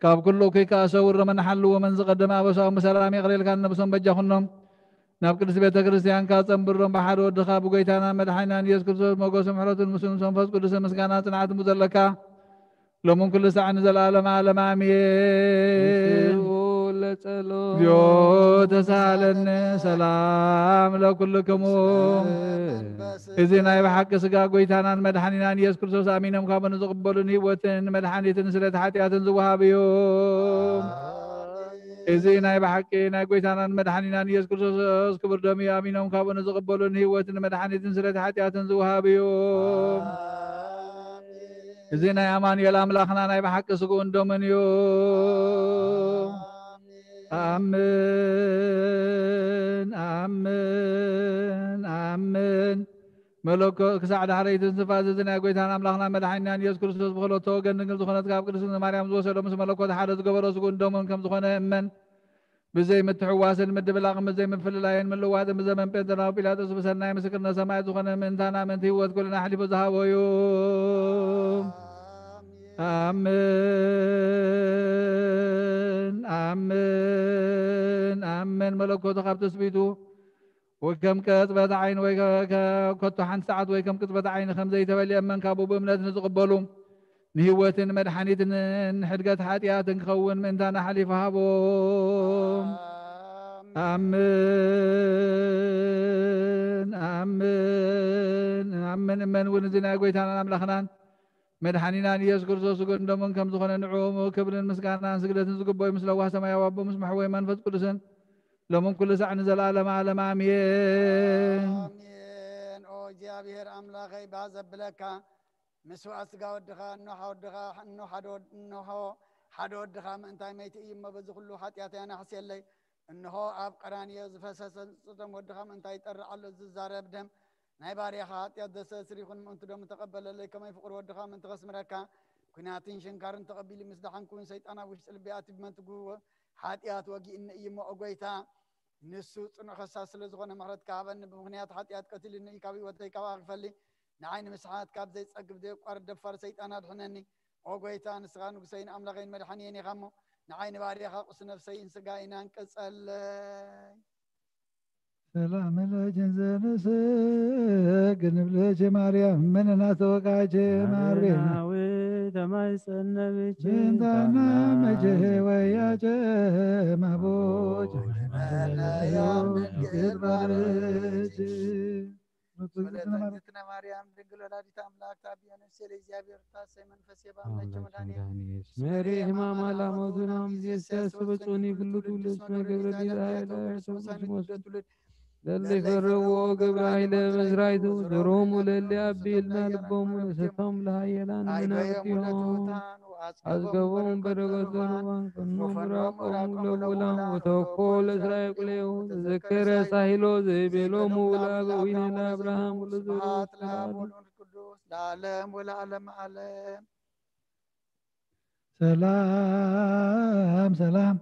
ካብ ኩሉ እኩይ ከኣ ሰውሮምን ሓልዎምን፣ ዝቐደመ ኣበሳኦም ብሰላም ይቕረ ኢልካ ንነብሶም በጃ ኩኖም። ናብ ቅድስቲ ቤተ ክርስቲያንካ ጸንብሮም፣ ብሓደ ወድኻ ብጎይታና መድሓኒናን ኢየሱስ ክርስቶስ ሞገስን ምሕረቱን ምስ ምስ መንፈስ ቅዱስን ምስጋና ጽንዓትን ብዘለካ ሎምን ኩሉ ሳዕ ንዘለዓለመ ዓለም ኣሜን። ንስኡ ለጸሎት። እግዚኦ ተሳሃለነ። ሰላም ለኩልክሙ። እዚ ናይ ብሓቂ ስጋ ጎይታናን መድሓኒናን ኢየሱስ ክርስቶስ ኣሚኖም ካብኡ ንዝቕበሉን ህይወትን መድሓኒትን ስርየት ሓጢኣትን ዝወሃብ እዩ። እዚ ናይ ብሓቂ ናይ ጎይታናን መድሓኒናን ኢየሱስ ክርስቶስ ክቡር ደም እዩ። ኣሚኖም ካብኡ ንዝቕበሉን ህይወትን መድሓኒትን ስርየት ሓጢኣትን ዝወሃብ እዩ። እዚ ናይ ኣማኑኤል ኣምላኽና ናይ ብሓቂ ስግኡን ደሙን እዩ። ኣምን፣ ኣምን፣ ኣምን። መለኮ ክሳዕ ዳሕረይቲ ትንፋስ እዚ ናይ ጎይታን ኣምላኽና መድሓኒናን ኢየሱስ ክርስቶስ ብኸልኦተ ወገን ድንግል ዝኾነት ካብ ቅድስቲ ማርያም ዝወሰዶ ምስ መለኮት ሓደ ዝገበሮ ስጉን ደሙን ከም ዝኾነ እመን። ብዘይ ምትሕዋስን ምድብላቕን ብዘይ ምፍልላይን ምልዋጥን ብዘመን ጴንጠናዊ ጲላጦስ ብሰናይ ምስክርነት ሰማዕት ዝኾነ ምእንታና ምእንቲ ህይወት ኩልና ኣሕሊፉ ዝሃቦ እዩ። ኣሜን፣ ኣሜን፣ ኣሜን። መለኮቱ ካብ ትስቢቱ ወይ ከም ቅጽበት ዓይን ወይ ከ-፣ ከ-፣ ከቶ ሓንቲ ሰዓት ወይ ከም ቅጽበት ዓይኒ ከም ዘይተፈልየ እመን ካብ ብእምነት ንዝቕበሉ ንህይወትን መድሓኒትን ንሕድገት ሓጢኣትን ክኸውን ምእንታና ሓሊፉ ሃቦም። ኣሜን፣ ኣሜን፣ ኣሜን። እመን እውን እዚ ናይ ጎይታናን ኣምላኽናን መድሓኒናን ኢየሱስ ክርስቶስ ስግኡን ደሙን ከም ዝኾነ ንዕኡ ክብርን ምስጋናን ስግደትን ዝግበኦ ምስ ለዋህ ሰማያዊ ኣቦ ምስ መሕወይ መንፈስ ቅዱስን ሎምን ኩሉ ሳዕ ንዘለዓለመ ዓለም ኣሜን። ኣሜን። ኦ እግዚኣብሔር ኣምላኸይ፣ ባህ ዘብለካ ምስዋዕ ስጋ ወድኻ፣ እንሆ ወድኻ፣ እንሆ ሓደ ወድ-፣ እንሆ ሓደ ወድኻ ምእንታይ መይቲ እዩ እሞ፣ በዚ ኩሉ ሓጢኣተይ ኣናሕስየለይ። እንሆ ኣብ ቀራንዮ ዝፈሰሰ ዝጽደም ወድኻ ምእንታይ ይጠርዕ ኣሎ፣ ዝዛረብ ደም ናይ ባርያኻ ሓጢኣት ዘስተስሪ ይኹን፣ ምእንቲ ደሙ ተቐበለለይ፣ ከመይ ፍቕሪ ወድኻ ምእንቲ ከስምረካ፣ ኲናትን ሽንካርን ተቐቢሉ ምስ ደሓንኩ እውን ሰይጣን ኣብ ውሽጢ ልቢ ኣትዩ ብመንትጉ ሓጢኣት ወጊእኒ እዩ እሞ፣ ኦ ጎይታ፣ ንሱ ጽኑዕ ከሳስ ስለ ዝኾነ ምሕረትካ ሃበኒ። ብምኽንያት ሓጢኣት ቀቲሉኒ እዩ፣ ካብ ህይወተይ ካብ ኣኽፈሊ። ንዓይ ንምስሓት ካብ ዘይጸግብ ዘየቋርጥ ደፋር ሰይጣን ኣድሕነኒ። ኦ ጎይታ፣ ንስኻ ንጉሰይን ኣምላኸይን መድሓኒየን ኢኻ እሞ፣ ንዓይ ንባርያኻ ቁስ ነፍሰይን ስጋይን ኣንቅጸለይ። ሰላም ለኪ ዘነሰግድ ንብለኪ ማርያም፣ እመንና ተወቃቼ ማርቤና። ማርያናዊ ተማይጸን ነብኪ፣ ብንታና ታና መቼ ወያጨ ማቦጭ መለያም ድንግል ባርች። ወለተ እግዝእትነ ማርያም ድንግል ወላዲተ ኣምላክ፣ ታቢያ ነፍሴ ለእግዚኣብሔር፣ ታሰይ መንፈሴ በአምላክ መድኃኒት። መሪ ሕማማ ላሞቱና ጊዜ ሲያስበ ጾኒ ኩሉ ኩሉ እስመ ገብረ ዲዳ ኃይለ ሰው ስሞስ ለለ ይፈረዎ ገብረ ኃይለ መስራይቱ ዘሮሙ ለለ አቢልና ልቦሙ ነሰቶም ለሃየላን መናፍቅቲሆም አዝገቦም በረከተ ርዋን ከኖ ምራቆሙ ለውላም ወተወኮ ለእስራኤል ቁሌሁ ተዘከረ ሳሂሎ ዘይቤሎሙ ለአበዊነ ለአብርሃም ወለዘሩ ስብሐት ለአብ ወለመንፈስ ቅዱስ ለዓለም ወለዓለም ዓለም። ሰላም ሰላም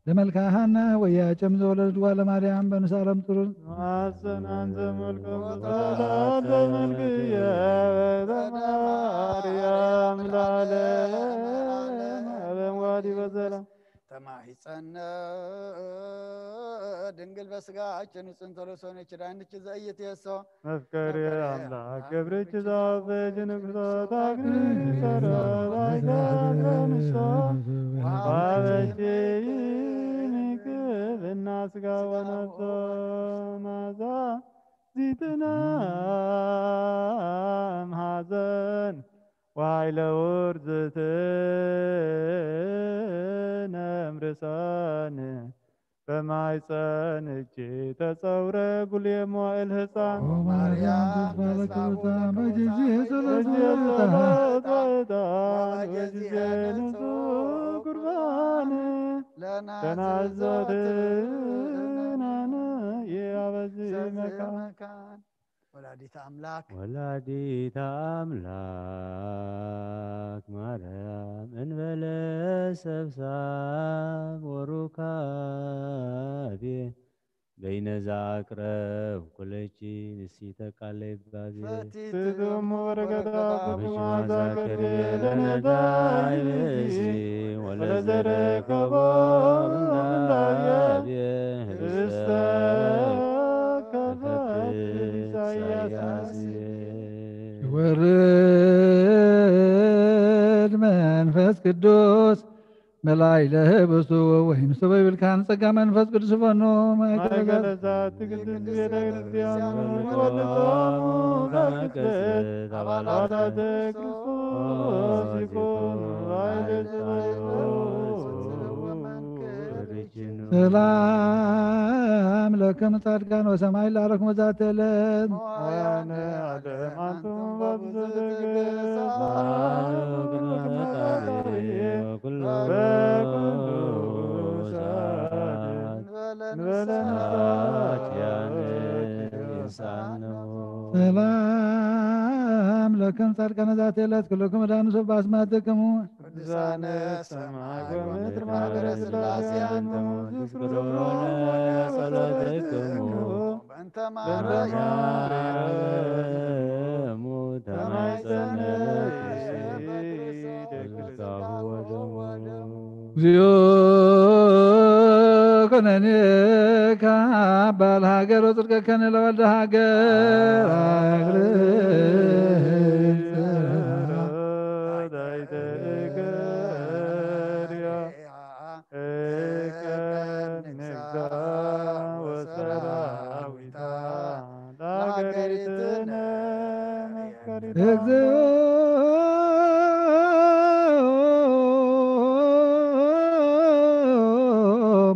ለመልክአ ሐና ወያጨም ዘወለድዋ ለማርያም በንሳረም ጥሩን ማሰናን ዘመልከ ወጣላት ዘመልክየ በማርያም ለዓለም ዓለም ዋዲ በሰላም ተማሂፀነ ድንግል በስጋችን ጽንተ ለሶነች ዳንች ዘእይት የሶ መፍቀሪ አምላክ ገብርች ዛፈጅ ንግሶ ታግሪ ሰረባይታ ለንሶ ዋበች ይንክብና ስጋ ወነፍሶ ማዛ ዚትናም ሐዘን ዋይለ ውርዝትነም ርሳን በማይፀን እጅ ተጸውረ ጉልየ መዋእል ህፃን ኦ ማርያም ተስፋ ለክብርታ በጊዜ ጸሎት በጊዜ ጸሎት ወዕጣን ወጊዜ ንጹሕ ቁርባን ለናዘወትር ለናነ የአበዚ መካን ወላዲተ አምላክ ወላዲተ አምላክ ማርያም እንበለ ሰብሳብ ወሩካቤ በይነ ዘአቅረብ ኩለኪ ንሲተ ቃለ ይባቤ ትትሙ በረከታ በኩማ ዛከሬ ለነዳይ ብእሲ ወለዘረከቦ እንዳቤ ህብስተ ከፈት ኢሳያስ ወርድ መንፈስ ቅዱስ መላይ ለህብሱ ወይን ሰበ ይብልካን ጸጋ መንፈስ ቅዱስ ፈኖ ማይከለዛ ማይከለዛ ትግዝዝ ቤተ ክርስቲያን ወልጾሙ ከክስት አባላተ ክርስቶስ ይኩኑ አይደሰ ሰላም ለክም ጻድቃን ወሰማይ ላረክሙ ዛተ ዕለት። መዋያነ ዓለም አንቱም በብዙ ትዕግስት በኩሉ ሰዓት እንበለ ንስሐ ሰላም ጻድቃነ ዛቲ ዕለት ኩልኩም ዳኑ ሰብ በአስማትክሙ። ቅዱሳነ ሰማይ ወምድር ማህበረ ሥላሴ አንትሙ ትዝክሩነ ጸሎትክሙ በእንተ ማርያም ማርያም ተማይጸነ ተማይጸነ እግዚኦ ኩነኔ ካባል ሃገር ወጽድቀከነ ለወልደ ሃገር። እግዚኦ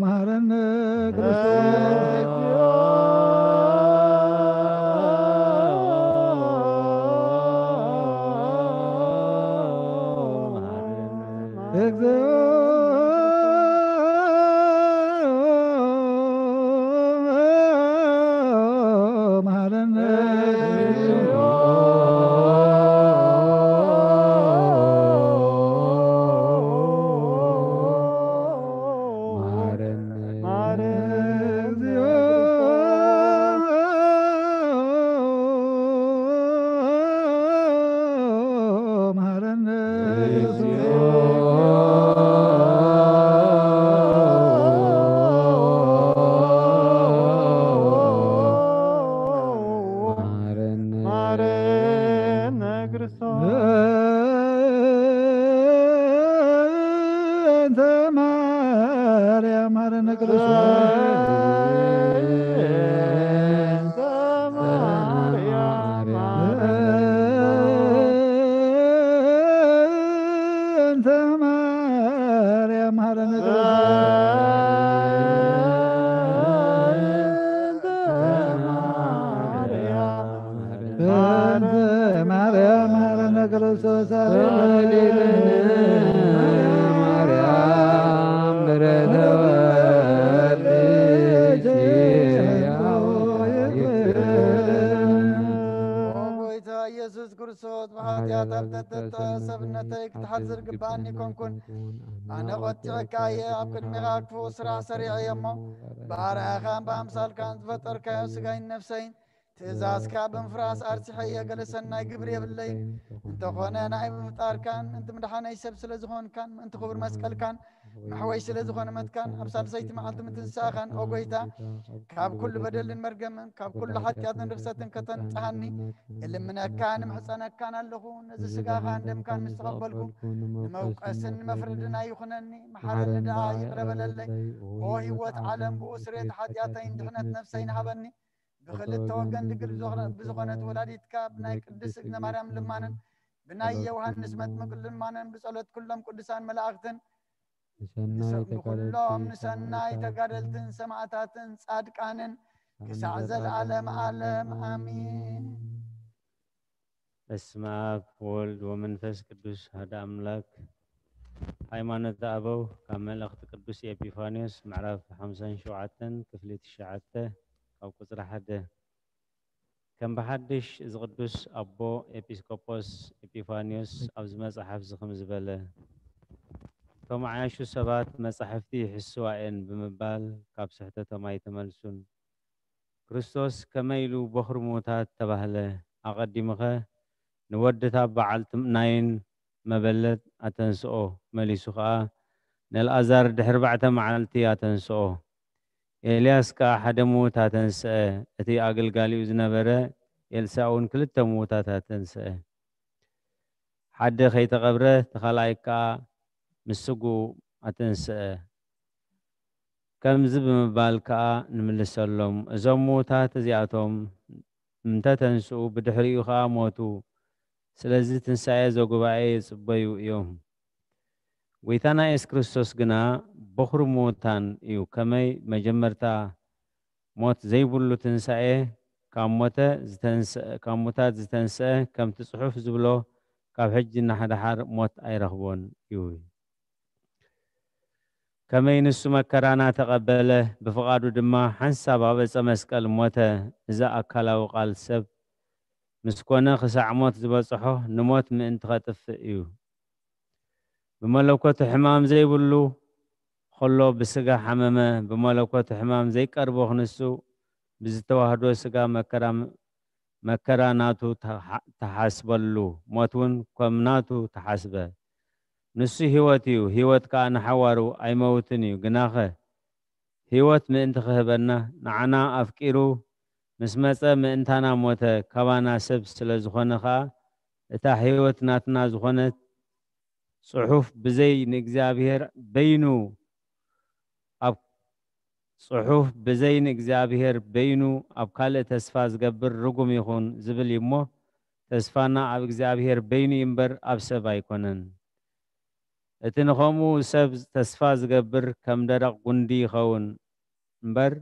መሐረነ ክርስቶስ። እግዚኦ መሐረነ። እግዚኦ መሐረነ። መሐረነ። መሐረነ ክርስቶስ። እንተ ማርያም መሐረነ ክርስቶስ። እንተ ማርያም መሐረነ። እንተ ማርያም መሐረነ ክርስቶስ። እንተ ማርያም በእንተ ማርያም መሐረነ ክርስቶስ። አሌሉያ። ማርያም ምሕረተ ወልድኪ ኦ ጎይታ ኢየሱስ ክርስቶስ፣ ብሓጢኣት ኣብ ተተተ ሰብነተይ ክትሓጽር ግባኣኒ ኣይኮንኩን። ኣነ ቆጢዐካ እየ፣ ኣብ ቅድሜኻ ክፉእ ስራሕ ሰሪዐ እየ እሞ፣ ብኣርኣያኻን ብኣምሳልካን ዝፈጠርካዮ ስጋይን ነፍሰይን ትእዛዝካ ብምፍራስ ኣርሲሐ እየ፣ ገለ ሰናይ ግብሪ የብለይን። እንተኾነ ንኣይ ብምፍጣርካን ምእንቲ ምድሓነይ ሰብ ስለ ዝኾንካን ምእንቲ ክቡር መስቀልካን መሕወይ ስለ ዝኾነ መትካን ኣብ ሳልሰይቲ መዓልቲ ምትንሳእኻን፣ ኦ ጎይታ፣ ካብ ኩሉ በደልን መርገምን ካብ ኩሉ ሓጢኣትን ርኽሰትን ከተንጽሃኒ እልምነካን እምሕጸነካን ኣለኹ። ነዚ ስጋኻን ደምካን ምስ ተቐበልኩ ንመውቀስን ንመፍረድን ኣይኹነኒ። መሓረኒ ደኣ ይቕረ በለለይ። ኦ ህይወት ዓለም፣ ብኡ ስርየት ሓጢኣተይን ድሕነት ነፍሰይን ሃበኒ። ብኽልተ ወገን ድንግል ብዝኾነ-፣ ብዝኾነት ወላዲትካ ብናይ ቅድስት እግዝእትነ ማርያም ልማንን ብናይ ዮሃንስ መጥምቅ ልማንን ብጸሎት ኩሎም ቅዱሳን መላእኽትን ንሰናይ ንሰ-፣ ተጋደልቲ ንኹሎም ንሰናይ ሰማዕታት ተጋደልትን ሰማዕታትን ጻድቃንን ክሳዕ ክሳዕ ዘለዓለም ዘለዓለም ዓለም ዓለም። ኣሜን። በስመ አብ ወወልድ ወመንፈስ ቅዱስ አሐዱ አምላክ። ሃይማኖተ አበው ካብ መልእኽቲ ቅዱስ ኤጲፋንዮስ ምዕራፍ ሓምሳን ሸውዓተን ክፍሊ ትሽዓተ ካብ ቁጽሪ ሓደ። ከም ብሓድሽ እዚ ቅዱስ ኣቦ ኤጲስቆጶስ ኤጲፋንዮስ ኣብዚ መጽሓፍ እዚ ከም ዝበለ፣ እቶም ዓያሹ ሰባት መጻሕፍቲ ይሕስዋ እየን ብምባል ካብ ስሕተቶም ኣይተመልሱን። ክርስቶስ ከመይ ኢሉ ቦኽሪ ምዉታት ተባህለ? ኣቐዲሙኸ ንወዲ እታ በዓልቲ ናይን መበለት ኣተንስኦ፣ መሊሱ ኸኣ ንኣልኣዛር ድሕሪ ኣርባዕተ መዓልቲ ኣተንስኦ። ኤልያስ ከኣ ሓደ ምዉት ኣተንስአ፣ እቲ ኣገልጋሊኡ ዝነበረ ኤልሳእ እውን ክልተ ምዉታት ኣተንስአ። ሓደ ከይተቐብረ፣ እቲ ካልኣይ ከኣ ምስ ስግኡ ኣተንስአ። ከምዚ ብምባል ከኣ ንምልሰሎም፣ እዞም ምዉታት እዚኣቶም እንተ ተንስኡ፣ ብድሕሪኡ ኸኣ ሞቱ። ስለዚ ትንሳኤ ዘጉባኤ ይጽበዩ እዮም። ጐይታና የሱስ ክርስቶስ ግና በኹሪ ምዉታን እዩ። ከመይ መጀመርታ ሞት ዘይብሉ ትንሳኤ ካብ ሞተ ዝተንስአ፣ ካብ ሙታት ዝተንስአ፣ ከምቲ ጽሑፍ ዝብሎ፣ ካብ ሕጂ ንሓድሓር ሞት ኣይረኽቦን እዩ። ከመይ ንሱ መከራና ተቐበለ፣ ብፍቓዱ ድማ ሓንሳብ ኣብ ዕጸ መስቀል ሞተ። እዚ ኣካላዊ ቃል ሰብ ምስ ኮነ ክሳዕ ሞት ዝበጽሖ ንሞት ምእንቲ ኸጥፍእ እዩ። ብመለኮቱ ሕማም ዘይብሉ ኸሎ ብስጋ ሓመመ፣ ብመለኮቱ ሕማም ዘይቀርቦ ክንሱ ብዝተዋህዶ ስጋ መከራ መከራ ናቱ ተሓ-፣ ተሓስበሉ፣ ሞት እውን ከም ናቱ ተሓስበ። ንሱ ህይወት እዩ፣ ህይወት ከኣ ንሓዋሩ ኣይመውትን እዩ። ግናኸ ህይወት ምእንቲ ክህበና ንዓና ኣፍቂሩ ምስ መጸ ምእንታና ሞተ፣ ካባና ሰብ ስለ ዝኾነ ኸኣ እታ ህይወት ናትና ዝኾነት ጽሑፍ ብዘይ ንእግዚኣብሔር በይኑ ኣብ ጽሑፍ ብዘይ ንእግዚኣብሔር በይኑ ኣብ ካልእ ተስፋ ዝገብር ርጉም ይኹን ዝብል እዩ እሞ፣ ተስፋና ኣብ እግዚኣብሔር በይኑ እዩ እምበር ኣብ ሰብ ኣይኮነን። እቲ ንኸምኡ ሰብ ተስፋ ዝገብር ከም ደረቕ ጉንዲ ይኸውን እምበር፣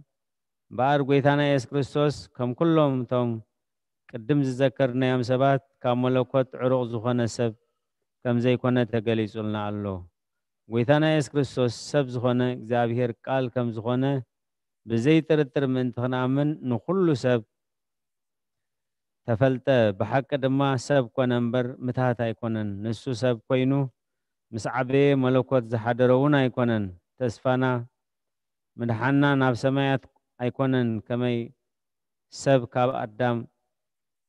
እምበኣር ጐይታና የሱስ ክርስቶስ ከም ኩሎም እቶም ቅድም ዝዘከርናዮም ሰባት ካብ መለኮት ዕሩቕ ዝኾነ ሰብ ከም ዘይኮነ ተገሊጹልና ኣሎ። ጐይታና የሱስ ክርስቶስ ሰብ ዝኾነ እግዚኣብሔር ቃል ከም ዝኾነ ብዘይ ጥርጥር ምእንቲ ክንኣምን ንኹሉ ሰብ ተፈልጠ። ብሓቂ ድማ ሰብ ኮነ እምበር ምትሃት ኣይኮነን። ንሱ ሰብ ኮይኑ ምስ ዓበየ መለኮት ዝሓደሮ እውን ኣይኮነን። ተስፋና ምድሓንና ናብ ሰማያት ኣይኮነን። ከመይ ሰብ ካብ ኣዳም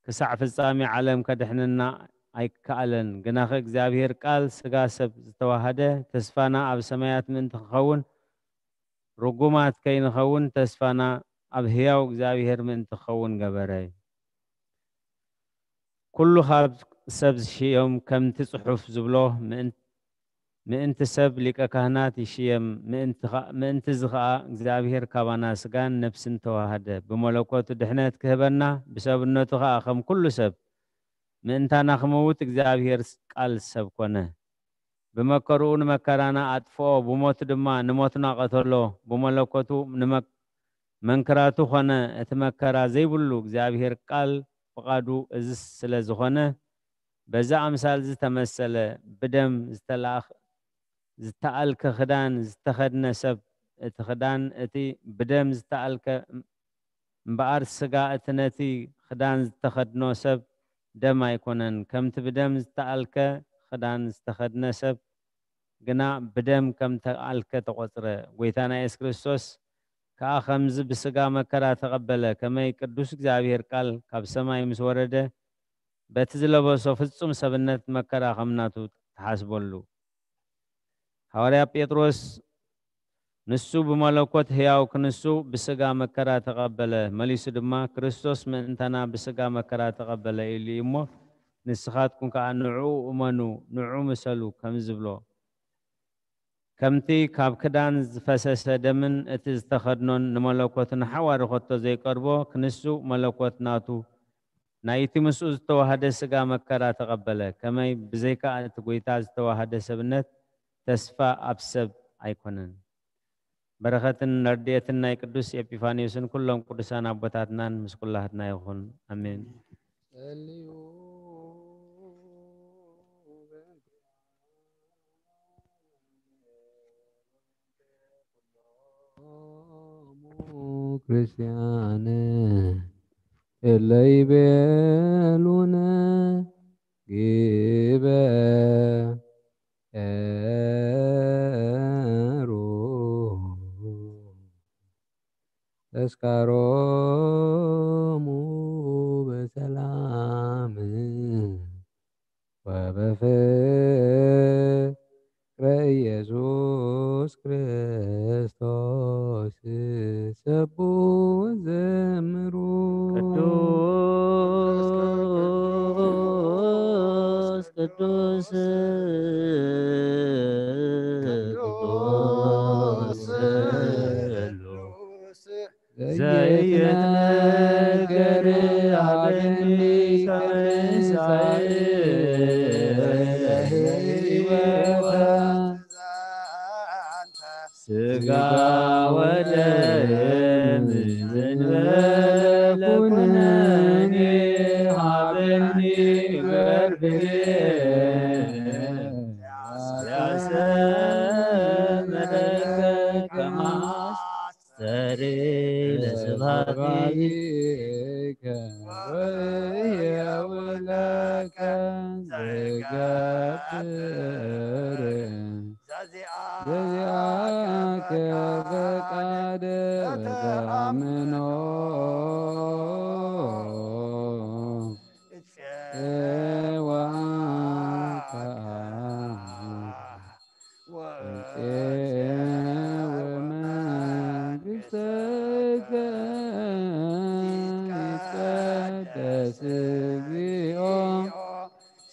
ክሳዕ ፍጻሜ ዓለም ከድሕነና ኣይከኣለን። ግናኸ እግዚኣብሔር ቃል ስጋ ሰብ ዝተዋሃደ ተስፋና ኣብ ሰማያት ምእንቲ ክኸውን ርጉማት ከይንኸውን ተስፋና ኣብ ህያው እግዚኣብሔር ምእንቲ ክኸውን ገበረ። ኩሉ ካብ ሰብ ዝሽየም ከምቲ ጽሑፍ ዝብሎ ምእን-፣ ምእንቲ ሰብ ሊቀ ካህናት ይሽየም፣ ምእንቲ ኸ-፣ ምእንቲ እዚ ኸኣ እግዚኣብሔር ካባና ስጋን ነፍስን ተዋሃደ፣ ብመለኮቱ ድሕነት ክህበና፣ ብሰብነቱ ኸኣ ከም ኩሉ ሰብ ምእንታና ክመውት እግዚኣብሔር ቃል ሰብ ኮነ። ብመከርኡ ንመከራና ኣጥፍኦ፣ ብሞቱ ድማ ንሞትና ቀተሎ። ብመለኮቱ ንመ-፣ መንክራቱ ኾነ። እቲ መከራ ዘይብሉ እግዚኣብሔር ቃል ፍቓዱ እዚ ስለ ዝኾነ፣ በዚ ኣምሳል እዚ ተመሰለ። ብደም ዝተላእኽ-፣ ዝተኣልከ ክዳን ዝተኸድነ ሰብ፣ እቲ ክዳን እቲ ብደም ዝተኣልከ እምበኣር ስጋ እቲ ነቲ ክዳን ዝተኸድኖ ሰብ ደም ኣይኮነን። ከምቲ ብደም ዝተኣልከ ክዳን ዝተኸድነ ሰብ ግና ብደም ከም ተኣልከ ተቖጽረ። ጐይታና የሱስ ክርስቶስ ከኣ ከምዚ ብስጋ መከራ ተቐበለ። ከመይ ቅዱስ እግዚኣብሔር ቃል ካብ ሰማይ ምስ ወረደ፣ በቲ ዝለበሶ ፍጹም ሰብነት መከራ ከም ናቱ ተሓስበሉ። ሃዋርያ ጴጥሮስ ንሱ ብመለኮት ሕያው ክንሱ ብስጋ መከራ ተቐበለ። መሊሱ ድማ ክርስቶስ ምእንታና ብስጋ መከራ ተቐበለ ኢሉ እዩ እሞ፣ ንስኻትኩም ከኣ ንዕኡ እመኑ፣ ንዑ ምሰሉ ከም ዝብሎ። ከምቲ ካብ ክዳን ዝፈሰሰ ደምን እቲ ዝተኸድኖን ንመለኮት ንሓዋሩ ከቶ ዘይቀርቦ፣ ክንሱ መለኮት ናቱ ናይቲ ምስኡ ዝተዋሃደ ስጋ መከራ ተቐበለ። ከመይ ብዘይካ እቲ ጐይታ ዝተዋሃደ ሰብነት ተስፋ ኣብ ሰብ ኣይኮነን። በረኸትን ረድኤትን ናይ ቅዱስ ኤጲፋንዮስን ኩሎም ቅዱሳን ኣቦታትናን ምስ ኩላትና ይኹን። ኣሜን። ጸልዩ ኩሎሙ ክርስቲያን እለ ይቤሉነ ግበ ኤሩ ተስካሮሙ በሰላም ወበፍቅረ ኢየሱስ ክርስቶስ ሰቡ ዘምሩ። ቅዱስ ቅዱስ ቅዱስ ዘይትነገር አበኒ ከመ ምሳሌ ሕይወት ስጋ ወደም እንበለ ኩነኔ ሀበኒ በርብሬ ያሰመረከ ከማስተሬ ለስብሐቲከ ወሕያዊ ትገብር ዘዚኣከ ፈቃድ በተኣምኖ እጽዋከ እጽዋ መንግሥተከ ይትቀደስ እግዚኦ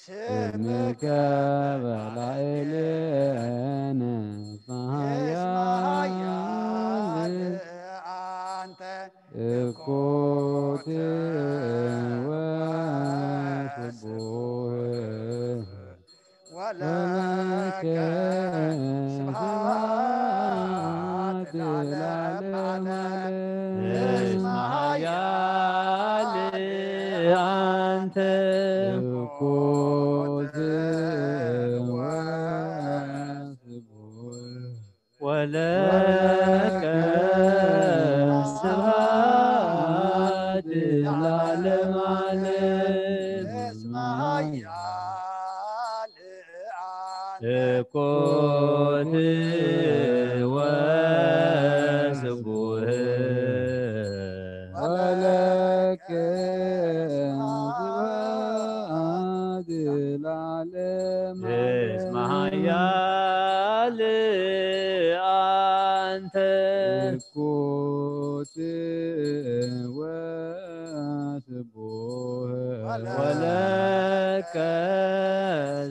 ስምከ በላዕሌነ እስመ ኃያል አንተ እኩት ወስቡህ ወለከ ስብሐት ለዓለመ ዓለም። እስመ ኃያል አንተ እኩት ወስቡህ ወለከ ስብሐት ለዓለመ ዓለም። እስመ ኃያል እኩት ወስቡህ ወለከ ስብሐት ለዓለመ ዓለም። እስመ ኃያል አንተ እኩት ወስቡህ ወለከ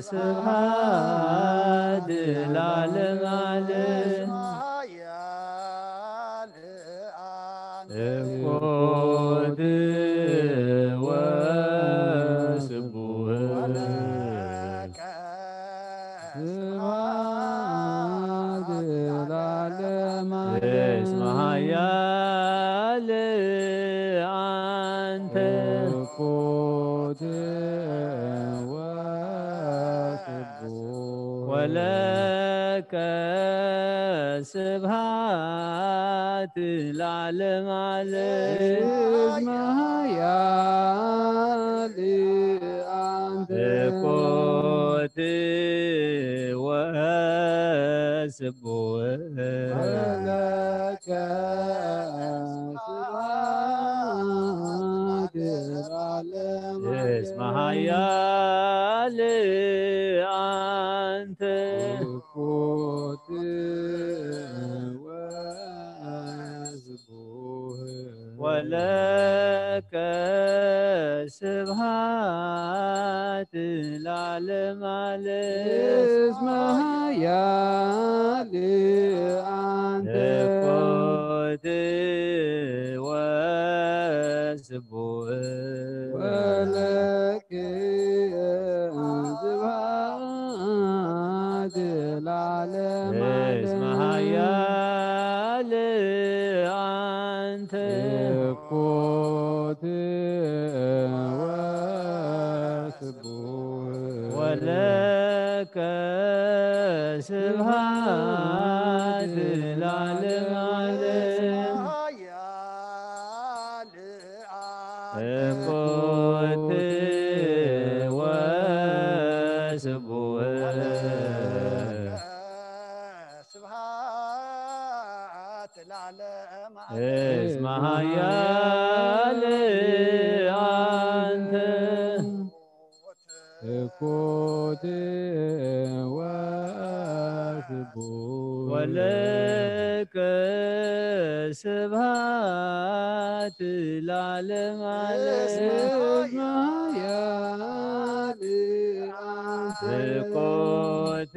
ስብሐት ለዓለመ ዓለም። እኩት ወስቡህ ስብሐት ለዓለመ ዓለም። እስመ ኃያል አንተ እኩት ወስቡህ ወለከ ስብሐት ለዓለመ ዓለም። እስመ ኃያል አንተ እኩት ወስቡህ ወለከ ስብሐት ለዓለመ ዓለም። እስመ ኃያል አንተ እኩት ወስቡህ ወለከ ስብሐት ለዓለመ ዓለም። እስመ ኃያል አንተ እኩት ወስቡህ ወለከ ስብሐት ለዓለመ ዓለም። እስመ ኃያል አንተ እኩት ወስቡህ ወለከ ስብሐት ለዓለመ ዓለም። እኩት ወስቡህ ስብሐት ለዓለመ ዓለም። እስመ ኃያል አንተ እኩት ወስቡህ ወለከ ስብሐት ለዓለመ ዓለም። እስመ ኃያል አንተ እኩት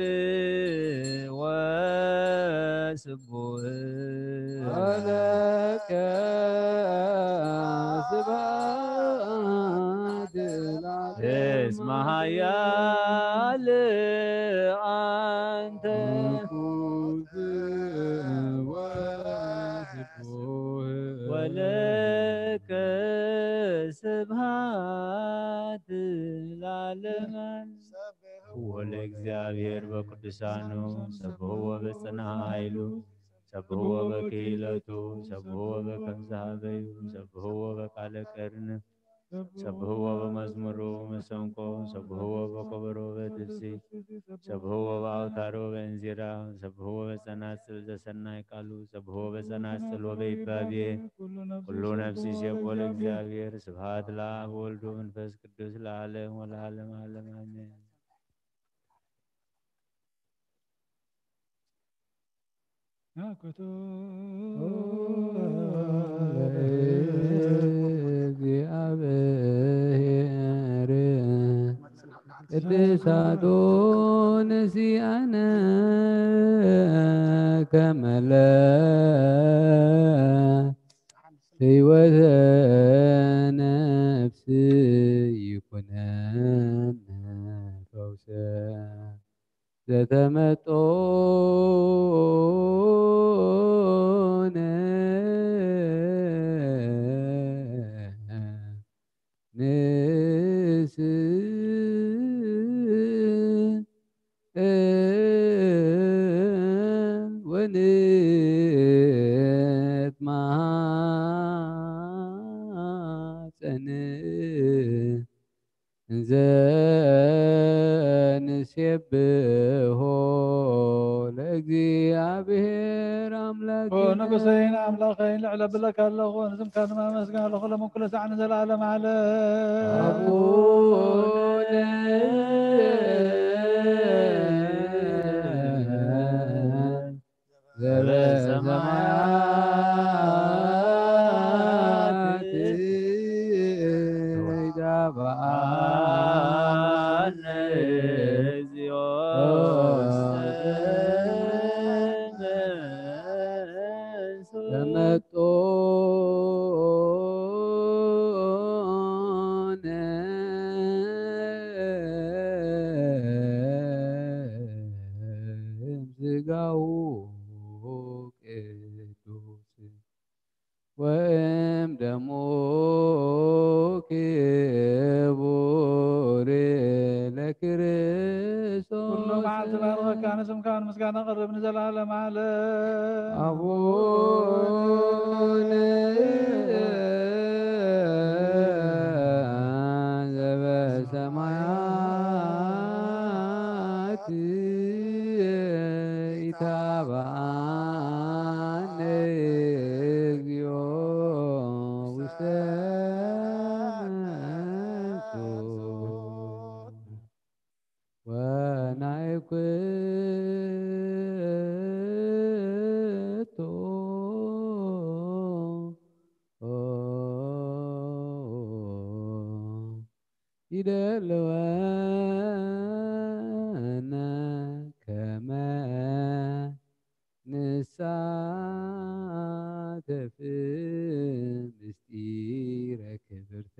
ወስቡህ ወለከ ስብሐት ለዓለመ እስመ ኃያል አንተ እኩት ወስቡህ ወለከ ስብሐት ለዓለመ ዓለም። ሰብሕዎ ለእግዚኣብሔር በቅዱሳኑ፣ ሰብሕዎ በጽንዓ ኃይሉ፣ ሰብሕዎ በክህለቱ፣ ሰብሕዎ በከም ዝሃበዩ፣ ሰብሕዎ በቃለ ቀርኒ፣ ሰብህዎ በመዝሙሩ መሰንቆ፣ ሰብህዎ በከበሮ በትሲ፣ ሰብህዎ በአውታሮ በእንዚራ፣ ሰብህዎ በጸናጽል ዘሰናይ ቃሉ፣ ሰብህዎ በጸናጽል ወበይባቤ። ኩሉ ነፍሲ ሴቦ ለእግዚአብሔር። ስብሐት ለአብ ወልድ ወመንፈስ ቅዱስ ለዓለም ወለዓለም ዓለም አሜን። ለእግዚአብሔር ቅድሳቶ ነሲአነ ከመለ ሕይወተ ነፍስ ይኩነነ ፈውሰ ዘተመጦነ ንስ ወንትማጸን እንዘ ንሴብሖ ለእግዚአብሔር ኣምላክ። ንጉሰይን ኣምላኸይን ልዕለ ብለካ ኣለኹ፣ ንስምካ ድማ መስግን ኣለኹ፣ ለመኩለ ሳዕ ንዘለዓለም ዓለም። ኣቡነ ዘበሰማያት ይትባአነ እግዚኦ ውስተ ተመጦነ ስጋሁ ቅዱስ ወእም ደሙ ክቡር ለክርስቶስ። ኩሉ መዓልቲ ባርኸካ፣ ንስምካ ምስጋና ቀርብ ንዘለዓለም ዓለም። ኣቡነ ዘበሰማያት ኢታብአነ እግዚኦ ውስተ መንሱት ወናይኩቶ ይደልወነ ከመ ንሳተፍ ምስጢረ ክብርተ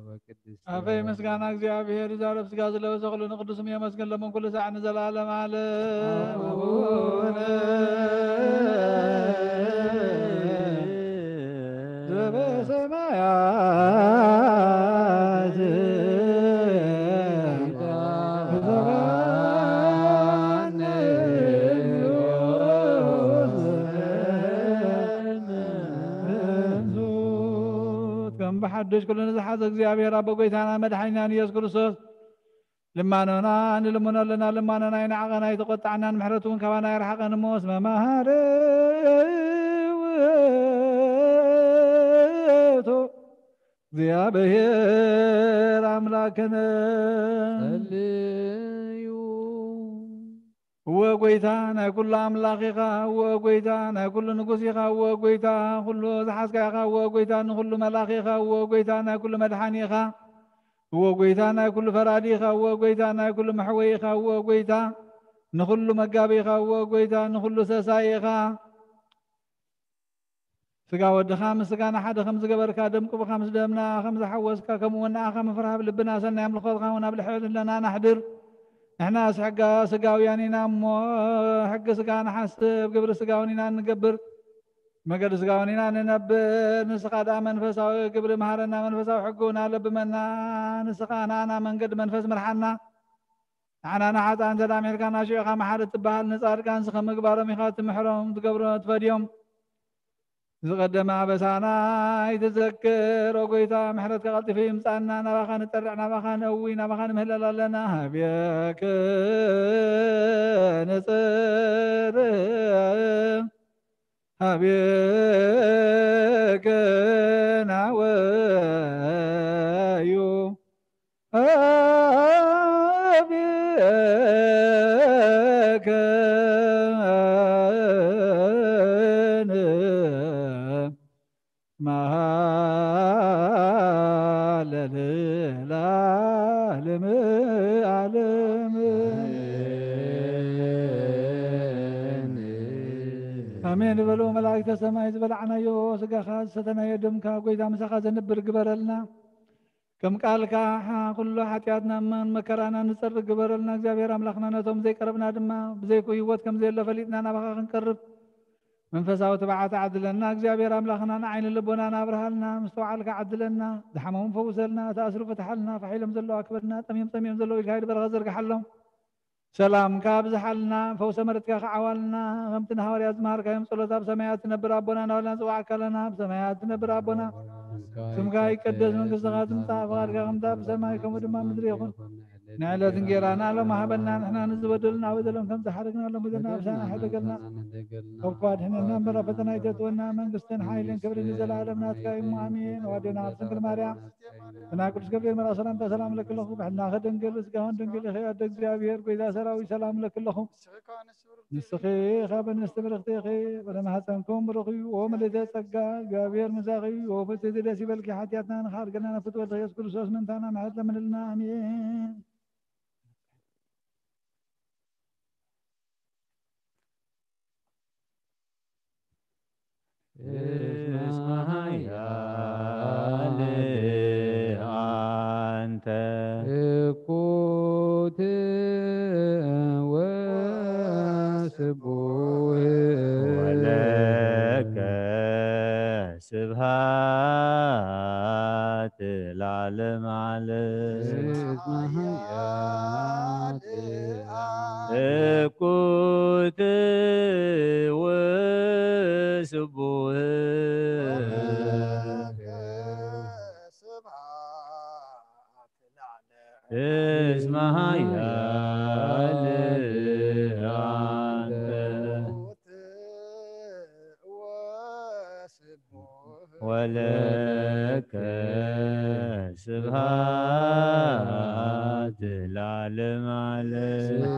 ወቅድስተ። ኣፈይ ምስጋና እግዚኣብሔር ይዛረብ ስጋ ዝለበሰ ኩሉ ንቅዱስ ስሙ የመስግን። ለመን ኩሉ ሳዕ ንዘለዓለም ዓለም። አቡነ ዘበሰማያት ከም ብሓድሽ ኩሉ ንዝሓዘ እግዚኣብሔር ኣቦ ጎይታና መድሓኒናን ኢየሱስ ክርስቶስ ልማኖና ንልምኖ ኣለና፣ ልማኖና ይንዓቐና፣ ኣይተቆጣዕናን፣ ምሕረቱ እውን ካባና ኣይርሓቐን እሞ፣ እስመ መሃሪ ውእቱ እግዚኣብሔር ኣምላክነ። ጸልዩ። እወ ጎይታ ናይ ኩሉ ኣምላኽ ኢኻ፣ እወ ጎይታ ናይ ኩሉ ንጉስ ኢኻ፣ እወ ጎይታ ኩሉ ዝሓዝካ ኢኻ፣ እወ ጎይታ ንኩሉ መላኺ ኢኻ፣ እወ ጎይታ ናይ ኩሉ መድሓኒ ኢኻ። እወ ጎይታ ናይ ኩሉ ፈራዲ ኢኻ፣ እወ ጎይታ ናይ ኩሉ መሕወይ ኢኻ፣ እወ ጎይታ ንኩሉ መጋቢ ኢኻ፣ እወ ጎይታ ንኩሉ ሰሳይ ኢኻ። ስጋ ወድኻ ምስ ስጋና ሓደ ከም ዝገበርካ፣ ደም ቅቡኻ ምስ ደምና ከም ዝሓወስካ፣ ከምኡ እውን ንኣኻ ምፍራህ ኣብ ልብና፣ ሰናይ ኣምልኾትኻ እውን ኣብ ልዕሊ ህልናና ነሕድር። ንሕናስ ሕጋ ስጋውያን ኢና እሞ፣ ሕጊ ስጋ ንሓስብ፣ ግብሪ ስጋ እውን ኢና እንገብር። መገዲ ስጋ እውን ኢና ንነብር። ንስኻ ደኣ መንፈሳዊ ግብሪ መሃረና፣ መንፈሳዊ ሕጊ እውን ኣለብመና። ንስኻ ንኣና መንገዲ መንፈስ ምርሓና። ንዓና ንሓጥኣን ተዳሚርካ ናሽዑኻ መሓሪ ትበሃል፣ ንጻድቃንስ ከም ምግባሮም ኢኻ ትምሕሮም፣ ትገብሮ፣ ትፈድዮም። ዝቐደመ ኣበሳና ኣይትዘክር። ኦ ጎይታ፣ ምሕረትካ ቀልጢፉ ይምጻና። ናባኻ ንጠርዕ፣ ናባኻ ነዊ፣ ናባኻ ንምህለል ኣለና። ሃቤክ ንጽር፣ ሃቤክ ናወዩ። ሃቤከ ንመሃለል ለዓለመ ዓለም። ኣሜን በሉ። መላእክተ ሰማይ፣ ዝበላዕናዮ ስጋኻ ዝሰተናዮ ደምካ፣ ጎይታ፣ ምሳኻ ዘንብር ግበረልና። ከም ቃልካ፣ ሓ-፣ ኩሉ ሓጢኣትና እማን መከራና ንጸርግ ግበረልና። እግዚኣብሔር ኣምላኽና፣ ነቶም ዘይቀረብና ድማ፣ ብዘይኩ ህይወት ከም ዘየሎ ፈሊጥና ናባኻ ክንቀርብ መንፈሳዊ ትብዓት ዓድለና። እግዚኣብሔር ኣምላኽና፣ ንዓይኒ ልቦናና ኣብርሃልና፣ ምስትውዓልካ ዓድለና። ዝሓመሙ ፈውሰልና፣ ተኣስሩ ፍትሓልና፣ ፋሕ ኢሎም ዘለዉ ኣክብረና፣ ጠምዮም ጸሚኦም ዘለዉ ኢድካ ኢድ በረኸት ዘርግሓሎም። ሰላምካ ኣብዝሓልና፣ ፈውሰ ምሕረትካ ከዓዋልና፣ ከምቲ ንሃዋርያት ዝመሃርካዮም ጸሎት፣ ኣብ ሰማያት ትነብር ኣቦና እናበልና ንጽውዓካ ኣለና። ኣብ ሰማያት ትነብር ኣቦና፣ ስምካ ይቀደስ፣ መንግስትኻ ትምጻእ፣ ፍቓድካ ከምታ ኣብ ሰማይ ከምኡ ድማ ኣብ ምድሪ ይኹን። ንዕለት እንጌራና ሎም ሃበና፣ ንሕና ንዝበደሉና በደሎም ከም ዝሓረግና ሎም በደልና ኣብሳና፣ ሕደገልና ካብ ክፉእ ኣድሕነና እምበር፣ ኣብ ፈተና ኣይተእትወና፣ መንግስትን ሓይልን ክብርን ንዘለኣለም ናትካ እዩ እሞ፣ ኣሜን። ኣዴና ቅድስት ድንግል ማርያም፣ ብናይ ቅዱስ ገብርኤል መልኣኽ ሰላምታ ሰላም እለኪ ኣለኹ። ብሕልናኺ ድንግል፣ ስጋውን ድንግል ኢኺ። ኣደ እግዚኣብሔር፣ ጎይታ ሰራዊት፣ ሰላም እለኪ ኣለኹ። ንስኺ ካብ ኣንስቲ ብርኽቲ ኢኺ፣ ፍረ ማህፀንኩም ብሩኽ እዩ። ኦ ምልዕተ ጸጋ፣ እግዚኣብሔር ምሳኺ እዩ። ኦ ፍጽሕቲ ደስ ይበልኪ፣ ሓጢኣትና ንኽሓድገና ንፍትወልኺ ኢየሱስ ክርስቶስ ምእንታና ምሕረት ለምንልና። ኣሜን። እስመ ኃያል አንተ እኩት ወስቡህ ወለከ ስብሐት ለዓለመ ዓለም። እስመ ኃያል እኩት ወስቡህ እስመ ኃያል አንተ ወለከ ስብሐት ለዓለመ ዓለም።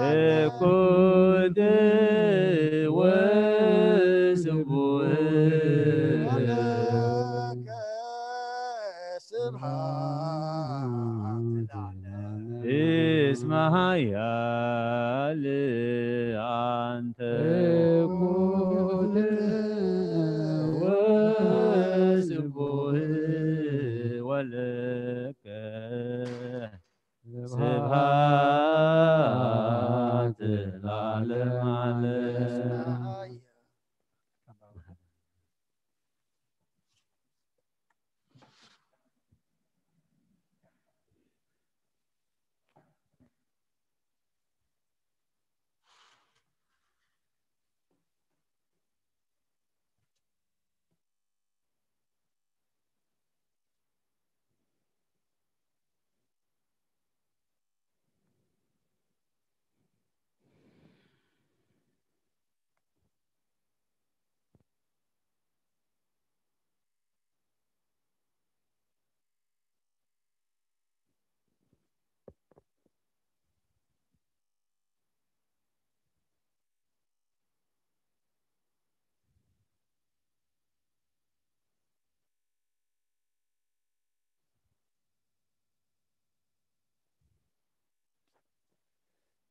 እኩት ወስቡህ እስመ ኃያል አንተ እኩት ወስቡህ ወለከ ስብሐት ለዓለመ ዓለም።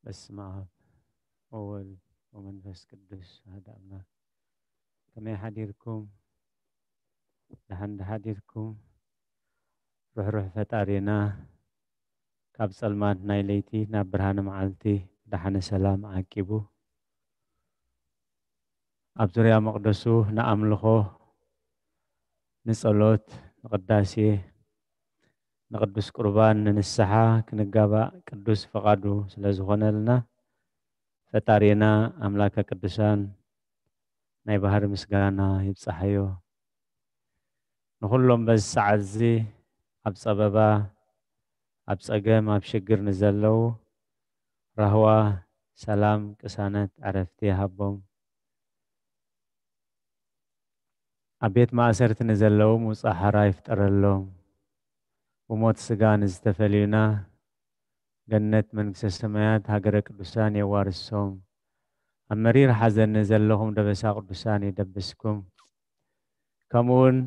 በስመ አብ ወወልድ ወመንፈስ ቅዱስ አሐዱ አምላክ። ከመይ ሓዲርኩም? ደሓን ዶ ሓዲርኩም? ርሕሩሕ ፈጣሪና ካብ ጸልማት ናይ ለይቲ ናብ ብርሃነ መዓልቲ ብደሓነ ሰላም ዓቂቡ፣ ኣብ ዙርያ መቕደሱ ንኣምልኾ፣ ንጸሎት፣ ንቅዳሴ፣ ንቅዱስ ቁርባን፣ ንንስሓ ክንጋባእ ቅዱስ ፈቓዱ ስለ ዝኾነልና፣ ፈጣሪና ኣምላከ ቅዱሳን ናይ ባህሪ ምስጋና ይብጻሓዮ። ንኹሎም በዚ ሰዓት እዚ ኣብ ጸበባ፣ ኣብ ጸገም፣ ኣብ ሽግር ንዘለዉ ራህዋ፣ ሰላም፣ ቅሳነት፣ ዕረፍቲ ይሃቦም። ኣብ ቤት ማእሰርቲ ንዘለዉ ምውጻእ ሓራ ይፍጠረሎም። ብሞት ስጋ ንዝተፈልዩና ገነት መንግስተ ሰማያት ሃገረ ቅዱሳን የዋርሶም። ኣብ መሪር ሓዘን ዘለኹም ደበሳ ቅዱሳን ይደብስኩም። ከምኡውን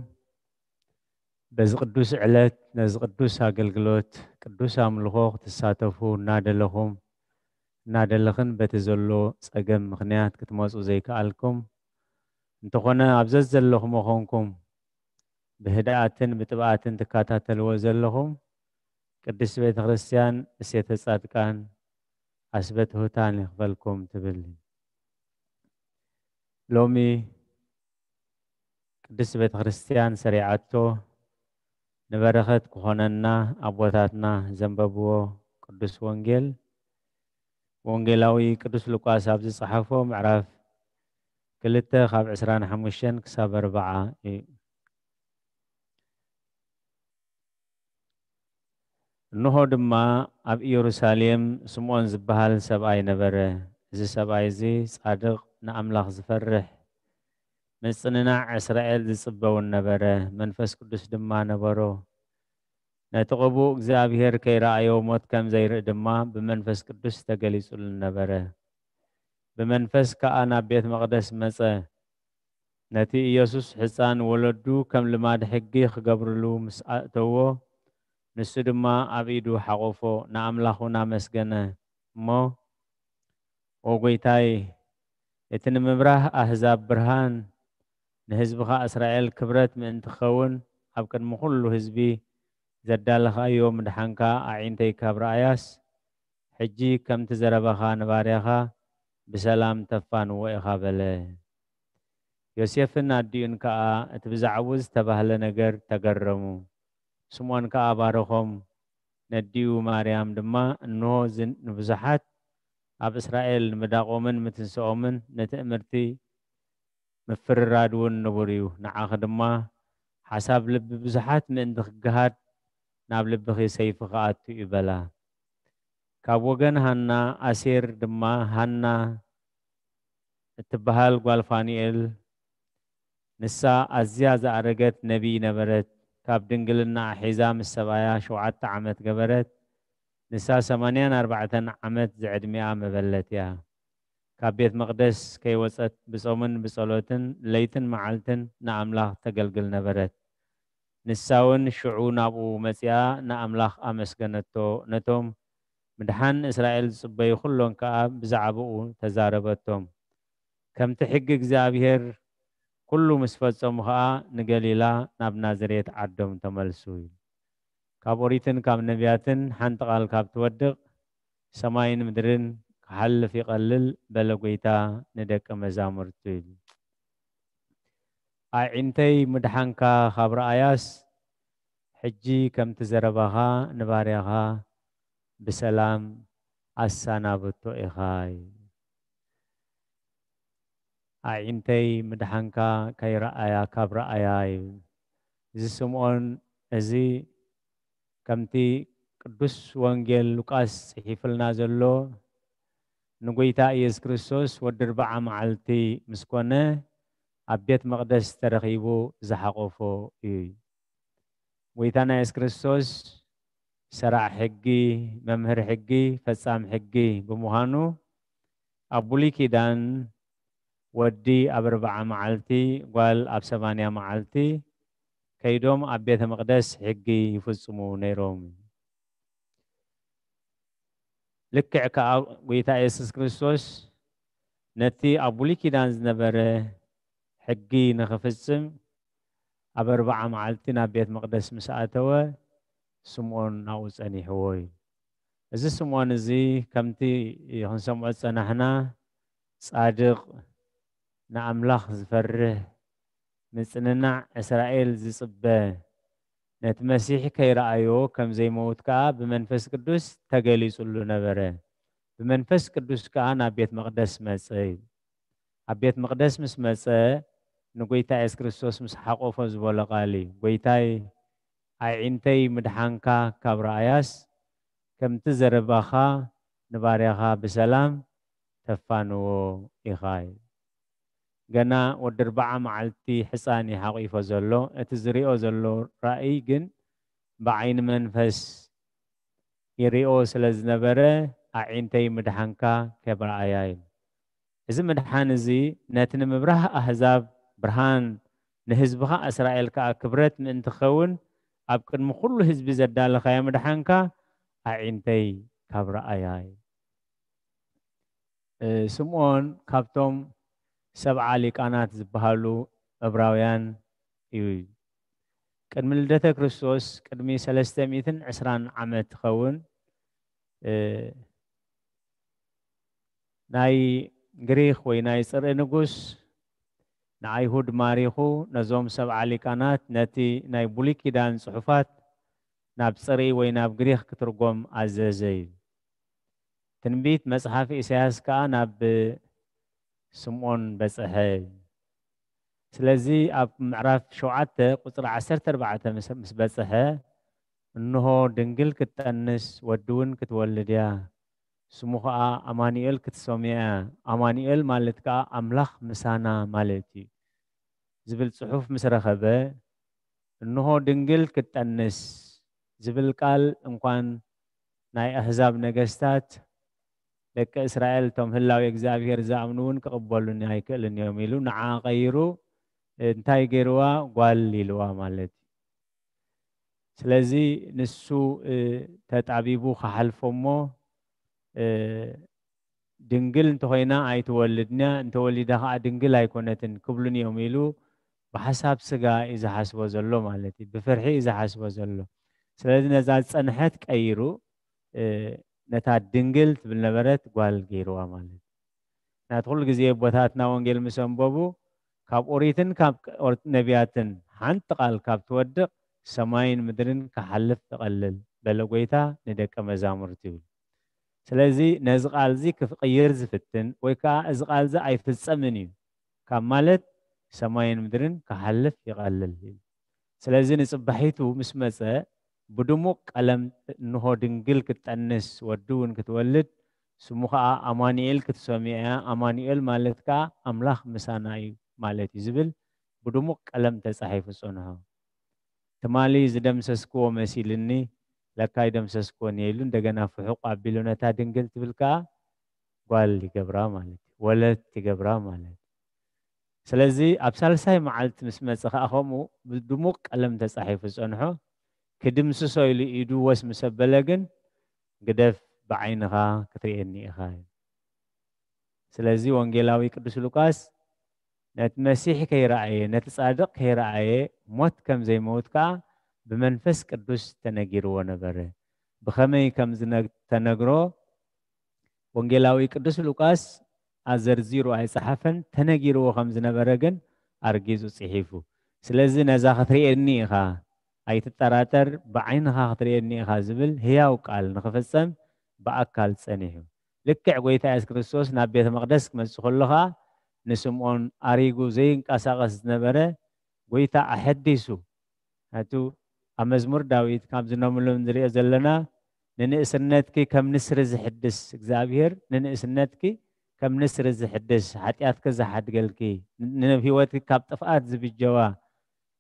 በዚ ቅዱስ ዕለት ነዚ ቅዱስ ኣገልግሎት ቅዱስ ኣምልኾ ክትሳተፉ እናደለኹም እናደለኽን በቲ ዘሎ ጸገም ምኽንያት ክትመጹ ዘይከኣልኩም እንተኾነ ኣብ ዘዘለኹም ኮንኩም ብህድኣትን ብጥብኣትን ትከታተልዎ ዘለኹም ቅድስት ቤተ ክርስቲያን እሴተ ጻድቃን ኣስበ ትሑታን ይኽፈልኩም ትብል። ሎሚ ቅድስት ቤተ ክርስቲያን ሰሪዓቶ ንበረኸት ክኾነና ኣቦታትና ዘንበብዎ ቅዱስ ወንጌል ወንጌላዊ ቅዱስ ሉቃስ ኣብ ዝጸሓፎ ምዕራፍ ክልተ ካብ ዕስራን ሓሙሽተን ክሳብ ኣርብዓ እዩ። እንሆ ድማ ኣብ ኢየሩሳሌም ስምዖን ዝበሃል ሰብኣይ ነበረ። እዚ ሰብኣይ እዚ ጻድቕ፣ ንኣምላኽ ዝፈርሕ፣ ምጽንናዕ እስራኤል ዝጽበውን ነበረ። መንፈስ ቅዱስ ድማ ነበሮ። ነቲ ቅቡእ እግዚኣብሔር ከይረኣዮ ሞት ከም ዘይርኢ ድማ ብመንፈስ ቅዱስ ተገሊጹሉ ነበረ። ብመንፈስ ከኣ ናብ ቤት መቕደስ መጸ። ነቲ ኢየሱስ ሕፃን ወለዱ ከም ልማድ ሕጊ ክገብርሉ ምስ ኣእተዎ፣ ንሱ ድማ ኣብ ኢዱ ሓቖፎ፣ ንኣምላኽ እውን ኣመስገነ። እሞ፣ "ኦ ጐይታይ፣ እቲ ንምብራህ ኣህዛብ ብርሃን፣ ንህዝብኻ እስራኤል ክብረት ምእንቲ ክኸውን፣ ኣብ ቅድሚ ኵሉ ህዝቢ ዘዳለኻዮ ምድሓንካ ኣዒንተይ ካብ ረኣያስ፣ ሕጂ ከምቲ ዘረባኻ ንባርያኻ ብሰላም ተፋንዎ ኢኻ" በለ። ዮሴፍን ኣዲኡን ከኣ እቲ ብዛዕባኡ ዝተባህለ ነገር ተገረሙ። ስምዖን ከኣ ባረኾም፣ ነዲኡ ማርያም ድማ፣ "እንሆ፣ እዚ ንብዙሓት ኣብ እስራኤል ንምዳቖምን ምትንስኦምን ነቲ እምርቲ ምፍርራድ እውን ንቡር እዩ። ንዓኺ ድማ ሓሳብ ልቢ ብዙሓት ምእንቲ ክገሃድ ናብ ልብኺ ሰይፊ ክኣቱ እዩ" በላ። ካብ ወገን ሃና ኣሴር ድማ ሃና እትበሃል ጓል ፋኑኤል፣ ንሳ ኣዝያ ዝኣረገት ነቢይ ነበረት። ካብ ድንግልናኣ ሒዛ ምስ ሰብኣያ ሸውዓተ ዓመት ገበረት። ንሳ ሰማንያን ኣርባዕተን ዓመት ዝዕድሚኣ መበለት እያ። ካብ ቤት መቕደስ ከይወጸት ብጾምን ብጸሎትን ለይትን መዓልትን ንኣምላኽ ተገልግል ነበረት። ንሳ እውን ሽዑ ናብኡ መጺኣ ንኣምላኽ ኣመስገነቶ። ነቶም ምድሓን እስራኤል ዝጽበዩ ኩሎም ከኣ ብዛዕባኡ ተዛረበቶም። ከምቲ ሕጊ እግዚኣብሔር ኩሉ ምስ ፈጸሙ ኸኣ ንገሊላ ናብ ናዝሬት ዓዶም ተመልሱ። ካብ ኦሪትን ካብ ነቢያትን ሓንቲ ቃል ካብ ትወድቕ ሰማይን ምድርን ክሓልፍ ይቐልል በለ ጐይታ ንደቀ መዛሙርቱ። ኣዒንተይ ምድሓንካ ካብ ረኣያስ፣ ሕጂ ከምቲ ዘረባኻ ንባርያኻ ብሰላም ኣሰናብቶ ኢኻ። ኣዒንተይ ምድሓንካ ከይረኣያ ካብ ረኣያ እዩ። እዚ ስምዖን እዚ ከምቲ ቅዱስ ወንጌል ሉቃስ ጽሒፍልና ዘሎ፣ ንጎይታ ኢየሱስ ክርስቶስ ወዲ ኣርብዓ መዓልቲ ምስ ኮነ ኣብ ቤት መቕደስ ተረኺቡ ዝሓቖፎ እዩ። ጎይታና የሱስ ክርስቶስ ሰራዕ ሕጊ፣ መምህር ሕጊ፣ ፈጻም ሕጊ ብምዃኑ ኣብ ብሉይ ኪዳን ወዲ ኣብ ኣርብዓ መዓልቲ፣ ጓል ኣብ ሰማንያ መዓልቲ ከይዶም ኣብ ቤተ መቕደስ ሕጊ ይፍጽሙ ነይሮም። ልክዕ ከኣ ጎይታ የሱስ ክርስቶስ ነቲ ኣብ ብሉይ ኪዳን ዝነበረ ሕጊ ንኽፍጽም ኣብ ኣርብዓ መዓልቲ ናብ ቤት መቕደስ ምስ ኣተወ ስምዖን ናብኡ ጸኒሕዎ እዩ። እዚ ስምዖን እዚ ከምቲ ክንሰምዖ ዝጸናሕና ጻድቕ፣ ንኣምላኽ ዝፈርህ፣ ምጽንናዕ እስራኤል ዝጽበ፣ ነቲ መሲሕ ከይረኣዮ ከም ዘይመውት ከኣ ብመንፈስ ቅዱስ ተገሊጹሉ ነበረ። ብመንፈስ ቅዱስ ከኣ ናብ ቤት መቕደስ መጸ እዩ። ኣብ ቤት መቕደስ ምስ መጸ ንጎይታ የሱስ ክርስቶስ ምስ ሓቆፎ ዝበሎ ቃል እዩ። ጎይታይ፣ ኣዒንተይ ምድሓንካ ካብ ረኣያስ፣ ከምቲ ዘረባኻ ንባርያኻ ብሰላም ተፋንዎ ኢኻ እዩ። ገና ወዲ ኣርብዓ መዓልቲ ሕፃን እዩ ሓቂፎ ዘሎ። እቲ ዝሪኦ ዘሎ ራእይ ግን ብዓይኒ መንፈስ ይሪኦ ስለ ዝነበረ፣ ኣዒንተይ ምድሓንካ ከብረኣያ ኢሉ። እዚ ምድሓን እዚ ነቲ ንምብራህ ኣህዛብ ብርሃን፣ ንህዝብኻ እስራኤል ከኣ ክብረት ምእንቲ ክኸውን፣ ኣብ ቅድሚ ኩሉ ህዝቢ ዘዳለኻዮ ምድሓንካ ኣዒንተይ ካብ ረኣያ እዩ። እ፣ ስምዖን ካብቶም ሰብዓ ሊቃናት ዝበሃሉ ዕብራውያን እዩ። ቅድሚ ልደተ ክርስቶስ፣ ቅድሚ ሰለስተ ሚእትን ዕስራን ዓመት ትኸውን፣ እ፣ ናይ ግሪኽ ወይ ናይ ጽርኢ ንጉስ ንኣይሁድ ማሪኹ፣ ነዞም ሰብዓ ሊቃናት ነቲ ናይ ብሉይ ኪዳን ጽሑፋት ናብ ጽርኢ ወይ ናብ ግሪኽ ክትርጎም ኣዘዘ እዩ። ትንቢት መጽሓፍ ኢሳያስ ከኣ ናብ ስምዖን በጽሐ። ስለዚ ኣብ ምዕራፍ ሸውዓተ ቁጽሪ ዓሰርተ ኣርባዕተ ምስ፣ ምስ በጽሐ፣ "እንሆ ድንግል ክትጠንስ ወዲ እውን ክትወልድ እያ፣ ስሙ ኸኣ ኣማኑኤል ክትሰምዮ እያ። ኣማኑኤል ማለት ከኣ ኣምላኽ ምሳና ማለት እዩ" ዝብል ጽሑፍ ምስ ረኸበ፣ "እንሆ ድንግል ክትጠንስ" ዝብል ቃል እንኳን ናይ ኣህዛብ ነገስታት፣ ደቂ እስራኤል እቶም ህላዌ እግዚኣብሔር ዝኣምኑ እውን ክቕበሉኒ ኣይክእልን እዮም ኢሉ፣ ንዓ ቀይሩ እንታይ ገይርዋ? ጓል ኢልዋ ማለት እዩ። ስለዚ ንሱ፣ እ፣ ተጣቢቡ ክሓልፎ እሞ፣ እ፣ ድንግል እንተኾይና ኣይትወልድን እያ፣ እንተወሊዳ ኸዓ ድንግል ኣይኮነትን ክብሉኒ እዮም ኢሉ ብሓሳብ ስጋ እዩ ዝሓስቦ ዘሎ ማለት እዩ። ብፍርሒ እዩ ዝሓስቦ ዘሎ። ስለዚ ነዛ ዝጸንሐት ቀይሩ፣ እ፣ ነታ ድንግል ትብል ነበረት ጓል ገይርዋ ማለት እዩ። ናቲ ኩሉ ግዜ ኣቦታትና ወንጌል ምስ ኣንበቡ፣ "ካብ ኦሪትን ካብ ኦር-፣ ነቢያትን ሓንቲ ቃል ካብ ትወድቕ፣ ሰማይን ምድርን ክሓልፍ ትቐልል" በለ ጎይታ ንደቀ መዛሙርቱ ይብል። ስለዚ ነዚ ቃል እዚ ክቕይር ዝፍትን ወይ ከኣ "እዚ ቃል እዚ ኣይፍጸምን እዩ" ካብ ማለት፣ "ሰማይን ምድርን ክሓልፍ ይቐልል" ይብል። ስለዚ ንጽባሒቱ ምስ መጸ፣ ብድሙቕ ቀለም፣ "እንሆ ድንግል ክትጠንስ፣ ወዲ እውን ክትወልድ፣ ስሙ ኸኣ ኣማኑኤል ክትሰምዮ እያ። ኣማኑኤል ማለት ከኣ ኣምላኽ ምሳና እዩ ማለት እዩ" ዝብል ብድሙቕ ቀለም ተጻሒፉ ጸንሖ። ትማሊ ዝደምሰስክዎ መሲልኒ፣ ለካ ኣይደምሰስክዎን እየ ኢሉ እንደገና ፍሑቕ ኣቢሉ ነታ ድንግል ትብል ከኣ ጓል ይገብራ ማለት እዩ፣ ወለት ይገብራ ማለት እዩ። ስለዚ ኣብ ሳልሳይ መዓልቲ ምስ መጸ ከኣ ከምኡ ብድሙቕ ቀለም ተጻሒፉ ዝጸንሖ፣ ክድምስሶ ኢሉ ኢዱ ወስ ምስ ኣበለ ግን፣ "ግደፍ፣ ብዓይንኻ ክትርእየኒ ኢኻ" እዩ። ስለዚ ወንጌላዊ ቅዱስ ሉቃስ ነቲ መሲሕ ከይረኣየ፣ ነቲ ጻድቕ ከይረኣየ፣ ሞት ከም ዘይመውት ከኣ ብመንፈስ ቅዱስ ተነጊርዎ ነበረ። ብኸመይ ከም ዝነ-፣ ተነግሮ ወንጌላዊ ቅዱስ ሉቃስ ኣዘርዚሩ ኣይጸሓፈን፣ ተነጊርዎ ከም ዝነበረ ግን ኣርጊጹ ጽሒፉ። ስለዚ ነዛ ክትርእየኒ ኢኻ፣ ኣይትጠራጠር፣ ብዓይንኻ ክትርእየኒ ኢኻ ዝብል ህያው ቃል ንኽፍጸም ብኣካል ጸኒሑ። ልክዕ ጎይታ የሱስ ክርስቶስ ናብ ቤተ መቕደስ ክመጽእ ከሎ ኸኣ ንስምዖን ኣሪጉ ዘይንቀሳቐስ ዝነበረ ጎይታ ኣሐዲሱ። ናቱ ኣብ መዝሙር ዳዊት ካብዚ ኖምሎም ንሪኦ ዘለና፣ "ንንእስነትኪ ከም ንስሪ ዝሕድስ እግዚኣብሔር፣ ንንእስነትኪ ከም ንስሪ ዝሕድስ፣ ሓጢኣትኪ ዝሓድገልኪ፣ ንህይወትኪ ካብ ጥፍኣት ዝብጀዋ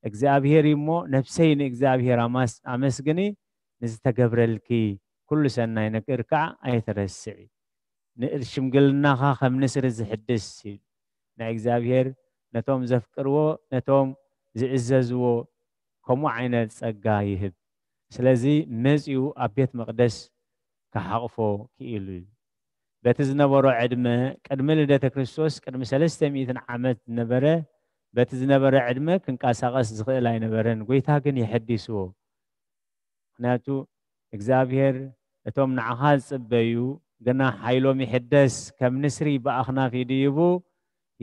እግዚኣብሔር እዩ እሞ፣ ነፍሰይ ንእግዚኣብሔር ኣማስ-፣ ኣመስግኒ፣ ንዝተገብረልኪ ኩሉ ሰናይ ነገር ከዓ ኣይትረስዒ። ንእር ሽምግልናኻ ከም ንስሪ ዝሕድስ እዩ። ንእግዚኣብሔር ነቶም ዘፍቅርዎ፣ ነቶም ዝእዘዝዎ ከምኡ ዓይነት ጸጋ ይህብ። ስለዚ መጺኡ ኣብ ቤት መቕደስ ክሓቕፎ ክኢሉ እዩ። በቲ ዝነበሮ ዕድመ፣ ቅድሚ ልደተ ክርስቶስ ቅድሚ ሰለስተ ሚእትን ዓመት ዝነበረ፣ በቲ ዝነበረ ዕድመ ክንቀሳቐስ ዝኽእል ኣይነበረን። ጎይታ ግን የሐዲስዎ። ምኽንያቱ እግዚኣብሔር እቶም ንዓኻ ዝጽበዩ ግና ሓይሎም ይሕደስ፣ ከም ንስሪ ብኣኽናፍ ይድይቡ፣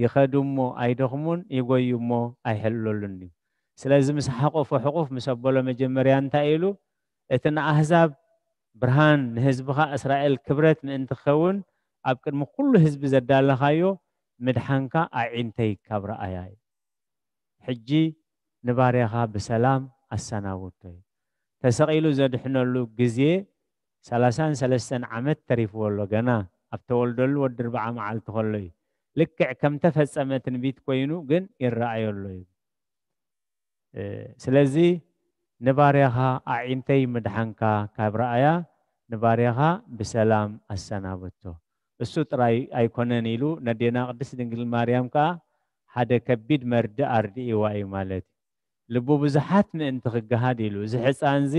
ይኸዱ እሞ ኣይደኽሙን፣ ይጎዩ እሞ ኣይሕለሉን እዩ። ስለዚ ምስ ሓቆፎ ሕቑፍ ምስ ኣበሎ መጀመርያ እንታይ ኢሉ? እቲ ንኣህዛብ ብርሃን ንህዝብኻ እስራኤል ክብረት ምእንቲ ክኸውን ኣብ ቅድሚ ኩሉ ህዝቢ ዘዳለኻዮ ምድሓንካ ኣዒንተይ ካብ ረኣያ እዩ። ሕጂ ንባርያኻ ብሰላም ኣሰናብቶ እዩ። ተሰቒሉ ዘድሕነሉ ግዜ ሰላሳን ሰለስተን ዓመት ተሪፍዎ ኣሎ። ገና ኣብ ተወልደሉ ወዲ ኣርብዓ መዓልቲ ከሎ እዩ። ልክዕ ከም ተፈጸመ ትንቢት ኮይኑ ግን ይረኣዮ ኣሎ እዩ። እ፣ ስለዚ ንባርያኻ ኣዒንተይ ምድሓንካ ካብ ረኣያ ንባርያኻ ብሰላም ኣሰናበቶ። እሱ ጥራይ ኣይኮነን ኢሉ ነዴና ቅድስት ድንግል ማርያም ከኣ ሓደ ከቢድ መርድእ ኣርድእዋ እዩ ማለት እዩ። ልቡ ብዙሓት ምእንቲ ክገሃድ ኢሉ እዚ ሕፃንዚ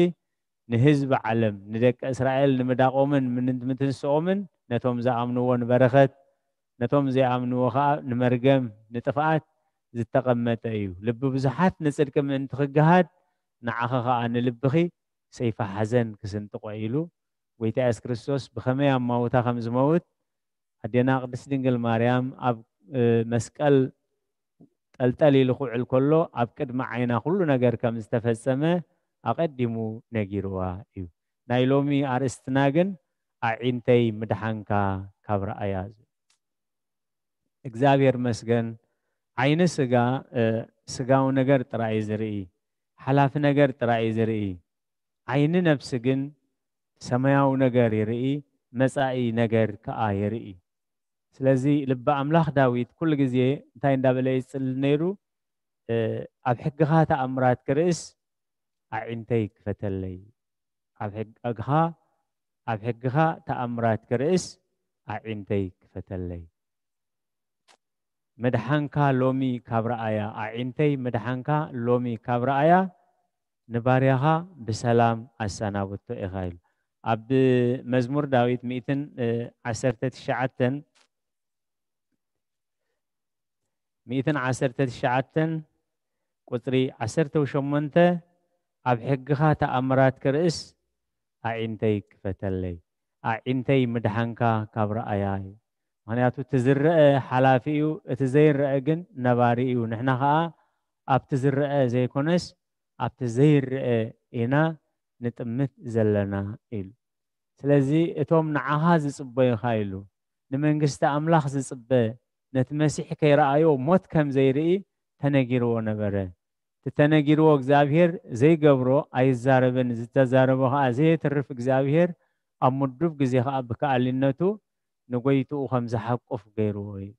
ንህዝቢ ዓለም ንደቂ እስራኤል ንምዳቖምን ምትንስኦምን ነቶም ዝኣምንዎ ንበረኸት ነቶም ዘይኣምንዎ ኸኣ ንመርገም ንጥፍኣት ዝተቐመጠ እዩ። ልቢ ብዙሓት ንጽድቂ ምእንቲ ክገሃድ ንዓኺ ኸኣ ንልብኺ ሰይፈ ሓዘን ክስንጥቆ ኢሉ ጎይታ የሱስ ክርስቶስ ብኸመይ ኣማውታ ከም ዝመውት ኣዴና ቅድስት ድንግል ማርያም ኣብ መስቀል ጠልጠል ኢሉ ክውዕል ከሎ ኣብ ቅድሚ ዓይና ኩሉ ነገር ከም ዝተፈጸመ ኣቐዲሙ ነጊርዋ እዩ። ናይ ሎሚ ኣርእስትና ግን ኣዒንተይ ምድሓንካ ካብ ረኣያ። እግዚኣብሔር መስገን ዓይኒ ስጋ ስጋዊ ነገር ጥራይ ዝርኢ ሓላፊ ነገር ጥራይ ዝርኢ ዓይኒ ነብሲ ግን ሰማያዊ ነገር ይርኢ መጻኢ ነገር ከኣ ይርኢ። ስለዚ ልቢ ኣምላኽ ዳዊት ኩሉ ግዜ እንታይ እንዳበለ ይጽሊ ነይሩ? ኣብ ሕግኻ ተኣምራት ክርእስ ኣዒንተይ ክፈተለይ። ኣብ ሕግኻ ኣብ ሕግኻ ተኣምራት ክርእስ ኣዒንተይ ክፈተለይ። ምድሓንካ ሎሚ ካብ ረኣያ ኣዒንተይ ምድሓንካ ሎሚ ካብ ረኣያ ንባርያኻ ብሰላም ኣሰናብቶ ኢኻ ኢሉ። ኣብ መዝሙር ዳዊት ሚእትን ዓሰርተ ትሽዓተን ሚእትን ዓሰርተ ትሽዓተን ቁጽሪ ዓሰርተ ሸሞንተ ኣብ ሕግኻ ተኣምራት ክርእስ ኣዒንተይ ክፈተለይ። ኣዒንተይ ምድሓንካ ካብ ረኣያ እዩ። ምኽንያቱ እቲ ዝረአ ሓላፊ እዩ፣ እቲ ዘይረአ ግን ነባሪ እዩ። ንሕና ኸኣ ኣብቲ ዝረአ ዘይኮነስ ኣብቲ ዘይረአ ኢና ንጥምት ዘለና ኢሉ። ስለዚ እቶም ንዓኻ ዝጽበዩኻ ኢሉ ንመንግስቲ ኣምላኽ ዝጽበ ነቲ መሲሕ ከይረኣዮ ሞት ከም ዘይርኢ ተነጊርዎ ነበረ። እቲ ተነጊርዎ እግዚኣብሔር ዘይገብሮ ኣይዛረብን፣ ዝተዛረቦ ኸኣ ዘየትርፍ እግዚኣብሔር ኣብ ምዱብ ግዜ ኸኣ ብከኣሊነቱ ንጎይትኡ ከም ዝሓቁፍ ገይርዎ እዩ።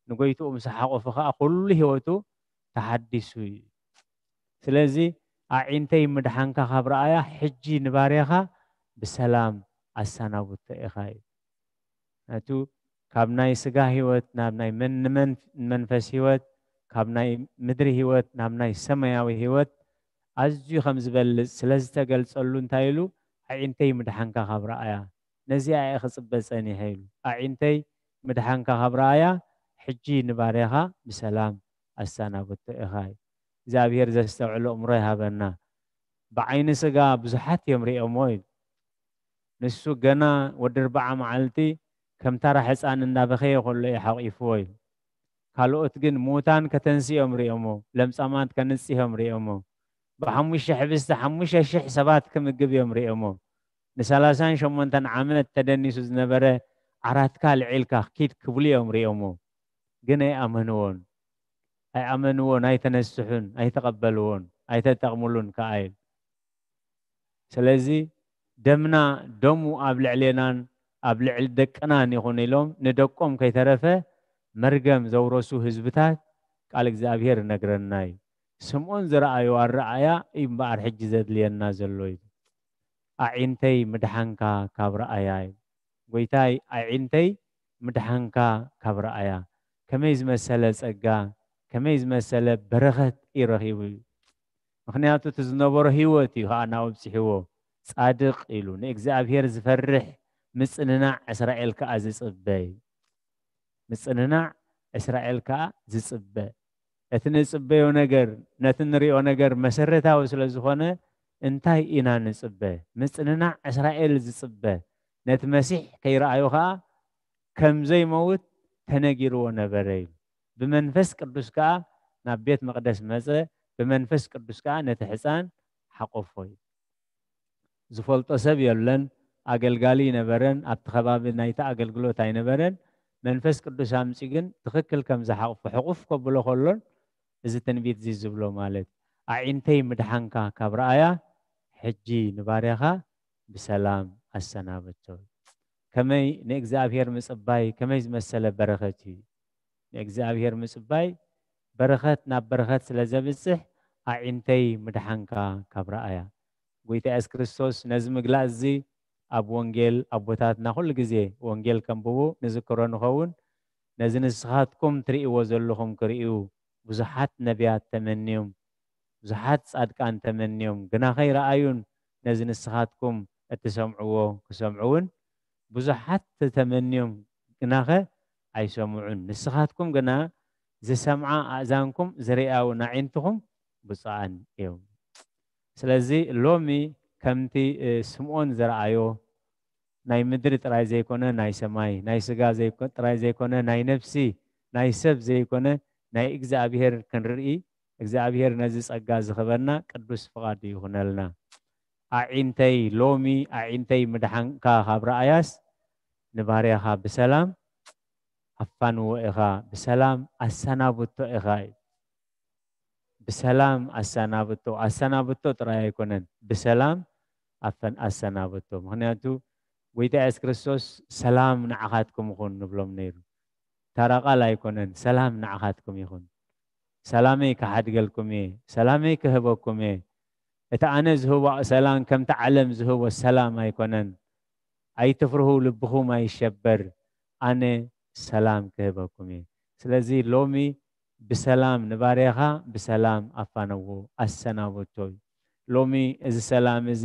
ንጎይትኡ ምስ ሓቆፈ ኸኣ ኩሉ ህይወቱ ተሓዲሱ እዩ። ስለዚ ኣዒንተይ ምድሓንካ ካብ ረኣያ ሕጂ ንባርያኻ ብሰላም ኣሰናብቶ ኢኻ እዩ። ናቱ ካብ ናይ ስጋ ህይወት ናብ ናይ መን- ንመን- ንመንፈስ ህይወት ካብ ናይ ምድሪ ህይወት ናብ ናይ ሰማያዊ ህይወት ኣዝዩ ከም ዝበልጽ ስለ ዝተገልጸሉ እንታይ ኢሉ ኣዒንተይ ምድሓንካ ካብ ረኣያ ነዚኣ እየ ክጽበ ጸኒሐ ኢሉ ኣዒንተይ ምድሓንካ ካብ ረኣያ ሕጂ ንባርያኻ ብሰላም ኣሰናብቶ ኢኻ እዩ። እግዚኣብሔር ዘስተውዕሎ እምሮ ይሃበና። ብዓይኒ ስጋ ብዙሓት እዮም ሪኦሞ ኢሉ። ንሱ ገና ወዲ ኣርብዓ መዓልቲ ከም ታራ ሕፃን እንዳበኸየ ከሎ እዩ ሓቂፍዎ ኢሉ። ካልኦት ግን ምዉታን ከተንስኦም ሪኦሞ፣ ለምጻማት ከንጽሆም ሪኦሞ፣ ብሓሙሽተ ሕብስቲ ሓሙሽተ ሽሕ ሰባት ክምግብ እዮም ሪኦሞ። ንሰላሳን ሸሞንተን ዓመት ተደኒሱ ዝነበረ ዓራትካ ልዒልካ ኪድ ክብሉ እዮም ሪኦሞ። ግን ኣይኣመንዎን። ኣይኣመንዎን፣ ኣይተነስሑን፣ ኣይተቐበልዎን፣ ኣይተጠቕምሉን ከኣ ኢሉ። ስለዚ ደምና ደሙ ኣብ ልዕሌናን ኣብ ልዕሊ ደቅናን ይኹን ኢሎም ንደቆም ከይተረፈ መርገም ዘውረሱ ህዝብታት ቃል እግዚኣብሔር ይነግረና እዩ። ስምዖን ዝረኣዩ ኣረኣያ እዩ እምበኣር ሕጂ ዘድልየና ዘሎ እዩ። ኣዒንተይ ምድሓንካ ካብ ረኣያ እዩ። ጎይታይ ኣዒንተይ ምድሓንካ ካብ ረኣያ ከመይ ዝመሰለ ጸጋ ከመይ ዝመሰለ በረኸት እዩ ረኺቡ እዩ። ምኽንያቱ እቲ ዝነበሮ ህይወት እዩ ከዓ ናብኡ ኣብፂሕዎ። ጻድቕ ኢሉ ንእግዚኣብሔር ዝፈርሕ ምጽንናዕ እስራኤል ከዓ ዝጽበ እዩ። ምጽንናዕ እስራኤል ከዓ ዝጽበ እቲ ንጽበዮ ነገር ነቲ ንሪኦ ነገር መሰረታዊ ስለ ዝኾነ እንታይ ኢና ንጽበ? ምጽንናዕ እስራኤል ዝጽበ ነቲ መሲሕ ከይረኣዩ ከዓ ከም ዘይመውት ተነጊርዎ ነበረ ኢሉ። ብመንፈስ ቅዱስ ከዓ ናብ ቤት መቕደስ መጸ፣ ብመንፈስ ቅዱስ ከዓ ነቲ ሕፃን ሓቆፎ ኢሉ። ዝፈልጦ ሰብ የለን። ኣገልጋሊ ኣይነበረን፣ ኣብቲ ከባቢ ናይቲ ኣገልግሎት ኣይነበረን። መንፈስ ቅዱስ ኣምጺኡ ግን ትኽክል ከም ዝሓቕፎ ሕቑፍ ከብሎ ከሎን እዚ ትንቢት እዚ ዝብሎ ማለት ኣዒንተይ ምድሓንካ ካብ ረኣያ ሕጂ ንባርያኻ ብሰላም ኣሰናብቶ። ከመይ ንእግዚኣብሔር ምጽባይ ከመይ ዝመሰለ በረኸት እዩ። ንእግዚኣብሔር ምጽባይ በረኸት ናብ በረኸት ስለ ዘብጽሕ ኣዒንተይ ምድሓንካ ካብ ረኣያ። ጎይታ የሱስ ክርስቶስ ነዚ ምግላጽ እዚ ኣብ ወንጌል ኣቦታትና ኩሉ ግዜ ወንጌል ከንብቡ ንዝክሮ ንኸውን። ነዚ ንስኻትኩም ትርእይዎ ዘለኹም ክርእዩ ብዙሓት ነቢያት ተመንዮም፣ ብዙሓት ጻድቃን ተመንዮም ግና ከይረኣዩን ነዚ ንስኻትኩም እትሰምዕዎ ክሰምዑውን ብዙሓት ተመንዮም ግናኸ ኣይሰምዑን። ንስኻትኩም ግና ዝሰምዓ ኣእዛንኩም ዝርእያውን ኣዒንትኹም ብፁዓን እዮም። ስለዚ ሎሚ ከምቲ ስምዖን ዝረኣዮ ናይ ምድሪ ጥራይ ዘይኮነ ናይ ሰማይ ናይ ስጋ ጥራይ ዘይኮነ ናይ ነፍሲ ናይ ሰብ ዘይኮነ ናይ እግዚኣብሔር ክንርኢ እግዚኣብሔር ነዚ ጸጋ ዝኸበና ቅዱስ ፍቓዱ ይኹነልና። ኣዒንተይ ሎሚ ኣዒንተይ ምድሓንካ ካብ ረኣያስ ንባርያኻ ብሰላም ኣፋንዎ ኢኻ፣ ብሰላም ኣሰናብቶ ኢኻ እዩ። ብሰላም ኣሰናብቶ፣ ኣሰናብቶ ጥራይ ኣይኮነን፣ ብሰላም ኣፈን ኣሰናብቶ። ምኽንያቱ ጎይታ የሱስ ክርስቶስ ሰላም ንዓኻትኩም ይኹን ንብሎም ነይሩ። ተራ ቃል ኣይኮነን፣ ሰላም ንዓኻትኩም ይኹን። ሰላመይ ክሓድገልኩም እየ፣ ሰላመይ ክህበኩም እየ። እቲ ኣነ ዝህቦ ሰላም ከምቲ ዓለም ዝህቦ ሰላም ኣይኮነን። ኣይትፍርሁ፣ ልብኹም ኣይሸበር፣ ኣነ ሰላም ክህበኩም እየ። ስለዚ ሎሚ ብሰላም ንባርያኻ ብሰላም ኣፋነዎ፣ ኣሰናብቶ እዩ። ሎሚ እዚ ሰላም እዚ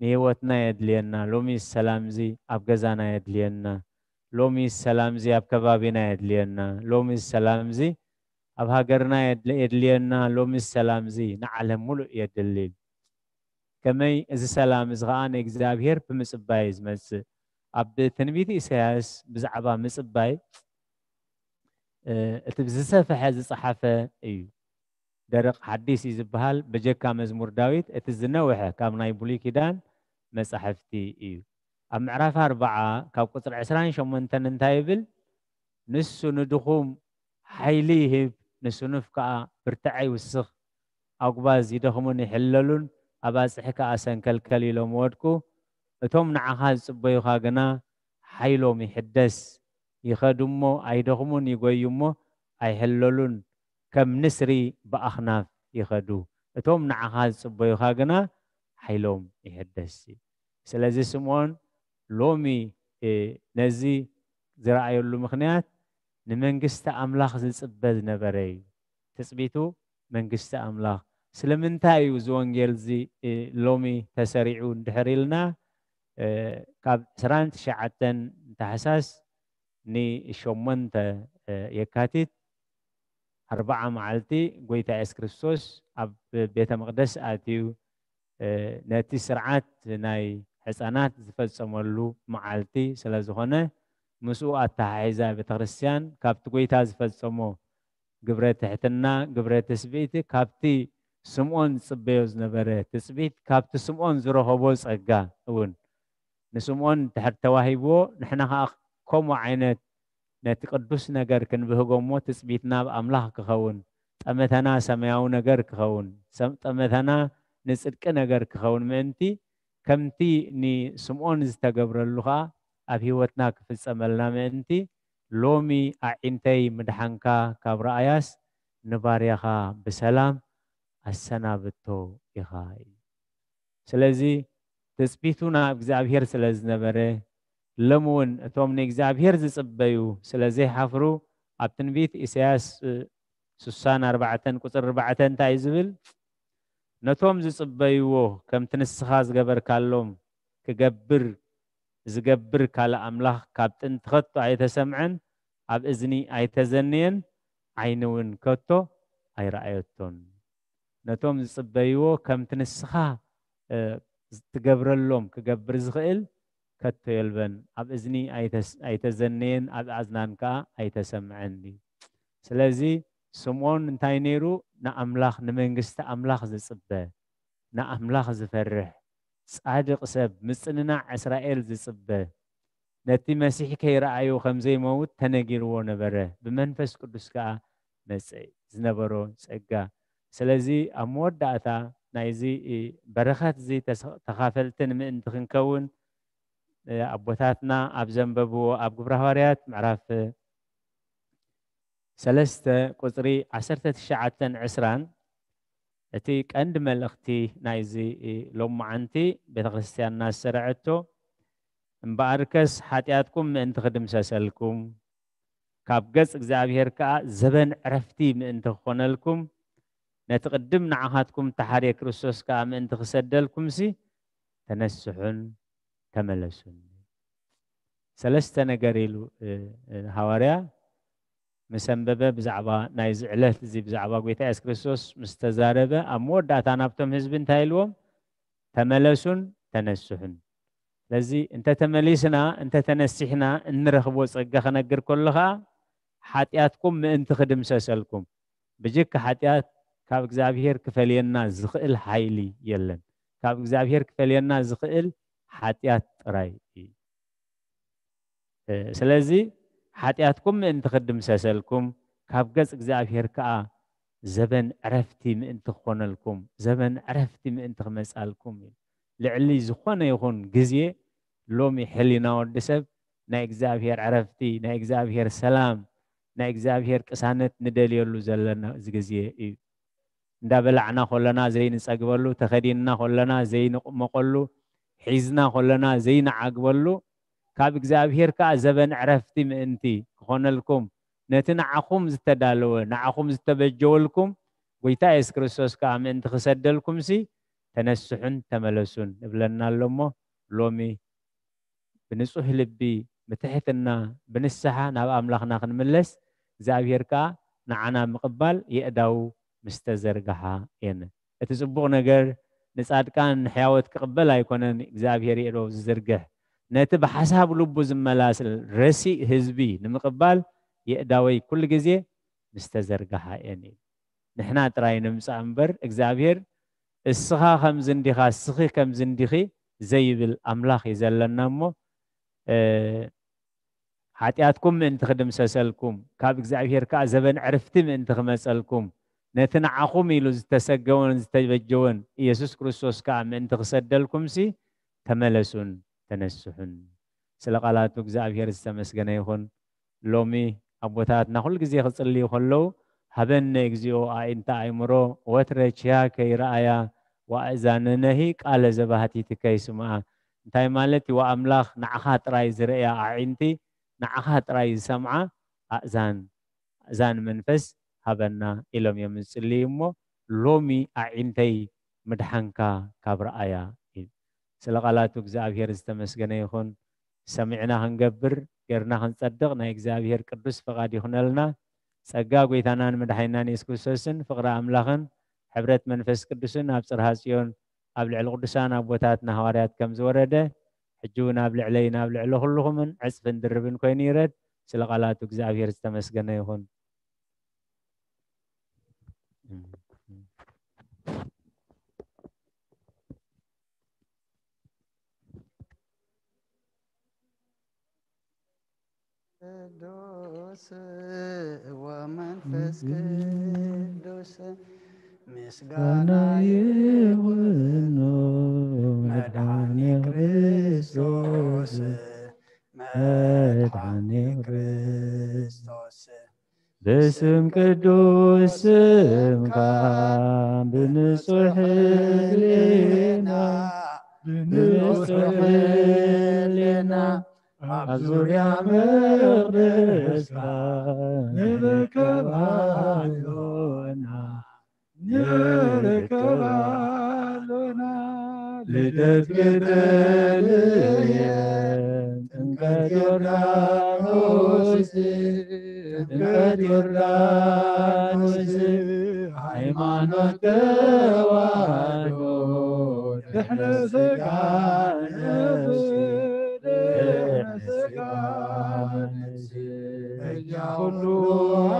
ንህይወትና የድልየና። ሎሚ እዚ ሰላም እዚ ኣብ ገዛና የድልየና። ሎሚ እዚ ሰላም እዚ ኣብ ከባቢና የድልየና። ሎሚ እዚ ሰላም እዚ ኣብ ሃገርና የድልየና። ሎሚ እዚ ሰላም እዚ ንዓለም ሙሉእ የድሊ። ከመይ እዚ ሰላም እዚ ኸዓ ንእግዚኣብሔር ብምጽባይ እዩ ዝመጽእ። ኣብ ትንቢት ኢሳያስ ብዛዕባ ምጽባይ እቲ ዝሰፍሐ ዝጸሓፈ እዩ። ደረቕ ሓዲስ እዩ ዝበሃል። በጀካ መዝሙር ዳዊት እቲ ዝነውሐ ካብ ናይ ብሉይ ኪዳን መጻሕፍቲ እዩ። ኣብ ምዕራፍ ኣርባዓ ካብ ቁጽሪ ዕስራን ሸሞንተን እንታይ ይብል? ንሱ ንድኹም ሓይሊ ይህብ፣ ንስኑፍ ከኣ ብርትዐ ይውስኽ። ኣጉባዝ ይደኽሙን ይሕለሉን፣ ኣባጽሕ ከኣ ሰንከልከል ኢሎም ይወድቁ። እቶም ንዓኻ ዝጽበዩኻ ግና ሓይሎም ይሕደስ፣ ይኸዱ እሞ ኣይደኽሙን፣ ይጎዩ እሞ ኣይሕለሉን፣ ከም ንስሪ ብኣኽናፍ ይኸዱ። እቶም ንዓኻ ዝጽበዩኻ ግና ሓይሎም ይሕደስ። ስለዚ ስምዖን ሎሚ ነዚ ዝረኣየሉ ምኽንያት ንመንግስቲ ኣምላኽ ዝጽበ ዝነበረ እዩ። ትጽቢቱ መንግስቲ ኣምላኽ። ስለምንታይ እዩ እዚ ወንጌል እዚ ሎሚ ተሰሪዑ እንድሕር ኢልና ካብ ዕስራን ትሽዓተን ታሕሳስ ንሸሞንተ የካቲት ኣርባዓ መዓልቲ ጎይታ የሱስ ክርስቶስ ኣብ ቤተ መቕደስ ኣትዩ ነቲ ስርዓት ናይ ሕፃናት ዝፈጸመሉ መዓልቲ ስለ ዝኾነ ምስኡ ኣተሓሒዛ ቤተ ክርስቲያን ካብቲ ጎይታ ዝፈጸሞ ግብረ ትሕትና፣ ግብረ ትስብእቲ ካብቲ ስምዖን ዝጽበዮ ዝነበረ ትጽቢት ካብቲ ስምዖን ዝረኸቦ ጸጋ እውን ንስምዖን እንድሕር ተዋሂብዎ ንሕና ኸዓ ከምኡ ዓይነት ነቲ ቅዱስ ነገር ክንብህጎ እሞ ትጽቢትና ኣብ ኣምላኽ ክኸውን፣ ጠመተና ሰማያዊ ነገር ክኸውን፣ ጠመተና ንጽድቂ ነገር ክኸውን ምእንቲ ከምቲ ንስምዖን ዝተገብረሉ ኸዓ ኣብ ህይወትና ክፍጸመልና ምእንቲ ሎሚ ኣዒንተይ ምድሓንካ ካብ ረኣያስ ንባርያኻ ብሰላም ኣሰናብቶ ኢኻ እዩ። ስለዚ ትጽቢቱ ናብ እግዚኣብሔር ስለ ዝነበረ ሎሚ እውን እቶም ንእግዚኣብሔር ዝጽበዩ ስለ ዘይሓፍሩ ኣብ ትንቢት ኢሳያስ ስሳን ኣርባዕተን ቁጽሪ ኣርባዕተ እንታይ እዩ ዝብል? ነቶም ዝጽበይዎ ከምቲ ንስኻ ዝገበርካሎም ክገብር ዝገብር ካልእ ኣምላኽ ካብ ጥንቲ ከቶ ኣይተሰምዐን፣ ኣብ እዝኒ ኣይተዘንየን፣ ዓይኒ እውን ከቶ ኣይረኣየቶን። ነቶም ዝጽበይዎ ከምቲ ንስኻ ትገብረሎም ክገብር ዝኽእል ከቶ የልበን። ኣብ እዝኒ ኣይተዘነየን፣ ኣብ ኣዝናን ከኣ ኣይተሰምዐን እዩ። ስለዚ ስምዖን እንታይ ነይሩ? ንኣምላኽ ንመንግስቲ ኣምላኽ ዝጽበ ንኣምላኽ ዝፈርሕ ጻድቕ ሰብ፣ ምጽንናዕ እስራኤል ዝጽበ፣ ነቲ መሲሕ ከይረኣዩ ከም ዘይመውት ተነጊርዎ ነበረ። ብመንፈስ ቅዱስ ከኣ መጸ፣ ዝነበሮ ጸጋ። ስለዚ ኣብ መወዳእታ ናይዚ በረኸት እዚ ተስ-፣ ተኻፈልቲ ንምእንቲ ክንከውን፣ ኣቦታትና ኣብ ዘንበብዎ ኣብ ግብረ ሃዋርያት ምዕራፍ ሰለስተ ቁጽሪ ዓሰርተ ትሽዓተን ዕስራን፣ እቲ ቀንዲ መልእኽቲ ናይዚ ሎማዓንቲ ቤተ ክርስቲያንና ዝሰረዐቶ፣ "እምበኣርከስ ሓጢኣትኩም ምእንቲ ክድምሰሰልኩም፣ ካብ ገጽ እግዚኣብሔር ከኣ ዘበን ዕረፍቲ ምእንቲ ክኾነልኩም፣ ነቲ ቅድም ንዓኻትኩም እተሓርየ ክርስቶስ ከኣ ምእንቲ ክሰደልኩምሲ፣ ተነስሑን ተመለሱን።" ሰለስተ ነገር ኢሉ፣ እ፣ እ፣ ሃዋርያ ምስ ኣንበበ፣ ብዛዕባ ናይዚ ዕለት እዚ፣ ብዛዕባ ጐይታ የሱስ ክርስቶስ ምስ ተዛረበ፣ ኣብ መወዳእታ ናብቶም ህዝቢ እንታይ ኢልዎም? "ተመለሱን ተነስሑን።" ስለዚ እንተ ተመሊስና፣ እንተ ተነሲሕና እንረኽቦ ጸጋ ክነግር ከሎ ኸኣ፣ "ሓጢኣትኩም ምእንቲ ክድምሰሰልኩም"፣ ብጀካ ሓጢኣት ካብ እግዚኣብሔር ክፈልየና ዝኽእል ሓይሊ የለን። ካብ እግዚኣብሔር ክፈልየና ዝኽእል ሓጢኣት ጥራይ እዩ። እ፣ ስለዚ ሓጢኣትኩም ምእንቲ ክድምሰሰልኩም፣ ካብ ገጽ እግዚኣብሔር ከኣ ዘበን ዕረፍቲ ምእንቲ ክኾነልኩም፣ ዘበን ዕረፍቲ ምእንቲ ክመጻልኩም እዩ። ልዕሊ ዝኾነ ይኹን ግዜ፣ ሎሚ ሕሊና ወዲ ሰብ ናይ እግዚኣብሔር ዕረፍቲ፣ ናይ እግዚኣብሔር ሰላም፣ ናይ እግዚኣብሔር ቅሳነት ንደልየሉ ዘለና እዚ ግዜ እዩ። እንዳበላዕና ከለና ዘይንጸግበሉ፣ ተኸዲንና ከለና ዘይንቕመቐሉ፣ ሒዝና ከለና ዘይንዓግበሉ፣ ካብ እግዚኣብሔር ከኣ ዘበን ዕረፍቲ ምእንቲ ክኾነልኩም፣ ነቲ ንዓኹም ዝተዳለወ፣ ንዓኹም ዝተበጀወልኩም፣ ጐይታ የሱስ ክርስቶስ ከኣ ምእንቲ ክሰደልኩምሲ፣ ተነስሑን ተመለሱን እብለና ኣሎ እሞ፣ ሎሚ ብንጹህ ልቢ፣ ብትሕትና፣ ብንስሓ ናብ ኣምላኽና ክንምለስ፣ እግዚኣብሔር ከኣ ንዓና ምቕባል የእዳዉ ምስ ተዘርግሓ እየን። እቲ ጽቡቕ ነገር ንጻድቃን ንሕያዎት ክቕበል ኣይኮነን እግዚኣብሔር የእዳዉ ዝዝርግሕ። ነቲ ብሓሳብ ልቡ ዝመላስል ረሲእ ህዝቢ ንምቕባል የእዳወይ ኩሉ ግዜ ምስ ተዘርግሓ እየን እዩ። ንሕና ጥራይ ንምጻእ እምበር፣ እግዚኣብሔር "እስኻ ከምዚ እንዲኻ፣ እስኺ ከምዚ እንዲኺ" ዘይብል ኣምላኽ እዩ ዘለና እሞ፣ እ፣ ሓጢኣትኩም ምእንቲ ክድምሰሰልኩም፣ ካብ እግዚኣብሔር ከኣ ዘበን ዕርፍቲ ምእንቲ ክመጸልኩም፣ ነቲ ንዓኹም ኢሉ ዝተሰገወን ዝተበጀወን ኢየሱስ ክርስቶስ ከኣ ምእንቲ ክሰደልኩምሲ፣ ተመለሱን ተነስሑን። ስለ ቃላቱ እግዚኣብሔር ዝተመስገነ ይኹን። ሎሚ ኣቦታትና ኩሉ ግዜ ክጽልዩ ከለዉ፣ "ሃበነ እግዚኣብሔር ኣዒንተ ኣእምሮ፣ ወትረ ችያከ ይረኣያ፣ ወኣእዛነነሂ ቃለ ዘባህቲትከ ይስምዓ።" እንታይ ማለት እዩ? ኣምላኽ ንዓኻ ጥራይ ዝርእያ ኣዒንቲ፣ ንዓኻ ጥራይ ዝሰምዓ ኣእዛን፣ ኣእዛን መንፈስ ሃበና ኢሎም እዮም ዝጽልዩ እሞ፣ ሎሚ ኣዒንተይ ምድሓንካ ካብ ረኣያ እዩ። ስለ ቃላቱ እግዚኣብሔር ዝተመስገነ ይኹን። ሰሚዕና ክንገብር፣ ጌርና ክንጸድቕ ናይ እግዚኣብሔር ቅዱስ ፍቓድ ይኹነልና። ጸጋ ጐይታናን መድሓኒናን የሱስ ክርስቶስን ፍቕሪ ኣምላኽን ሕብረት መንፈስ ቅዱስን ኣብ ጽርሃ ጽዮን ኣብ ልዕሊ ቅዱሳን ኣቦታትና ሃዋርያት ከም ዝወረደ፣ ሕጂ እውን ኣብ ልዕለይን ኣብ ልዕሊ ኩልኹምን ዕጽፍን ድርብን ኮይኑ ይረድ። ስለ ቃላቱ እግዚኣብሔር ዝተመስገነ ይኹን። ቅዱስ ወመንፈስ ቅዱስ ምስጋና ይኹኖ መድኃኔ ክርስቶስ፣ መድኃኔ ክርስቶስ። በስም ቅዱስ ስምካ ብንጹሕ ህሊና፣ ብንጹሕ ህሊና ኣብ ዙርያ መቕደስካ ንርከብ ኣሎና፣ ንርከብ ኣሎና። ልደት ቤተልሔም፣ ጥምቀት ዮርዳኖስ፣ ጥምቀት ዮርዳኖስ፣ ሃይማኖት ተዋህዶ ድሕነ ስጋ ነፍስ፣ ድሕነ ስጋ ነፍስ፣ በጃ ኩሉ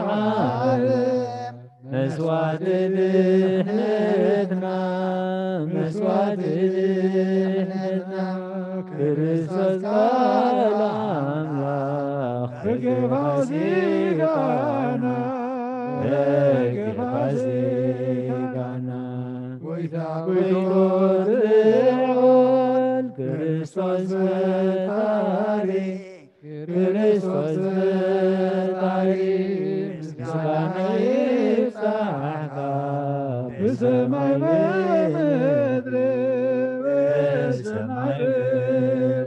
ዓለም መስዋዕቲ ድሕነትና፣ መስዋዕቲ ድሕነትና። ፋሲካና፣ ደገ ፋሲካና፣ ጎይታ ጎይታ ልዑል ክርስቶስ ፈጣሪ፣ ክርስቶስ ፈጣሪ ምስጋና ይብጻሕካ ብሰማይ ብምድሪ፣ ብሰማይ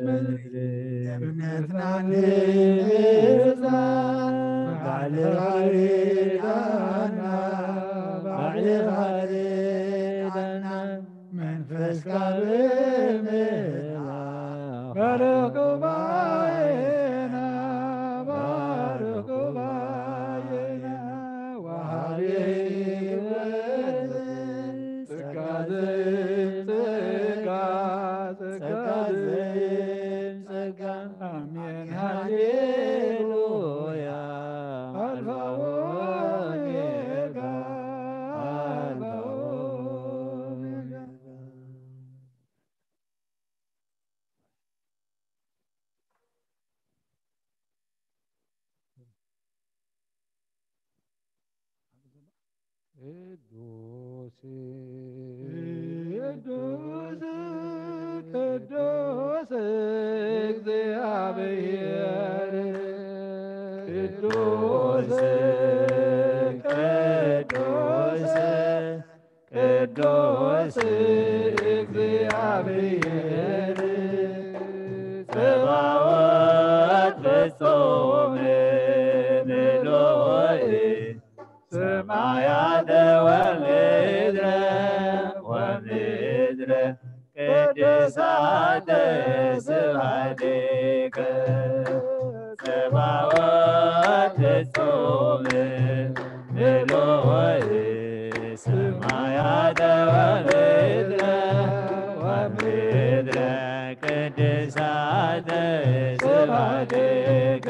ብምድሪ። እምነትና ንምጽና ባዕልኻ ርዳና፣ ባዕልኻ ርዳና፣ መንፈስካ ብምልኣኽ ባርኽ ጉባኤና፣ ባርኽ ጉባኤና፣ ወሃቢ ህይወት ጸጋ ዘይም ጸጋ፣ ጸጋ ዘይም ጸጋ። ኣሜን ሃሌሉያ። ኣልፋ ወኦሜጋ፣ ኣልፋ ወኦሜጋ። ቅዱስ ቅዱስ ቅዱስ እግዚአብሔር፣ ቅዱስ ቅዱስ ቅዱስ እግዚአብሔር፣ ጸባኦት ፍጹም ምሉእ ሰማያተ ወምድረ፣ ወምድረ ቅድሳተ ስብሐቲከ። ጸባኦት ፍጹም ምሉእ ሰማያተ ወምድረ፣ ወምድረ ቅድሳተ ስብሐቲከ።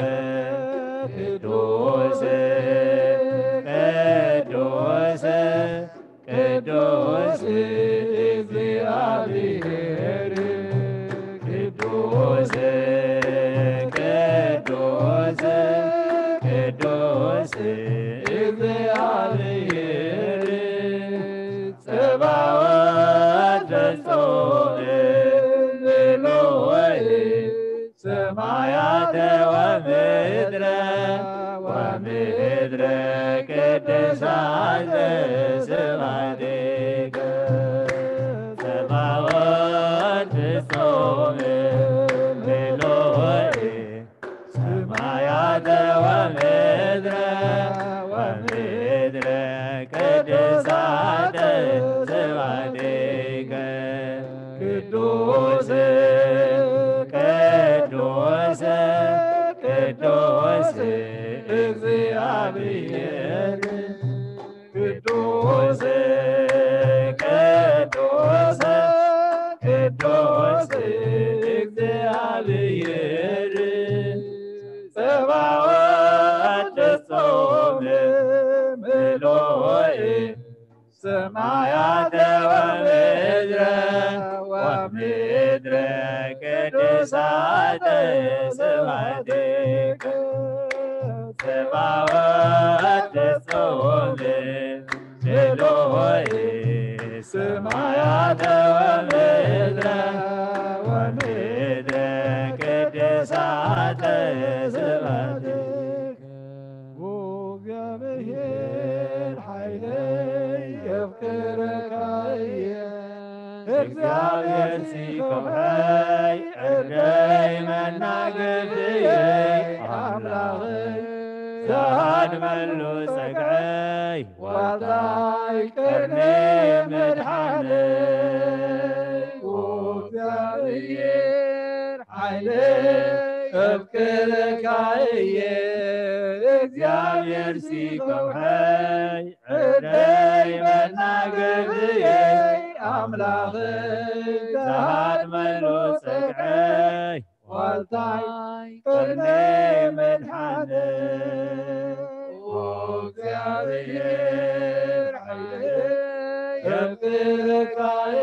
ቅዱስ ቅዱስ ቅዱስ እግዚአብሔር፣ ቅዱስ ቅዱስ ቅዱስ እግዚአብሔር፣ ጸባኦት ፍጹም ምሉእ ሰማያተ ወምድረ፣ ወምድረ ቅድሳተ ስብሐቲከ። ጸባኦት ፍጹም ምሉእ ሰማያተ ወምድረ፣ ወምድረ ቅድሳተ ስብሐቲከ። ቅዱስ ቅዱስ ቅዱስ እግዚአብሔር፣ ቅዱስ ቅዱስ ቅዱስ እግዚአብሔር፣ ጸባኦት ፍጹም ምሉእ ሰማያተ ወምድረ፣ ወምድረ ቅድሳተ ስብሐቲከ። ጸባኦት ፍጹም ምሉእ ሰማያተ ወምድረ፣ ወምድረ ቅድሳተ ስብሐቲከ። ኦ እግዚኣብሔር ሓይለይ የፍቅረካ እየ፣ እግዚኣብሔር ሲ ከውሐይ ዕርደይ መናገፍየይ ኣምላኸይ፣ ዝሃድመሉ ጸግዐይ ዋልታይ ቀርኒ መድሓነይ። ኦ እግዚኣብሔር ሓይለይ የፍቅረካ እየ፣ እግዚኣብሔር ሲ ከውሐይ ዕርደይ መናገፍየይ ኣምላኸይ፣ ዝሃድመሉ ጸግዐይ ዋልታይ ቀርኒ መድሓነይ። ኦ እግዚኣብሔር ሓይለይ የፍቅረካ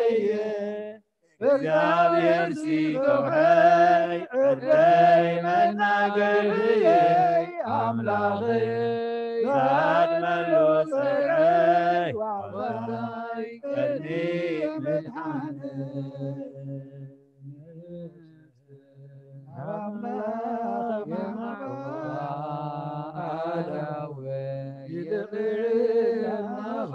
እየ፣ እግዚኣብሔር ሲ ከውሐይ ዕርደይ መናገፍየይ ኣምላኸይ፣ ዛድመሉ ጽርዓይ ዋዕዋይ ቅድሚ ምድሓን። ኣምላኽ ኣዳወይ ይልቕናኻ፣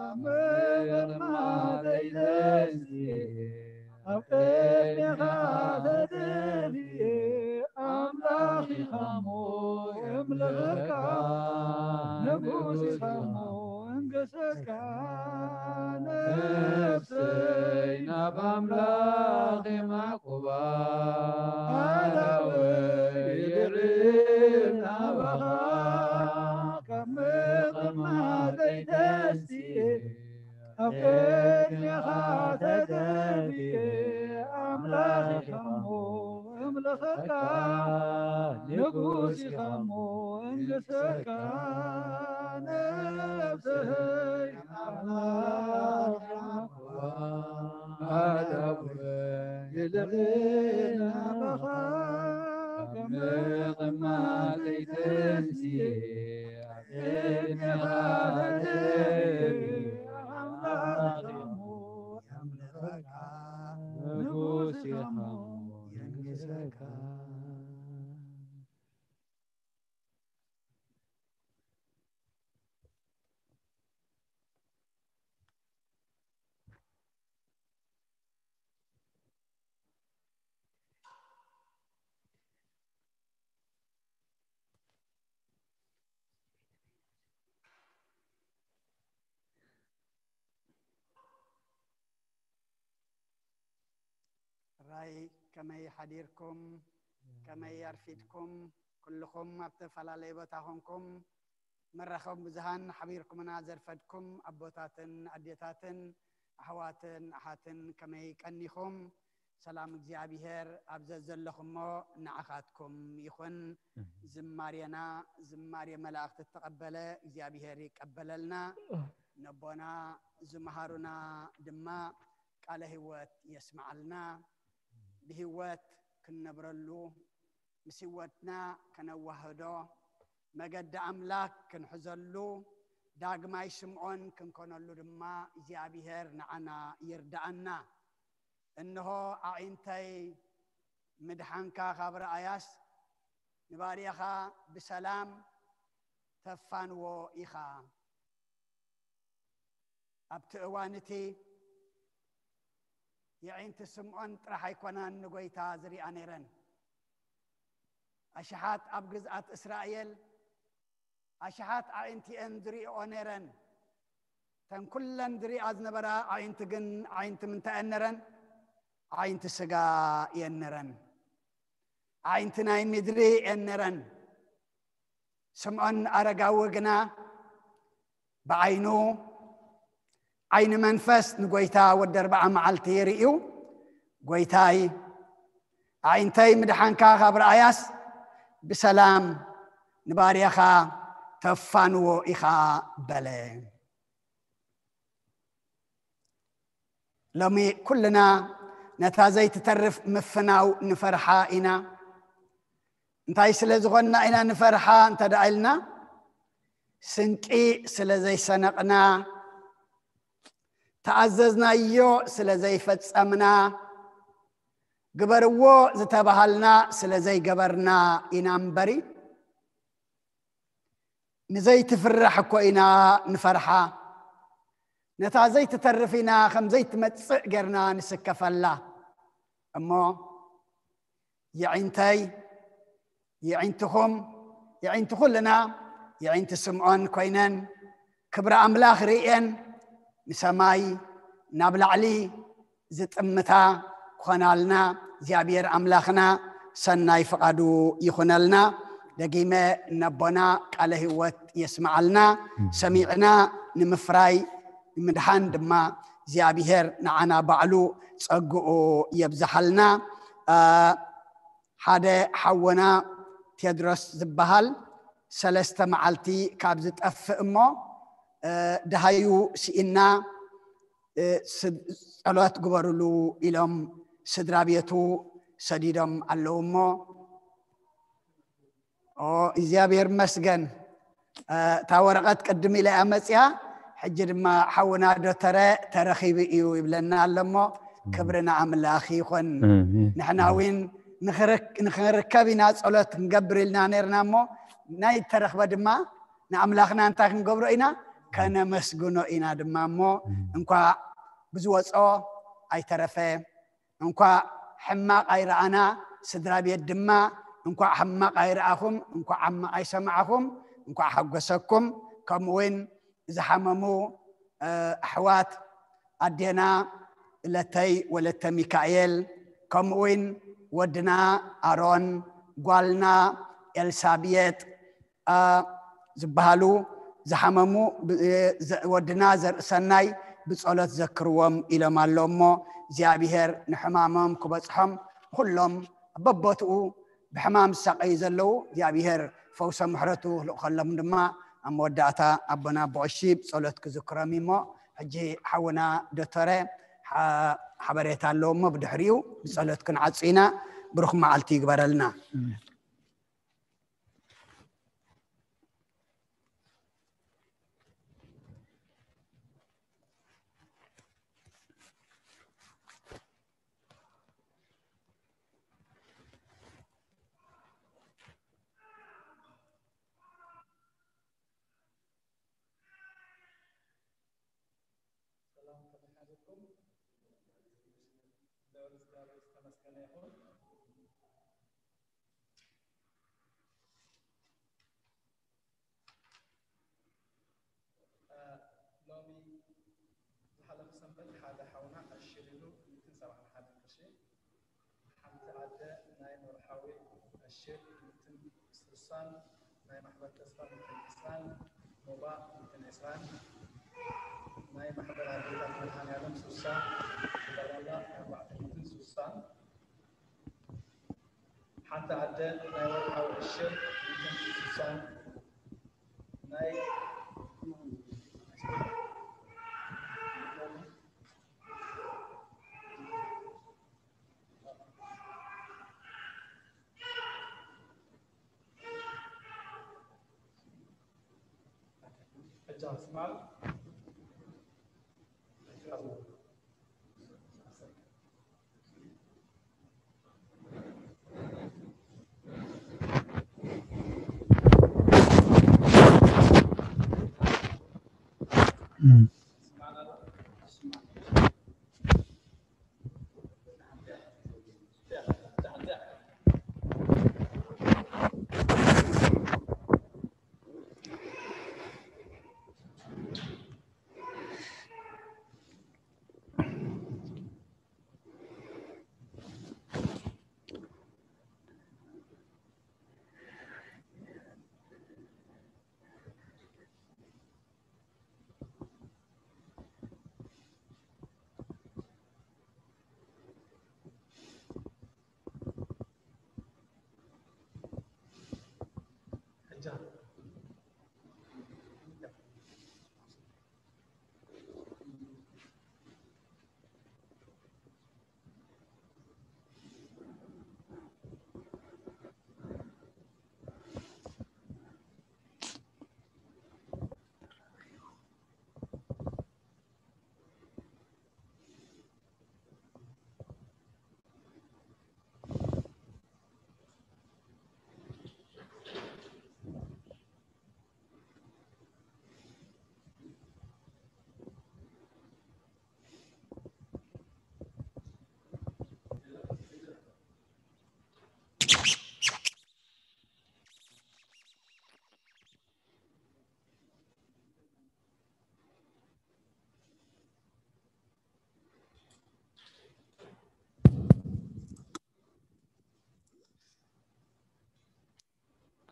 ኣብ ምቕማጠይ ተንስየ፣ ኣብ ቅድሜኻ ተደፊኤ፣ ኣምላኽ ኢኻ እሞ የምልኸካ፣ ንጉስ ኢኻ እሞ እንገሰካ። ነፍሰይ ናብ ኣምላኽ የማዕቁባ፣ ኣዳወይ ይልዕል ናባኻ፣ ካብ ምቕማጠይ ተንስየ፣ ኣብ ቅድሜኻ ተደፊኤ፣ ኣምላኽ ኢኻ እሞ እምልኸካ፣ ንጉስ ኢኻ እሞ እንግሰካ። ነፍሰይ ኣምላኽ ኢኻ እሞ፣ ኣዳወይ ይልዕል ናባኻ፣ ካብ ምቕማጠይ ተንስየ፣ ራይ ከመይ ሓዲርኩም? ከመይ ኣርፊድኩም? ኩልኹም ኣብ ተፈላለየ ቦታ ኾንኩም መራኸቢ ብዙሃን ሓቢርኩምና ዘርፈድኩም ኣቦታትን ኣዴታትን ኣሕዋትን ኣሓትን ከመይ ቀኒኹም? ሰላም እግዚኣብሔር ኣብ ዘዘለኹሞ ንዓኻትኩም ይኹን። ዝማሬና ዝማሬ መላእኽቲ እተቐበለ እግዚኣብሔር ይቀበለልና። ነቦና ዝመሃሩና ድማ ቃለ ህይወት የስምዓልና። ብህይወት ክንነብረሉ፣ ምስ ህይወትና ከነዋህዶ፣ መገዲ ኣምላኽ ክንሕዘሉ፣ ዳግማይ ስምዖን ክንኮነሉ ድማ እግዚኣብሔር ንዓና ይርድኣና። እንሆ ኣዒንተይ ምድሓንካ ካብ ረኣያስ፣ ንባርያኻ ብሰላም ተፋንዎ ኢኻ። ኣብቲ እዋን እቲ የዒንቲ ስምዖን ጥራሕ ኣይኮናን ንጎይታ ዝሪኣ ነይረን። ኣሽሓት ኣብ ግዝኣት እስራኤል ኣሽሓት ኣዒንቲ እየን ዝሪኦ ነይረን። እተን ኩለን ዝሪኣ ዝነበራ ኣዒንቲ ግን ኣዒንቲ ምንታይ እየን ነይረን? ኣዒንቲ ስጋ እየን ነይረን። ኣዒንቲ ናይ ምድሪ እየን ነይረን። ስምዖን ኣረጋዊ ግና ብዓይኑ፣ ዓይኒ መንፈስ ንጎይታ ወዲ ኣርብዓ መዓልቲ ርእዩ፣ "ጎይታይ፣ ኣዒንተይ ምድሓንካ ካብ ረኣያስ፣ ብሰላም ንባርያኻ ተፋንዎ ኢኻ" በለ። ሎሚ ኩልና ነታ ዘይትተርፍ ምፍናው ንፈርሓ ኢና። እንታይ ስለ ዝኾንና ኢና ንፈርሓ እንተ ደኣ ኢልና፣ ስንቂ ስለ ዘይሰነቕና፣ ተኣዘዝናዮ ስለ ዘይፈጸምና፣ ግበርዎ ዝተባሃልና ስለ ዘይገበርና ኢና እምበሪ፣ ንዘይትፍራሕ እኮ ኢና ንፈርሓ። ነታ ዘይትተርፍ ኢና ከም ዘይትመጽእ ጌርና ንስከፈላ። እሞ የዒንተይ፣ የዒንትኹም፣ የዒንቲ ኩልና፣ የዒንቲ ስምዖን ኮይነን፣ ክብሪ ኣምላኽ ርእየን፣ ንሰማይ ናብ ላዕሊ ዝጥምታ ክኾናልና እግዚኣብሔር ኣምላኽና ሰናይ ፍቓዱ ይኹነልና። ደጊመ ነቦና ቃለ ህይወት የስምዓልና። ሰሚዕና ንምፍራይ ንምድሓን ድማ እግዚኣብሔር ንዓና ባዕሉ ጸግኡ የብዝሓልና። አ፣ ሓደ ሓወና ቴድሮስ ዝበሃል ሰለስተ መዓልቲ ካብ ዝጠፍእ እሞ፣ እ፣ ደሃዩ ስኢና፣ እ፣ ስድ-፣ ጸሎት ግበሩሉ ኢሎም ስድራ ቤቱ ሰዲዶም ኣለዉ እሞ፣ እግዚኣብሔር መስገን። እታ ወረቐት ቅድም ኢለ እያ መፅያ። ሕጂ ድማ ሓውና ዶተረ ተረኺቡ እዩ ይብለና ኣሎ እሞ፣ ክብሪ ንኣምላኽ ይኹን። ንሕና እውን ንኽንርከብ ኢና ጸሎት ክንገብር ኢልና ነርና እሞ፣ ናይ ተረኽበ ድማ ንኣምላኽና እንታይ ክንገብሮ ኢና? ከነመስግኖ ኢና ድማ እሞ፣ እንኳዕ ብዝወጾ ኣይተረፈ። እንኳዕ ሕማቕ ኣይረኣና። ስድራ ቤት ድማ እንኳዕ ሕማቕ ኣይረኣኹም፣ እንኳዕ ሕማቕ ኣይሰማዕኹም፣ እንኳዕ ሓጎሰኩም። ከምኡ እውን ዝሓመሙ ኣሕዋት ኣዴና እለተይ ወለተ ሚካኤል፣ ከምኡ እውን ወድና ኣሮን፣ ጓልና ኤልሳብየጥ ዝበሃሉ ዝሓመሙ፣ ወድና ዘርእሰናይ ብጸሎት ዘክርዎም ኢሎም ኣሎ እሞ እግዚኣብሔር ንሕማሞም ክበጽሖም፣ ኩሎም በቦትኡ ብሕማም ዝሳቀዩ ዘለዉ እግዚኣብሔር ፈውሰ ምሕረቱ ክልእኸሎም ድማ ኣብ መወዳእታ ኣቦና ኣቦ ቀሺ ብጸሎት ክዝክሮም እሞ፣ ሕጂ ሓውና ዶተረ ሓበሬታ ኣለዎ እሞ ብድሕሪኡ ብጸሎት ክንዓጹ ኢና። ብሩኽ መዓልቲ ይግበረልና። ሎሚ ዝሓለፈ ሰንበት ሓደ ሓውና ዕሽር ኢሉ ሚእትን ሰብዓን ሓደን ቅርሺ፣ ሓንቲ ኣደ ናይ ወርሓዊ ዕሽር ሚእትን ስሳን፣ ናይ ማሕበር ተስፋ ሚእትን ዕስራን፣ ሞባ ሚእትን ዕስራን፣ ናይ ማሕበር ኣዴታት መድሃኔ ዓለም ሱሳ፣ ጠቕላላ ኣርባዕተ ሚእትን ሱሳን፣ ሓንቲ ኣደ ናይ ወርሓዊ ዕሽር ሚእትን ስሳን፣ ናይ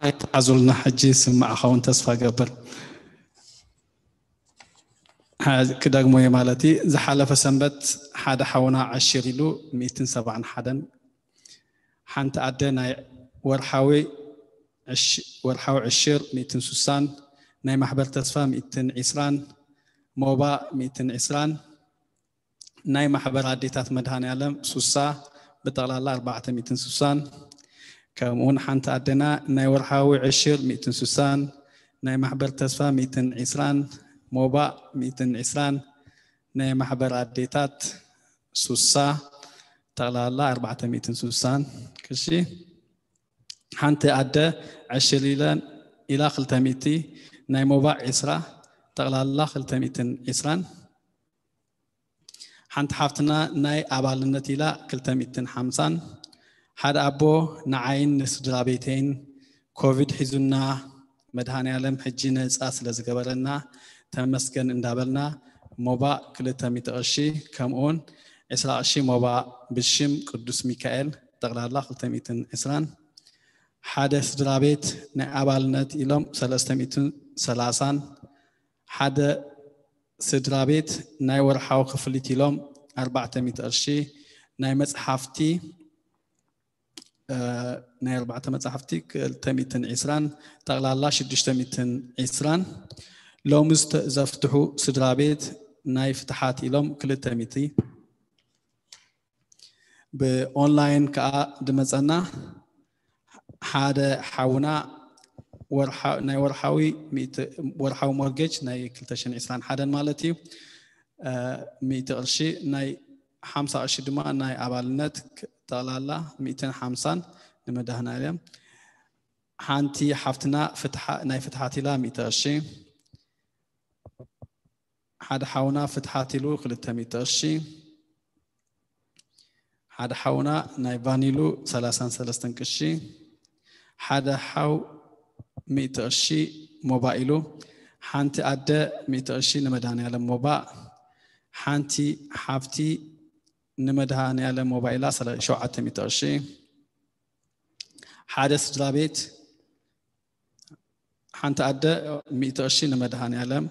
ኣይትሓዙልና፣ ሕጂ ስማዕ ኸውን ተስፋ ገብር። ክደግሞ እየ ማለት እዩ። ዝሓለፈ ሰንበት ሓደ ሓውና ዕሽር ኢሉ ሚእትን ሰብዓን ሓደን፣ ሓንቲ ኣደ ናይ ወርሓዊ ዕሽ- ወርሓዊ ዕሽር ሚእትን ስሳን፣ ናይ ማሕበር ተስፋ ሚእትን ዕስራን፣ ሞባ ሚእትን ዕስራን፣ ናይ ማሕበር ኣዴታት መድሃኔ ዓለም ሱሳ፣ ብጠቕላላ ኣርባዕተ ሚእትን ስሳን፣ ከምኡውን ሓንቲ ኣደና ናይ ወርሓዊ ዕሽር ሚእትን ሱሳን፣ ናይ ማሕበር ተስፋ ሚእትን ዒስራን፣ ሞባእ ሚእትን ዒስራን፣ ናይ ማሕበር ኣዴታት ሱሳ፣ ጠቕላላ ኣርባዕተ ሚእትን ሱሳን ቅርሺ። ሓንቲ ኣደ ዕሽር ኢለን ኢላ ክልተ ሚእቲ፣ ናይ ሞባእ ዒስራ፣ ጠቕላላ ክልተ ሚእትን ዒስራን። ሓንቲ ሓፍትና ናይ ኣባልነት ኢላ ክልተ ሚእትን ሓምሳን። ሓደ ኣቦ ንዓይን ንስድራ ቤተይን ኮቪድ ሒዙና፣ መድሃኔ ዓለም ሕጂ ነጻ ስለ ዝገበረና ተመስገን እንዳበልና፣ ሞባእ ክልተ ሚእቲ ቅርሺ፣ ከምኡውን ዕስራ ቅርሺ ሞባእ ብሽም ቅዱስ ሚካኤል፣ ጠቕላላ ክልተ ሚእትን ዕስራን። ሓደ ስድራ ቤት ናይ ኣባልነት ኢሎም ሰለስተ ሚእትን ሰላሳን። ሓደ ስድራ ቤት ናይ ወርሓዊ ክፍሊት ኢሎም ኣርባዕተ ሚእቲ ቅርሺ፣ ናይ መጽሓፍቲ፣ እ፣ ናይ ኣርባዕተ መጽሓፍቲ ክልተ ሚእትን ዕስራን፣ ጠቕላላ ሽዱሽተ ሚእትን ዕስራን። ሎሚ ዝተ-፣ ዘፍትሑ ስድራ ቤት ናይ ፍትሓት ኢሎም ክልተ ሚእቲ። ብኦንላይን ከኣ ድመጸና ሓደ ሓውና ወርሓ-፣ ናይ ወርሓዊ ሚእቲ፣ ወርሓዊ ሞርጌጅ ናይ ክልተ ሽሕን ዕስራን ሓደን ማለት እዩ፣ እ፣ ሚእቲ ቅርሺ፣ ናይ ሓምሳ ቅርሺ ድማ ናይ ኣባልነት ክ-፣ ጠቕላላ ሚእትን ሓምሳን ንመድሃኔዓለም። ሓንቲ ሓፍትና ፍትሓ-፣ ናይ ፍትሓት ኢላ ሚእቲ ቅርሺ፣ ሓደ ሓውና ፍትሓት ኢሉ ክልተ ሚእቲ ቅርሺ፣ ሓደ ሓውና ናይ ቫን ኢሉ ሰላሳን ሰለስተን ቅርሺ፣ ሓደ ሓው ሚእቲ ቅርሺ ሞባእ ኢሉ፣ ሓንቲ ኣደ ሚእቲ ቅርሺ ንመድሃኔዓለም ሞባእ፣ ሓንቲ ሓፍቲ ንመድሃኔዓለም ሞባእ ኢላ ሰለ-፣ ሸውዓተ ሚእቲ ቅርሺ፣ ሓደ ስድራ ቤት ሓንቲ ኣደ ሚእቲ ቅርሺ ንመድሃኔዓለም፣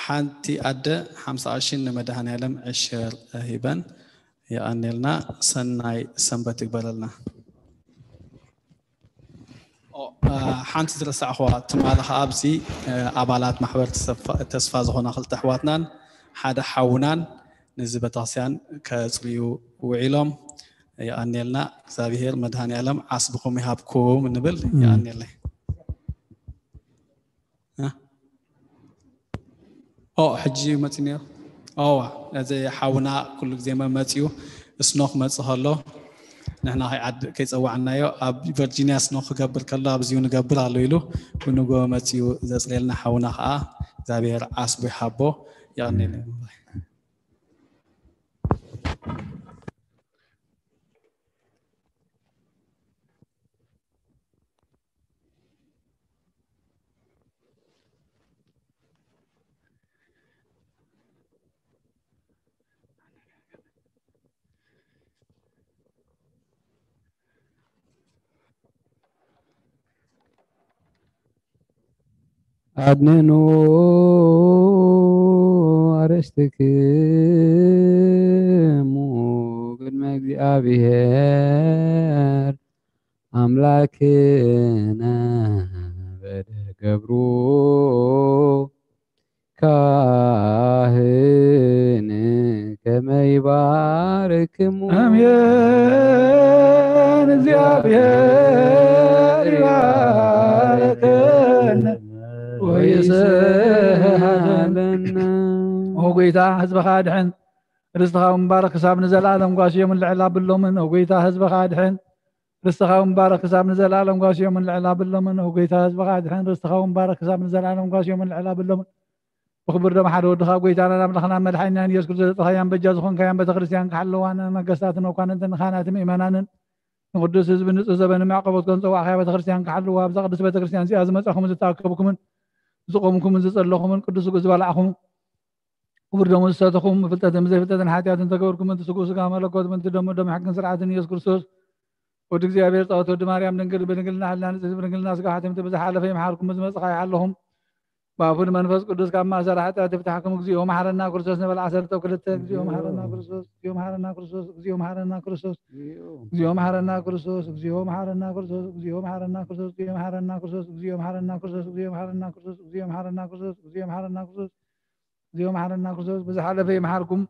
ሓንቲ ኣደ ሓምሳ ቅርሺ ንመድሃኔዓለም ዕሽር ሂበን። የቐንየልና፣ ሰናይ ሰንበት ይግበረልና። ኦ፣ እ፣ ሓንቲ ዝረሳዕኽዋ ትማሊ ኸኣ ኣብዚ፣ እ፣ ኣባላት ማሕበር ተስፋ፣ ተስፋ ዝኾና ክልተ ኣሕዋትናን ሓደ ሓውናን ነዚ ቤተክርስትያን ከጽርዩ ውዒሎም። የቐንየልና፣ እግዚኣብሔር መድሃኔዓለም ዓስብኹም ይሃብኩም እንብል። እም። የቐንየለይ። እ? ኦ፣ ሕጂ መጺኡ ነይሩ። ኦዋ፣ እዚ ሓውና ኩሉ ግዜ መ-፣ መጺኡ ስኖ ክመጽእ ከሎ ንሕና ከይዓድ-፣ ከይጸዋዕናዮ ኣብ ቨርጂኒያ ስኖ ክገብር ከሎ ኣብዚኡ ንገብር ኣሎ ኢሉ ብንጎ መጺኡ ዘጽርየልና ሓውና ኸኣ እግዚኣብሔር ዓስቡ ይሃቦ። የቐንየለይ። ኣድንኑ ኣርእስትክሙ ቅድመ እግዚኣብሔር ኣምላክነ በደ ገብሩ ካህን ከመ ይባርክሙ። ኣሜን። እግዚኣብሔር ይባርክነ ወይስሃለነ። ኦ ጎይታ፣ ህዝብኻ ኣድሕን፣ ርስትኻ ምባረኽ ክሳብ ንዘለኣለም ጓስዮም ልዕል ኣብሎምን። ኦ ጎይታ፣ ህዝብኻ ኣድሕን፣ ርስትኻ ምባረኽ ክሳብ ንዘለኣለም ጓስዮም ልዕል ኣብሎምን። ኦ ጎይታ፣ ህዝብኻ ኣድሕን፣ ርስትኻ ምባረኽ ክሳብ ንዘለኣለም ጓስዮም ልዕል ኣብሎምን። ብኽቡር ደም ሓደ ወድኻ ጎይታናን ኣምላኽናን መድሓኒናን ኢየሱስ ክርስቶስ ዘጥኻያን በጃ ዝኾንካያን ቤተክርስትያን ክሓልዋ፣ ንነገስታትን መኳንንትን ንካህናትን ምእመናንን ንቅዱስ ህዝቢ ንጹህ ዘበን መዕቆቦት ከም ጸዋዕካያ ቤተክርስትያን ክሓልዋ፣ ኣብዛ ቅድስት ቤተክርስትያን እዚኣ ዝመጻኹምን ዝተኣከብኩምን ዝቆምኩምን ዝጸለኹምን ቅዱስ ስግኡ ዝበላዕኹም ክቡር ደሙ ዝሰተኹም ብፍልጠትን ብዘይፍልጠትን ሓጢኣትን ተገበርኩምን እቲ ስግኡ ስጋ መለኮት ምንቲ ደሙ ደም ሕግን ስርዓትን ኢየሱስ ክርስቶስ ወዲ እግዚኣብሔር ጻወት ወዲ ማርያም ድንግል ብድንግልና ሕልና ንጽሕቲ ብድንግልና ስጋ ሓቲምቲ ብዝሓለፈ ይምሓርኩም ብዝመጽእ ከዓ ይሓለኹም። ብኣፉ ንመንፈስ ቅዱስ ካብ ማእሰር ሓጢኣት ይፍታሕኩም። እግዚኦ መሓረና ክርስቶስ ንበል ዓሰርተ ክልተ። እግዚኦ መሓረና ክርስቶስ፣ እግዚኦ መሓረና ክርስቶስ፣ እግዚኦ መሓረና ክርስቶስ፣ እግዚኦ መሓረና ክርስቶስ፣ እግዚኦ መሓረና ክርስቶስ፣ እግዚኦ መሓረና ክርስቶስ፣ እግዚኦ መሓረና ክርስቶስ፣ እግዚኦ መሓረና ክርስቶስ፣ እግዚኦ መሓረና ክርስቶስ፣ እግዚኦ መሓረና ክርስቶስ፣ እግዚኦ መሓረና ክርስቶስ፣ እግዚኦ መሓረና ክርስቶስ ብዝሓለፈ ይምሓርኩም።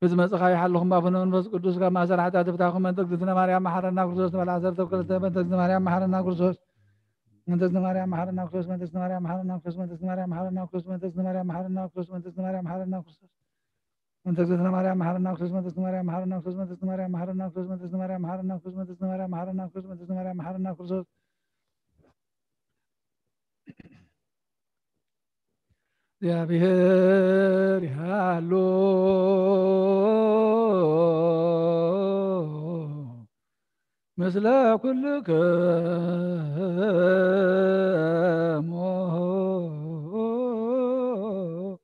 ብዝመጽኻ ይሓልኹም ኣቡነ መንፈስ ቅዱስ ካብ ማእሰር ሓጢኣት ፍታኹም። መንተ እግዝእትነ ማርያም መሓረና ክርስቶስ ንበል ዓሰርተ ክልተ መንተ እግዝእትነ ማርያም መሓረና ክርስቶስ መንተ እግዝእትነ ማርያም መሓረና ክርስቶስ መንተ እግዝእትነ ማርያም መሓረና ክርስቶስ መንተ እግዝእትነ ማርያም መሓረና ክርስቶስ መንተ እግዝእትነ ማርያም መሓረና ክርስቶስ መንተ እግዝእትነ ማርያም መሓረና ክርስቶስ መንተ እግዝእትነ ማርያም መሓረና ክርስቶስ መንተ እግዝእትነ ማርያም መሓረና ክርስቶስ መንተ እግዝእትነ ማርያም መሓረና ክርስቶስ መንተ እግዝእትነ ማርያም መሓረና ክርስቶስ መንተ እግዝእትነ ማርያም መሓረና ክርስቶስ። እግዚኣብሔር ይሃሉ ምስለ ኩልክሙ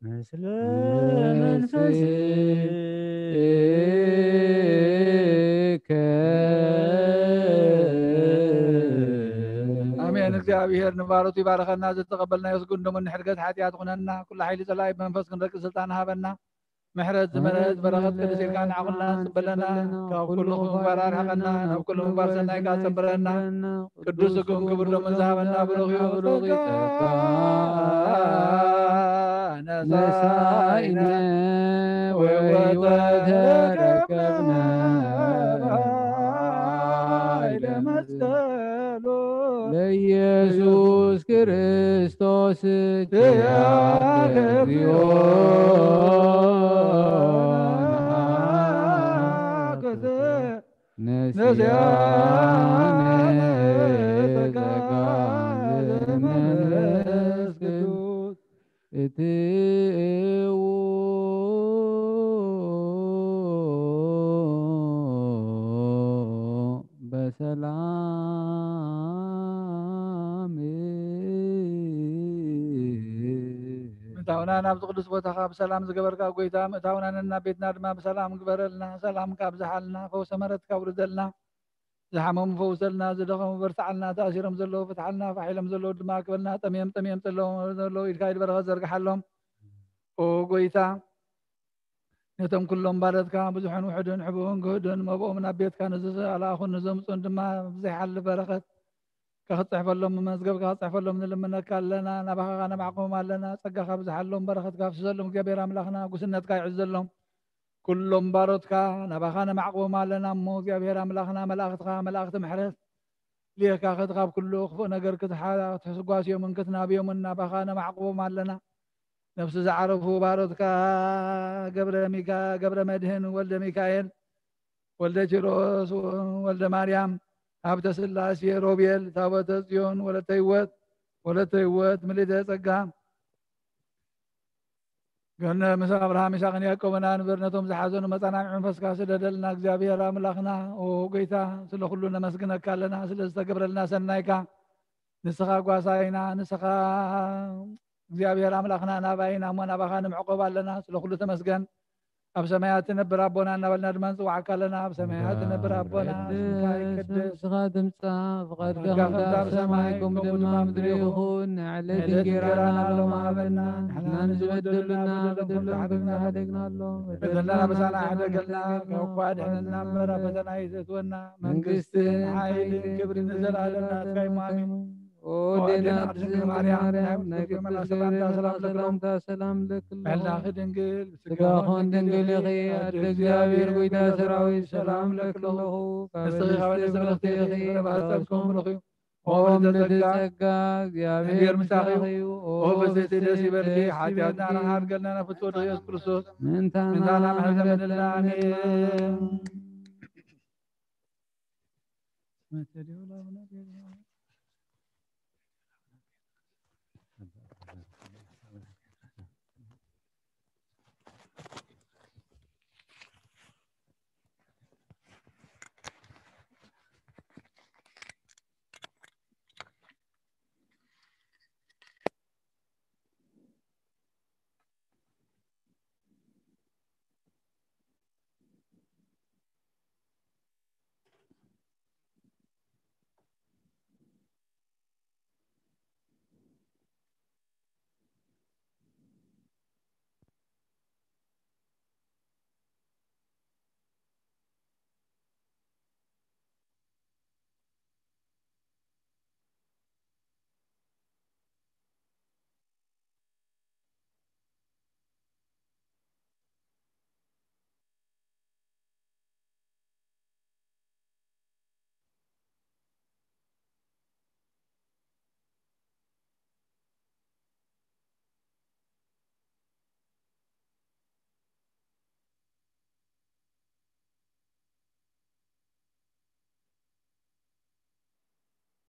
ምስለ መንፈስከ። ኣሜን። እግዚኣብሔር ንባሮቱ ይባርኸና፣ ዝተቐበልናዮ ስግኡን ደሙን ንሕድገት ሓጢኣት ኩነና፣ ኩሉ ሓይሊ ጸላኢ ብመንፈስ ክንረግጽ ስልጣን ሃበና። ምሕረት፣ ዝመረት፣ በረኸት ቅድስ ኢልካ ንዓኹልና ጽበለና። ካብ ኩሉ ክፉእ ምግባር ኣርሕቐና፣ ናብ ኩሉ ምግባር ሰናይ ከኣ ጸንብረና። ቅዱስ ስግኡን ክቡር ደሙን ዝሃበና ብሩኽ እዩ። ብሩኽ እዩ። ነሳኢነ ወሕይወተ ረከብነ ኃይለ መስቀሉ ለኢየሱስ ክርስቶስ ኪያከ እግዚኦ ነስያነ ጸጋ መንፈስ ቅዱስ። እትዉ በሰላም። ምእታውና ናብዚ ቅዱስ ቦታኻ ብሰላም ዝገበርካ ጎይታ፣ ምእታውና ነናብ ቤትና ድማ ብሰላም ግበረልና። ሰላምካ ኣብዝሓልና፣ ፈውሰ ምሕረትካ ኣውርደልና። ዝሓመሙ ፈውሰልና፣ ዝደኸሙ በርትዓልና፣ ተኣሲሮም ዘለዉ ፍትሓልና፣ ፋሕ ኢሎም ዘለዉ ድማ ኣክበልና፣ ጠምዮም ጠምዮም ዘለዉ ዘለዉ ኢድካ ኢድ በረኸት ዘርግሓሎም። ኦ ጎይታ፣ ነቶም ኩሎም ባረትካ ብዙሕን ውሑድን ሕቡእን ግህዱን መብኦም ናብ ቤትካ ንዝኣልኣኹን ንዘምጹን ድማ ብዘይሓልፍ በረኸት ከኽጽሕፈሎም መዝገብካ ክጽሕፈሎም ንልምነካ ኣለና። ናባኻ ነማዕቆም ኣለና። ጸጋኻ ብዝሓሎም በረኸትካ ፍስሰሎም እግዚኣብሔር ኣምላኽና፣ ጉስነትካ ይዕዘሎም። ኩሎም ባሮትካ ናባኻ ነማዕቆም ኣለና እሞ እግዚኣብሔር ኣምላኽና፣ መላእኽትኻ መላእኽቲ ምሕረት ልየካኸት ካብ ኩሉ ክፉእ ነገር ክትሓ-፣ ክትሕስጓስዮምን ክትናብዮምን ናባኻ ነማዕቆም ኣለና። ነፍሲ ዝዓረፉ ባሮትካ ገብረ ሚካ-፣ ገብረ መድህን ወልደ ሚካኤል፣ ወልደ ኪሮስ፣ ወልደ ማርያም፣ ሃብተ ስላሴ፣ ሮቤል፣ ታቦተ ጽዮን፣ ወለተ ህይወት፣ ወለተ ህይወት፣ ምልእተ ጸጋ፣ ገነ ምስ ኣብርሃም ይስሐቅን ያዕቆብን ኣንብር። ነቶም ዝሓዘኑ መጻናዕዒ መንፈስካ ስደደልና እግዚኣብሔር ኣምላኽና። ኦ ጎይታ፣ ስለ ኩሉ ነመስግነካ ኣለና፣ ስለ ዝተገብረልና ሰናይካ። ንስኻ ጓሳይና፣ ንስኻ እግዚኣብሔር ኣምላኽና ናባይና እሞ ናባኻ ንምዕቆብ ኣለና። ስለ ኩሉ ተመስገን። ኣብ ሰማያት ትነብር ኣቦና እናበልና ድማ ንጽውዓካ ኣለና። ኣብ ሰማያት ትነብር ኣቦና፣ ስምካ ይቀደስ፣ ስምካ ትምጻእ፣ ፍቓድካ ፍቓድካ ከምቲ ኣብ ሰማይ ከምኡ ድማ ኣብ ምድሪ ይኹን። ንዕለት እንጌራና ሎሚ ሃበና። ንሕና ንዝበደሉና በደሎም ከም ዝሓደግና ሓደግናሎም። በደልና በሳና ሓደገልና፣ ካብ ክፉእ ኣድሕነና እምበር ኣብ ፈተና ኣይተእትወና። መንግስትን ሓይልን ክብርን ንዘለኣለም ናትካ እዩ። ኣሜን። ኦ ኣዴና ቅድስት ድንግል ማርያም፣ ናይ ቅዱስ ገብርኤል ሰላምታ ሰላም ለክለኪ። ምሕላኺ ድንግል፣ ስጋኹን ድንግል ኢኺ፣ ኣደ እግዚኣብሔር ጎይታ ሰራዊት ሰላም ለክለኹ። ካብ ንስኺ ካብ ኣንስቲ ብርኽቲ ኢኺ፣ ፍረ ማህፀንኩም ብሩኽ እዩ። ኦ ምልዕቲ ጸጋ፣ እግዚኣብሔር ምሳኺ እዩ። ኦ ፍጽሕቲ ደስ ይበልኪ፣ ሓጢኣትና ንዓና ሓድገልና፣ ናብ ፍትወ ወልድኺ ኢየሱስ ክርስቶስ ምእንታና ምሕረት ለምንልና። ኣሜን።